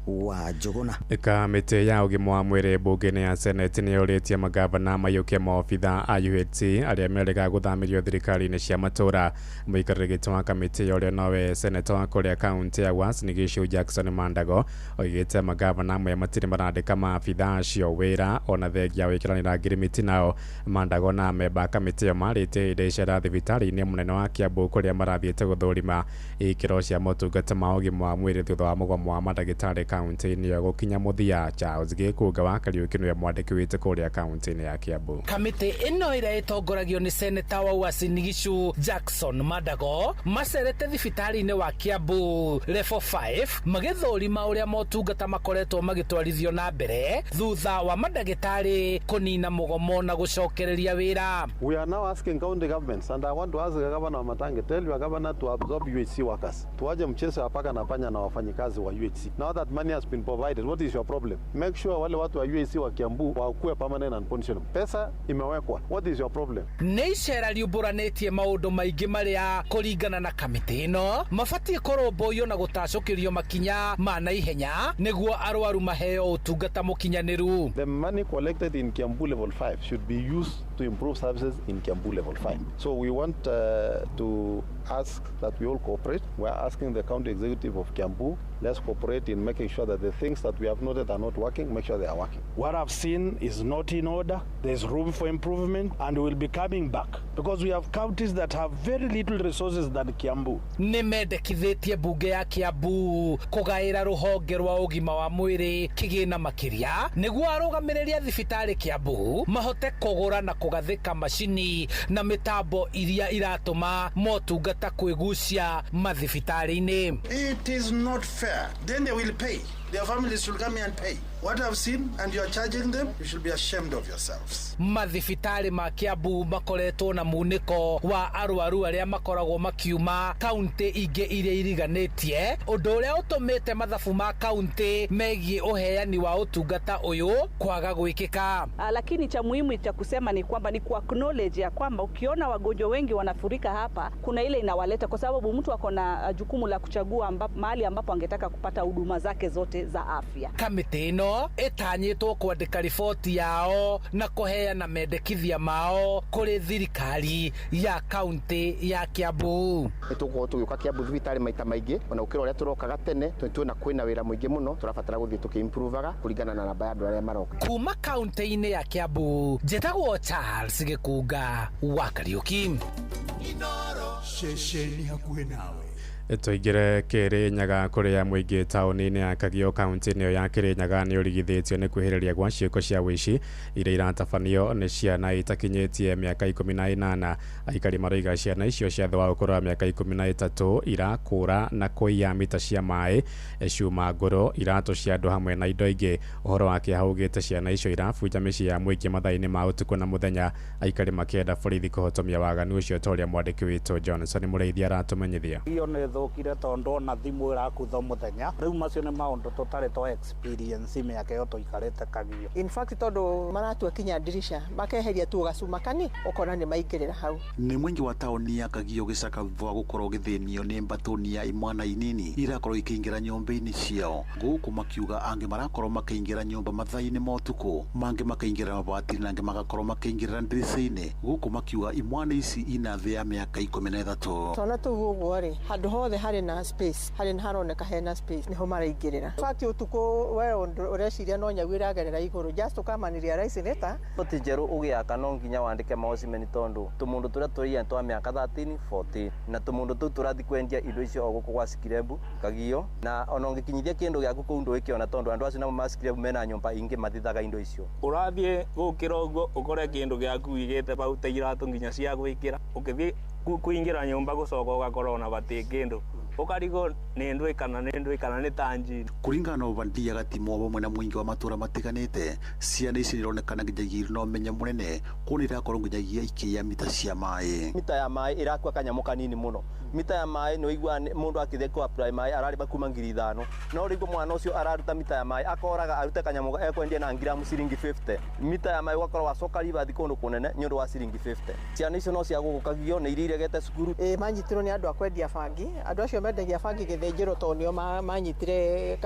wa Njũgũna. Kamĩtĩ ya ũgima wa mwĩrĩ mbunge-inĩ ya Senate nĩ yũrĩtie magavana maiyũkie maobitha a UHC arĩa merĩga gũthamĩrio thirikari-inĩ cia matũũra. Mũikarĩri gĩtĩ wa kamĩtĩ ĩyo ũrĩa nowe seneta wa kũrĩa kaunti ya Uasin Gishu Jackson Mandago oigĩte magavana amwe matirĩ marandĩka maabitha acio wĩra ona thengia wĩkĩranĩra ngirimiti nao. Mandago na amemba a kamĩtĩ ĩyo marĩtie hĩndĩ icera thibitarĩ-inĩ mũnene wa Kiambu kũrĩa marathiĩte gũthũrima ikĩro cia motungata ma ũgima wa mwĩrĩ thutha wa mũgomo wa mandagĩtarĩ kaunti-inĩ ĩyo gũkinya mũthia. Charles Gĩkũnga wa Kariũki nĩwe mwandĩki witũ kũrĩa kaunti-inĩ ya Kiambu. Kamĩtĩ ĩno ĩrĩa ĩtongoragio nĩ seneta wa Uasin Gishu Jackson Mandago macerete thibitarĩ-inĩ wa Kiambu level 5 magĩthũrima ũrĩa motungata makoretwo magĩtwarithio na mbere thutha wa mandagĩtarĩ kũnina mũgomo na gũcokereria wĩra. We are now asking county governments, and I want to ask the governor wa Matangi, tell your governor to absorb UHC workers. Tuache mchezo ya paka na panya na wafanyikazi wa UHC. Now that money has been provided, what is your problem? Make sure wale watu wa UHC wa Kiambu wakuwe permanent and pensionable. Pesa imewekwa. What is your problem? Nĩ icera riumbũranĩtie maũndũ maingĩ marĩa kũringana na kamĩtĩ ĩno mabatiĩ kũrũmbũiyo na gũtacũkĩrio makinya ma naihenya nĩguo arwaru maheo ũtungata mũkinyanĩru. The money collected in Kiambu level 5 should be used to improve services in Kiambu level 5. So we want to ask that we all cooperate. We are asking the county executive of Kiambu, let's cooperate in making sure that the things that we have noted are not working, make sure they are working. What I've seen is not in order. There's room for improvement, and we'll be coming back because we have counties that have very little resources than Kiambu. Nĩ mendekithĩtie mbunge ya Kiambu kũgaĩra rũhonge rwa ũgima wa mwĩrĩ kĩgĩna makĩria nĩguo arũgamĩrĩri a thibitarĩ Kiambu mahote kũgũra na kũgathĩka macini na mĩtambo iria iratũma motungata kwĩgucia mathibitarĩ-inĩ. It is not fair. Then they will pay. Their families should come here and pay. What I've seen, and you are charging them, you should be ashamed of yourselves. Mathibitarĩ ma Kiambu makoretwo na munĩko wa arwaru arĩa makoragwo makiuma kaunti ingĩ iria iriganĩtie, ũndũ ũrĩa ũtũmĩte mathabu ma kaunti megiĩ ũheani wa ũtungata ũyũ kwaga gwĩkĩka. Lakini cha muhimu cha kusema ni kwamba ni ku acknowledge ya kwamba ukiona wagonjwa wengi wanafurika hapa, kuna ile inawaleta, kwa sababu mtu ako na jukumu la kuchagua mahali ambapo angetaka kupata huduma zake zote za afya. Kamĩtĩ ĩno ĩtanyĩtwo kwandĩka riboti yao na kũheana mendekithia mao kũrĩ thirikari ya kaunti ya Kiambu. Nĩtũgũkorwo tũgĩũka Kiambu thibitarĩ maita maingĩ ona gũkĩra ũrĩa tũrokaga tene, tondũ tuona kwĩna wĩra mũingĩ mũno tũrabatara gũthiĩ tũkĩ-improvaga kũringana na namba ya andũ arĩa maroka. Kuma kaunti-inĩ ya Kiambu, njĩtagwo Charles Gĩkunga wa Kariũki. Ceceni hakuhĩ nawe. Tũingĩre Kĩrĩnyaga kũrĩa mũingĩ taũni-inĩ ya Kagio kaunti-inĩ ĩyo ya Kĩrĩnyaga nĩ ũrigithĩtio nĩ kwĩhĩrĩria gwa ciĩko cia ũici iria iratabanio nĩ ciana itakinyĩtie mĩaka 18. Aikari maroiga ciana icio cia thĩ wa ũkũrũ wa mĩaka 13 irakũra na kũiya mita cia maĩ, cuma ngũrũ, iratũ cia andũ hamwe na indo ingĩ. Ũhoro wa kĩeha ugĩte ciana icio irabunja mĩciĩ ya mũingĩ mathaa-inĩ ma ũtukũ na mũthenya, aikari makĩenda borithi kũhotomia waganu ũcio ta ũrĩa mwandĩki witũ Johnson Mũrĩithi aratũmenyithia. Iyo nĩ thũkire tondũ ona thimũ ĩrakutha mũthenya. Rĩu macio nĩ maũndũ tũtarĩ twa experience mĩaka ĩyo tũikarĩte Kagio. In fact tondũ maratua kinya ndirisha makeheria tu gacuma kani ũkona nĩ maingĩrĩra hau. Nĩ mũingĩ wa taũni ya Kagio gĩcaka thutha wa gũkorwo gĩthĩnio nĩ mbatũni ya imwana inini irakorwo ikĩingĩra nyũmba-inĩ ciao, gũkũ makiuga angĩ marakorwo makĩingĩra nyũmba mathaa-inĩ ma ũtukũ, mangĩ makaingĩra mabati na angĩ magakorwo makĩingĩra ndirica-inĩ, gũkũ makiuga imwana ici ina thĩ ya mĩaka 13. Twana tũu ũguo rĩ, handũ hothe harĩ na space, harĩ na haroneka hena space nĩho maraingĩrĩra. In fact ũtukũ we ũreciria no nyau ĩragerera igũrũ, just ũkamaniria realize later. Ti njerũ ũgĩaka no nginya wandĩke maocimeni tondũ tũmũndũ tũrĩa tũrĩa twa mĩaka 13 14 na tũmũndũ tũu tũrathiĩ kwendia indo icio o gũkũ gwa Sikirebu Kagio, na ona ũngĩkinyithia kĩndũ gĩaku kũu ndũgĩkĩona tondũ andũ acio namo ma Sikirebu mena nyũmba ingĩ mathithaga indo icio. Ũrathiĩ gũkĩra ũguo ũkore kĩndũ gĩaku wĩigĩte hau ta iratũ nginya cia gwĩkĩra, ũkĩthiĩ kuingira nyũmba gũcoka ũgakora ona batĩ kĩndũ ũkarigwo nĩ ndũĩ kana nĩ ndũĩ kana nĩ ta njini. Kũringana na Obadia Gatimo hamwe na mũingĩ wa matũra matiganĩte, ciana ici nĩironekana nginyagia irĩ na ũmenyo mũnene kuona irakorwo nginyagia ikĩiya mita cia maĩ. Mita ya maĩ ĩrakua kanyamũ kanini mũno. Mita ya maĩ nĩ ũiguaga mũndũ akĩthiĩ kũ apply maĩ ararĩba kuma 5,000, no rĩu mwana ũcio araruta mita ya maĩ akoraga arute kanyamũ ekwendia na ngiramu ciringi 50. Mita ya maĩ ũgakorwo wacoka ribathi kũndũ kũnene nĩ ũndũ wa ciringi 50. Ciana icio no cia gũkũ Kagio nĩ iria iregete cukuru. Ĩ manyitirwo nĩ andũ a kwendia bangi, andũ acio mendagia bangi gĩthĩnjĩro tondũ nĩo manyitire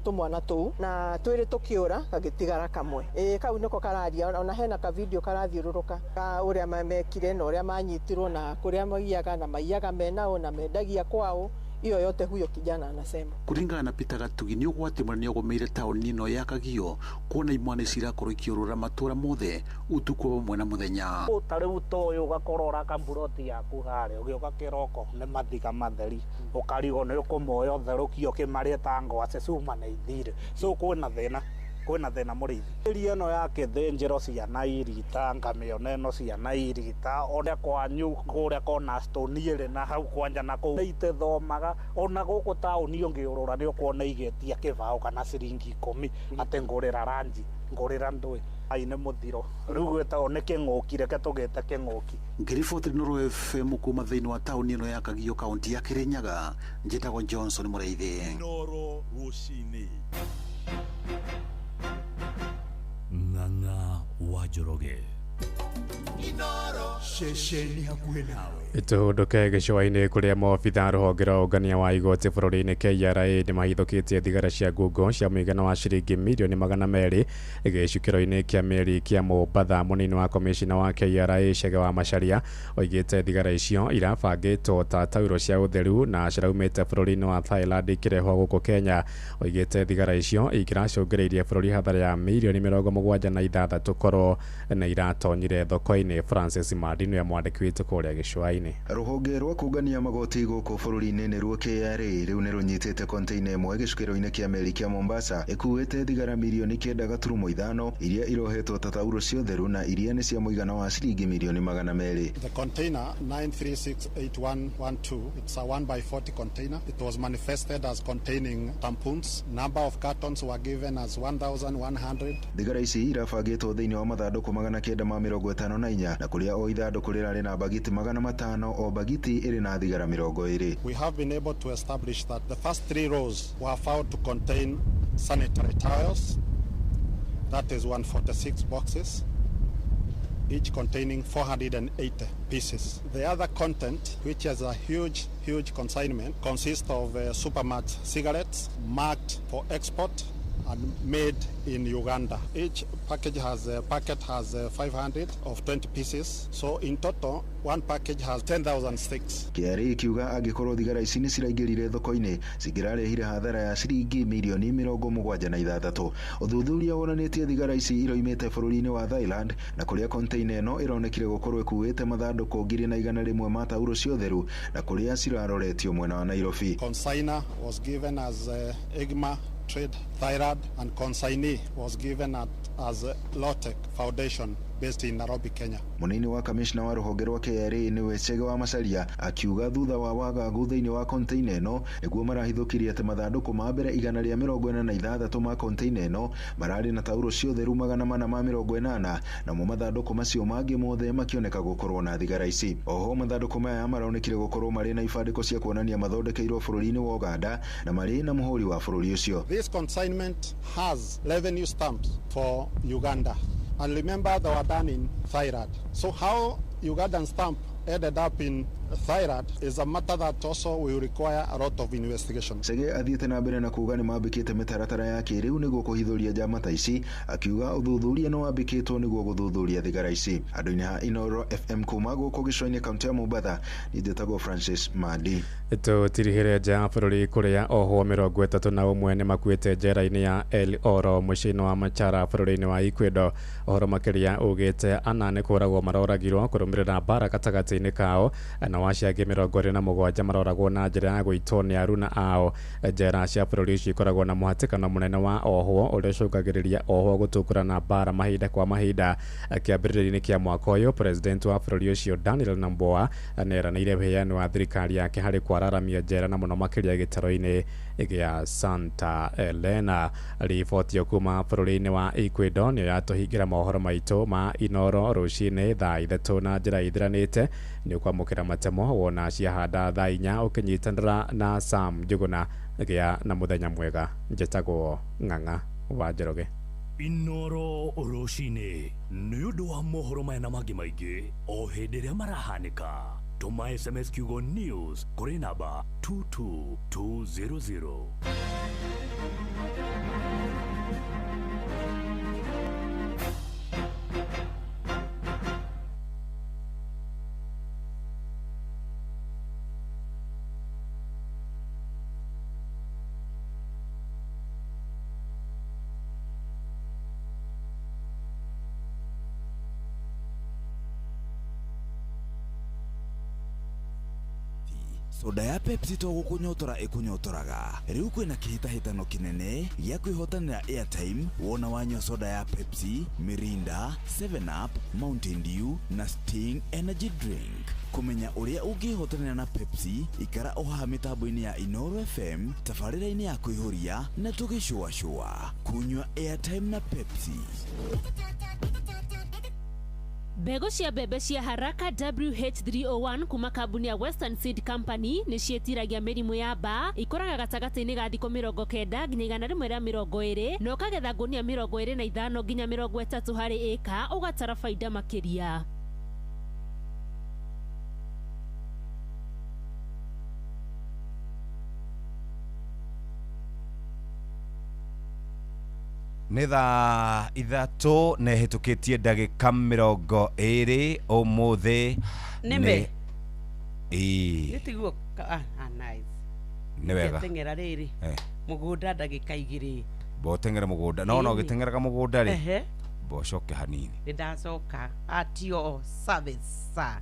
tũmwana tũu na twĩrĩ tũkĩũra gagĩtigara kamwe. Ĩ kau nĩko kararia, ona hena ka video karathiũrũrũka ka ũrĩa mekire na ũrĩa manyitirwo na kũrĩa maiyaga na maiyaga menao na mendagia kwao. Hiyo yote huyo kijana anasema. Kuringana na Peter Gatugi ni ugwati munene ugomeire tauni ino ya Kagio kuona imwana ici irakorwo ikiurura matura mothe utuku hamwe na muthenya. Ta riu ta uyu ugakorwo uraka mburoti yaku haria ugiuka kiroko ni mathiga matheri ukarigwo ni ukumoya utherukio ukimarie ta ngwaci cuma na ithire, so kwina thina, kwina thina murithi. Ĩria ĩno ya kĩthĩnjĩro ciana irita ngamĩona ĩno ciana irita ona kwanyu kũrĩa Cornerstone ĩrĩ na hau kwanja na kũu itĩthomaga ona gũkũ taũni ũngĩũrũra nĩ ũkuona igĩtia kĩbaũ kana ciringi 10 atĩ ngũrĩra ranji ngũrĩra ndũĩ. Ai nĩ mũthiro rĩu gwĩtagwo nĩ kĩng'ũki, reke tũgĩte kĩng'ũki. Ngĩriboti Inooro FM kuma thĩinĩ wa taũni ĩno ya Kagio kaunti ya Kirinyaga, njĩtagwo Johnson Mũrĩithi. Inooro rũcinĩ. Ng'ang'a wa Njoroge. Ceceni hakuhĩ nawe. Tũhũndũke gĩcũa-inĩ kũrĩa maobitha rũhonge rwa ũngania wa igoti bũrũri-inĩ KRA nĩ mahithũkĩtie thigara cia ngungo cia mũigana wa ciringi mirioni 200 gĩcukĩro-inĩ kĩa meri kĩa Mombatha. Mũnini wa komishina wa KRA Chege wa Macharia oigĩte thigara icio irabangĩtwo ta tauro cia ũtheru na ciraumĩte bũrũri-inĩ wa Thailand ikĩrehwo gũkũ Kenya. Oigĩte thigara icio ikĩracũngĩrĩirie bũrũri hathara ya mirioni 76 korwo na iratonyire thoko-inĩ. Francis Madi nĩwe mwandĩki witũ kũrĩa gĩcũa-inĩ. Rũhonge rwa kũngania magoti gũkũ bũrũri-inĩ nĩruo KRA rĩu nĩ rũnyitĩte konteina ĩmwe gĩcukĩro-inĩ kĩa meri kĩa Mombasa ĩkuĩte thigara mirioni 9.5 iria irohetwo ta tauro cia ũtheru na iria nĩ cia mũigana wa ciringi mirioni 200. The container 9368112, it's a 1x40 container. It was manifested as containing tampons. Number of cartons were given as 1100. Thigara ici irabangĩtwo thĩinĩ wa mathandũkũ 954 na kũrĩa o ithandũkũ rĩrarĩ na bagiti 500, o bagiti ĩrĩ na thigara 20. We have been able to establish that the first 3 rows were found to contain sanitary towels, that is 146 boxes, each containing 480 pieces. The other content, which is a huge, huge consignment, consists of supermarket cigarettes marked for export and made in Uganda. Each package has a packet has 500 of 20 pieces. So in total, one package has 10,000 sticks. KRA ikiuga angĩkorwo thigara ici nĩ ciraingĩrire thoko-inĩ cingĩrarehire hathara ya ciringi mirioni 76. Ũthuthuria wonanĩtie thigara ici iroimĩte bũrũri-inĩ wa Thailand na kũrĩa container ĩno ĩronekire gũkorwo ĩkuĩte mathandũkũ 1,100 ma tauro cia ũtheru na kũrĩa ciraroretio mwena wa Nairobi. Consigner was given as Egma Trade Thailand and consignee was given as Lotec Foundation based in Nairobi, Kenya. Munini wa kamishna wa rũhonge rwa KRA nĩwe Chege wa Macharia akiuga thutha wa wagagu thĩinĩ wa container ĩno nĩguo marahithũkirie atĩ mathandũkũ ma mbere 146 ma container ĩno mararĩ na tauro cia ũtheru 480 namo mathandũkũ macio mangĩ mothe makĩoneka gũkorwo na thigara ici. Oho mathandũkũ maya maronekire gũkorwo marĩ na ibandĩko cia kuonania mathondekeirwo bũrũri-inĩ wa Uganda na marĩ na mũhũri wa bũrũri ũcio. This consignment has revenue stamps for Uganda. And remember, they were done in Thailand. So how Ugandan stamp ended up in Thailand is a matter that also will require a lot of investigation. Chege athiĩte na mbere na kuuga nĩ mambĩkĩte mĩtaratara ya kĩrĩu nĩguo kũhithũria njama ta ici, akiuga ũthuthuria nĩ wambĩkĩtwo nĩguo gũthuthuria thigara ici. Andũ-inĩ ha Inooro FM kuma gũkũ gĩcũa-inĩ kaunti ya Mombatha, niĩ njĩtagwo Francis Mandi. Tũtirihĩre nja ya bũrũri kũrĩa ohwo 31 nĩ makuĩte njera-inĩ ya El Oro mũciĩ-inĩ wa Machara bũrũri-inĩ wa Ecuador. Ũhoro makĩria ugĩte ana nĩ kũragwo maroragirwo kũrũmĩrĩra mbara gatagatĩ-inĩ kao na wacio angĩ 27 maroragwo na njĩra ya gũitwo nĩ aruna ao. Njera cia bũrũri ũcio ikoragwo na mũhatĩkano mũnene wa ohwo ũrĩa ũcũngagĩrĩria ohwo gũtũngũra na mbara mahinda kwa mahinda. Kĩambĩrĩria-inĩ kĩa mwaka ũyũ, president wa bũrũri ũcio Daniel Noboa nĩeranĩire ũheani wa thirikari yake harĩ kwararamia njera na mũno makĩria gĩtaro-inĩ gĩa Santa Elena. Riboti kuma bũrũri-inĩ wa Ecuador nĩyo yatũhingĩra mohoro maitũ ma Inooro rũcinĩ thaa 3 na njĩra ithiranĩte. Nĩ ũkwamũkĩra matemo wona ciahanda thaa 4 ũkĩnyitanĩra na Sam Njuguna. Gĩa na mũthenya mwega. Njĩtagwo Ng'ang'a wa Njoroge. Inooro rũcinĩ nĩ ũndũ wa mohoro maya na mangĩ maingĩ o hĩndĩ ĩrĩa marahanĩka. Tũma SMS kiugo news kũrĩ namba 22200. Soda ya Pepsi to gũkũnyotora ĩkũnyotoraga. Rĩu kwĩna kĩhĩtahĩtano kĩnene gĩa kwĩhotanĩra airtime wona wanyua soda ya Pepsi, Mirinda, 7up, Mountain Dew na Sting Energy Drink. Kũmenya ũrĩa ũngĩhotanĩra na Pepsi, ikara o haha mĩtambo-inĩ ya Inooro FM, tabarĩra-inĩ ya kũihũria na tũgĩcũacũa. Kunyua airtime na Pepsi. Mbegũ cia mbembe cia Haraka WH301 kuma kambuni ya Western Seed Company nĩ ciĩtiragia mĩrimũ ya mbaa, ikũraga gatagatĩ-inĩ ga thikũ 90 nginya 120 na ũkagetha ngũnia 25 nginya 30 harĩ ĩka, ũgatara baida makĩria. Nĩ thaa 3 na ĩhĩtũkĩtie ndagĩka 20 ũmũthĩ. Nĩme. Ĩĩ. Nĩ tiguo nice. Nĩ wega. Teng'era rĩrĩ. Mũgũnda ndagĩka 2. Mbo ũteng'ere mũgũnda. No ona ũgĩteng'eraga mũgũnda rĩ. Ehe. Mbo ũcoke hanini. Nĩ ndacoka. At your service, sir.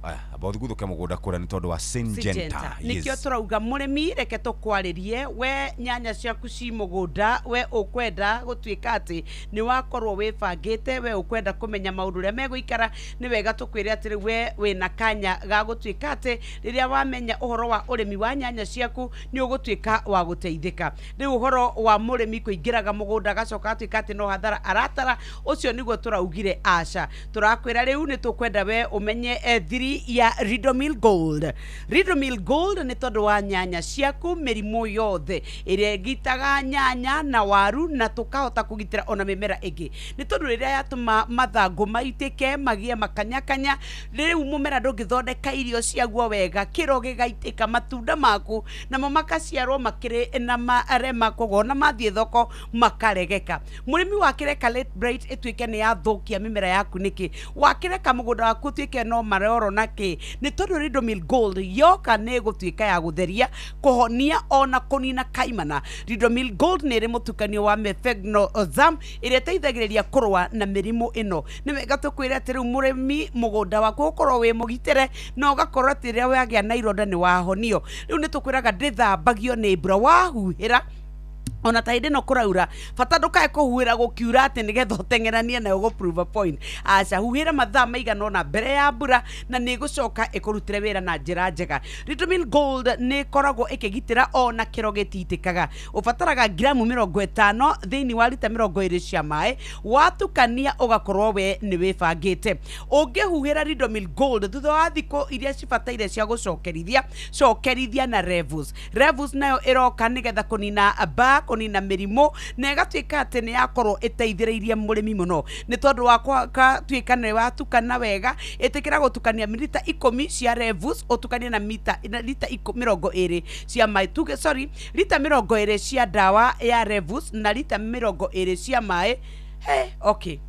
Aya, amba ũthuguthuke mũgũnda kũrĩa nĩ tondũ wa Syngenta. Nĩkĩo tũrauga mũrĩmi reke tũkwarĩrie, we nyanya ciaku ci mũgũnda, we ũkwenda gũtuĩka atĩ nĩ wakorwo wĩbangĩte, we ũkwenda kũmenya maũndũ ũrĩa megũikara, nĩ wega tũkwĩre atĩrĩ we wĩna kanya ga gũtuĩka atĩ rĩrĩa wamenya ũhoro wa ũrĩmi wa nyanya ciaku nĩ ũgũtuĩka wa gũteithĩka. Rĩu ũhoro wa mũrĩmi kũingĩraga mũgũnda agacoka atuĩka atĩ no hathara aratara, ũcio nĩguo tũraugire aca. Tũrakwĩra rĩu nĩ tũkwenda we ũmenye thiri ya Ridomil Gold. Ridomil Gold nĩ tondũ wa nyanya ciaku mĩrimũ yothe ĩrĩa ĩgitaga nyanya na waru na tũkahota kũgitĩra ona mĩmera ĩngĩ. Nĩ tondũ rĩrĩa yatũma mathangũ maitĩke magĩe makanyakanya, rĩu mũmera ndũngĩthondeka irio ciaguo wega, kĩro gĩgaitĩka matunda maku namo makaciarwo makĩrĩ na marema, koguo ona mathiĩ thoko makaregeka. Mũrĩmi wakĩreka late bright ĩtuĩke nĩ yathũkia mĩmera yaku nĩkĩ? Wakĩreka mũgũnda waku ũtuĩke no maroro nake? Nĩ tondũ Ridomil Gold yoka nĩ gũtuĩka ya gũtheria, kũhonia ona kũnina kaimana. Ridomil Gold nĩ ĩrĩ mũtukanio wa mefenozam ĩrĩa ĩteithagĩrĩria kũrũa na mĩrimũ ĩno. Nĩ wega tũkwĩre atĩ rĩu mũrĩmi mũgũnda waku ũkorwo wĩ mũgitĩre na ũgakorwo atĩ rĩrĩa wagĩa na ironda nĩ wahonio. Rĩu nĩ tũkwĩraga ndĩthambagio nĩ mbura, wahuhĩra ona ta hĩndĩ ĩno kũraura, bata ndũkae kũhuhĩra gũkiura atĩ nĩgetha ũteng'eranie nayo gũ prove a point. Aca, huhĩra mathaa maigana ũna mbere ya mbura na nĩ ĩgũcoka ĩkũrutĩre wĩra na njĩra njega. Ridomil Gold nĩ ĩkoragwo ĩkĩgitĩra ona kĩro gĩtitĩkaga. Ũbataraga ngiramu 50 thĩinĩ wa rita 20 cia maĩ, watukania ũgakorwo we nĩ wĩbangĩte. Ũngĩhuhĩra Ridomil Gold thutha wa thikũ iria cibataire cia gũcokerithia, cokerithia na Revus. Revus nayo ĩroka nĩgetha kũnina mbaa, kũnina mĩrimũ na ĩgatuĩka atĩ nĩ yakorwo ĩteithĩrĩirie mũrĩmi mũno. Nĩ tondũ wa tuĩka nĩ watukana wega, ĩtĩkĩra gũtukania lita 10 cia Revus ũtukanie na lita 20 cia maĩ, tuge sorry, lita 20 cia ndawa ya Revus na lita 20 cia maĩ. Hey, okay,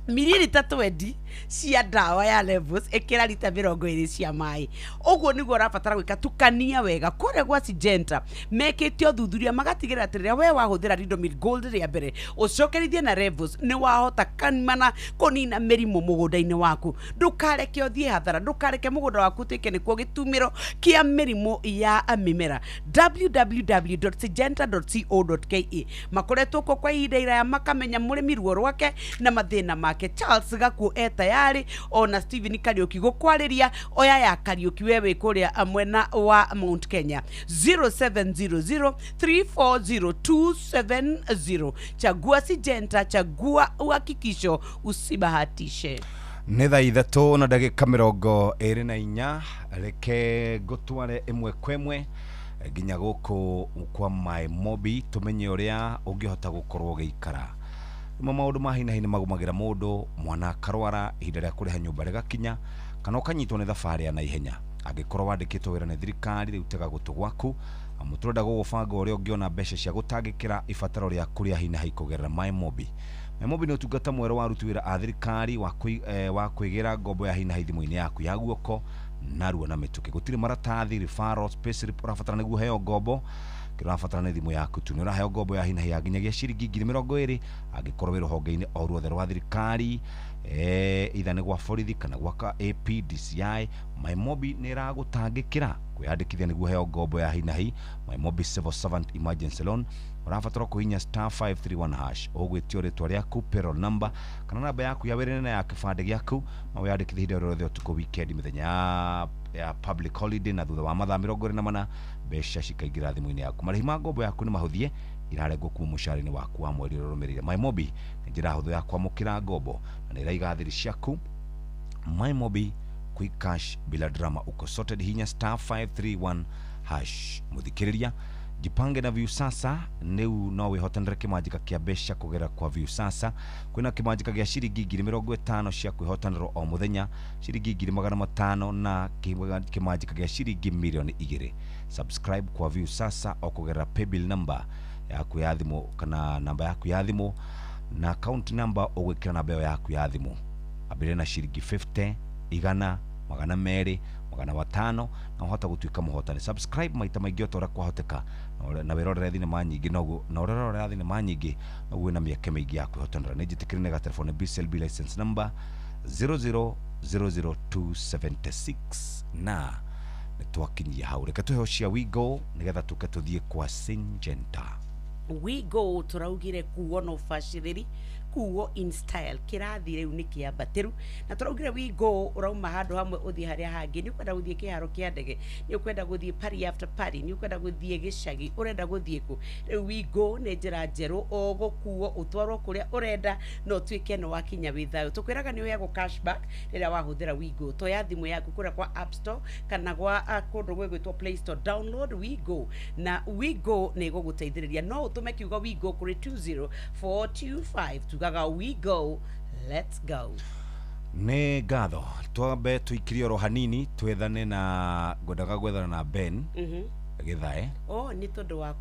mililita 20 cia ndawa ya Levus ĩkĩra lita 20 cia maĩ. Ũguo nĩguo ũrabatara gwĩka, tukania wega. Kũrĩa gwa Syngenta mekĩte ũthuthuria magatigĩrĩra atĩ rĩrĩa we wahũthĩra Ridomil Gold rĩa mbere ũcokerithie na Revus nĩ wahota kaimana kũnina mĩrimũ mũgũnda-inĩ waku. Ndũkareke ũthiĩ hathara, ndũkareke mũgũnda waku ũtuĩke nĩkuo gĩtumĩro kĩa mĩrimũ ya mĩmera. www.syngenta.co.ke makoretwo kuo kwa ihinda iraya makamenya mũrĩmi ruo rwake na mathĩna make. Charles Gakuo e tayari ona Stephen Kariuki gũkwarĩria. Oya ya Kariuki we wĩ kũrĩa mwena wa Mount Kenya 0700 340270. Chagua Syngenta, chagua uhakikisho, usibahatishe. Nĩ thaa 3 na ndagĩka 24. Reke ngũtware ĩmwe kwa ĩmwe nginya gũkũ kwa Maĩ Mobi tũmenye ũrĩa ũngĩhota gũkorwo ũgĩikara. Rĩmwe maũndũ ma hi na hi nĩ magũmagĩra mũndũ, mwana akarwara, ihinda rĩa kũrĩha nyũmba rĩgakinya, kana ũkanyitwo nĩ thabarĩ ya naihenya. Angĩkorwo wandĩkĩtwo wĩra nĩ thirikari, rĩu tega gũtũ gwaku, amu tũrenda gũgũbanga ũrĩa ũngĩona mbeca cia gũtangĩkĩra ibataro rĩaku rĩa hi na hi kũgerera Maĩ Mobi. Maĩ Mobi nĩ ũtungata mwerũ wa aruti wĩra a thirikari wa kwĩgĩra ngombo ya hi na hi thimũ-inĩ yaku ya guoko narua na mĩtũkĩ. Gũtirĩ maratathi, referrals, payslip ũrabatara nĩguo ũheo ngombo. Kĩrĩa ũrabatara nĩ thimũ yaku tu. Nĩ ũraheo ngombo ya hi na hi ya nginyagia ciringi 20,000 angĩkorwo wĩ rũhonge-inĩ o ruothe rwa thirikari. Itha nĩ gwa borithi kana gwaka AP DCI. Mymobi nĩ ĩragũtangĩkĩra kwĩyandĩkithia nĩguo heo ngombo ya hinahi. Mymobi Civil Servant Emergency Loan, ũrabatara kũhinya star 531 hash, ũgwĩtio rĩtwa rĩaku, payroll number kana namba yaku ya wĩra na ya kĩbandĩ gĩaku, na wĩyandĩkithie ihinda rĩothe, ũtukũ, weekend, mĩthenya ya public holiday, na thutha wa mathaa 24 mbeca cikaingĩra thimũ-inĩ yaku. Marĩhi ma ngombo yaku nĩ mahũthie, irarengwo kuma mũcara-inĩ waku wa mweri ũrĩa ũrũmĩrĩire. Mymobi nĩ njĩra hũthũ ya kwamũkĩra ngombo na nĩ ĩraiga thiri ciaku. Mymobi, quick cash bila drama, uko sorted. Hinya star 531 hash. Muthikĩrĩria, jipange na Viusasa. Rĩu no wĩhotanĩre kĩmanjĩka kĩa mbeca kũgerera kwa Viusasa. Kwĩna kĩmanjĩka gĩa ciringi 50,000 cia kwĩhotanĩrwo o mũthenya, ciringi 500,000, na kĩmanjĩka gĩa ciringi 2,000,000. Subscribe kwa Viusasa o kũgerera paybill number yaku ya thimũ kana namba yaku ya thimũ na account number, ũgwĩkĩra namba ĩyo yaku ya thimũ. Ambĩrĩria na ciringi 50, 100, 200, 500, na ũhota gũtuĩka mũhotani. Subscribe maita maingĩ o ta ũrĩa kwahoteka, na wĩrorere thinema nyingĩ noguo, na ũrĩa ũrerorera thinema nyingĩ noguo wĩna mĩeke mĩingĩ ya kwĩhotanĩra. Nĩ njĩtĩkĩre nĩ gatelefoni BCLB license number 0000276, na nĩ twakinyia hau. Reke tũheo cia Wigo nĩgetha tũke tũthiĩ kwa Syngenta. We go tũraugire kuo na ũbacĩrĩri, kuo in style, kĩrathi rĩu nĩ kĩambatĩru, na tũraugire we go ũrauma handũ hamwe ũthiĩ harĩa hangĩ. Nĩ ũkwenda gũthiĩ kĩharo kĩa ndege, nĩ ũkwenda gũthiĩ party after party, nĩ ũkwenda gũthiĩ gĩcagi, ũrenda gũthiĩ kũ? Rĩu we go nĩ njĩra njerũ, ũgũkuo ũtwarwo kũrĩa ũrenda na ũtuĩke nĩ wakinya wĩ thayũ. Tũkwĩraga nĩ ũheagwo cashback rĩrĩa wahũthĩra we go. Toya thimũ yaku kũrĩa kwa App Store kana gwa kũndũ gwĩgwĩtwo Play Store, download we go, na we go nĩ ĩgũgũteithĩrĩria. No ũtũme kiugo we go kũrĩ 20425. Tugaga we go, let's go. Nĩ ngatho. Twambe tũikirie oro hanini, twethane na ngwendaga gwethana na Ben Gĩthae. O nĩ tondũ wa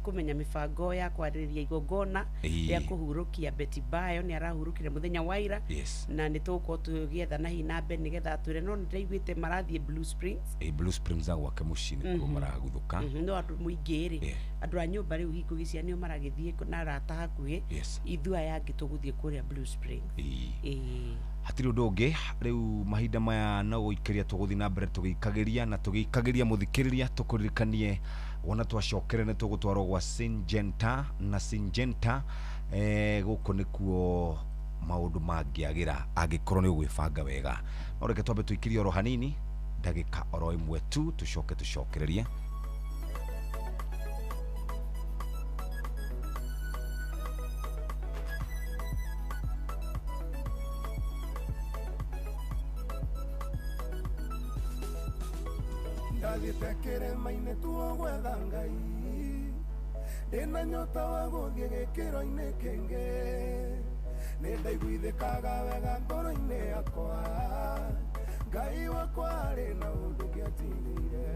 kũmenya mĩbango ya kwarĩrĩria igongona rĩa kũhurũkia Betty Bayo. Nĩ arahurũkire mũthenya wa ira. Na nĩ tũgũkorwo tũgĩetha na hihi na Ben nĩgetha atwĩre, no nĩ ndĩraiguĩte marathiĩ Blue Springs. Ĩ, Blue Springs na gwake mũciĩ nĩkuo maraguthũka. No andũ mũingĩ rĩ, andũ a nyũmba rĩu hingo ici nĩo maragĩthiĩ na arata hakuhĩ. Ithuĩ aya angĩ tũgũthiĩ kũrĩa Blue Springs. Ĩĩ. Hatirĩ ũndũ ũngĩ rĩu mahinda maya no gũikĩria tũgũthiĩ na mbere tũgĩikagĩria na tũgĩikagĩria. Mũthikĩrĩria, tũkũririkanie wona twacokere nĩ tũgũtwarwo gwa Syngenta, na Syngenta gũkũ nĩkuo maũndũ mangĩagĩra angĩkorwo nĩ ũgwĩbanga wega. No reke twambe tũikirie oro hanini, ndagĩka oro ĩmwe tu, tũcoke tũcokererie. Ndathiĩte kĩrĩma-inĩ tuo gwetha Ngai, ndĩna nyota wa gũthiĩ gĩkĩro-inĩ kĩngĩ, nĩ ndaiguithĩkaga wega ngoro-inĩ yakwa, Ngai wakwa arĩ na ũndũ ngĩatinĩire.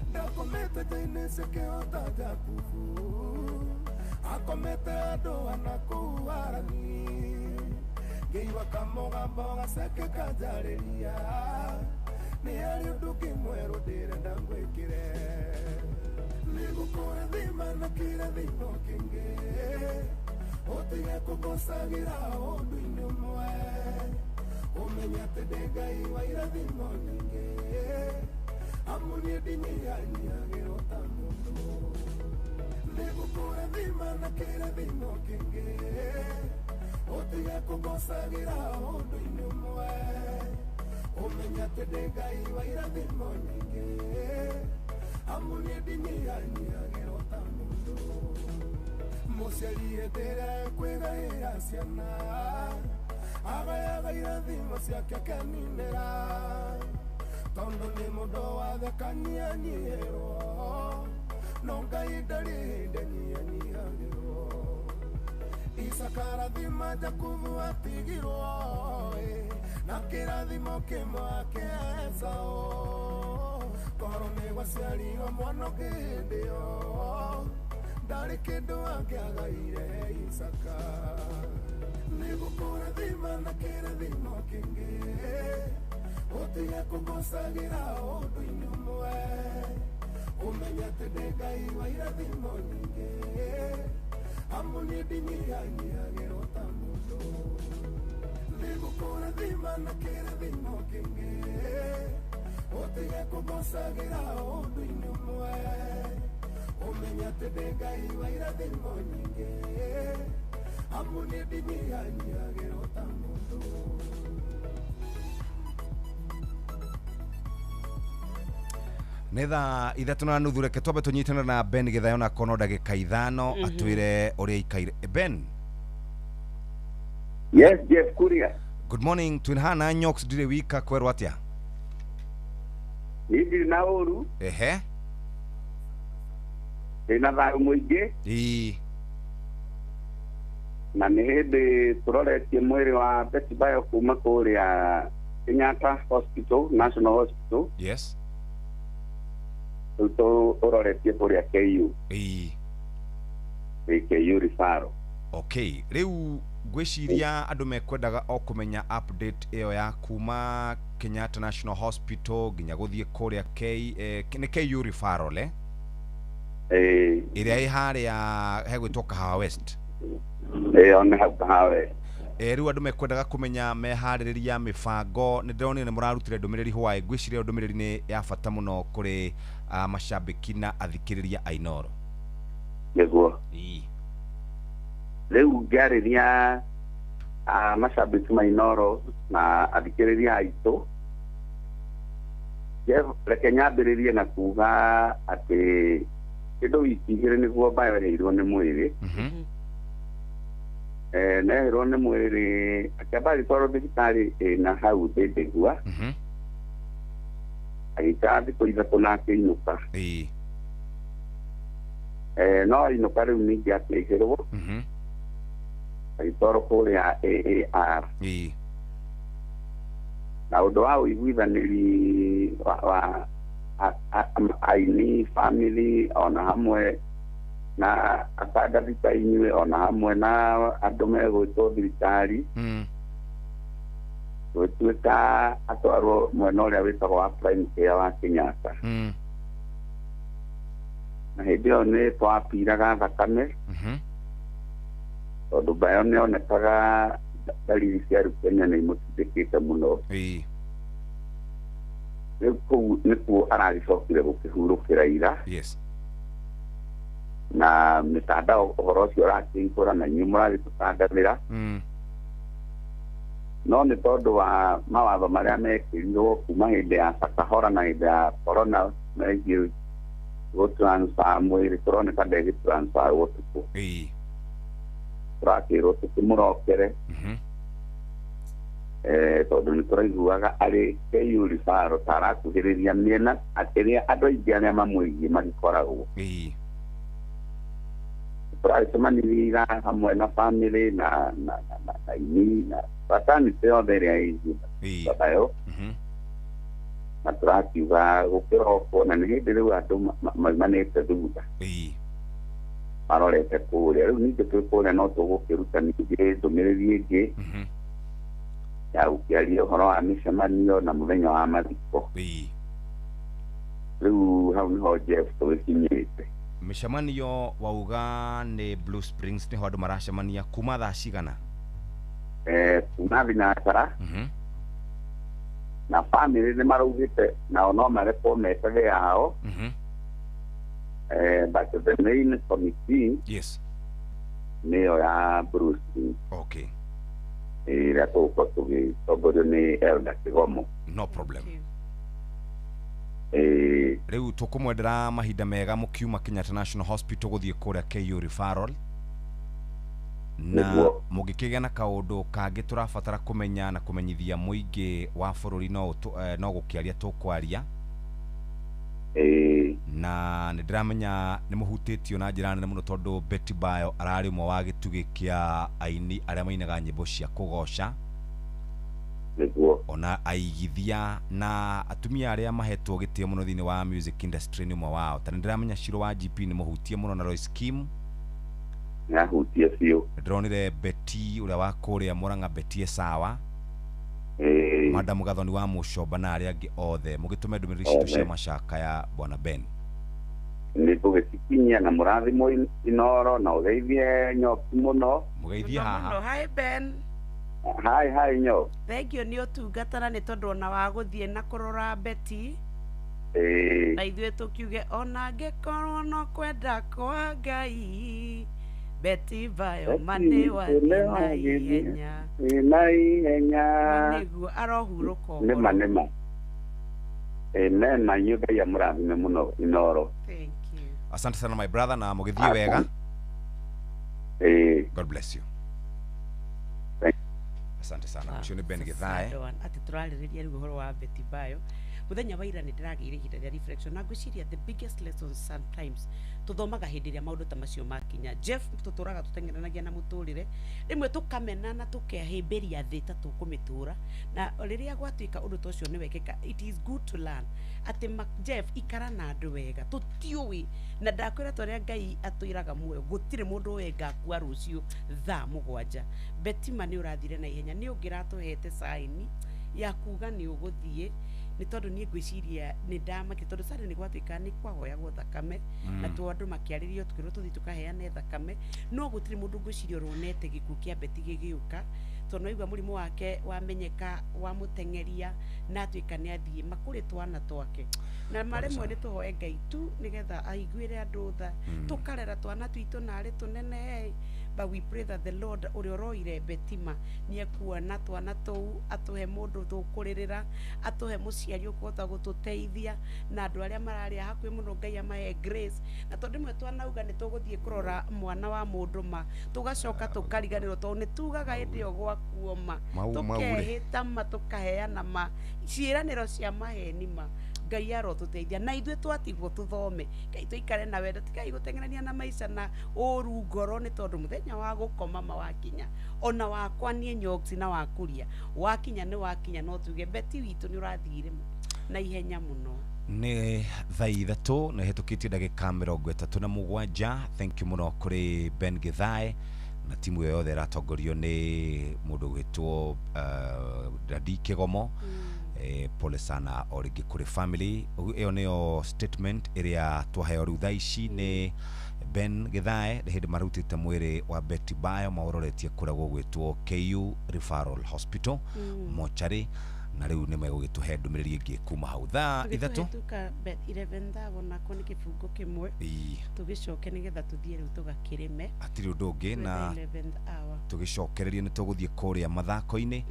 Ndakomete nja-inĩ cikĩhota Jakubu, akomete andũ ana kũu Harani, ngĩigua kamũgambo gaceke kanjarĩria, nĩ harĩ ũndũ kĩmwerũ ndĩrenda ngwĩkĩre, nĩngũkũrathima na kĩrathimo kĩngĩ, ũtige kũngocagĩra ũndũ-inĩ ũmwe, ũmenye atĩ ndĩ Ngai wa irathimo nyingĩ, amu niĩ ndinyihanyiihagĩrwo ta mũndũ. Nĩngũkũrathima na kĩrathimo kĩngĩ, ũtige kũngocagĩra ũndũ-inĩ ũmwe, ũmenye atĩ ndĩ Ngai wa irathimo nyingĩ, amu niĩ ndinyihanyiihagĩrwo ta mũndũ. Mũciari hĩndĩ ĩrĩa ekwĩgaĩra ciana, agayaga irathimo ciake akeninĩra, tondũ nĩ mũndũ wathekanyihanyihĩrwo, no Ngai ndarĩ hĩndĩ anyihanyihagĩrwo. Isaka arathima Jakubu atigirwo, na kĩrathimo kĩmwe ake Esau. Korwo nĩ gwaciarirwo mwana ũngĩ hĩndĩ ĩyo, ndarĩ kĩndũ angĩagaire Isaka. Nĩngũkũrathima na kĩrathimo kĩngĩ, ũtige kũngocagĩra ũndũ-inĩ ũmwe, ũmenye atĩ ndĩ Ngai wa irathimo nyingĩ, amu niĩ ndinyihanyiihagĩrwo ta mũndũ. Nĩngũkũrathima na kĩrathimo kĩingĩ ũtige kũngocagĩra ũndũ-inĩ ũmwe ũmenye atĩ ndĩ Ngai wa irathimo nyingĩ amu niĩ ndinyihanyiagĩrwo ta mũndũ. Nĩ thaa 3:30 reke twambe tũnyitane na Ben Githayo na kono ndagĩka 5 atwĩre ũrĩa ikaire. Ben. Yes, Jeff Kuria. Good morning. Twin hana Nyox ndirĩ wika kwerwo atĩa? Niĩ ndirĩ na ũru. Ehe. Ndĩ na thayũ mũingĩ. Ĩĩ. Na nĩ hĩndĩ tũroretie mwĩrĩ wa Betty Bayo kuma kũrĩa Kenyatta Hospital, National Hospital. Yes. Rĩu tũroretie kũrĩa KU. Ĩĩ. KU referral. Okay, rĩu ngwĩciria andũ mekwendaga o kũmenya update ĩyo ya kuma Kenyatta National Hospital nginya gũthiĩ kũrĩa nĩ KU referral eh? Ĩrĩa ĩ harĩa hegwĩtwo Kahawa West. Ĩyo nĩ hau Kahawa West. Rĩu andũ mekwendaga kũmenya meharĩrĩria mĩbango. Nĩ ndĩronire nĩ mũrarutire ndũmĩrĩri hwaĩ, ngwĩciria ĩyo ndũmĩrĩri nĩ ya bata mũno kũrĩ macambĩki na athikĩrĩria a Inooro. Nĩguo. Rĩu ngĩarĩria macambĩki ma Inooro na athikĩrĩria aitũ, reke nyambĩrĩrie na kuga atĩ kĩndũ wiki 2 nĩguo Bayo eheirwo nĩ mwĩrĩ. Neheirwo nĩ mwĩrĩ akĩamba agĩtwarwo thibitarĩ ĩna hau Thĩndĩgua, agĩikara thikũ 3 na akĩinũka. No ainũka rĩu ningĩ akĩhĩrwo agĩtwarwo kũrĩa AAR. Na ũndũ wa ũiguithanĩri wa aini family ona hamwe na atangathi ta inyuĩ ona hamwe na andũ megwĩtwo thirikari, gũtuĩka atwarwo mwena ũrĩa wĩtagwo wa Prime Care wa Kenyatta. Na hĩndĩ ĩyo nĩ twapiraga thakame tondũ Bayo nĩ onekaga dalili cia leukemia nĩ imũtindĩkĩte mũno. Rĩu kũu nĩkuo aragĩcokire gũkĩhurũkĩra ira. Yes. Na mĩtandao ũhoro ũcio ũrakĩihũra na inyuĩ mũragĩtũtangathĩra. No nĩ tondũ wa mawatho marĩa mekĩrirwo kuma hĩndĩ ya Sakahora na hĩndĩ ya corona megiĩ gũtransfer mwĩrĩ, kũroneka ndegĩtransfer ũtukũ. Tũrakĩrwo tũkĩmũrokere tondũ nĩ tũraiguaga arĩ KU referral ta arakuhĩrĩria mĩena ĩrĩa andũ aingĩ arĩa mamwĩgiĩ magĩkoragwo. Tũragĩcemanirie ira hamwe na family na ini na fraternity yothe ĩrĩa ĩgiĩ Bayo, na tũrakiuga gũkĩrokwo, na nĩ hĩndĩ rĩu andũ maumanĩte thutha marorete kũrĩa. Rĩu ningĩ twĩ kũrĩa no tũgũkĩruta ningĩ ndũmĩrĩri ĩngĩ ya gũkĩaria ũhoro wa mĩcemanio na mũthenya wa mathiko. Rĩu hau nĩho Jeff tũgĩkinyĩte. Mĩcemanio wauga nĩ Blue Springs nĩho andũ maracemania kuma thaa cigana? Kuma thinacara na family nĩ maraugĩte nao no marekwo metage yao. But the main committee, yes, nĩyo ya Blue Springs. Okay. Ĩrĩa tũgũkorwo tũgĩtongorio nĩ Elder Kĩgomo. No problem. Rĩu tũkũmwendera mahinda mega mũkiuma Kenyatta National Hospital gũthiĩ kũrĩa KU referral. Na mũngĩkĩgĩa na kaũndũ kangĩ tũrabatara kũmenya na kũmenyithia mũingĩ wa bũrũri no gũkĩaria tũkwaria. Na nĩ ndĩramenya nĩ mũhutĩtio na njĩra nene mũno tondũ Betty Bayo ararĩ ũmwe wa gĩtugĩ kĩa aini arĩa mainaga nyĩmbo cia kũgoca. Ona aigithia na atumia arĩa mahetwo gĩtĩo mũno thĩinĩ wa music industry nĩ ũmwe wao. Ta nĩ ndĩramenya Shiro wa GP nĩ mũhutie mũno na Royce Kim. Nĩahutie biũ. Ndĩronire Betty ũrĩa wa kũrĩa Murang'a, Betty Esawa, Madam Gathoni wa Mũcomba na arĩa angĩ othe mũgĩtũme ndũmĩrĩri citũ cia macakaya bwana Ben. Nĩ tũgĩcikinyia na mũrathimwo Inooro na ũgeithie Nyoki mũno. Mũgeithie haha. Hi Ben. Hi hi nyo. Thank you nĩ ũtungata na nĩ tondũ ona wa gũthiĩ na kũrora Betty. Eh. Na ithuĩ tũkiuge ona angĩkorwo no kwenda kwa Ngai Betty Bayo ma nĩ wathiĩ na ihenya. Na ihenya. Ma nĩguo arohurũka Nĩma ũhoro. nĩma. Amen na inyuĩ Ngai amũrathime mũno Inoro. Thank you. Asante sana my brother na mũgĩthiĩ wega. Eh. God bless you. Asante sana. Ũcio nĩ Ben Githae. Sad one. Atĩ tũrarĩrĩria rĩu ũhoro wa Betty Bayo mũthenya wa ira nĩ ndĩragĩire ihinda rĩa reflection na ngwĩciria the biggest lesson sometimes tũthomaga hĩndĩ ĩrĩa maũndũ ta macio makinya. Jeff, tũtũraga tũteng'eranagia na mũtũrĩre rĩmwe tũkamenana tũkehĩmbĩria thĩ ta tũkũmĩtũra na rĩrĩa gwatuĩka ũndũ ta ũcio nĩ wekĩka, it is good to learn atĩ Jeff, ikara na andũ wega tũtiũĩ na ndakwĩra ta ũrĩa Ngai atwĩraga muoyo gũtirĩ mũndũ ũĩ ngakua rũciũ thaa 7. Betima nĩ ũrathire na ihenya nĩ ũngĩratũhete saini ya kuga nĩ ũgũthiĩ nĩ tondũ niĩ ngwĩciria nĩ ndamakire tondũ sare nĩ gwatuĩka nĩ kwahoyagwo thakame na tu andũ makĩarĩrio tũkĩrwo tũthiĩ tũkaheane thakame no gũtirĩ mũndũ ngwĩciria ũronete gĩkuũ kĩa Betty gĩgĩũka tondũ waigua mũrimũ wake wamenyeka wamũteng'eria na atuĩka nĩ athiĩ makũrĩ twana twake na marĩmwe nĩ tũhoe Ngai tu nĩgetha aiguĩre andũ tha tũkarera twana twitũ narĩ tũnene. But we pray that the Lord ũrĩa ũroire Betima nĩ ekuona twana tũu atũhe mũndũ tũkũrĩrĩra atũhe mũciari ũkũhota gũtũteithia na andũ arĩa mararĩa hakuhĩ mũno Ngai amahe grace na tondũ rĩmwe twanauga nĩ tũgũthiĩ kũrora mwana wa mũndũ ma tũgacoka tũkariganĩrwo tondũ nĩ tugaga hĩndĩ ĩyo gwakuo ma tũkehĩta ma tũkaheana ma ciĩranĩro cia maheni ma Ngai arotũteithia na ithuĩ twatigwo tũthome Ngai tũikare na wendo tigai gũteng'erania na maica na ũru ngoro nĩ tondũ mũthenya wa gũkoma ma wakinya ona wakwa niĩ nyoksi na wakũria wakinya nĩ wakinya no tuge Betty witũ nĩ ũrathire na ihenya mũno. Nĩ thaa 3 na ĩhĩtũkĩtie ndagĩka 37. Thank you mũno kũrĩ Ben Githae na timu ĩyo yothe ĩratongorio nĩ mũndũ ũgwĩtwo Dadi Kĩgomo. Pole sana o rĩngĩ kũrĩ family. Ĩyo nĩyo statement ĩrĩa twaheo rĩu thaa ici nĩ Ben Githae nĩ hĩndĩ marutĩte mwĩrĩ wa Betty Bayo maũroretie kũrĩa gũgwĩtwo KU Referral Hospital mochari na rĩu nĩ megũgĩtũhe ndũmĩrĩri ĩngĩ kuma hau thaa 3 Tũgĩtũhĩtũka 11 thaa onako nĩ kĩbungo kĩmwe tũgĩcoke nĩgetha tũthiĩ rĩu tũgakĩrĩme hatirĩ ũndũ ũngĩ na 11th hour tũgĩcokererie nĩ tũgũthiĩ kũrĩa mathako-inĩ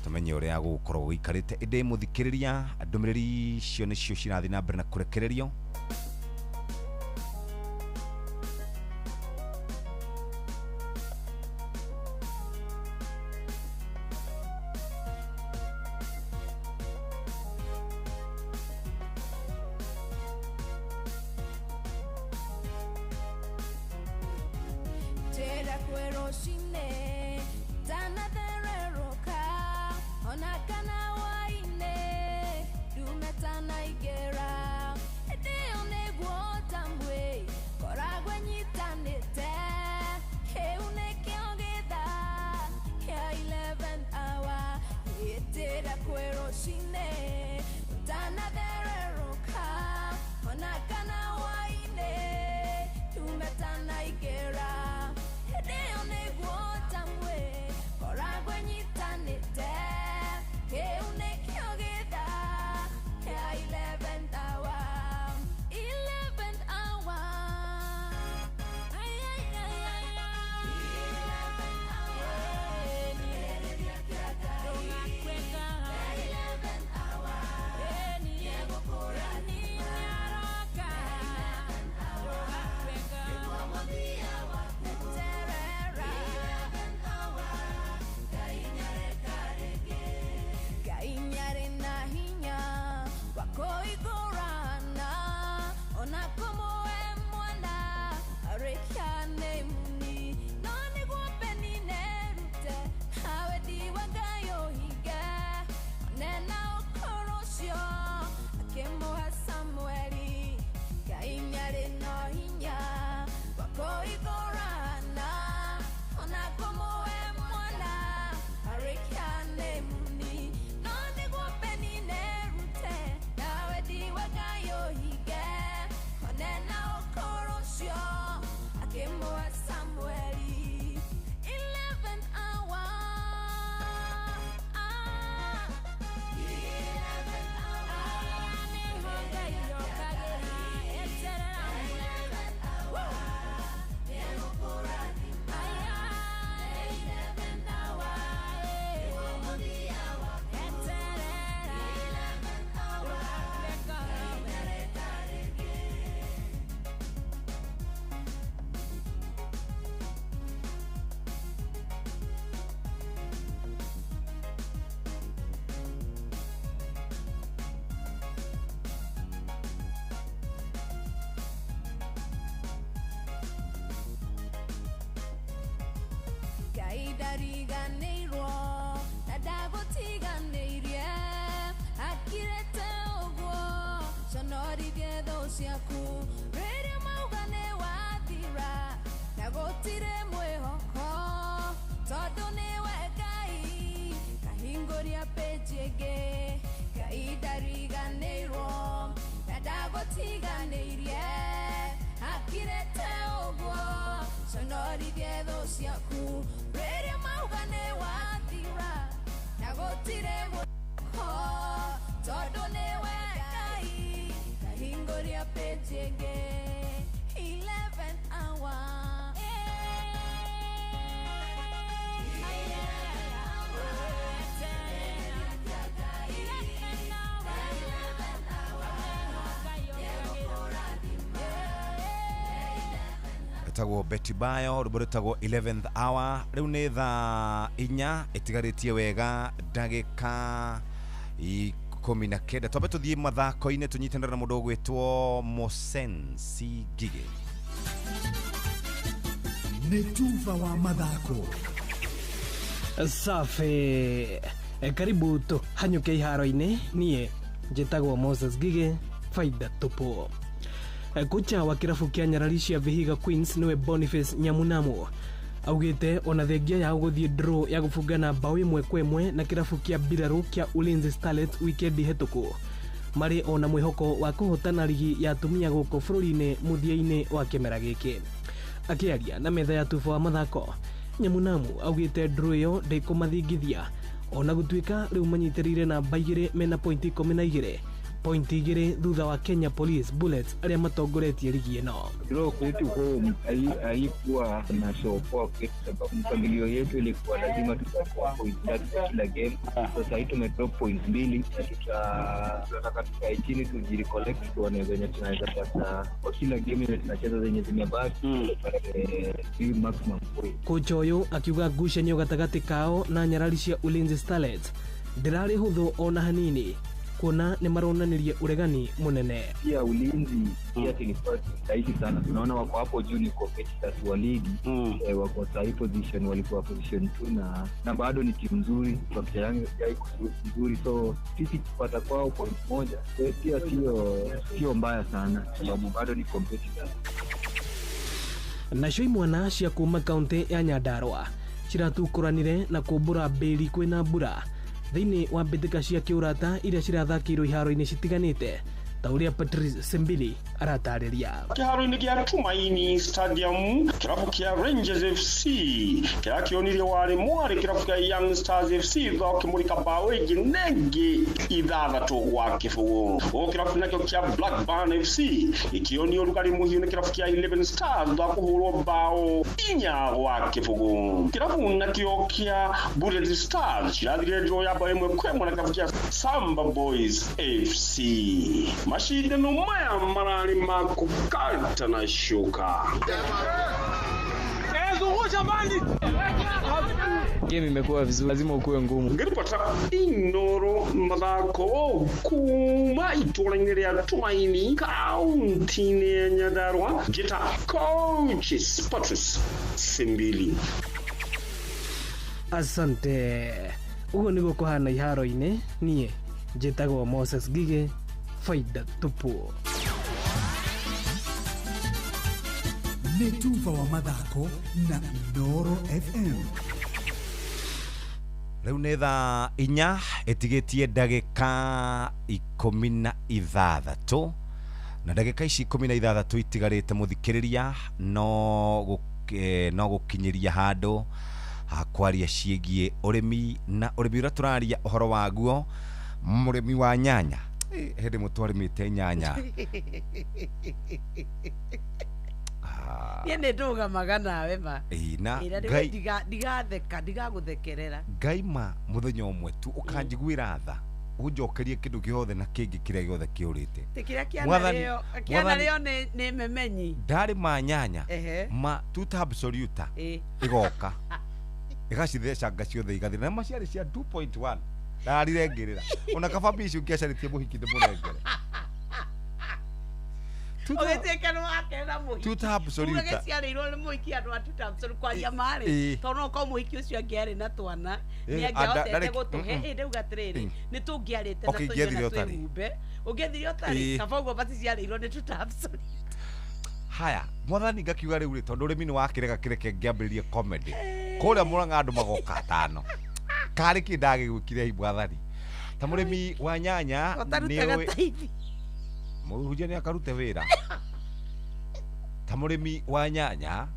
tumenye ũrĩa gũgũkorwo gũikarĩte ĩndĩ mũthikĩrĩria ndũmĩrĩri icio nĩcio cirathiĩ na mbere na kũrekererio. Njĩra kwĩ rũcinĩ ndanathererũka ona kana hwaĩ-inĩ ndume tanaingĩra hĩndĩ ĩyo nĩguo tambwe koragwo ĩnyitanĩte kĩu nĩkĩo gĩthaa kĩa 11th hour. Njĩra kwĩ rũcinĩ ndanathererũka ona kana hwaĩ-inĩ ndume tanaingĩra hĩndĩ ĩyo nĩguo tambwe koragwo ĩnyitanĩte kĩu nĩkĩo gĩthaa kĩa 11th hour. 11th hour. Ai, ai, ai, ai, ai. 11th hour. 11th hour. Ndariganĩirwo na ndagũtiganĩirie akirĩte ũguo conorithie thũ ciaku rĩrĩa mauga nĩ wathira na gũtirĩ mwĩhoko tondũ nĩwe Ngai kahingũria page ĩngĩ. Ngai ndariganĩirwo na ndagũtiganĩirie akirĩte ũguo conorithie thũ ciaku rĩrĩa mauga nĩ wathira na gũtirĩ mwĩhoko tondũ nĩwe Ngai kahingũria page ĩngĩ. 11 hour. Etagwo Betty Bayo, rwĩmbo rwĩtagwo 11th hour. Rĩu nĩ thaa 4 ĩtigarĩtie wega ndagĩka 19. Twambe tũthiĩ mathako-inĩ tũnyitanĩre na mũndũ ũgwĩtwo Mosensi Ngigĩ. Nĩ tuba wa mathako. Safi. Karibu tu hanyuke iharo-inĩ. Niĩ njĩtagwo Moses Ngigĩ, faida tupu. Kocha wa kĩrabu kĩa nyarari cia Vihiga Queens nĩwe Boniface Nyamunamu augĩte ona thengia yao gũthiĩ draw ya gũbungana bao 1-1 na kĩrabu kĩa mbirarũ kĩa Ulinzi Starlets wikendi hetũku, marĩ ona mwĩhoko wa kũhotana rigi ya atumia gũkũ bũrũri-inĩ mũthia-inĩ wa kĩmera gĩkĩ. Akĩaria na metha ya tuba wa mathako, Nyamunamu augĩte draw ĩyo ndĩkũmathingithia ona gũtuĩka rĩu manyitĩrĩire namba 2 mena pointi 12, pointi 2 thutha wa Kenya Police Bullets arĩa matongoretie ligi ĩno. Draw kwetu home haikuwa na show poa kwetu, sababu mpangilio yetu ilikuwa lazima tutakuwa point 3 kwa kila game. Sasa hii tumedrop point 2 na tunataka tukae chini tujirecollect, tuone venye tunaweza pata kwa kila game ile tunacheza zenye zimebaki tupate maximum point. Kocha ũyũ akiuga ngucanio gatagatĩ kao na nyarari cia Ulinzi Starlets ndĩrarĩ hũthũ ona hanini, kuona nĩ maronanirie uregani munene. Pia Ulinzi pia ilikuwa rahisi sana, tunaona wako hapo juu ni competitors wa ligi. Wako sahi position, walikuwa position 2 na bado ni timu nzuri, structure yangu iko nzuri, so sisi kupata kwao point 1 pia sio mbaya sana sababu bado ni competitors. Nacio imwana cia kuma kaunti ya Nyandarua ciratukũranire na kũmbũra mbĩri kwĩna mbura thĩinĩ wa mbĩtĩka cia kĩũrata iria cirathakĩirwo iharo-inĩ citiganĩte, ta ũrĩa Patrice Simbili aratarĩria. Kĩharo-inĩ gĩa Tumaini Stadium, kĩrabu kĩa Rangers FC kĩrakionirie warĩ mwarĩ kĩrabu kĩa Young Stars FC thutha wa kĩmũrĩka bao ĩngĩ nengĩ 6-0. Gũkũ kĩrabu nakĩo kĩa Blackburn FC gĩkĩonio ũrugarĩ mũhiũ nĩ kĩrabu kĩa 11 Stars thutha wa kũhũrwo bao 4-0. Kĩrabu nakĩo kĩa Bullet Stars kĩrathirire draw ya bao 1-1 na kĩrabu kĩa Samba Boys FC. Mashindano maya mararĩ ma kũkata na shuka. Game imekuwa vizuri, lazima ukuwe ngumu. Ngĩribota Inoro mathako kuma itũra-inĩ rĩa Tumaini kaunti-inĩ ya Nyandarua, njĩta Coach Patrice Simbili. Asante. Ũguo nĩguo kũhana iharo-inĩ. Niĩ njĩtagwo Moses Ngigĩ, faida tupu. Nĩ tuba wa mathako na Inooro FM. Rĩu nĩ thaa 4 ĩtigĩtie ndagĩka 16, na ndagĩka ici 16 itigarĩte mũthikĩrĩria no gũkinyĩria handũ ha kwaria ciĩgiĩ ũrĩmi, na ũrĩmi ũrĩa tũraria ũhoro waguo, mũrĩmi wa nyanya. Hĩndĩ mũtwarĩmĩte nyanya. Niĩ nĩ ndũgamaga nawe ma. Ndigatheka, ndigagũthekerera. Ngaima mũthenya ũmwe tu ũkanjiguĩra tha, ũnjokerie kĩndũ gĩothe na kĩngĩ kĩrĩa gĩothe kĩũrĩte. Ti kĩrĩa kĩanarĩo nĩ memenyi. Ndarĩma nyanya ma tuta absoluta ĩgoka ĩgacithecanga ciothe igathira, na maciarĩ cia 2.1 ndararire ngĩrĩra ona kaba mbici ũngĩacarĩtie mũhiki ndĩmũnengere. Ũgĩtuĩke nĩ wakerera mũhiki. Tuta absoluta. Uge gĩciarĩirwo nĩ mũhiki andũ a tuta absoluta kwaria marĩ. Tondũ no korwo mũhiki ũcio angĩarĩ na twana nĩ angĩahotete gũtũhe. Ĩ ndauga atĩrĩrĩ, nĩ tũngĩarĩte na tũnyue na twĩhumbe. Ũngĩethire ũtarĩ, kaba ũguo maticiarĩirwo nĩ tuta absoluta. Haya, mwathani ngakiuga rĩu rĩ, tondũ ũrĩmi nĩ wakĩrega kĩreke ngĩambĩrĩrie comedy. Kũrĩa Mũrang'a andũ magoka atano. Karĩ kĩ ndagĩgwĩkire mwathani. Ta mũrĩmi wa nyanya nĩ mũhunjia nĩ akarute wĩra. Ta mũrĩmi wa nyanya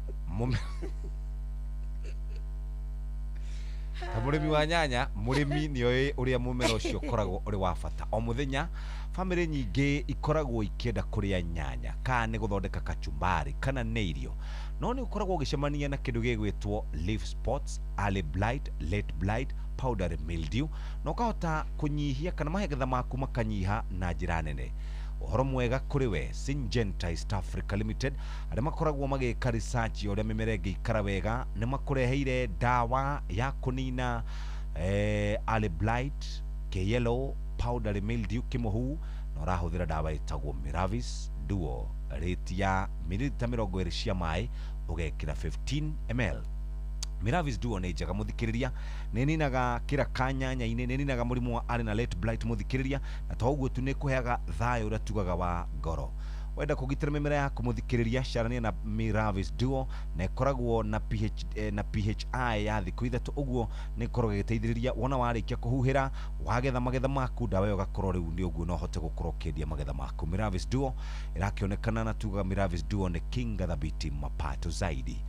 ta mũrĩmi wa nyanya, mũrĩmi nĩoĩ ũrĩa mũmera ũcio ũkoragwo ũrĩ wa bata. O mũthenya famĩlĩ nyingĩ ikoragwo ikĩenda kũrĩa nyanya, kana nĩ gũthondeka kachumbari, kana nĩ irio. No nĩ ũkoragwo ũgĩcemania na kĩndũ gĩgwĩtwo leaf spots, early blight, late blight, powdery mildew, na ũkahota kũnyihia kana magetha maku makanyiha na njĩra nene. Ũhoro mwega kũrĩ we, Syngenta East Africa Limited, arĩa makoragwo magĩka research ya ũrĩa mĩmera ĩngĩikara wega, nĩ makũreheire ndawa ya kũnina early blight, K-yellow, powdery mildew kĩmũhu, na ũrahũthĩra ndawa ĩtagwo Miravis Duo, rate ya mililita 20 cia maĩ ũgekĩra 15 ml. Miravis Duo nĩ njega mũthikĩrĩria, nĩ ninaga kĩraka nyanya-inĩ, nĩ ninaga mũrimũ wa early na late blight mũthikĩrĩria, na to ũguo tu nĩ kũheaga thayũ ũrĩa tugaga wa ngoro. Wenda kũgitĩra mĩmera yaku mũthikĩrĩria, carania na Miravis Duo, na ĩkoragwo na pH na PHI ya thikũ 3, ũguo nĩ ĩkoragwo ĩgĩteithĩrĩria wona warĩkia kũhuhĩra wagetha magetha maku, ndawa ĩyo ĩgakorwo rĩu nĩ ũguo no ũhote gũkorwo ũkĩendia magetha maku. Miravis Duo ĩrakĩonekana na tugaga Miravis Duo nĩ kinga thabiti mapato zaidi.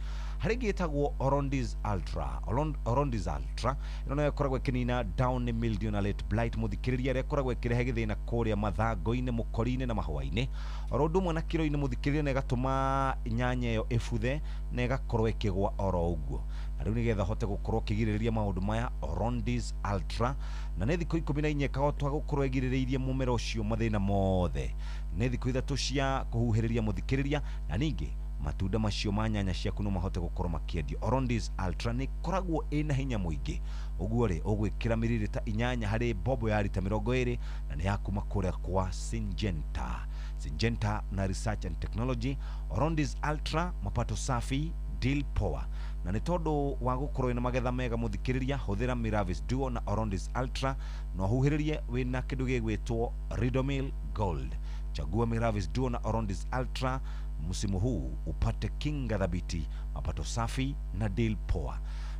Harĩ ĩngĩ ĩtagwo Orondis Ultra. Orondis Ultra ĩno nayo ĩkoragwo ĩkĩnina downy mildew na late blight mũthikĩrĩria, ĩrĩa ĩkoragwo ĩkĩrehe gĩthĩna kũrĩa mathango-inĩ, mũkori-inĩ na mahũa-inĩ. Oro ũndũ ũmwe na kiro-inĩ mũthikĩrĩria, na ĩgatũma nyanya ĩyo ĩbuthe na ĩgakorwo ĩkĩgwa oro ũguo. Na rĩu nĩgetha ũhote gũkorwo ũkĩgirĩrĩria maũndũ maya, Orondis Ultra na nĩ thikũ 14 ĩkahota gũkorwo ĩgirĩrĩirie mũmera ũcio mathĩna mothe. Nĩ thikũ 3 cia kũhuhĩrĩria mũthikĩrĩria, na ningĩ matunda macio ma nyanya ciaku no mahote gũkorwo makĩendio. Orondis Ultra nĩ ĩkoragwo ĩna hinya mũingĩ, ũguo rĩ ũgwĩkĩra mililita 8 harĩ bobo ya rita 20, na nĩ ya kuma kũrĩa kwa Syngenta. Syngenta na Research and Technology. Orondis Ultra, mapato safi, deal poa. Na nĩ tondũ wa gũkorwo ĩna magetha mega mũthikĩrĩria, hũthĩra Miravis Duo na Orondis Ultra, na ũhuhĩrĩrie wĩna kĩndũ gĩgwĩtwo Ridomil Gold. Chagua Miravis Duo na Orondis Ultra msimu huu upate kinga thabiti, mapato safi na deal poa.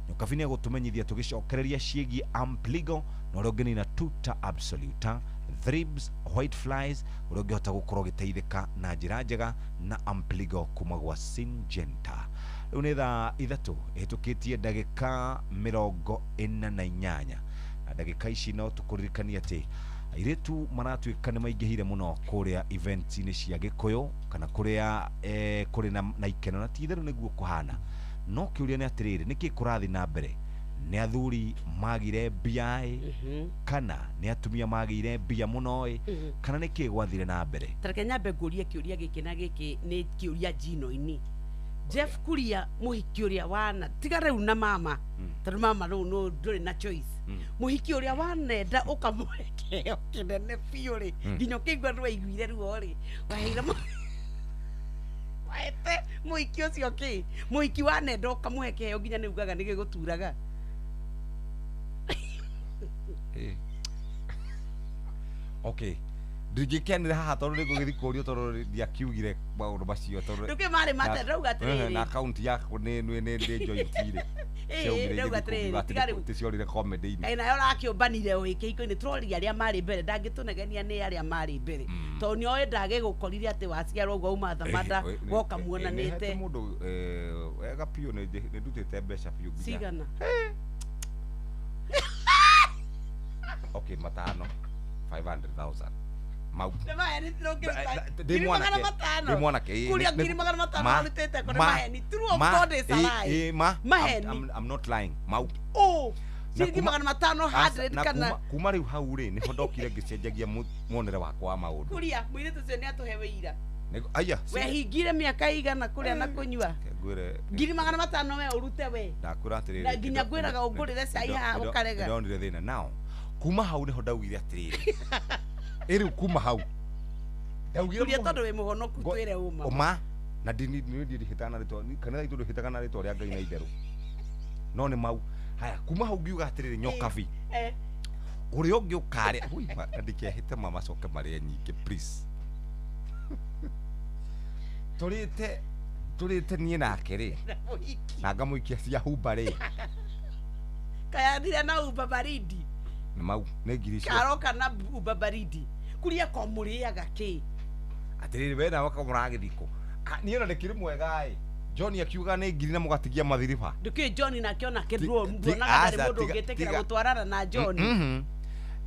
Nyokabi gũtũmenyithia tũgĩcokereria ciĩgiĩ Ampligo na ũrĩa ũngĩnina tuta absoluta, thrips, white flies, ũrĩa ũngĩhota gũkorwo ũgĩteithĩka na njĩra njega na Ampligo kuma gwa Syngenta. Rĩu nĩ thaa 3 ĩhĩtũkĩtie ndagĩka 48, na ndagĩka ici no tũkũririkanie atĩ airĩtu maratuĩka nĩ maingĩhire mũno kũrĩa event-inĩ cia Gĩkũyũ kana kũrĩa kũrĩ na ikeno, na ti itherũ nĩguo kũhana. No kĩũria nĩ atĩrĩrĩ, nĩkĩ kũrathiĩ na mbere? Nĩ athuri magire mbia ĩ, kana nĩ atumia magire mbia mũno ĩ, kana nĩkĩ gwathire na mbere? Tareke nyambe ngũrie kĩũria gĩkĩ, na gĩkĩ nĩ kĩũria njino-inĩ. Jeff Kuria mũhiki ũrĩa wana tiga rĩu na mama, tondũ mama rĩu no ndũrĩ na choice. Mũhiki ũrĩa wanenda ũkamũhe kĩheo kĩnene biũ rĩ, nginya ũkĩigua nĩwaiguire ruo rĩ, waheire waete mũhiki ũcio kĩ? Mũhiki wanenda ũkamũhe kĩheo nginya nĩ ugaga nĩ gĩgũturaga. Okay, ndingĩkĩanĩra haha tondũ nĩ ngũgĩthiĩ kũũrio tondũ ndiakiugire maũndũ macio tondũ ndũkĩ marĩ mate ndauga atĩrĩrĩ, na account yaku nĩ ndĩ joint rĩ, ndauga atĩrĩrĩ, tiga rĩu ticiorire comedy-inĩ. Ĩ nayo ũrakĩũmbanire ũĩ kĩhiko-inĩ, tũroria arĩa marĩ mbere, ndangĩtũnegenia nĩ arĩa marĩ mbere, tondũ nĩoĩ ndagĩgũkorire atĩ waciarwo ũguo uma thamanda woka muonanĩte mũndũ wega biũ. Nĩ ndutĩte mbeca biũ nginya cigana? Okay, matano, 500,000 mau. Nĩ maheni, Ndĩ ngiri magana mwanake, matano. ndĩ mwanake, ĩ, Kuria ngiri magana matano arutĩte kũ? Nĩ maheni. True of God is a lie. Ma, Maheni. I'm not lying. Mau. Oh, Na ciringi magana matano 100 na kana kuma rĩu hau rĩ nĩho ndokire ngĩcenjagia muonere wakwa wa maũndũ. Kuria mũirĩtu ũcio nĩ atũhe wĩira. Aya, Wehingire mĩaka igana kũrĩa na kũnyua. Ngwĩre 500,000 we ũrute we. Ndakwĩra atĩrĩrĩ, Na nginya ngwĩraga ũngũrĩre cai haha ũkarega. Ndonire thĩna nao. Kuma hau nĩho ndaugire atĩrĩrĩ, ĩ rĩu kuma hau Ndaugire Kuria tondũ wĩ mũhonoku twĩre ũma. Ũma na ndini nĩ ndihĩtaga na rĩtwa kanitha itũ ndũhĩtaga na rĩtwa rĩa Ngai na itherũ no nĩ mau. Haya, kuma hau ngiuga atĩrĩrĩ, nyokabi ũrĩa ũngĩ ũkarĩa ui ndikehĩte ma macoke marĩe nyingĩ please. Tũrĩte niĩ nake rĩ na ngamũikia cia humba rĩ. Kayathire na umba baridi. Nĩ mau nĩ ngiri icio. Karoka na umba baridi. Kuria ko mũrĩaga kĩ? Atĩrĩrĩ, we nawe kamũragĩthikũ niĩ ona ndĩkĩrĩ mwega ĩ. John akiuga nĩ ngiri na mũgatigia mathiriba. Ndũkĩũĩ John nake onake nduonaga ndarĩ mũndũ ũngĩtĩkĩra gũtwarana na John.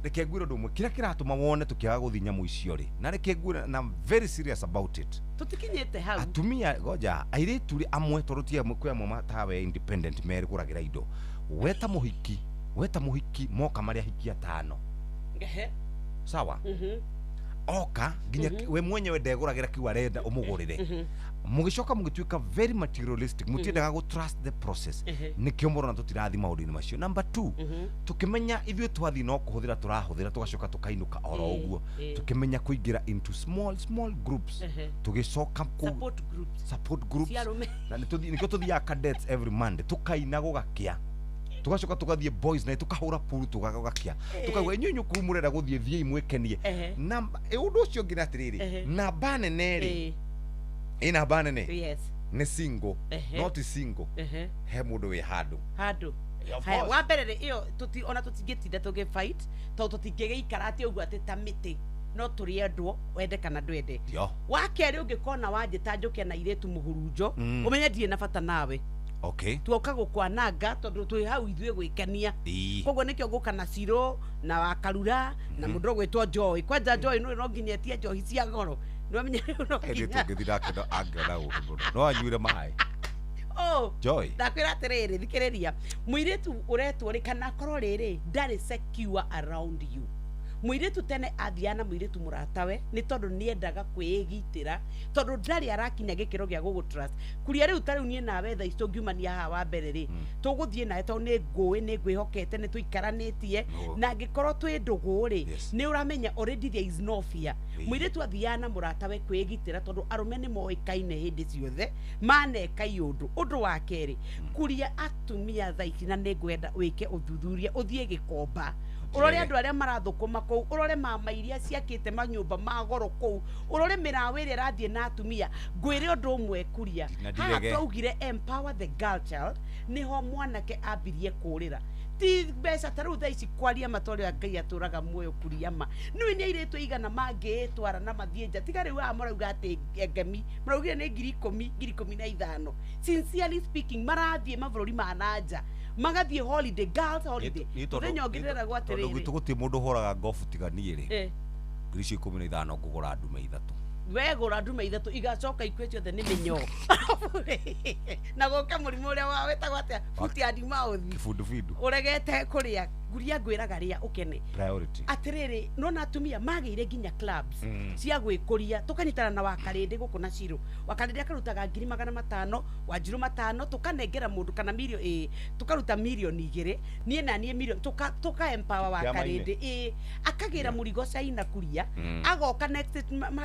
Reke ngwĩre ũndũ ũmwe kĩrĩa kĩratũma wone tũkĩaga gũthiĩ nyamũ icio rĩ, na reke ngwĩre na I'm very serious about it. Tũtikinyĩte hau. Atumia goja airĩtu rĩ amwe tondũ ti amwe, kwĩ amwe matawe independent merĩgũragĩra indo. Weta mũhiki moka marĩ ahiki atano. Sawa? Oka nginya we mwenyewe ndegũragĩra kiu arenda ũmũgũrĩre. Mũgĩcoka mũgĩtuĩka very materialistic, mũtiendaga gũ trust the process. Nĩkĩo mũrona tũtirathi maũndũ-inĩ macio. Number 2, tũkĩmenya ithuĩ twathiĩ no kũhũthĩra tũrahũthĩra tũgacoka tũkainũka oro ũguo. Tũkĩmenya kũingĩra into small small groups. Tũgĩcoka support groups. Na nĩkĩo tũthiaga cadets every Monday, tũkaina gũgakĩa. Tugacoka tugathiĩ boys night, tukahũra pool tugagakia, tukauga inyuĩ nyũkuru mũrenda gũthiĩ thiĩi mwĩkenie. Na ũndũ ũcio ũngĩ nĩ atĩrĩrĩ, namba nene rĩ, ĩ namba nene nĩ single, not single, he mũndũ wĩ handũ. Haya, wa mbere rĩ, ĩyo ona tũtingĩtinda tũgĩ fight tondũ tũtingĩgĩikara atĩ ũguo atĩ ta mĩtĩ, no tũrĩendwo wende kana ndwende. Wa kerĩ, ũngĩkona wanjĩta njũke na irĩtu mũhurunjo, ũmenye ndirĩ na bata nawe. Okay. Tuoka gũkwananga tondũ twĩ hau ithuĩ gwĩkenia. Koguo nĩkĩo ngũka na Ciro na Wakarura na mũndũ ũgwĩtwo Joy. Kwanja Joy no nginya etie njohi cia goro. Nĩwamenya rĩu no nginya. Ĩndĩ tũngĩthiĩ nake no angĩona ũru mũno. No anyuire maĩ. Oh, Joy. Ndakwĩra atĩrĩrĩ, thikĩrĩria. Mũirĩtu ũretwo rĩ, kana akorwo rĩrĩ ndarĩ secure around you. Mũirĩtu tene athiaga na mũirĩtu mũratawe nĩ tondũ nĩendaga kwĩgitĩra, tondũ ndarĩ arakinya gĩkĩro gĩa gũgũ trust. Kuria rĩu ta rĩu niĩ nawe thaa ici tũngiumania haha wa mbere rĩ, tũgũthiĩ nawe tondũ nĩ ngũĩ, nĩ ngwĩhokete, nĩ tũikaranĩtie, na angĩkorwo twĩ ndũgũ rĩ, nĩ ũramenya already there is no fear. Mũirĩtu athiaga na mũratawe kwĩgitĩra tondũ arũme nĩ moĩkaine hĩndĩ ciothe maneka iũndũ. Ũndũ wa kerĩ, kuria atumia thaa ici, na nĩ ngwenda wĩke ũthuthuria, ũthiĩ Gĩkomba, ũrore andũ arĩa marathũkũma kũu, ũrore mama iria ciakĩte manyũmba ma goro kũu, ũrore mĩraũ ĩrĩa ĩrathiĩ na atumia. Ngwĩre ũndũ ũmwe kuria, haha twaugire empower the girl child, nĩho mwanake ambirie kũrĩra. Ti mbeca ta rĩu thaa ici kwaria ma tondũ Ngai atũraga muoyo kuria ma. Nĩũĩ nĩ airĩtu aigana mangĩĩtwara na mathiĩ nja, tiga rĩu haha marauga atĩ ngemi, maraugire nĩ 10,000, 15,000. Sincerely speaking, marathiĩ mabũrũri ma na nja, magathiĩ holiday, girls holiday. Mũthenya ũngĩ ndĩreragwo atĩrĩrĩ, tondũ gwitũ gũtirĩ mũndũ ũhũraga ngobu tiga niĩ rĩ, 15,000 ngũgũra ndume 3. Wegũra ndume 3 igacoka ikue ciothe nĩ mĩnyoo. Na gũke mũrimũ ũrĩa wa wĩtagwo atĩa, foot and mouth, kĩbundubindu, ũregete kũrĩa. Nguria ngwĩraga rĩa ũkene. Priority. Atĩrĩrĩ, nona atumia magĩire nginya clubs cia gwĩkũria, tũkanyitana na Wakarĩndĩ gũkũ na Ciro. Wakarĩndĩ akarutaga 500,000, Wanjirũ 500, tũkanengera mũndũ kana mirioni, tũkaruta mirioni 2, niĩ na niĩ mirioni, tũka empower Wakarĩndĩ, akagĩra mũrigo China kuria, agoka next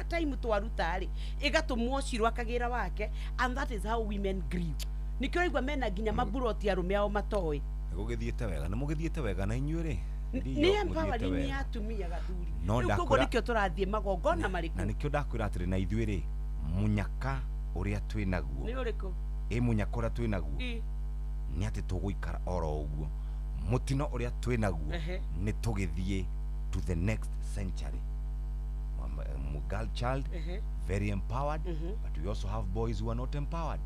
time twaruta rĩ, ĩgatũmwo Ciro akagĩra wake, and that is how women grew. Nĩkĩo ũraigua mena nginya maburoti arũme ao matoĩ. Nĩgũgĩthiĩte wega, nĩ mũgĩthiĩte wega na inyuĩ rĩ, nĩ empowering ya atumia gathuri. Rĩu koguo nĩkĩo tũrathiĩ magongona marĩkũ. Na nĩkĩo ndakwĩra atĩrĩ, na ithuĩ rĩ, mũnyaka ũrĩa twĩ naguo nĩ ũrĩkũ? Ĩ mũnyaka ũrĩa twĩ naguo nĩ atĩ tũgũikara oro ũguo. Mũtino ũrĩa twĩ naguo nĩ tũgĩthiĩ to the next century. Girl child, very empowered, but we also have boys who are not empowered.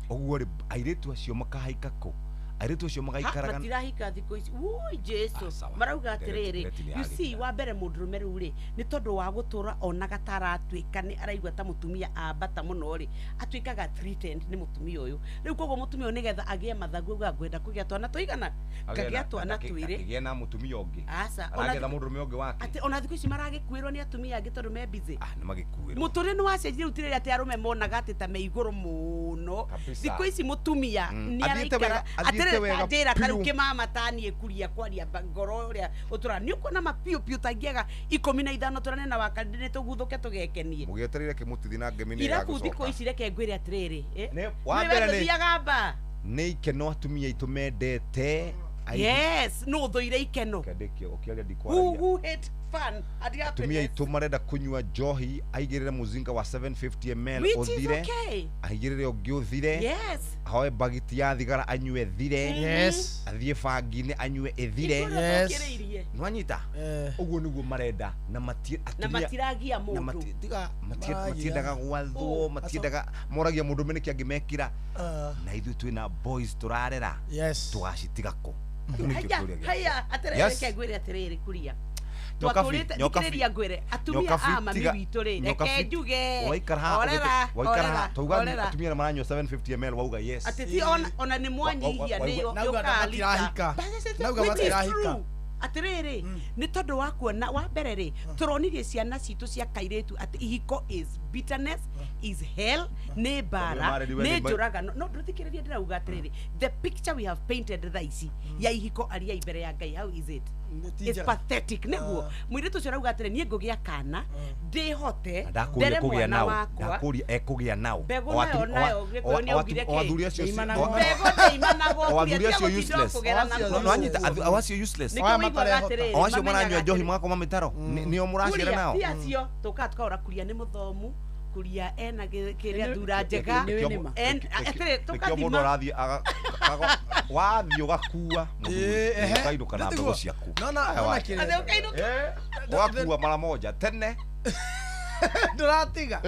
Ũguo rĩ, airĩtu acio makahaika kũ? Airĩtu acio magaikaraga matirahika thikũ ici. Ui Jesu, marauga atĩrĩrĩ, you see, wa mbere mũndũrũme rĩu rĩ, nĩ tondũ wa gũtũra onaga ta aratuĩka nĩ araigua ta mũtumia ambata mũno rĩ, atuĩkaga threatened nĩ mũtumia ũyũ. Rĩu koguo mũtumia ũyũ nĩgetha agĩe mathagu augaga ngwenda kũgĩa twana tũigana, ngagĩa twana twĩrĩ, akĩgĩa na mũtumia ũngĩ, aca, aragetha mũndũrũme ũngĩ wake. Atĩ ona thikũ ici maragĩkuĩrwo nĩ atumia angĩ tondũ me busy. Nĩ magĩkuĩrwo. Mũtũrĩre nĩ wacenjirie rĩu, ti rĩrĩa atĩ arũme monaga atĩ ta me igũrũ mũno. Thikũ ici mũtumia nĩ araikara Mũrĩte wega njĩra ta rĩu biũ. kĩmama taniĩ kuria kwaria ngoro ũrĩa ũtũra nĩ ũkuona ma piũ piũ tangĩaga 15 tũrane na wakarĩ nĩ tũguthũke tũgekenie Mũgĩetereire kĩmũtithi na ngemi nĩ irabu thikũ ĩgagũcoka. ici reke ngwĩre atĩrĩrĩ Nĩ- wa mbere nĩ- ndũthiaga mba Nĩ ikeno atumia aitũ mendete. Yes no ũthũire ikeno. Kĩandĩkio ũkĩaria Who ndikwaragia. who hate fun and Atumia happiness aitũ marenda kũnyua njohi aigĩrĩre mũzinga wa 750 ml which is ũthire. okay. Aigĩrĩre ũngĩ ũthire. Yes. Ahoe bagiti ya thigara anyue thire. Yes. Athiĩ bangi-inĩ anyue ĩthire. Yes. Ũkĩrĩirie. Nĩwanyita? Ũguo nĩguo marenda na Na atumia matiragia na mũndũ. Matiendaga gwathwo, matiendaga moragia mũndũ ũme nĩkĩ angĩmekĩra. Na ithuĩ twĩna boys tũrarera. Yes. Tũgacitiga kũ? Kĩu nĩkĩo Haya, kĩũria gĩakwa. haya, atĩrĩrĩ Yes. reke ngwĩre atĩrĩrĩ kuria. Nyokabi, Twatũrĩte Nyokabi, thikĩrĩria ngwĩre atumia Nyokabi, a mami tiga- witũ rĩ reke Nyokabi, njuge waikara haha horera waikara haha horera twauga horera atumia nĩ maranyua 750 ml wauga yes. atĩ ti ona nĩ mwanyihia nĩ Nauga matirahika. Nauga Which is matirahika. true. Atĩrĩrĩ nĩ tondũ wa kuona wa mbere rĩ tũronirie ciana citũ cia kairĩtu atĩ ihiko is bitterness is hell nĩ mbara Mareriwe nĩ nĩ njũragano no ndũthikĩrĩrie ndĩrauga atĩrĩrĩ the picture we have painted thaa ici ya ihiko ariai mbere ya Ngai how is it? Ti It's njega. pathetic nĩguo mũirĩtu ũcio arauga atĩrĩ niĩ ngũgĩa kana ndĩhote Ndakũria ndere kũgĩa mwana nao wakwa ndakũria ekũgĩa nao Mbegũ O nayo nayo Gĩkũyũ nĩ augire o athuri acio Mbegũ ndĩimanagwo o athuri kuria acio tiga gũtinda useless ũkũgera na no anyita o acio useless Nĩkĩo ũiguaga atĩrĩrĩ, o acio maranyua mamenyaga njohi magakoma mĩtaro nĩo mũraciara Kuria, nao ti acio tũkaga tũkaũra kuria nĩ mũthomu kuria ena kĩrĩa thura njega atĩrĩ nĩkĩo mũndũ tũkathima arathiĩ wathiĩ ũgakua Ĩĩ, ehe. ũkainũka na mbegũ Nĩtiguo. ciaku Nona- Aya, nona kĩrĩa. Atĩ ũkainũka. Ũgakua mara moja tene Ndũratiga.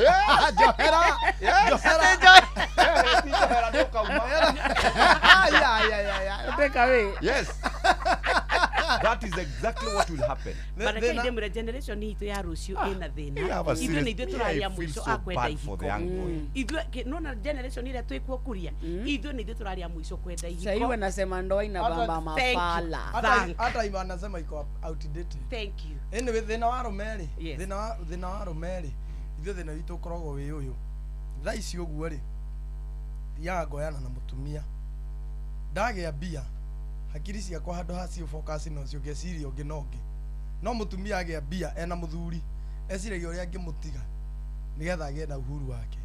Njohera. Njohera. Njohera nĩũkauma. Aya, aya, aya, aya. Take away. Yes. That is exactly what will happen. Bareke ndĩmwĩre generation itũ ya rũciũ ĩna thĩna You have a ithuĩ serious- nĩ ithuĩ Yeah, tũraria I feel mũico so a kwenda bad for the ihiko young boy. ithuĩ nona generation ĩrĩa twĩkuo kuria ithuĩ nĩ ithuĩ tũraria mũico kwenda Sasa hivi ihiko wanasema ndoa inabamba mafala. Hata iba anasema iko outdated. Thank you. Anyway, thĩna wa arũme rĩ, Yes. thĩna wa arũme rĩ, ithuĩ thĩna witũ ũkoragwo wĩ ũyũ. Thaa ici ũguo rĩ, thiaga ngoyana na mũtumia. Ndagĩa mbia, hakiri ciakwa handũ ha cio focus no cio ngeciria ũngĩ na ũngĩ. No mũtumia agĩa mbia ena mũthuri, eciragia ũrĩa angĩmũtiga nĩgetha agĩe na uhuru wake.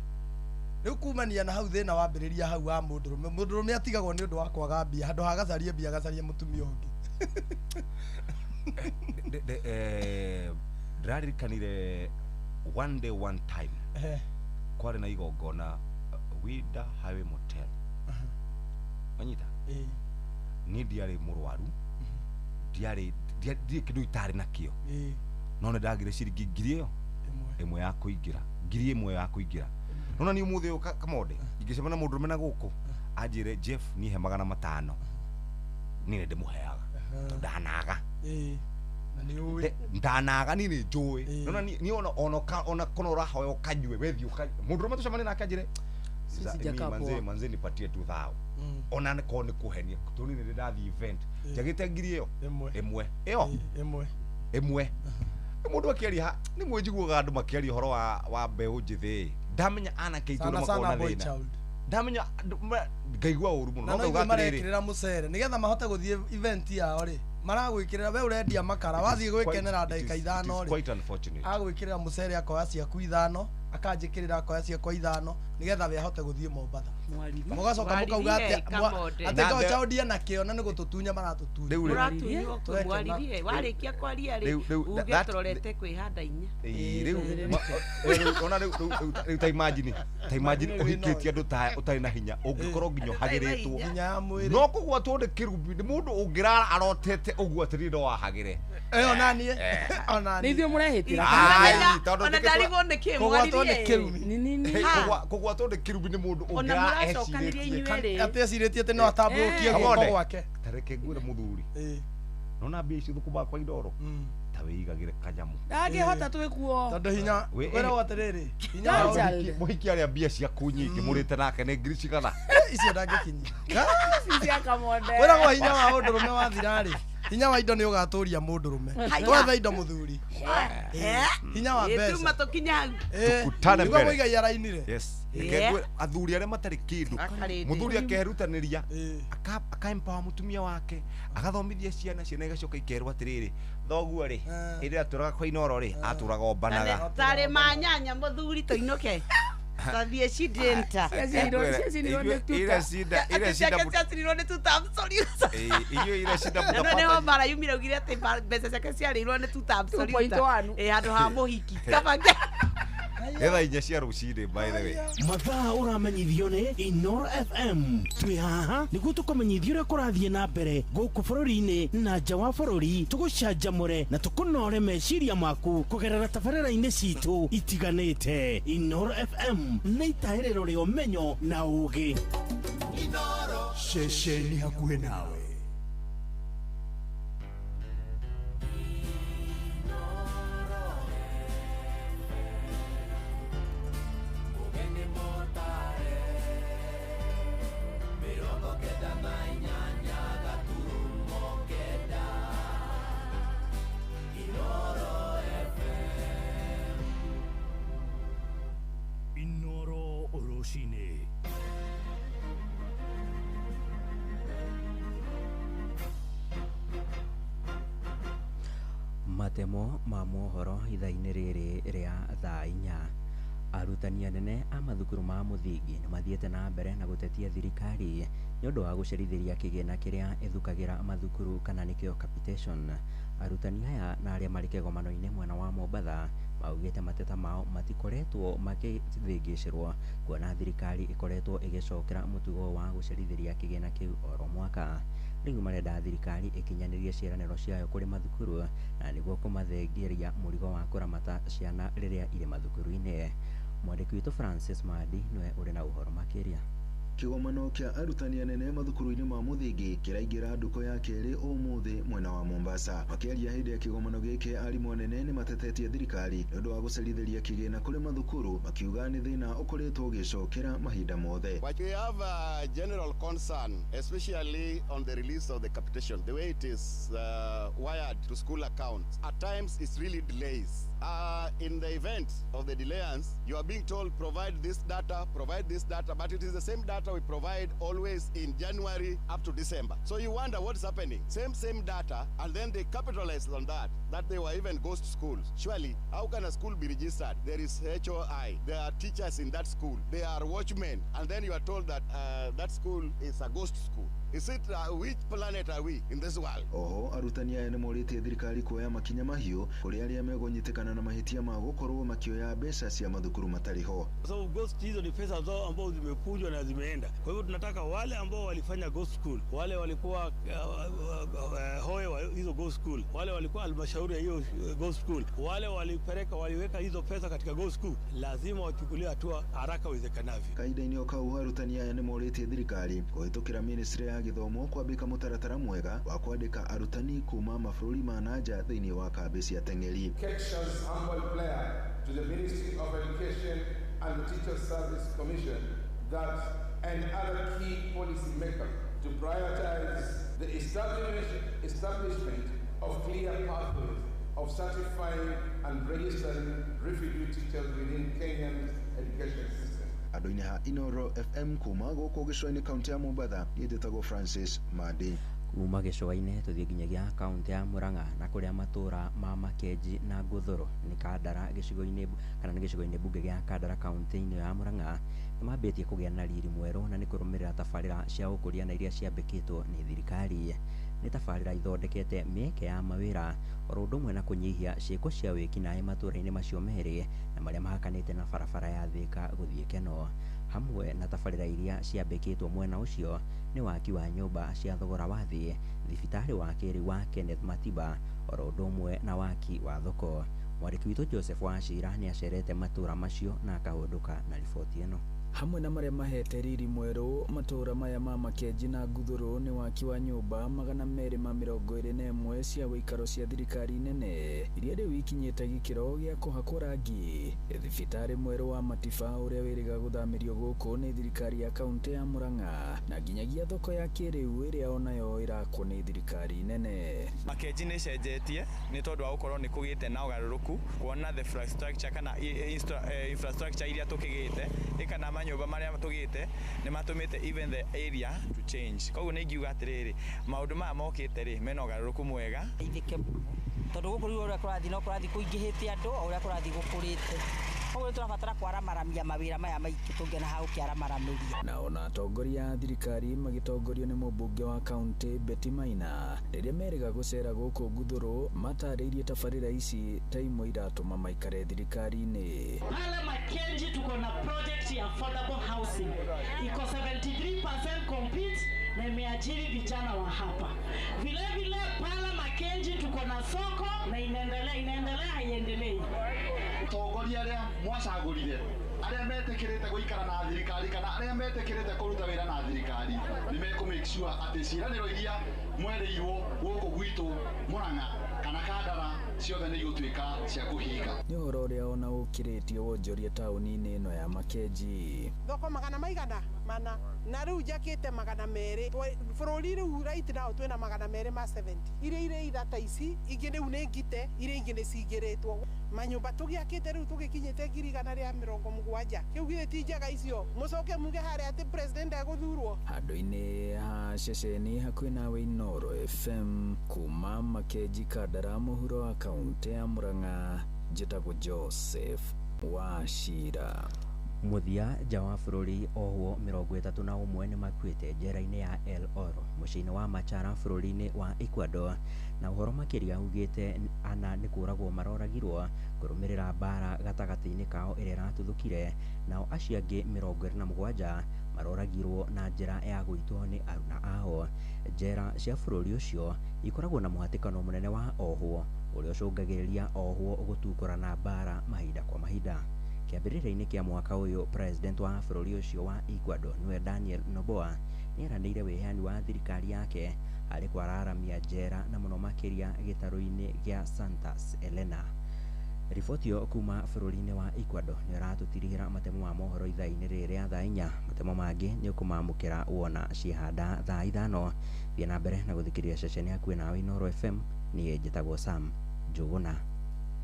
Rĩu kumania na hau thĩna wambĩrĩria hau wa mũndũrũme, mũndũrũme atigagwo nĩ ũndũ wa kwaga mbia, handũ ha agacarie mbia agacarie mũtumia ũngĩ. Ndĩraririkanire one day one time kwarĩ na igongona Winda Highway Motel. Wanyita? Niĩ ndiarĩ mũrwaru, ndiarĩ ndirĩ kĩndũ itarĩ nakĩo, no nĩ ndagire ciringi ngiri ĩyo ĩmwe ya kũingĩra, ngiri ĩmwe ya kũingĩra. Nona niĩ ũmũthĩ ũyũ Kamonde ingĩcemania na mũndũrũme na gũkũ anjĩre Jeff niĩ he 500 niĩ nĩ ndĩmũheaga tondũ ndanaga. Na nĩ ũĩ. Ndanaga niĩ nĩ njũĩ. Nona niĩ ona kona ũrahoya ũkanyue wethiĩ ũkanyue mũndũrũme tũcemanie nake anjĩre manze manze nipatie tu thao ona nĩ korwo nĩ kũhenia tondũ niĩ nĩ ndathiĩ event njagĩte ngiri ĩyo ĩmwe ĩyo ĩmwe mũndũ akĩaria nĩ mwe njiguaga andũ makĩaria ũhoro wa mbeũ njĩthĩ ndamenya anake aitũ nĩ makoragwo na thĩna ndamenya ngaigua ũru mũno na no no ngauga ithuĩ atĩrĩrĩ marekĩrĩra mũcere nĩgetha mahote gũthiĩ event yao rĩ maragwĩkĩrĩra we ũrendia makara wathiĩ gwĩkenera ndagĩka ithano rĩ quite unfortunate agwĩkĩrĩra mũcere akoya ciaku ithano akanjĩkĩrĩra akoya ciakwa ithano nĩgetha we ahote gũthiĩ Mombatha mũgacoka mũkauga atĩ atĩ kaũchaũndia na kĩo na nĩ gũtũtunya maratũtunya mũratunywo mwaririe warĩkia kwaria rĩ uge tũrorete kwĩhanda inya rĩu ona rĩu ta imagine ũhikĩtie andũ ta ũtarĩ na hinya ũngĩkorwo nginya ũhagĩrĩtwo no kũgwatwo nĩ kĩrumi nĩ mũndũ ũngĩrara arotete ũguo atĩ niĩ no wahagĩre onaniĩ onaniĩ nĩ ithuĩ mũrehĩtĩra ona ndarigwo nĩ kĩ kũgwatwo nĩ kĩrumi kũgwatwo nĩ kĩrumi nĩ mũndũ Ona ũngĩrara mũracokanĩria inyuĩ rĩ atĩ ecirĩtie atĩ no atambũrũkie guoko gwake ta reke ngwĩre mũthuri nona mbia icio thũkũmaga kwa indoro ta wĩigagĩre kanyamũ ndangĩhota twĩkuo tondũ hinya kwĩragwo atĩrĩrĩ hinya wa mũhiki arĩa mbia ciaku nyingĩ mũrĩte nake nĩ ngiri cigana icio ndangĩkinyia cia kamonde kwĩragwo hinya wa ũndũrũme wathira rĩ Hinya wa indo nĩ ũgatũria mũndũrũme. Twetha indo mũthuri. Hinya wa mbeca. Tuma tũkinya hau. Tukutane Nĩguo mbere. Muigai arainire. Yes. Reke ngwĩre, athuri arĩa matarĩ kĩndũ Akarĩndĩ. mũthuri akerutanĩria aka empower mũtumia wake agathomithia ciana, ciana igacoka ikerwo atĩrĩrĩ, thoguo rĩ, hĩndĩ ĩrĩa atũraga kwa Inooro rĩ, atũraga ombanaga. Tarĩ ma nyanya mũthuri tũinũke. Tathiĩ cidenta. Ile cinda ile Atĩ cinda ciake ciacinirwo nĩ tuta absolute. Inyuĩ ile cinda Na no mũtapata. nĩho mara yumire augire atĩ mbeca ciake ciarĩirwo nĩ tuta absolute. 2.1. Ĩ handũ ha mũhiki. Kaba Nĩ thaa 4 cia rũcinĩ, by the way. Mathaa ũramenyithio nĩ Inoro FM. Twĩ haha nĩguo tũkũmenyithia ũrĩa kũrathiĩ na mbere gũkũ bũrũri-inĩ na nja wa bũrũri, tũgũcanjamũre na tũkũnore meciria maku kũgerera tabarĩra-inĩ citũ itiganĩte. Inoro FM nĩ itahĩrĩro rĩa ũmenyo na ũũgĩ. Ceceni hakuhĩ nawe. Inoro Rũcinĩ. Matemo ma mohoro ithaa-inĩ rĩrĩ rĩa thaa 4. Arutani anene a mathukuru ma mũthingi nĩ mathiĩte na mbere na gũtetia thirikari nĩ ũndũ wa gũcerithĩria kĩgĩna kĩrĩa ĩthukagĩra mathukuru kana nĩkĩo capitation. Arutani aya na arĩa marĩ kĩgomano-inĩ mwena wa Mombatha maugĩte mateta mao matikoretwo makĩthĩngĩcĩrwo kuona thirikari ĩkoretwo ĩgĩcokera mũtugo wa gũcerithĩria kĩgĩna kĩu oro mwaka. Rĩu marenda thirikari ĩkinyanĩrie ciĩranĩro ciayo kũrĩ mathukuru na nĩguo kũmathengeria mũrigo wa kũramata ciana rĩrĩa irĩ mathukuru-inĩ. Mwandĩki witũ Francis Mandi nĩwe ũrĩ na ũhoro makĩria. Kĩgomano kĩa arutani anene mathukuru-inĩ ma mũthingi kĩraingĩra ndukũ ya kerĩ ũmũthĩ mwena wa Mombasa. Makĩaria hĩndĩ ya kĩgomano gĩkĩ, arimũ anene nĩ matetetie thirikari nĩ ũndũ wa gũcerithĩria kĩgĩna kũrĩ mathukuru, makiuga nĩ thĩna ũkoretwo ũgĩcokera mahinda mothe. But we have a general concern, especially on the release of the capitation, the way it is wired to school accounts. At times, it's really delays. In the event of the delayance, you are being told provide this data, but it is the same data we provide always in January up to December. So you wonder what's happening. Same data, and then they capitalize on that they were even ghost schools. Surely, how can a school be registered? There is HOI, there are teachers in that school, there are watchmen, and then you are told that that school is a ghost school. Is it, which planet are we in this world? Oho, arutani aya nĩ morĩtie thirikari kuoya makinya mahiũ kũrĩ arĩa megũnyitĩkana na mahĩtia ma gũkorwo makĩoya mbeca cia mathukuru matarĩ ho. Kwa sababu ghost hizo ni pesa zao ambao zimekunjwa na zimeenda. Kwa hivyo tunataka wale ambao walifanya ghost school, wale walikuwa hoe wa hizo ghost school, wale walikuwa halmashauri ya hiyo ghost school, wale walipeleka waliweka hizo pesa katika ghost school, lazima wachukuliwe hatua haraka iwezekanavyo. Kahinda-inĩ o kau, arutani aya nĩ morĩtie thirikari kũhĩtũkĩra ministry ya gĩthomo kwambĩka mũtaratara mwega wa kwandĩka arutani kuma mabũrũri ma na nja thĩinĩ wa kambĩ cia teng'eri. KEPSHA's humble prayer to the Ministry of Education and the Teacher Service Commission that and other key policy makers to prioritize the establishment of clear pathways of certifying and registering refugee teachers within Kenya's education system. Andũ-inĩ ha Inoro FM kuma gũkũ gĩcũa-inĩ kaunti ya Mombatha, niĩ njĩtagwo Francis Mandi. Kuma gĩcũa-inĩ tũthiĩ nginyagia kaunti ya Murang'a na kũrĩa matũra ma Makenji na Ngũthũrũ nĩ Kandara gĩcigo-inĩ kana nĩ gĩcigo-inĩ mbunge gĩa Kandara kaunti-inĩ ya Murang'a nĩ mambĩtie kũgĩa na riri mwerũ na nĩ kũrũmĩrĩra tabarĩra cia ũkũria na iria ciambĩkĩtwo nĩ thirikari. Nĩ tabarĩra ithondekete mĩeke ya mawĩra oro ũndũ ũmwe na kũnyihia ciĩko cia wĩkinaĩ matũra-inĩ macio merĩ na marĩa mahakanĩte na barabara ya Thĩka gũthiĩ Keno. Hamwe na tabarĩra iria ciambĩkĩtwo mwena ũcio nĩ waki wa nyũmba cia thogora wa thĩ, thibitarĩ wa kĩrĩu wa Kenneth Matiba oro ũndũ ũmwe na waki wa thoko. Mwandĩki witũ Joseph Wachira nĩ acerete matũra macio na akahũndũka na riboti ĩno. Hamwe na marĩa mahete riri mwerũ matũra maya ma Makenji na Nguthũrũ nĩ waki wa nyũmba 221 cia wĩikaro cia thirikari nene, Iria rĩu ikinyĩte gĩkĩro gĩa kũhakwo rangi. Thibitarĩ mwerũ wa Matiba ũrĩa wĩrĩga gũthamĩrio gũkũ nĩ thirikari ya kaunti ya Murang'a, na nginyagia thoko ya kĩrĩu ĩrĩa onayo ĩrakwo nĩ thirikari nene. Makenji nĩ ĩcenjetie nĩ tondũ wa gũkorwo nĩ kũgĩte na ũgarũrũku, kuona the infrastructure kana infrastructure iria tũkĩgĩte kana manyũmba marĩa tũgĩte nĩ matũmĩte even the area to change. Koguo nĩ ingiuga atĩrĩrĩ, maũndũ maya mokĩte rĩ mena ũgarũrũku mwega. Ithike tondũ gũkũ rĩu ũrĩa kũrathiĩ no kũrathiĩ kũingĩhĩte andũ o ũrĩa kũrathiĩ gũkũrĩte, koguo tũrabatara kwaramaramia mawĩra maya maingĩ tũngĩona ha gũkĩaramaramĩria. Na ona atongoria a thirikari magĩtongorio nĩ mũmbunge wa kaunti Betty Maina rĩrĩa merĩga gũcera gũkũ Nguthũrũ matarĩirie tabarĩra ici ta imwe iratũma maikare thirikari-inĩ. Pale Makenji tuko na project ya affordable housing iko 73% complete na imeajiri vijana wa hapa. Vile vile pale Makenji tuko na soko na inaendelea haiendelei. Atongoria arĩa mwacagũrire, arĩa metĩkĩrĩte gũikara na thirikari kana arĩa metĩkĩrĩte kũruta wĩra na thirikari nĩ mekũ make sure atĩ ciĩranĩro iria mwerĩirwo gũkũ gwitũ Murang'a kana Kandara ciothe nĩ igũtuĩka cia kũhinga. Nĩ ũhoro ũrĩa ona ũkĩrĩtie wonjoria taũni-inĩ ĩno ya Makenji. Thoko magana maigana mana na rĩu njakĩte 200 bũrũri rĩu right now twĩna 270 iria irĩ ithata ici ingĩ rĩu nĩ ngite iria ingĩ nĩ cingĩrĩtwo manyũmba tũgĩakĩte rĩu tũgĩkinyĩte 170,000 kĩu githĩ ti njega icio mũcoke muge harĩa atĩ president egũthurwo. Handũ-inĩ ha ceceni hakuhĩ nawe Inooro FM kuma Makenji Kandara mũhuro wa kaunti ya Murang'a, njĩtagwo Joseph Wachira. Mũthia nja wa bũrũri ohwo 31 nĩ makuĩte njera-inĩ ya El Oro mũciĩ-inĩ wa Machara bũrũri-inĩ wa Ecuador, na ũhoro makĩria ugĩte ana nĩ kũragwo maroragirwo kũrũmĩrĩra mbara gatagatĩ-inĩ kao ĩrĩa ĩratuthũkire, nao acio angĩ 27 maroragirwo na njĩra ya gũitwo nĩ aruna ao. Njera cia bũrũri ũcio ikoragwo na mũhatĩkano mũnene wa ohwo ũrĩa ũcũngagĩrĩria ohwo gũtukũrana mbara mahinda kwa mahinda. Kĩambĩrĩria-inĩ kĩa mwaka ũyũ, president wa bũrũri ũcio wa Ecuador nĩwe Daniel Noboa nĩeranĩire wĩheani wa thirikari yake harĩ kwararamia njera na mũno makĩria gĩtarũ-inĩ gĩa Santas Elena. Riboti ĩyo kuma bũrũri-inĩ wa Ecuador nĩ ĩratũtirihĩra matemo ma mohoro ithaa-inĩ rĩrĩ rĩa thaa 4. Matemo mangĩ nĩ ũkũmamũkĩra wona ciĩhanda thaa 5. Thiĩ na mbere na gũthikĩrĩria ceceni hakuhĩ nawe Inooro FM. Niĩ njĩtagwo Sam Njũgũna.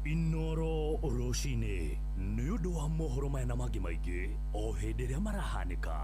Inooro rũcinĩ nĩ ũndũ wa mohoro maya na mangĩ maingĩ o hĩndĩ ĩrĩa marahanĩka.